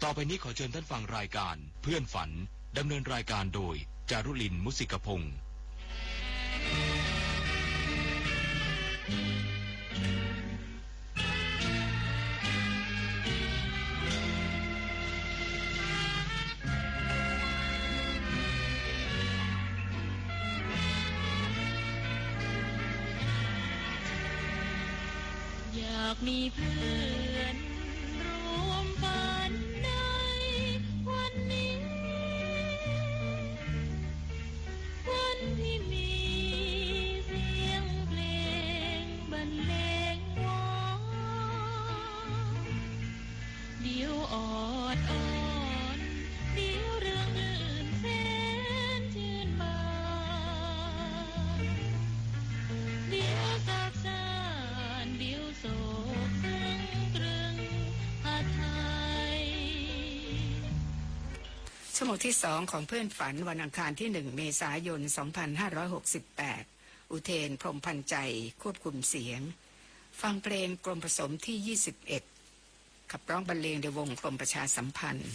ต่อไปนี้ขอเชิญท่านฟังรายการเพื่อนฝัน ดำเนินรายการโดย จารุลิน มุสิกพงศ์ อยากมีเพื่อนร่วมฝันในวันนี้ วันที่มีเสียงเพลงบรรเลงวอน เดี๋ยวออดอ้อน เดี๋ยวเรื่องรื่นแสนชื่นบาน เดี๋ยวสาบซ่าน เดี๋ยวโศกตึงตรึงพาไทย ชั่วโมงที่สองของเพื่อนฝัน วันอังคารที่ หนึ่ง เมษายน สองพันห้าร้อยหกสิบแปด อุเทน พรหมพันธ์ใจ ควบคุมเสียง ฟังเพลงกรมผสมที่ ยี่สิบเอ็ด ขับร้องบรรเลงโดยวงกรมประชาสัมพันธ์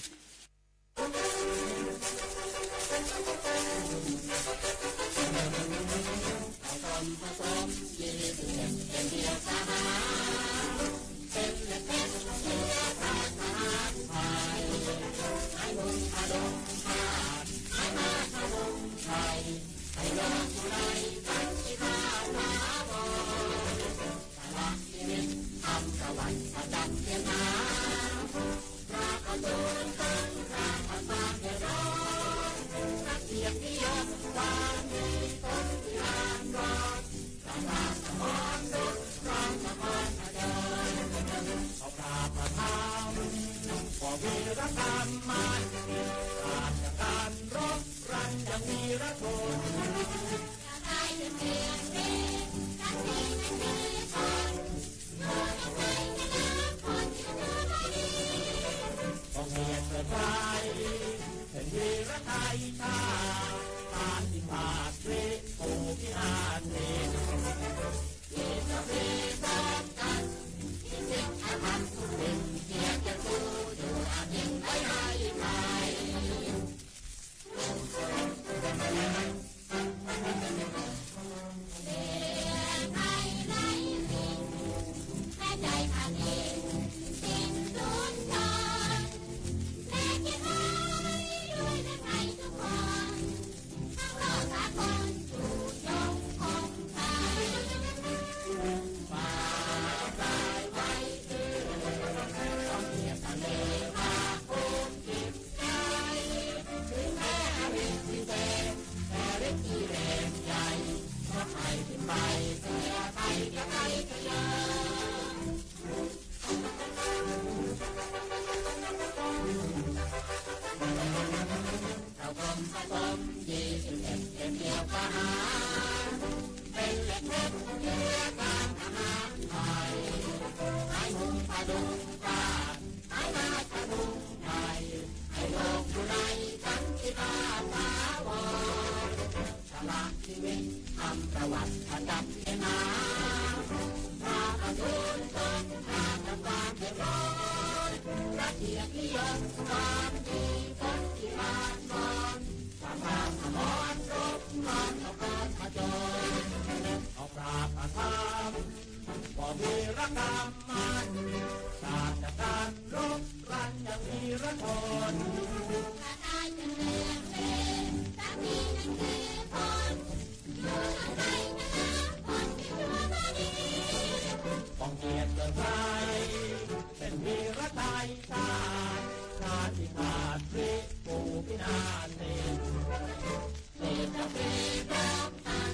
เอาปราบประทาม ก็วีรกรรมมา ราชการรบรันยังวีรชน ต้องเกียรติเกิดไว้ เป็นวีรไทยชาติ ปาฏิภาคเวโกพิอาเทน แม่จะคอยด้วยและใครทุกคน สละชีวิตทำประวัติขจัดเสนา พระประสูติทรงพระนครเรียบร้อย พระเกียรตินิยมความดีผลที่มากมาย สามารถสมรรถรบมันก็กระโจน เอาปราบอาธรรม ก็วีรกรรมมัน ศาสตร์จากการรบรันยังมีระทน กระต่ายจะแหลกเละ จะมีนักเตะบอล อยู่อาศัยชนะคนที่ตัวดี กองเกียรติเกิดไกล เป็นวีรไทยชาติ ชาติขาดพลิกผู้พินาศสิ้น เศรษฐกิจพร้อมกัน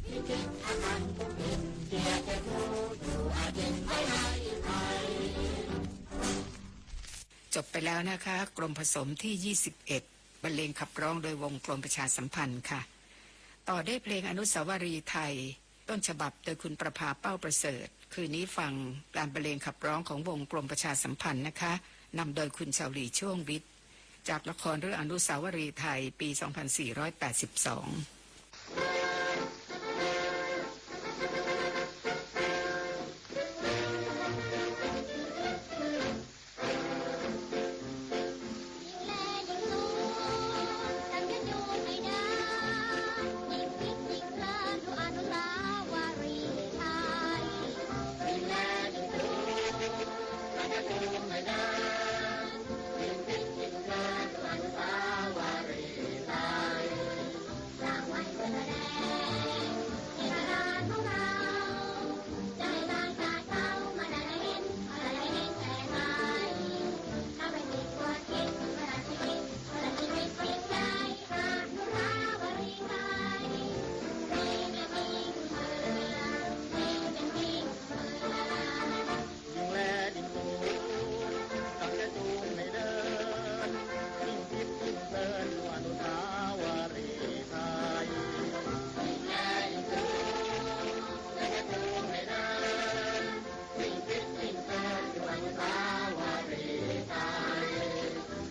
พิชิตอนันต์ทุกถิ่น เกียรติภูอยู่อาจินไว้ในไทย จบไปแล้วนะคะ กรมผสมที่ ยี่สิบเอ็ด บรรเลงขับร้องโดยวงกลมประชาสัมพันธ์ค่ะ ต่อด้วยเพลงอนุสาวรีย์ไทย ต้นฉบับโดยคุณประภา เป้าประเสริฐ คืนนี้ฟังการบรรเลงขับร้องของวงกลมประชาสัมพันธ์นะคะ นำโดยคุณชาวลี ช่วงวิทย์ จากละครเรื่องอนุสาวรีย์ไทย ปี สองพันสี่ร้อยแปดสิบสอง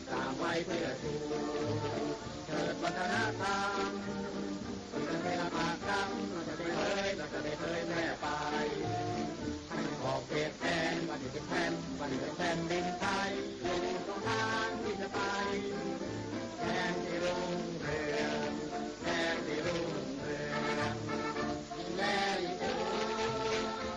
สร้างไว้เพื่อชูเชิดวัฒนธรรม ที่มันเป็นปากกำเราจะได้เผย เราจะได้เผยแพร่ไป ให้มันขอบเขตแดน วันนี้เป็นแผ่น วันนี้เป็นแผ่นดินไทย อยู่ตรงทางที่จะไป แดนที่รุ่งเรือง แดนที่รุ่งเรือง และอีกทุก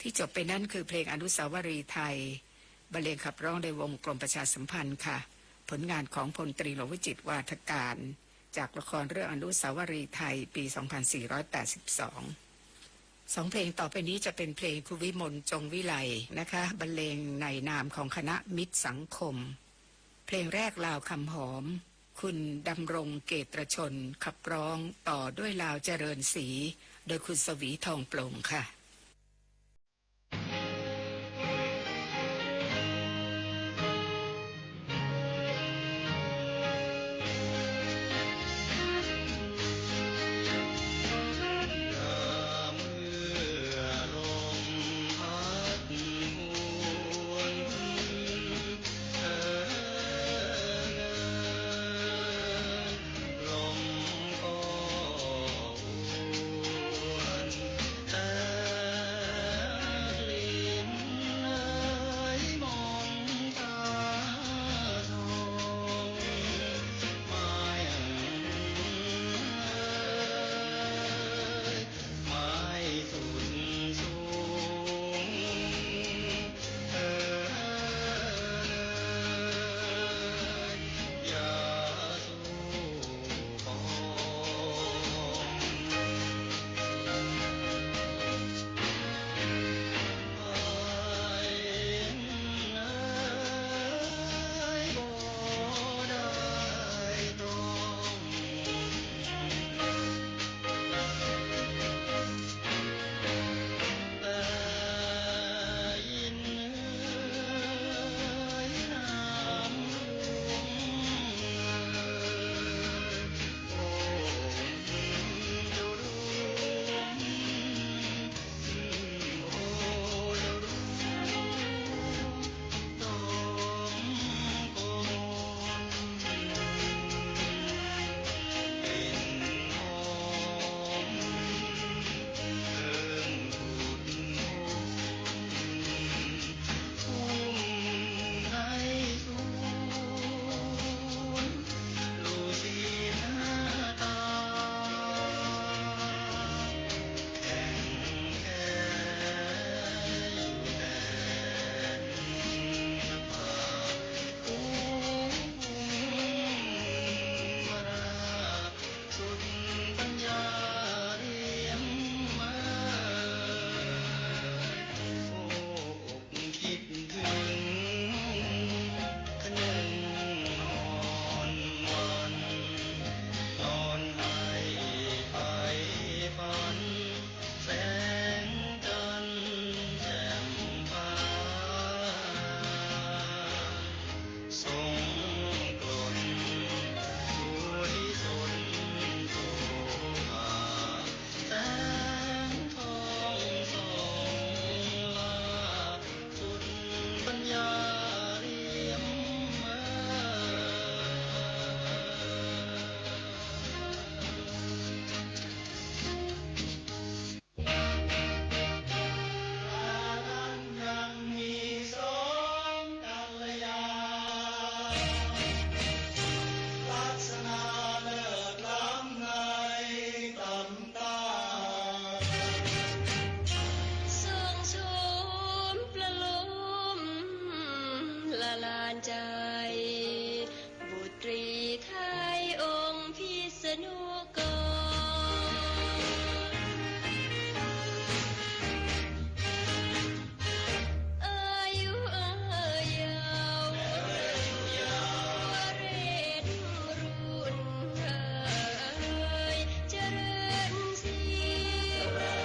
ที่จบไปนั่นคือเพลงอนุสาวรีย์ไทย บรรเลงขับร้องโดยวงกลมประชาสัมพันธ์ค่ะ ผลงานของพลตรีหลวงวิจิตร วาทการ จากละครเรื่องอนุสาวรีย์ไทย ปี สองพันสี่ร้อยแปดสิบสอง สองเพลงต่อไปนี้จะเป็นเพลงคุณวิมล จงวิไลนะคะ บรรเลงในนามของคณะมิตรสังคม เพลงแรกลาวคำหอม คุณดำรง เกตรชน ขับร้อง ต่อด้วยลาวเจริญศรี โดยคุณสวี ทองปลงค่ะ ใจ บุตรีไทยองค์พิษณุโกศ อายุยาว วเรศรุ่นเอย เจริญศรี พระ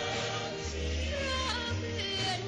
เพื่อน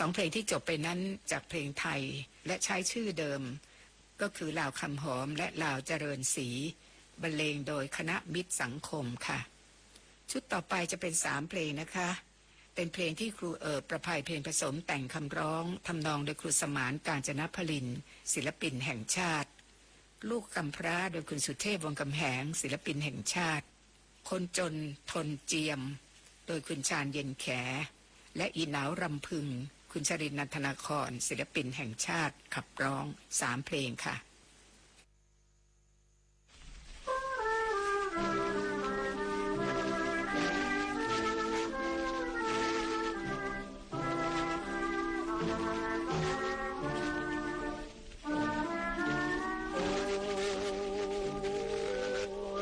สองเพลงที่จบไปนั้นจากเพลงไทย และใช้ชื่อเดิม ก็คือลาวคำหอมและลาวเจริญศรี บรรเลงโดยคณะมิตรสังคมค่ะ ชุดต่อไปจะเป็นสามเพลงนะคะ เป็นเพลงที่ครูเอิบ ประภัย เพ็ญผสม แต่งคำร้อง ทำนองโดยครูสมาน กาญจนพลิน ศิลปินแห่งชาติ ลูกกำพร้า โดยคุณสุเทพ วงศ์กำแหง ศิลปินแห่งชาติ คนจนทนเจียม โดยคุณชาญ เย็นแข และอีหนาวรำพึง คุณชรินทร์ นันทนาคร ศิลปินแห่งชาติ ขับร้อง สามเพลงค่ะ โอ้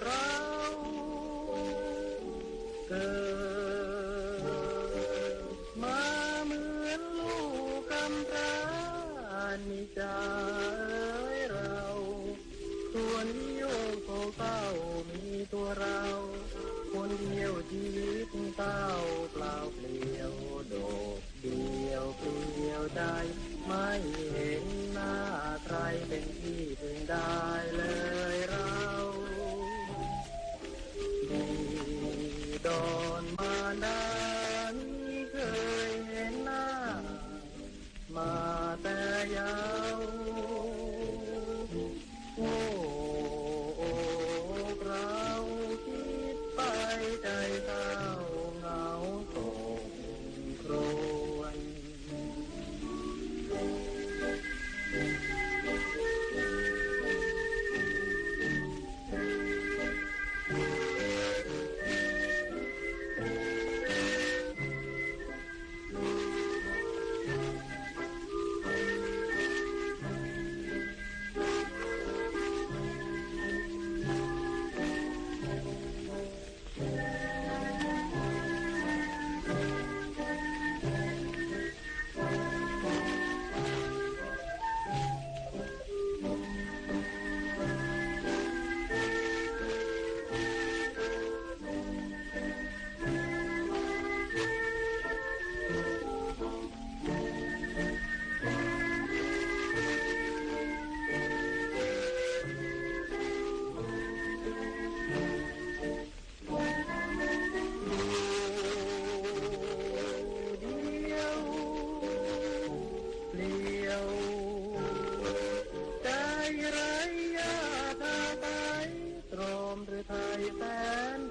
เราเกิดมาเหมือนลูกกำพร้า นี่จ๋าเอ๋ยเรา ควรเที่ยวโศกเศร้ามีตัวเรา ควรเที่ยวชีวิตเศร้าเปล่าเปลี่ยว โดดเดี่ยวเปลี่ยวใจ ไม่เห็นหน้าใครเป็นที่พึ่งได้เลยเรา ดีดอนมารดานี้เคยเห็นหน้า มาแต่เยาว์ โอ้ อกเราคิดไปใจเศร้าเหงาโศกครวญ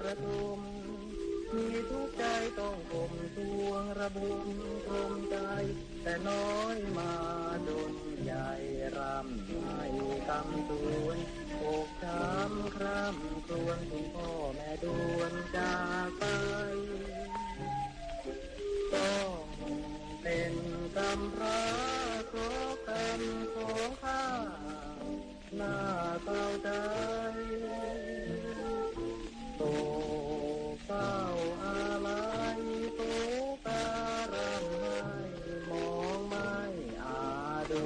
ระทม มีทุกข์ใจต้องข่มทวงระบมกลมใจ แต่น้อยมาจนใหญ่ร่ำไห้กำสวน อกช้ำคร่ำครวญคุณพ่อแม่ดวนจากไป ต้องเป็นกำพร้าเพราะกรรมของข้า น่าเศร้าใจ โศกเศร้าอาลัย โศการำไห้ มองไม่อาดู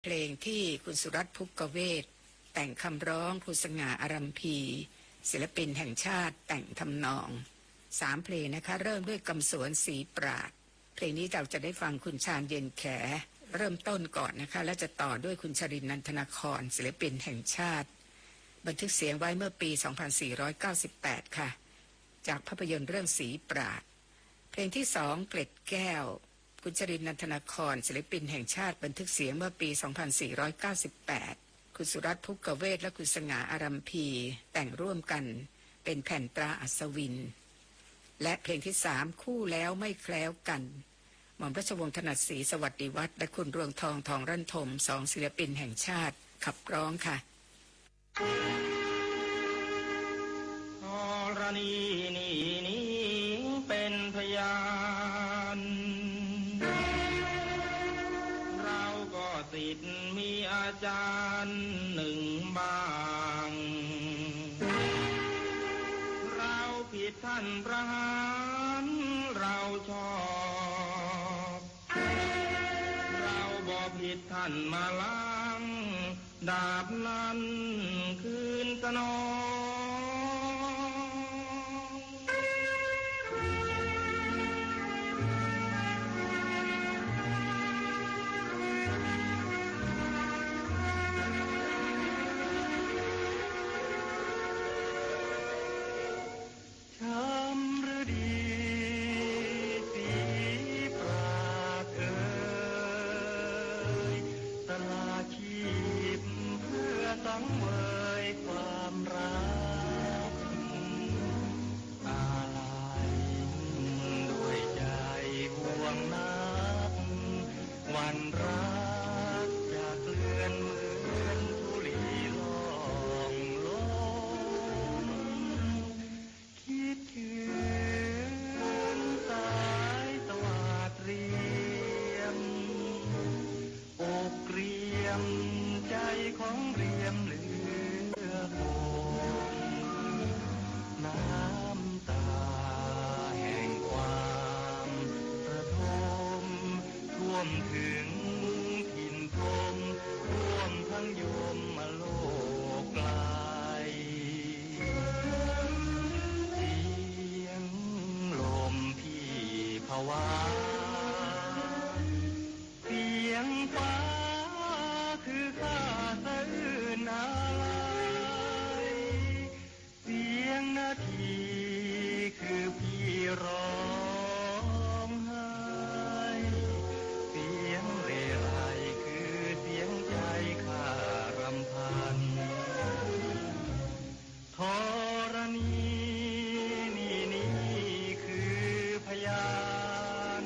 เพลงที่คุณสุรัตน์ ภุกเวศ แต่งคำร้อง ครูสง่า อารัมภี ศิลปินแห่งชาติแต่งทำนอง สามเพลงนะคะ เริ่มด้วยกำสวนศรีปราด เพลงนี้เราจะได้ฟังคุณชาญ เย็นแข เริ่มต้นก่อนนะคะ และจะต่อด้วยคุณชรินทร์ นันทนคร ศิลปินแห่งชาติ บันทึกเสียงไว้เมื่อปี สองพันสี่ร้อยเก้าสิบแปด ค่ะ จากภาพยนตร์เรื่องศรีปราด เพลงที่สอง เกล็ดแก้ว คุณชรินทร์ นันทนคร ศิลปินแห่งชาติ บันทึกเสียงเมื่อปี สองพันสี่ร้อยเก้าสิบแปด คุณสุรัตน์ ภุกเวศ และคุณสง่า อารัมภี แต่งร่วมกัน เป็นแผ่นตราอัศวิน และเพลงที่สาม คู่แล้วไม่แคล้วกัน หม่อมราชวงศ์ถนัดศรี สวัสดิวัฒน์ และคุณรวงทอง ทองรันทม สองศิลปินแห่งชาติขับร้องค่ะ ธรณีนี่นี้เป็นพยาน เราก็ศิษย์มีอาจารย์หนึ่งบ้าง เราผิดท่านประหารเราชอบ เราบ่ผิดท่านมาล้าง ดาบนั้นคืนสนอง ชำฤดีศรีปราดเอ่ย สละชีพเพื่อสังเวยความรัก อาลัยด้วยใจห่วงนัก วันรักจะเคลื่อนเหมือนธุลีล่องลม คิดถึงสายสวัสดิ์เรียม อกเรียมใจของเรียมเหลือคง น้ำตาแห่งความระทม ท่วมถึงถิ่นพรหม ร่วมทั้งยมโลกไกล เสียงลมพี่ผวา เสียงฟ้าคือข้าสะอื้นอาลัย เสียงนาทีคือพี่ร้องไห้ เสียงเรไรคือเสียงใจข้ารำพัน ธรณีนี่นี้คือพยาน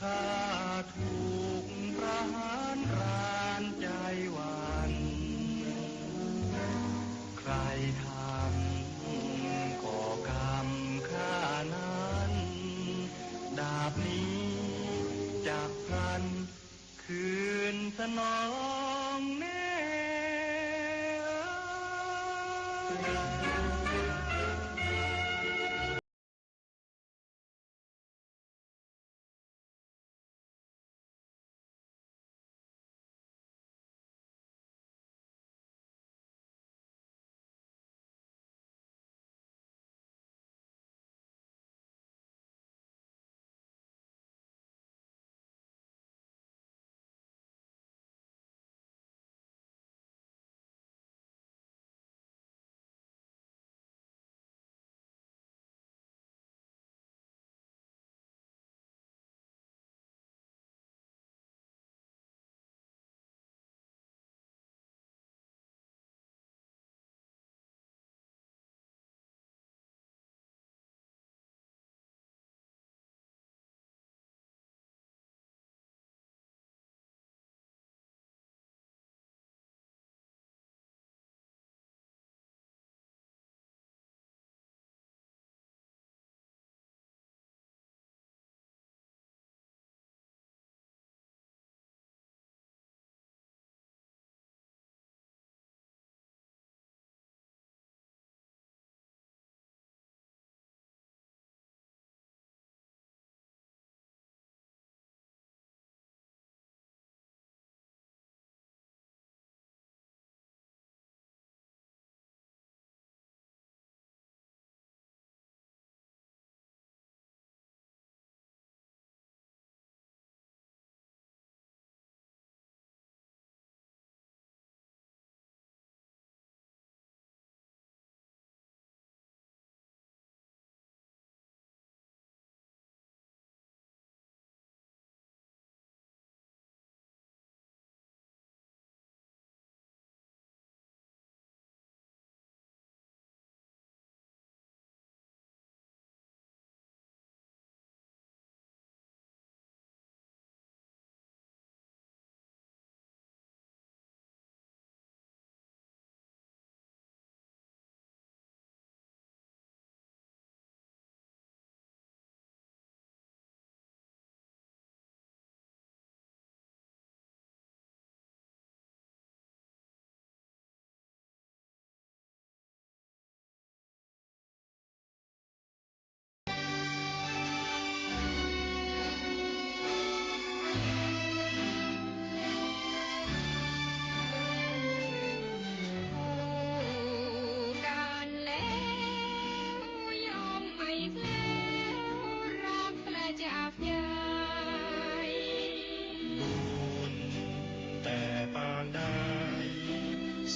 ข้าถูกประหารรานใจหวั่น ใครทำก่อกรรมข้านั้น ดาบนี้จักพลันคืนสนองแน่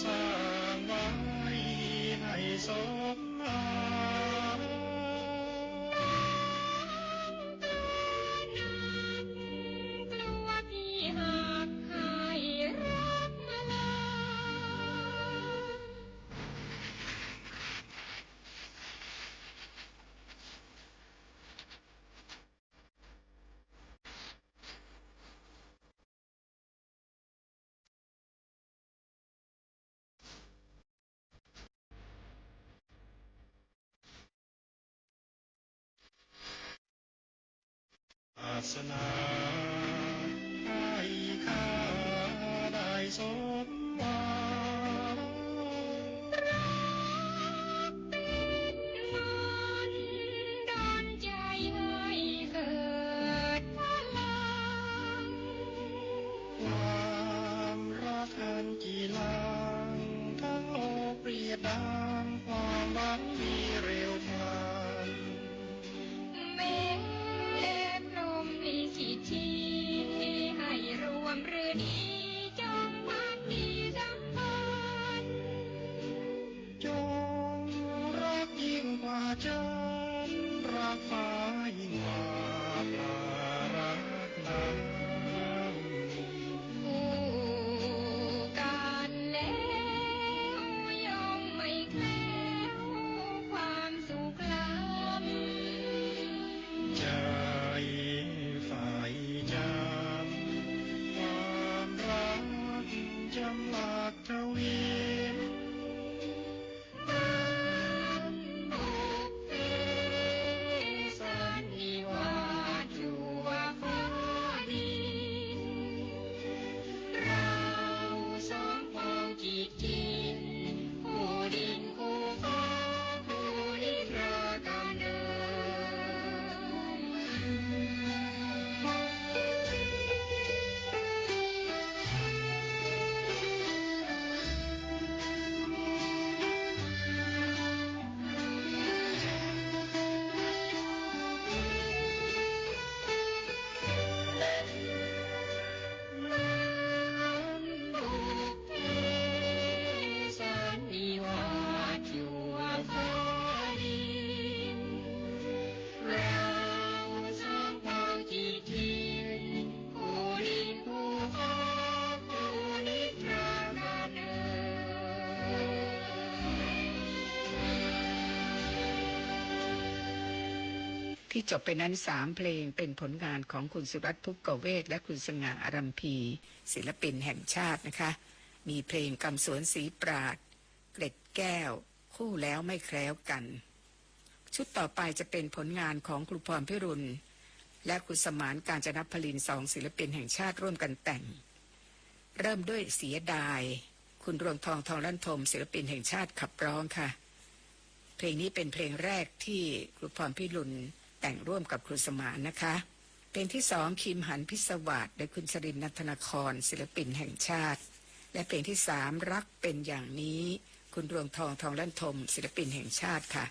สร้างไว้ให้สมหวัง ศาสนา ให้ข้าได้สมหวัง รักเป็นมนต์ดลใจให้เกิดพลัง ความรักอันจีรัง ทั้งโลกเปรียบดังความหวังมีเร็วพลัน แม้พรหมลิขิตชี้ ให้ร่วมฤดี จงพักดีสัมพันธ์ จงรักยิ่งกว่าจันทร์ รักฟ้ายิ่งกว่าปลารักน้ำ คู่กันแล้วย่อมไม่แคล้วความสุขล้ำ ใจใฝ่จำ ความรักจำหลักทวิน อันบุพเพสันนิวาสชั่วฟ้าดิน เราสองปองจิตจิน คู่ดินคู่ฟ้าคู่นิทรากันเอ่ย สันนิวาสชั่วฟ้าดิน เราสองปองจิตจิน คู่ดินคู่ฟ้าคู่นิทรากันเอ่ย ที่จบไปนั้นสามเพลงเป็นผลงานของคุณสุรัตน์ ภุกเวศ และคุณสง่า อารัมภี ศิลปินแห่งชาตินะคะ มีเพลงกำสวนศรีปราด เกล็ดแก้ว คู่แล้วไม่แคล้วกัน ชุดต่อไปจะเป็นผลงานของครูพรพิรุณ และครูสมาน กาญจนพลินทร์ สองศิลปินแห่งชาติร่วมกันแต่ง เริ่มด้วยเสียดาย คุณรวงทอง ทองลั่นทม ศิลปินแห่งชาติขับร้องค่ะ เพลงนี้เป็นเพลงแรกที่ครูพรพิรุณแต่งร่วมกับครูสมานนะคะ เพลงที่สอง คิมหันพิศวาส โดยคุณชรินทร์ นันทนคร ศิลปินแห่งชาติ และเพลงที่สาม รักเป็นอย่างนี้ คุณรวงทอง ทองลั่นทม ศิลปินแห่งชาติค่ะ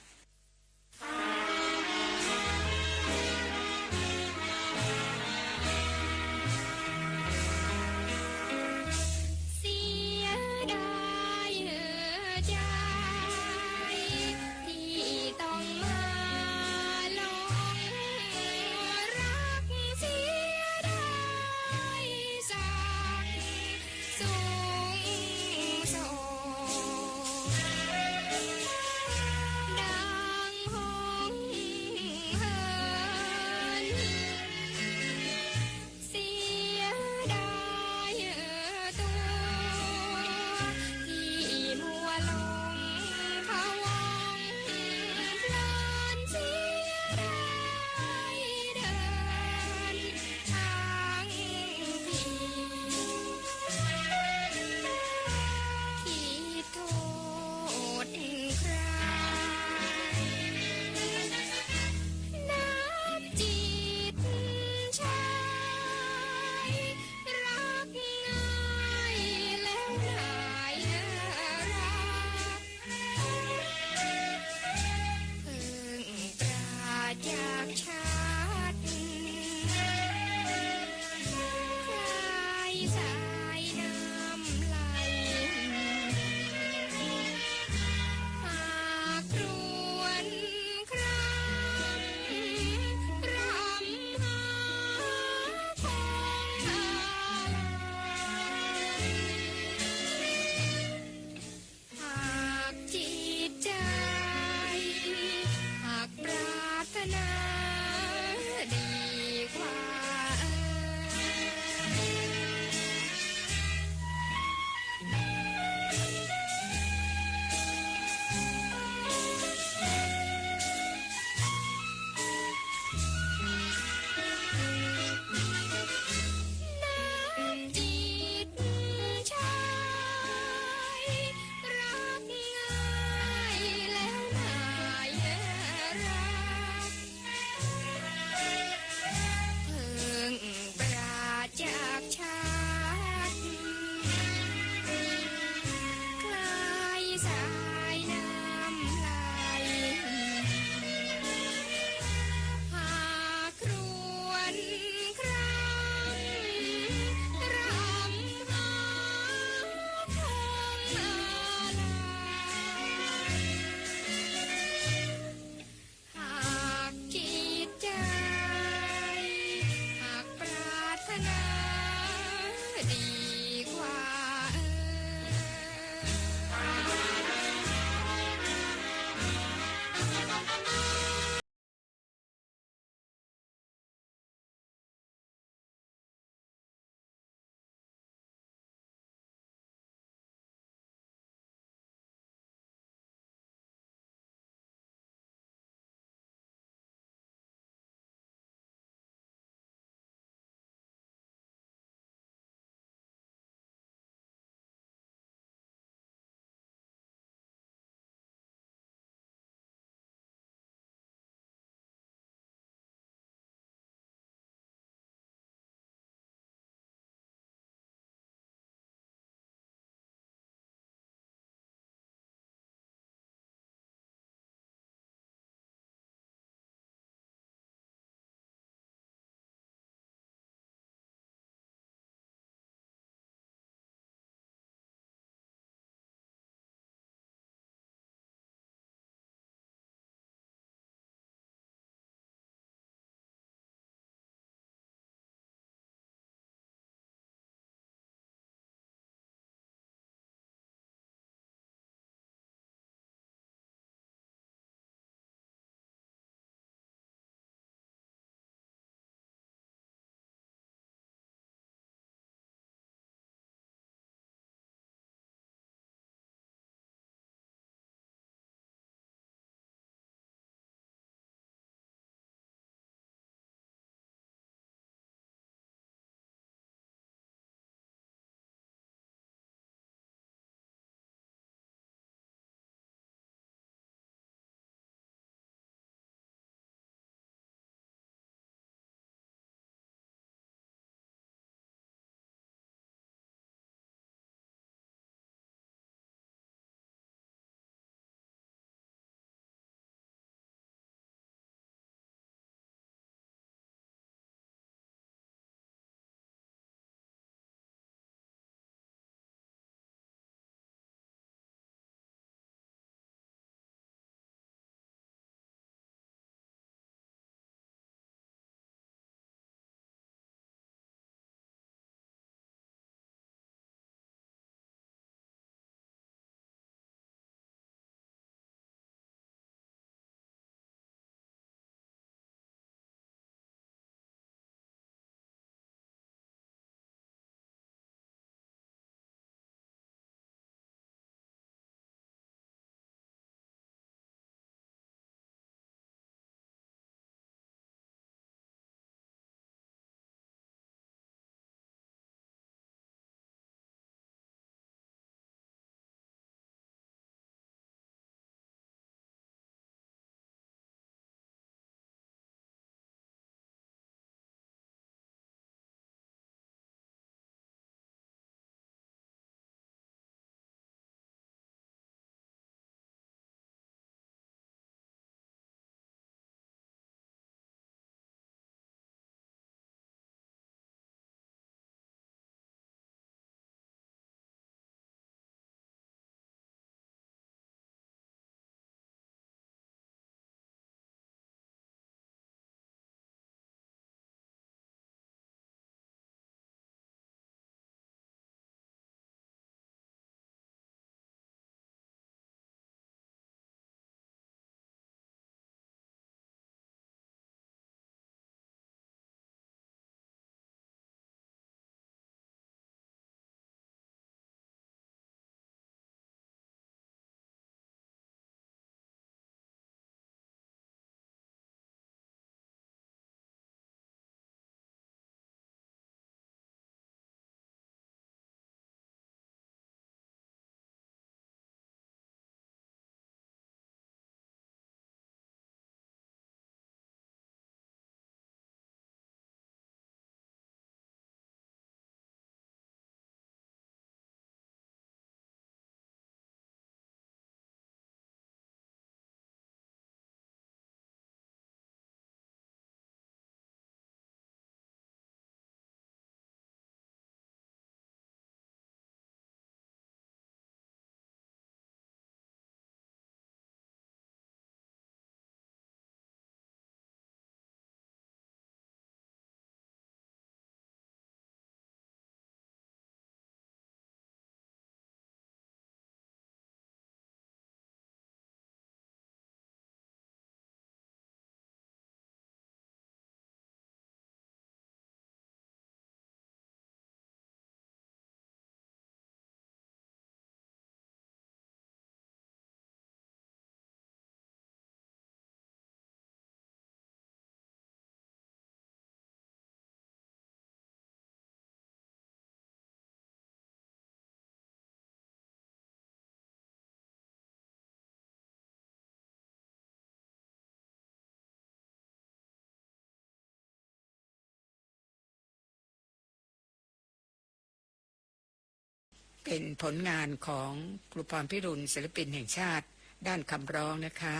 เป็นผลงานของครูพรพิรุณ ศิลปินแห่งชาติด้านคำร้องนะคะ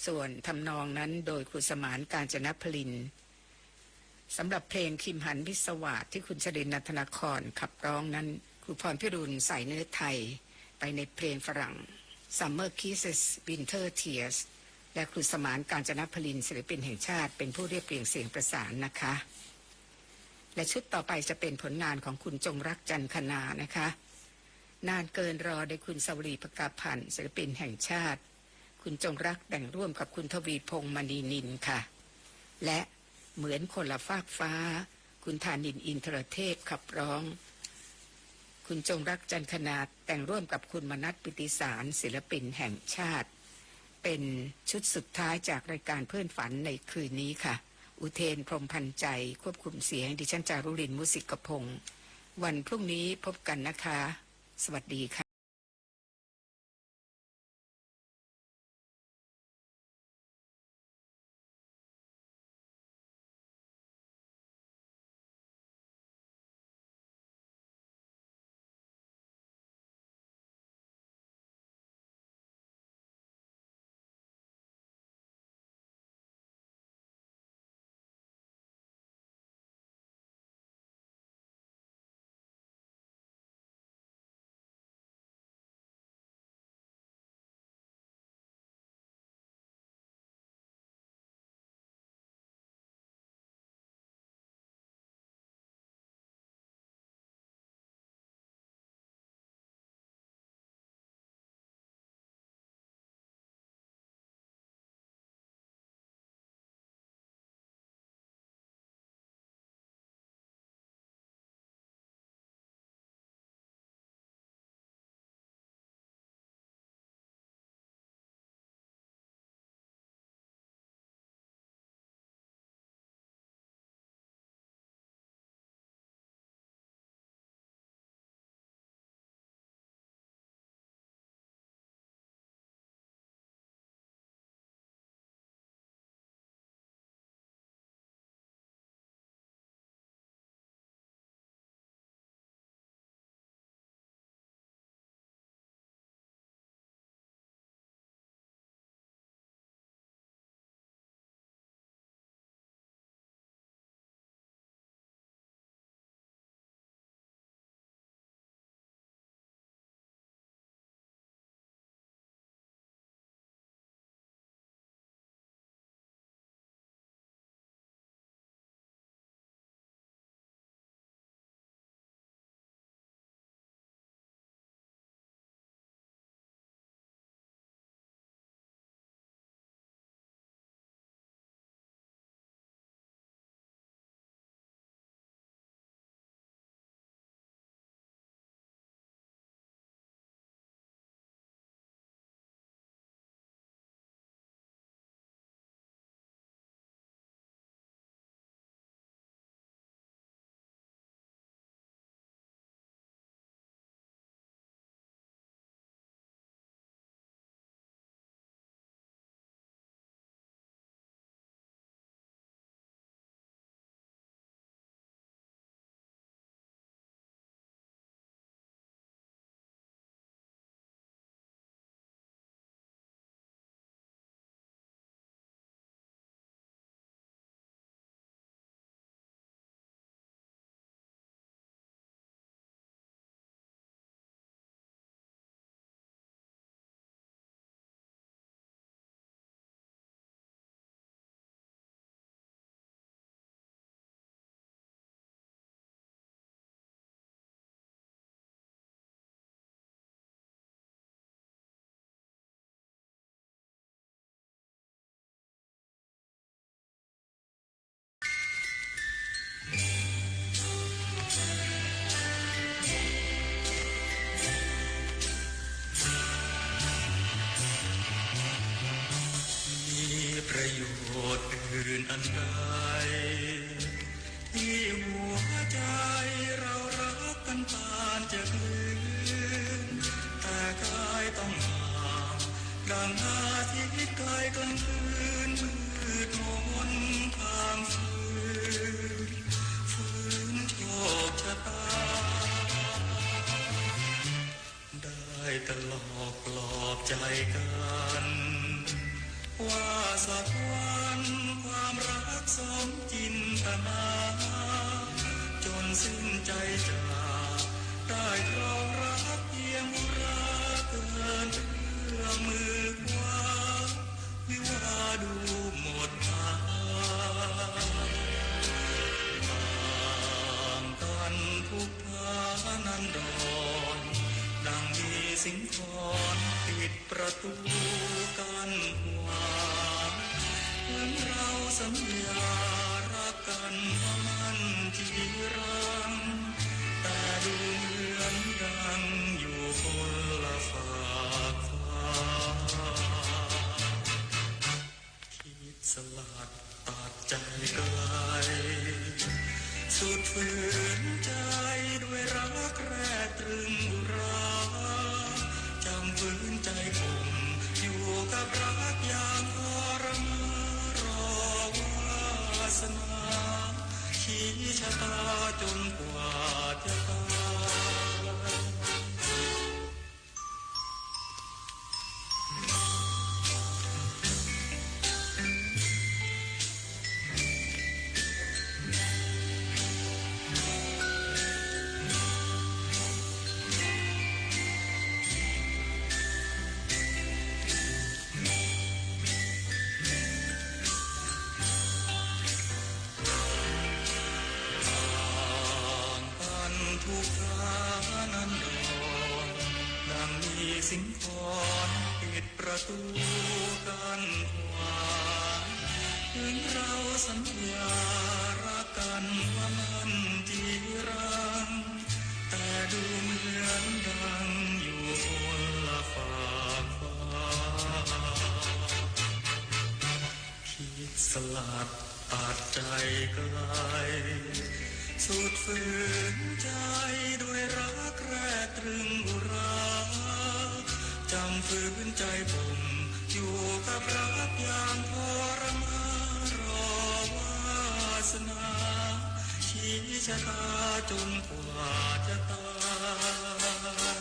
ส่วนทำนองนั้นโดยครูสมาน กาญจนพลิน สำหรับเพลงคิมหันมิตรสวาทที่คุณชรินทร์ นันทนครขับร้องนั้น ครูพรพิรุณใส่เนื้อไทยไปในเพลงฝรั่ง Summer Kisses Winter Tears และครูสมาน กาญจนพลิน ศิลปินแห่งชาติเป็นผู้เรียบเรียงเสียงประสานนะคะ และชุดต่อไปจะเป็นผลงานของคุณจงรัก จันทนานะคะ นานเกินรอ โดยคุณสวลี ภกาพันธ์ ศิลปินแห่งชาติ คุณจงรักแต่งร่วมกับคุณทวีพงษ์ มณีนินค่ะ และเหมือนคนละฟากฟ้า คุณธานินทร์ อินทรเทพขับร้อง คุณจงรัก จันทนาแต่งร่วมกับคุณมนัส ปิติสาร ศิลปินแห่งชาติ เป็นชุดสุดท้ายจากรายการเพื่อนฝันในคืนนี้ค่ะ อุเทน พรหมพันธ์ใจ ควบคุมเสียง ดิฉัน จารุรินทร์ มุสิกพงศ์ วันพรุ่งนี้พบกันนะคะ สวัสดีค่ะมีประโยชน์อื่นอันใด ที่หัวใจเรารักกันปานจะลืม แต่กายต้องห่างดังอาทิตย์ไกลกลางคืนมืดมนทางคืน ฝืนโชคชะตา บอกปลอบใจกัน ว่าสักวันความรักสมจินตนา จนสิ้นใจจาก ได้ครองรักเพียงอุรา เกินเอื้อมมือคว้า วิวาห์ดูหมดทาง ต่างกันทุก พานันดร ดังมีสิงห์คอนปิดประตูกั้นขวาง เหมือนเราสัญญารักกันว่ามั่นจีรัง แต่ดูเหมือนดังอยู่คนละฝากฟ้า คิดสลัดตัดใจไกล สุดฝืนใจด้วยรักแรกตรึงอุรา จำฝืนใจข่มอยู่กับรักอย่างทรมาน รอวาสนา ชี้ชะตาจนกว่าจะตาย ต่างกันทุกพานันดร ดังมีสิงห์คอนปิดประตูกั้นขวาง ถึงเราสัญญารักกันว่ามั่นจีรัง แต่ดูเหมือนดังอยู่คนละฟากฟ้า คิดสลัดตัดใจไกล สุดฝืนใจด้วยรักแรกตรึงอุรา จำฝืนใจข่มอยู่กับรักอย่างทรมาน รอวาสนา ชี้ชะตาจนกว่าจะตาย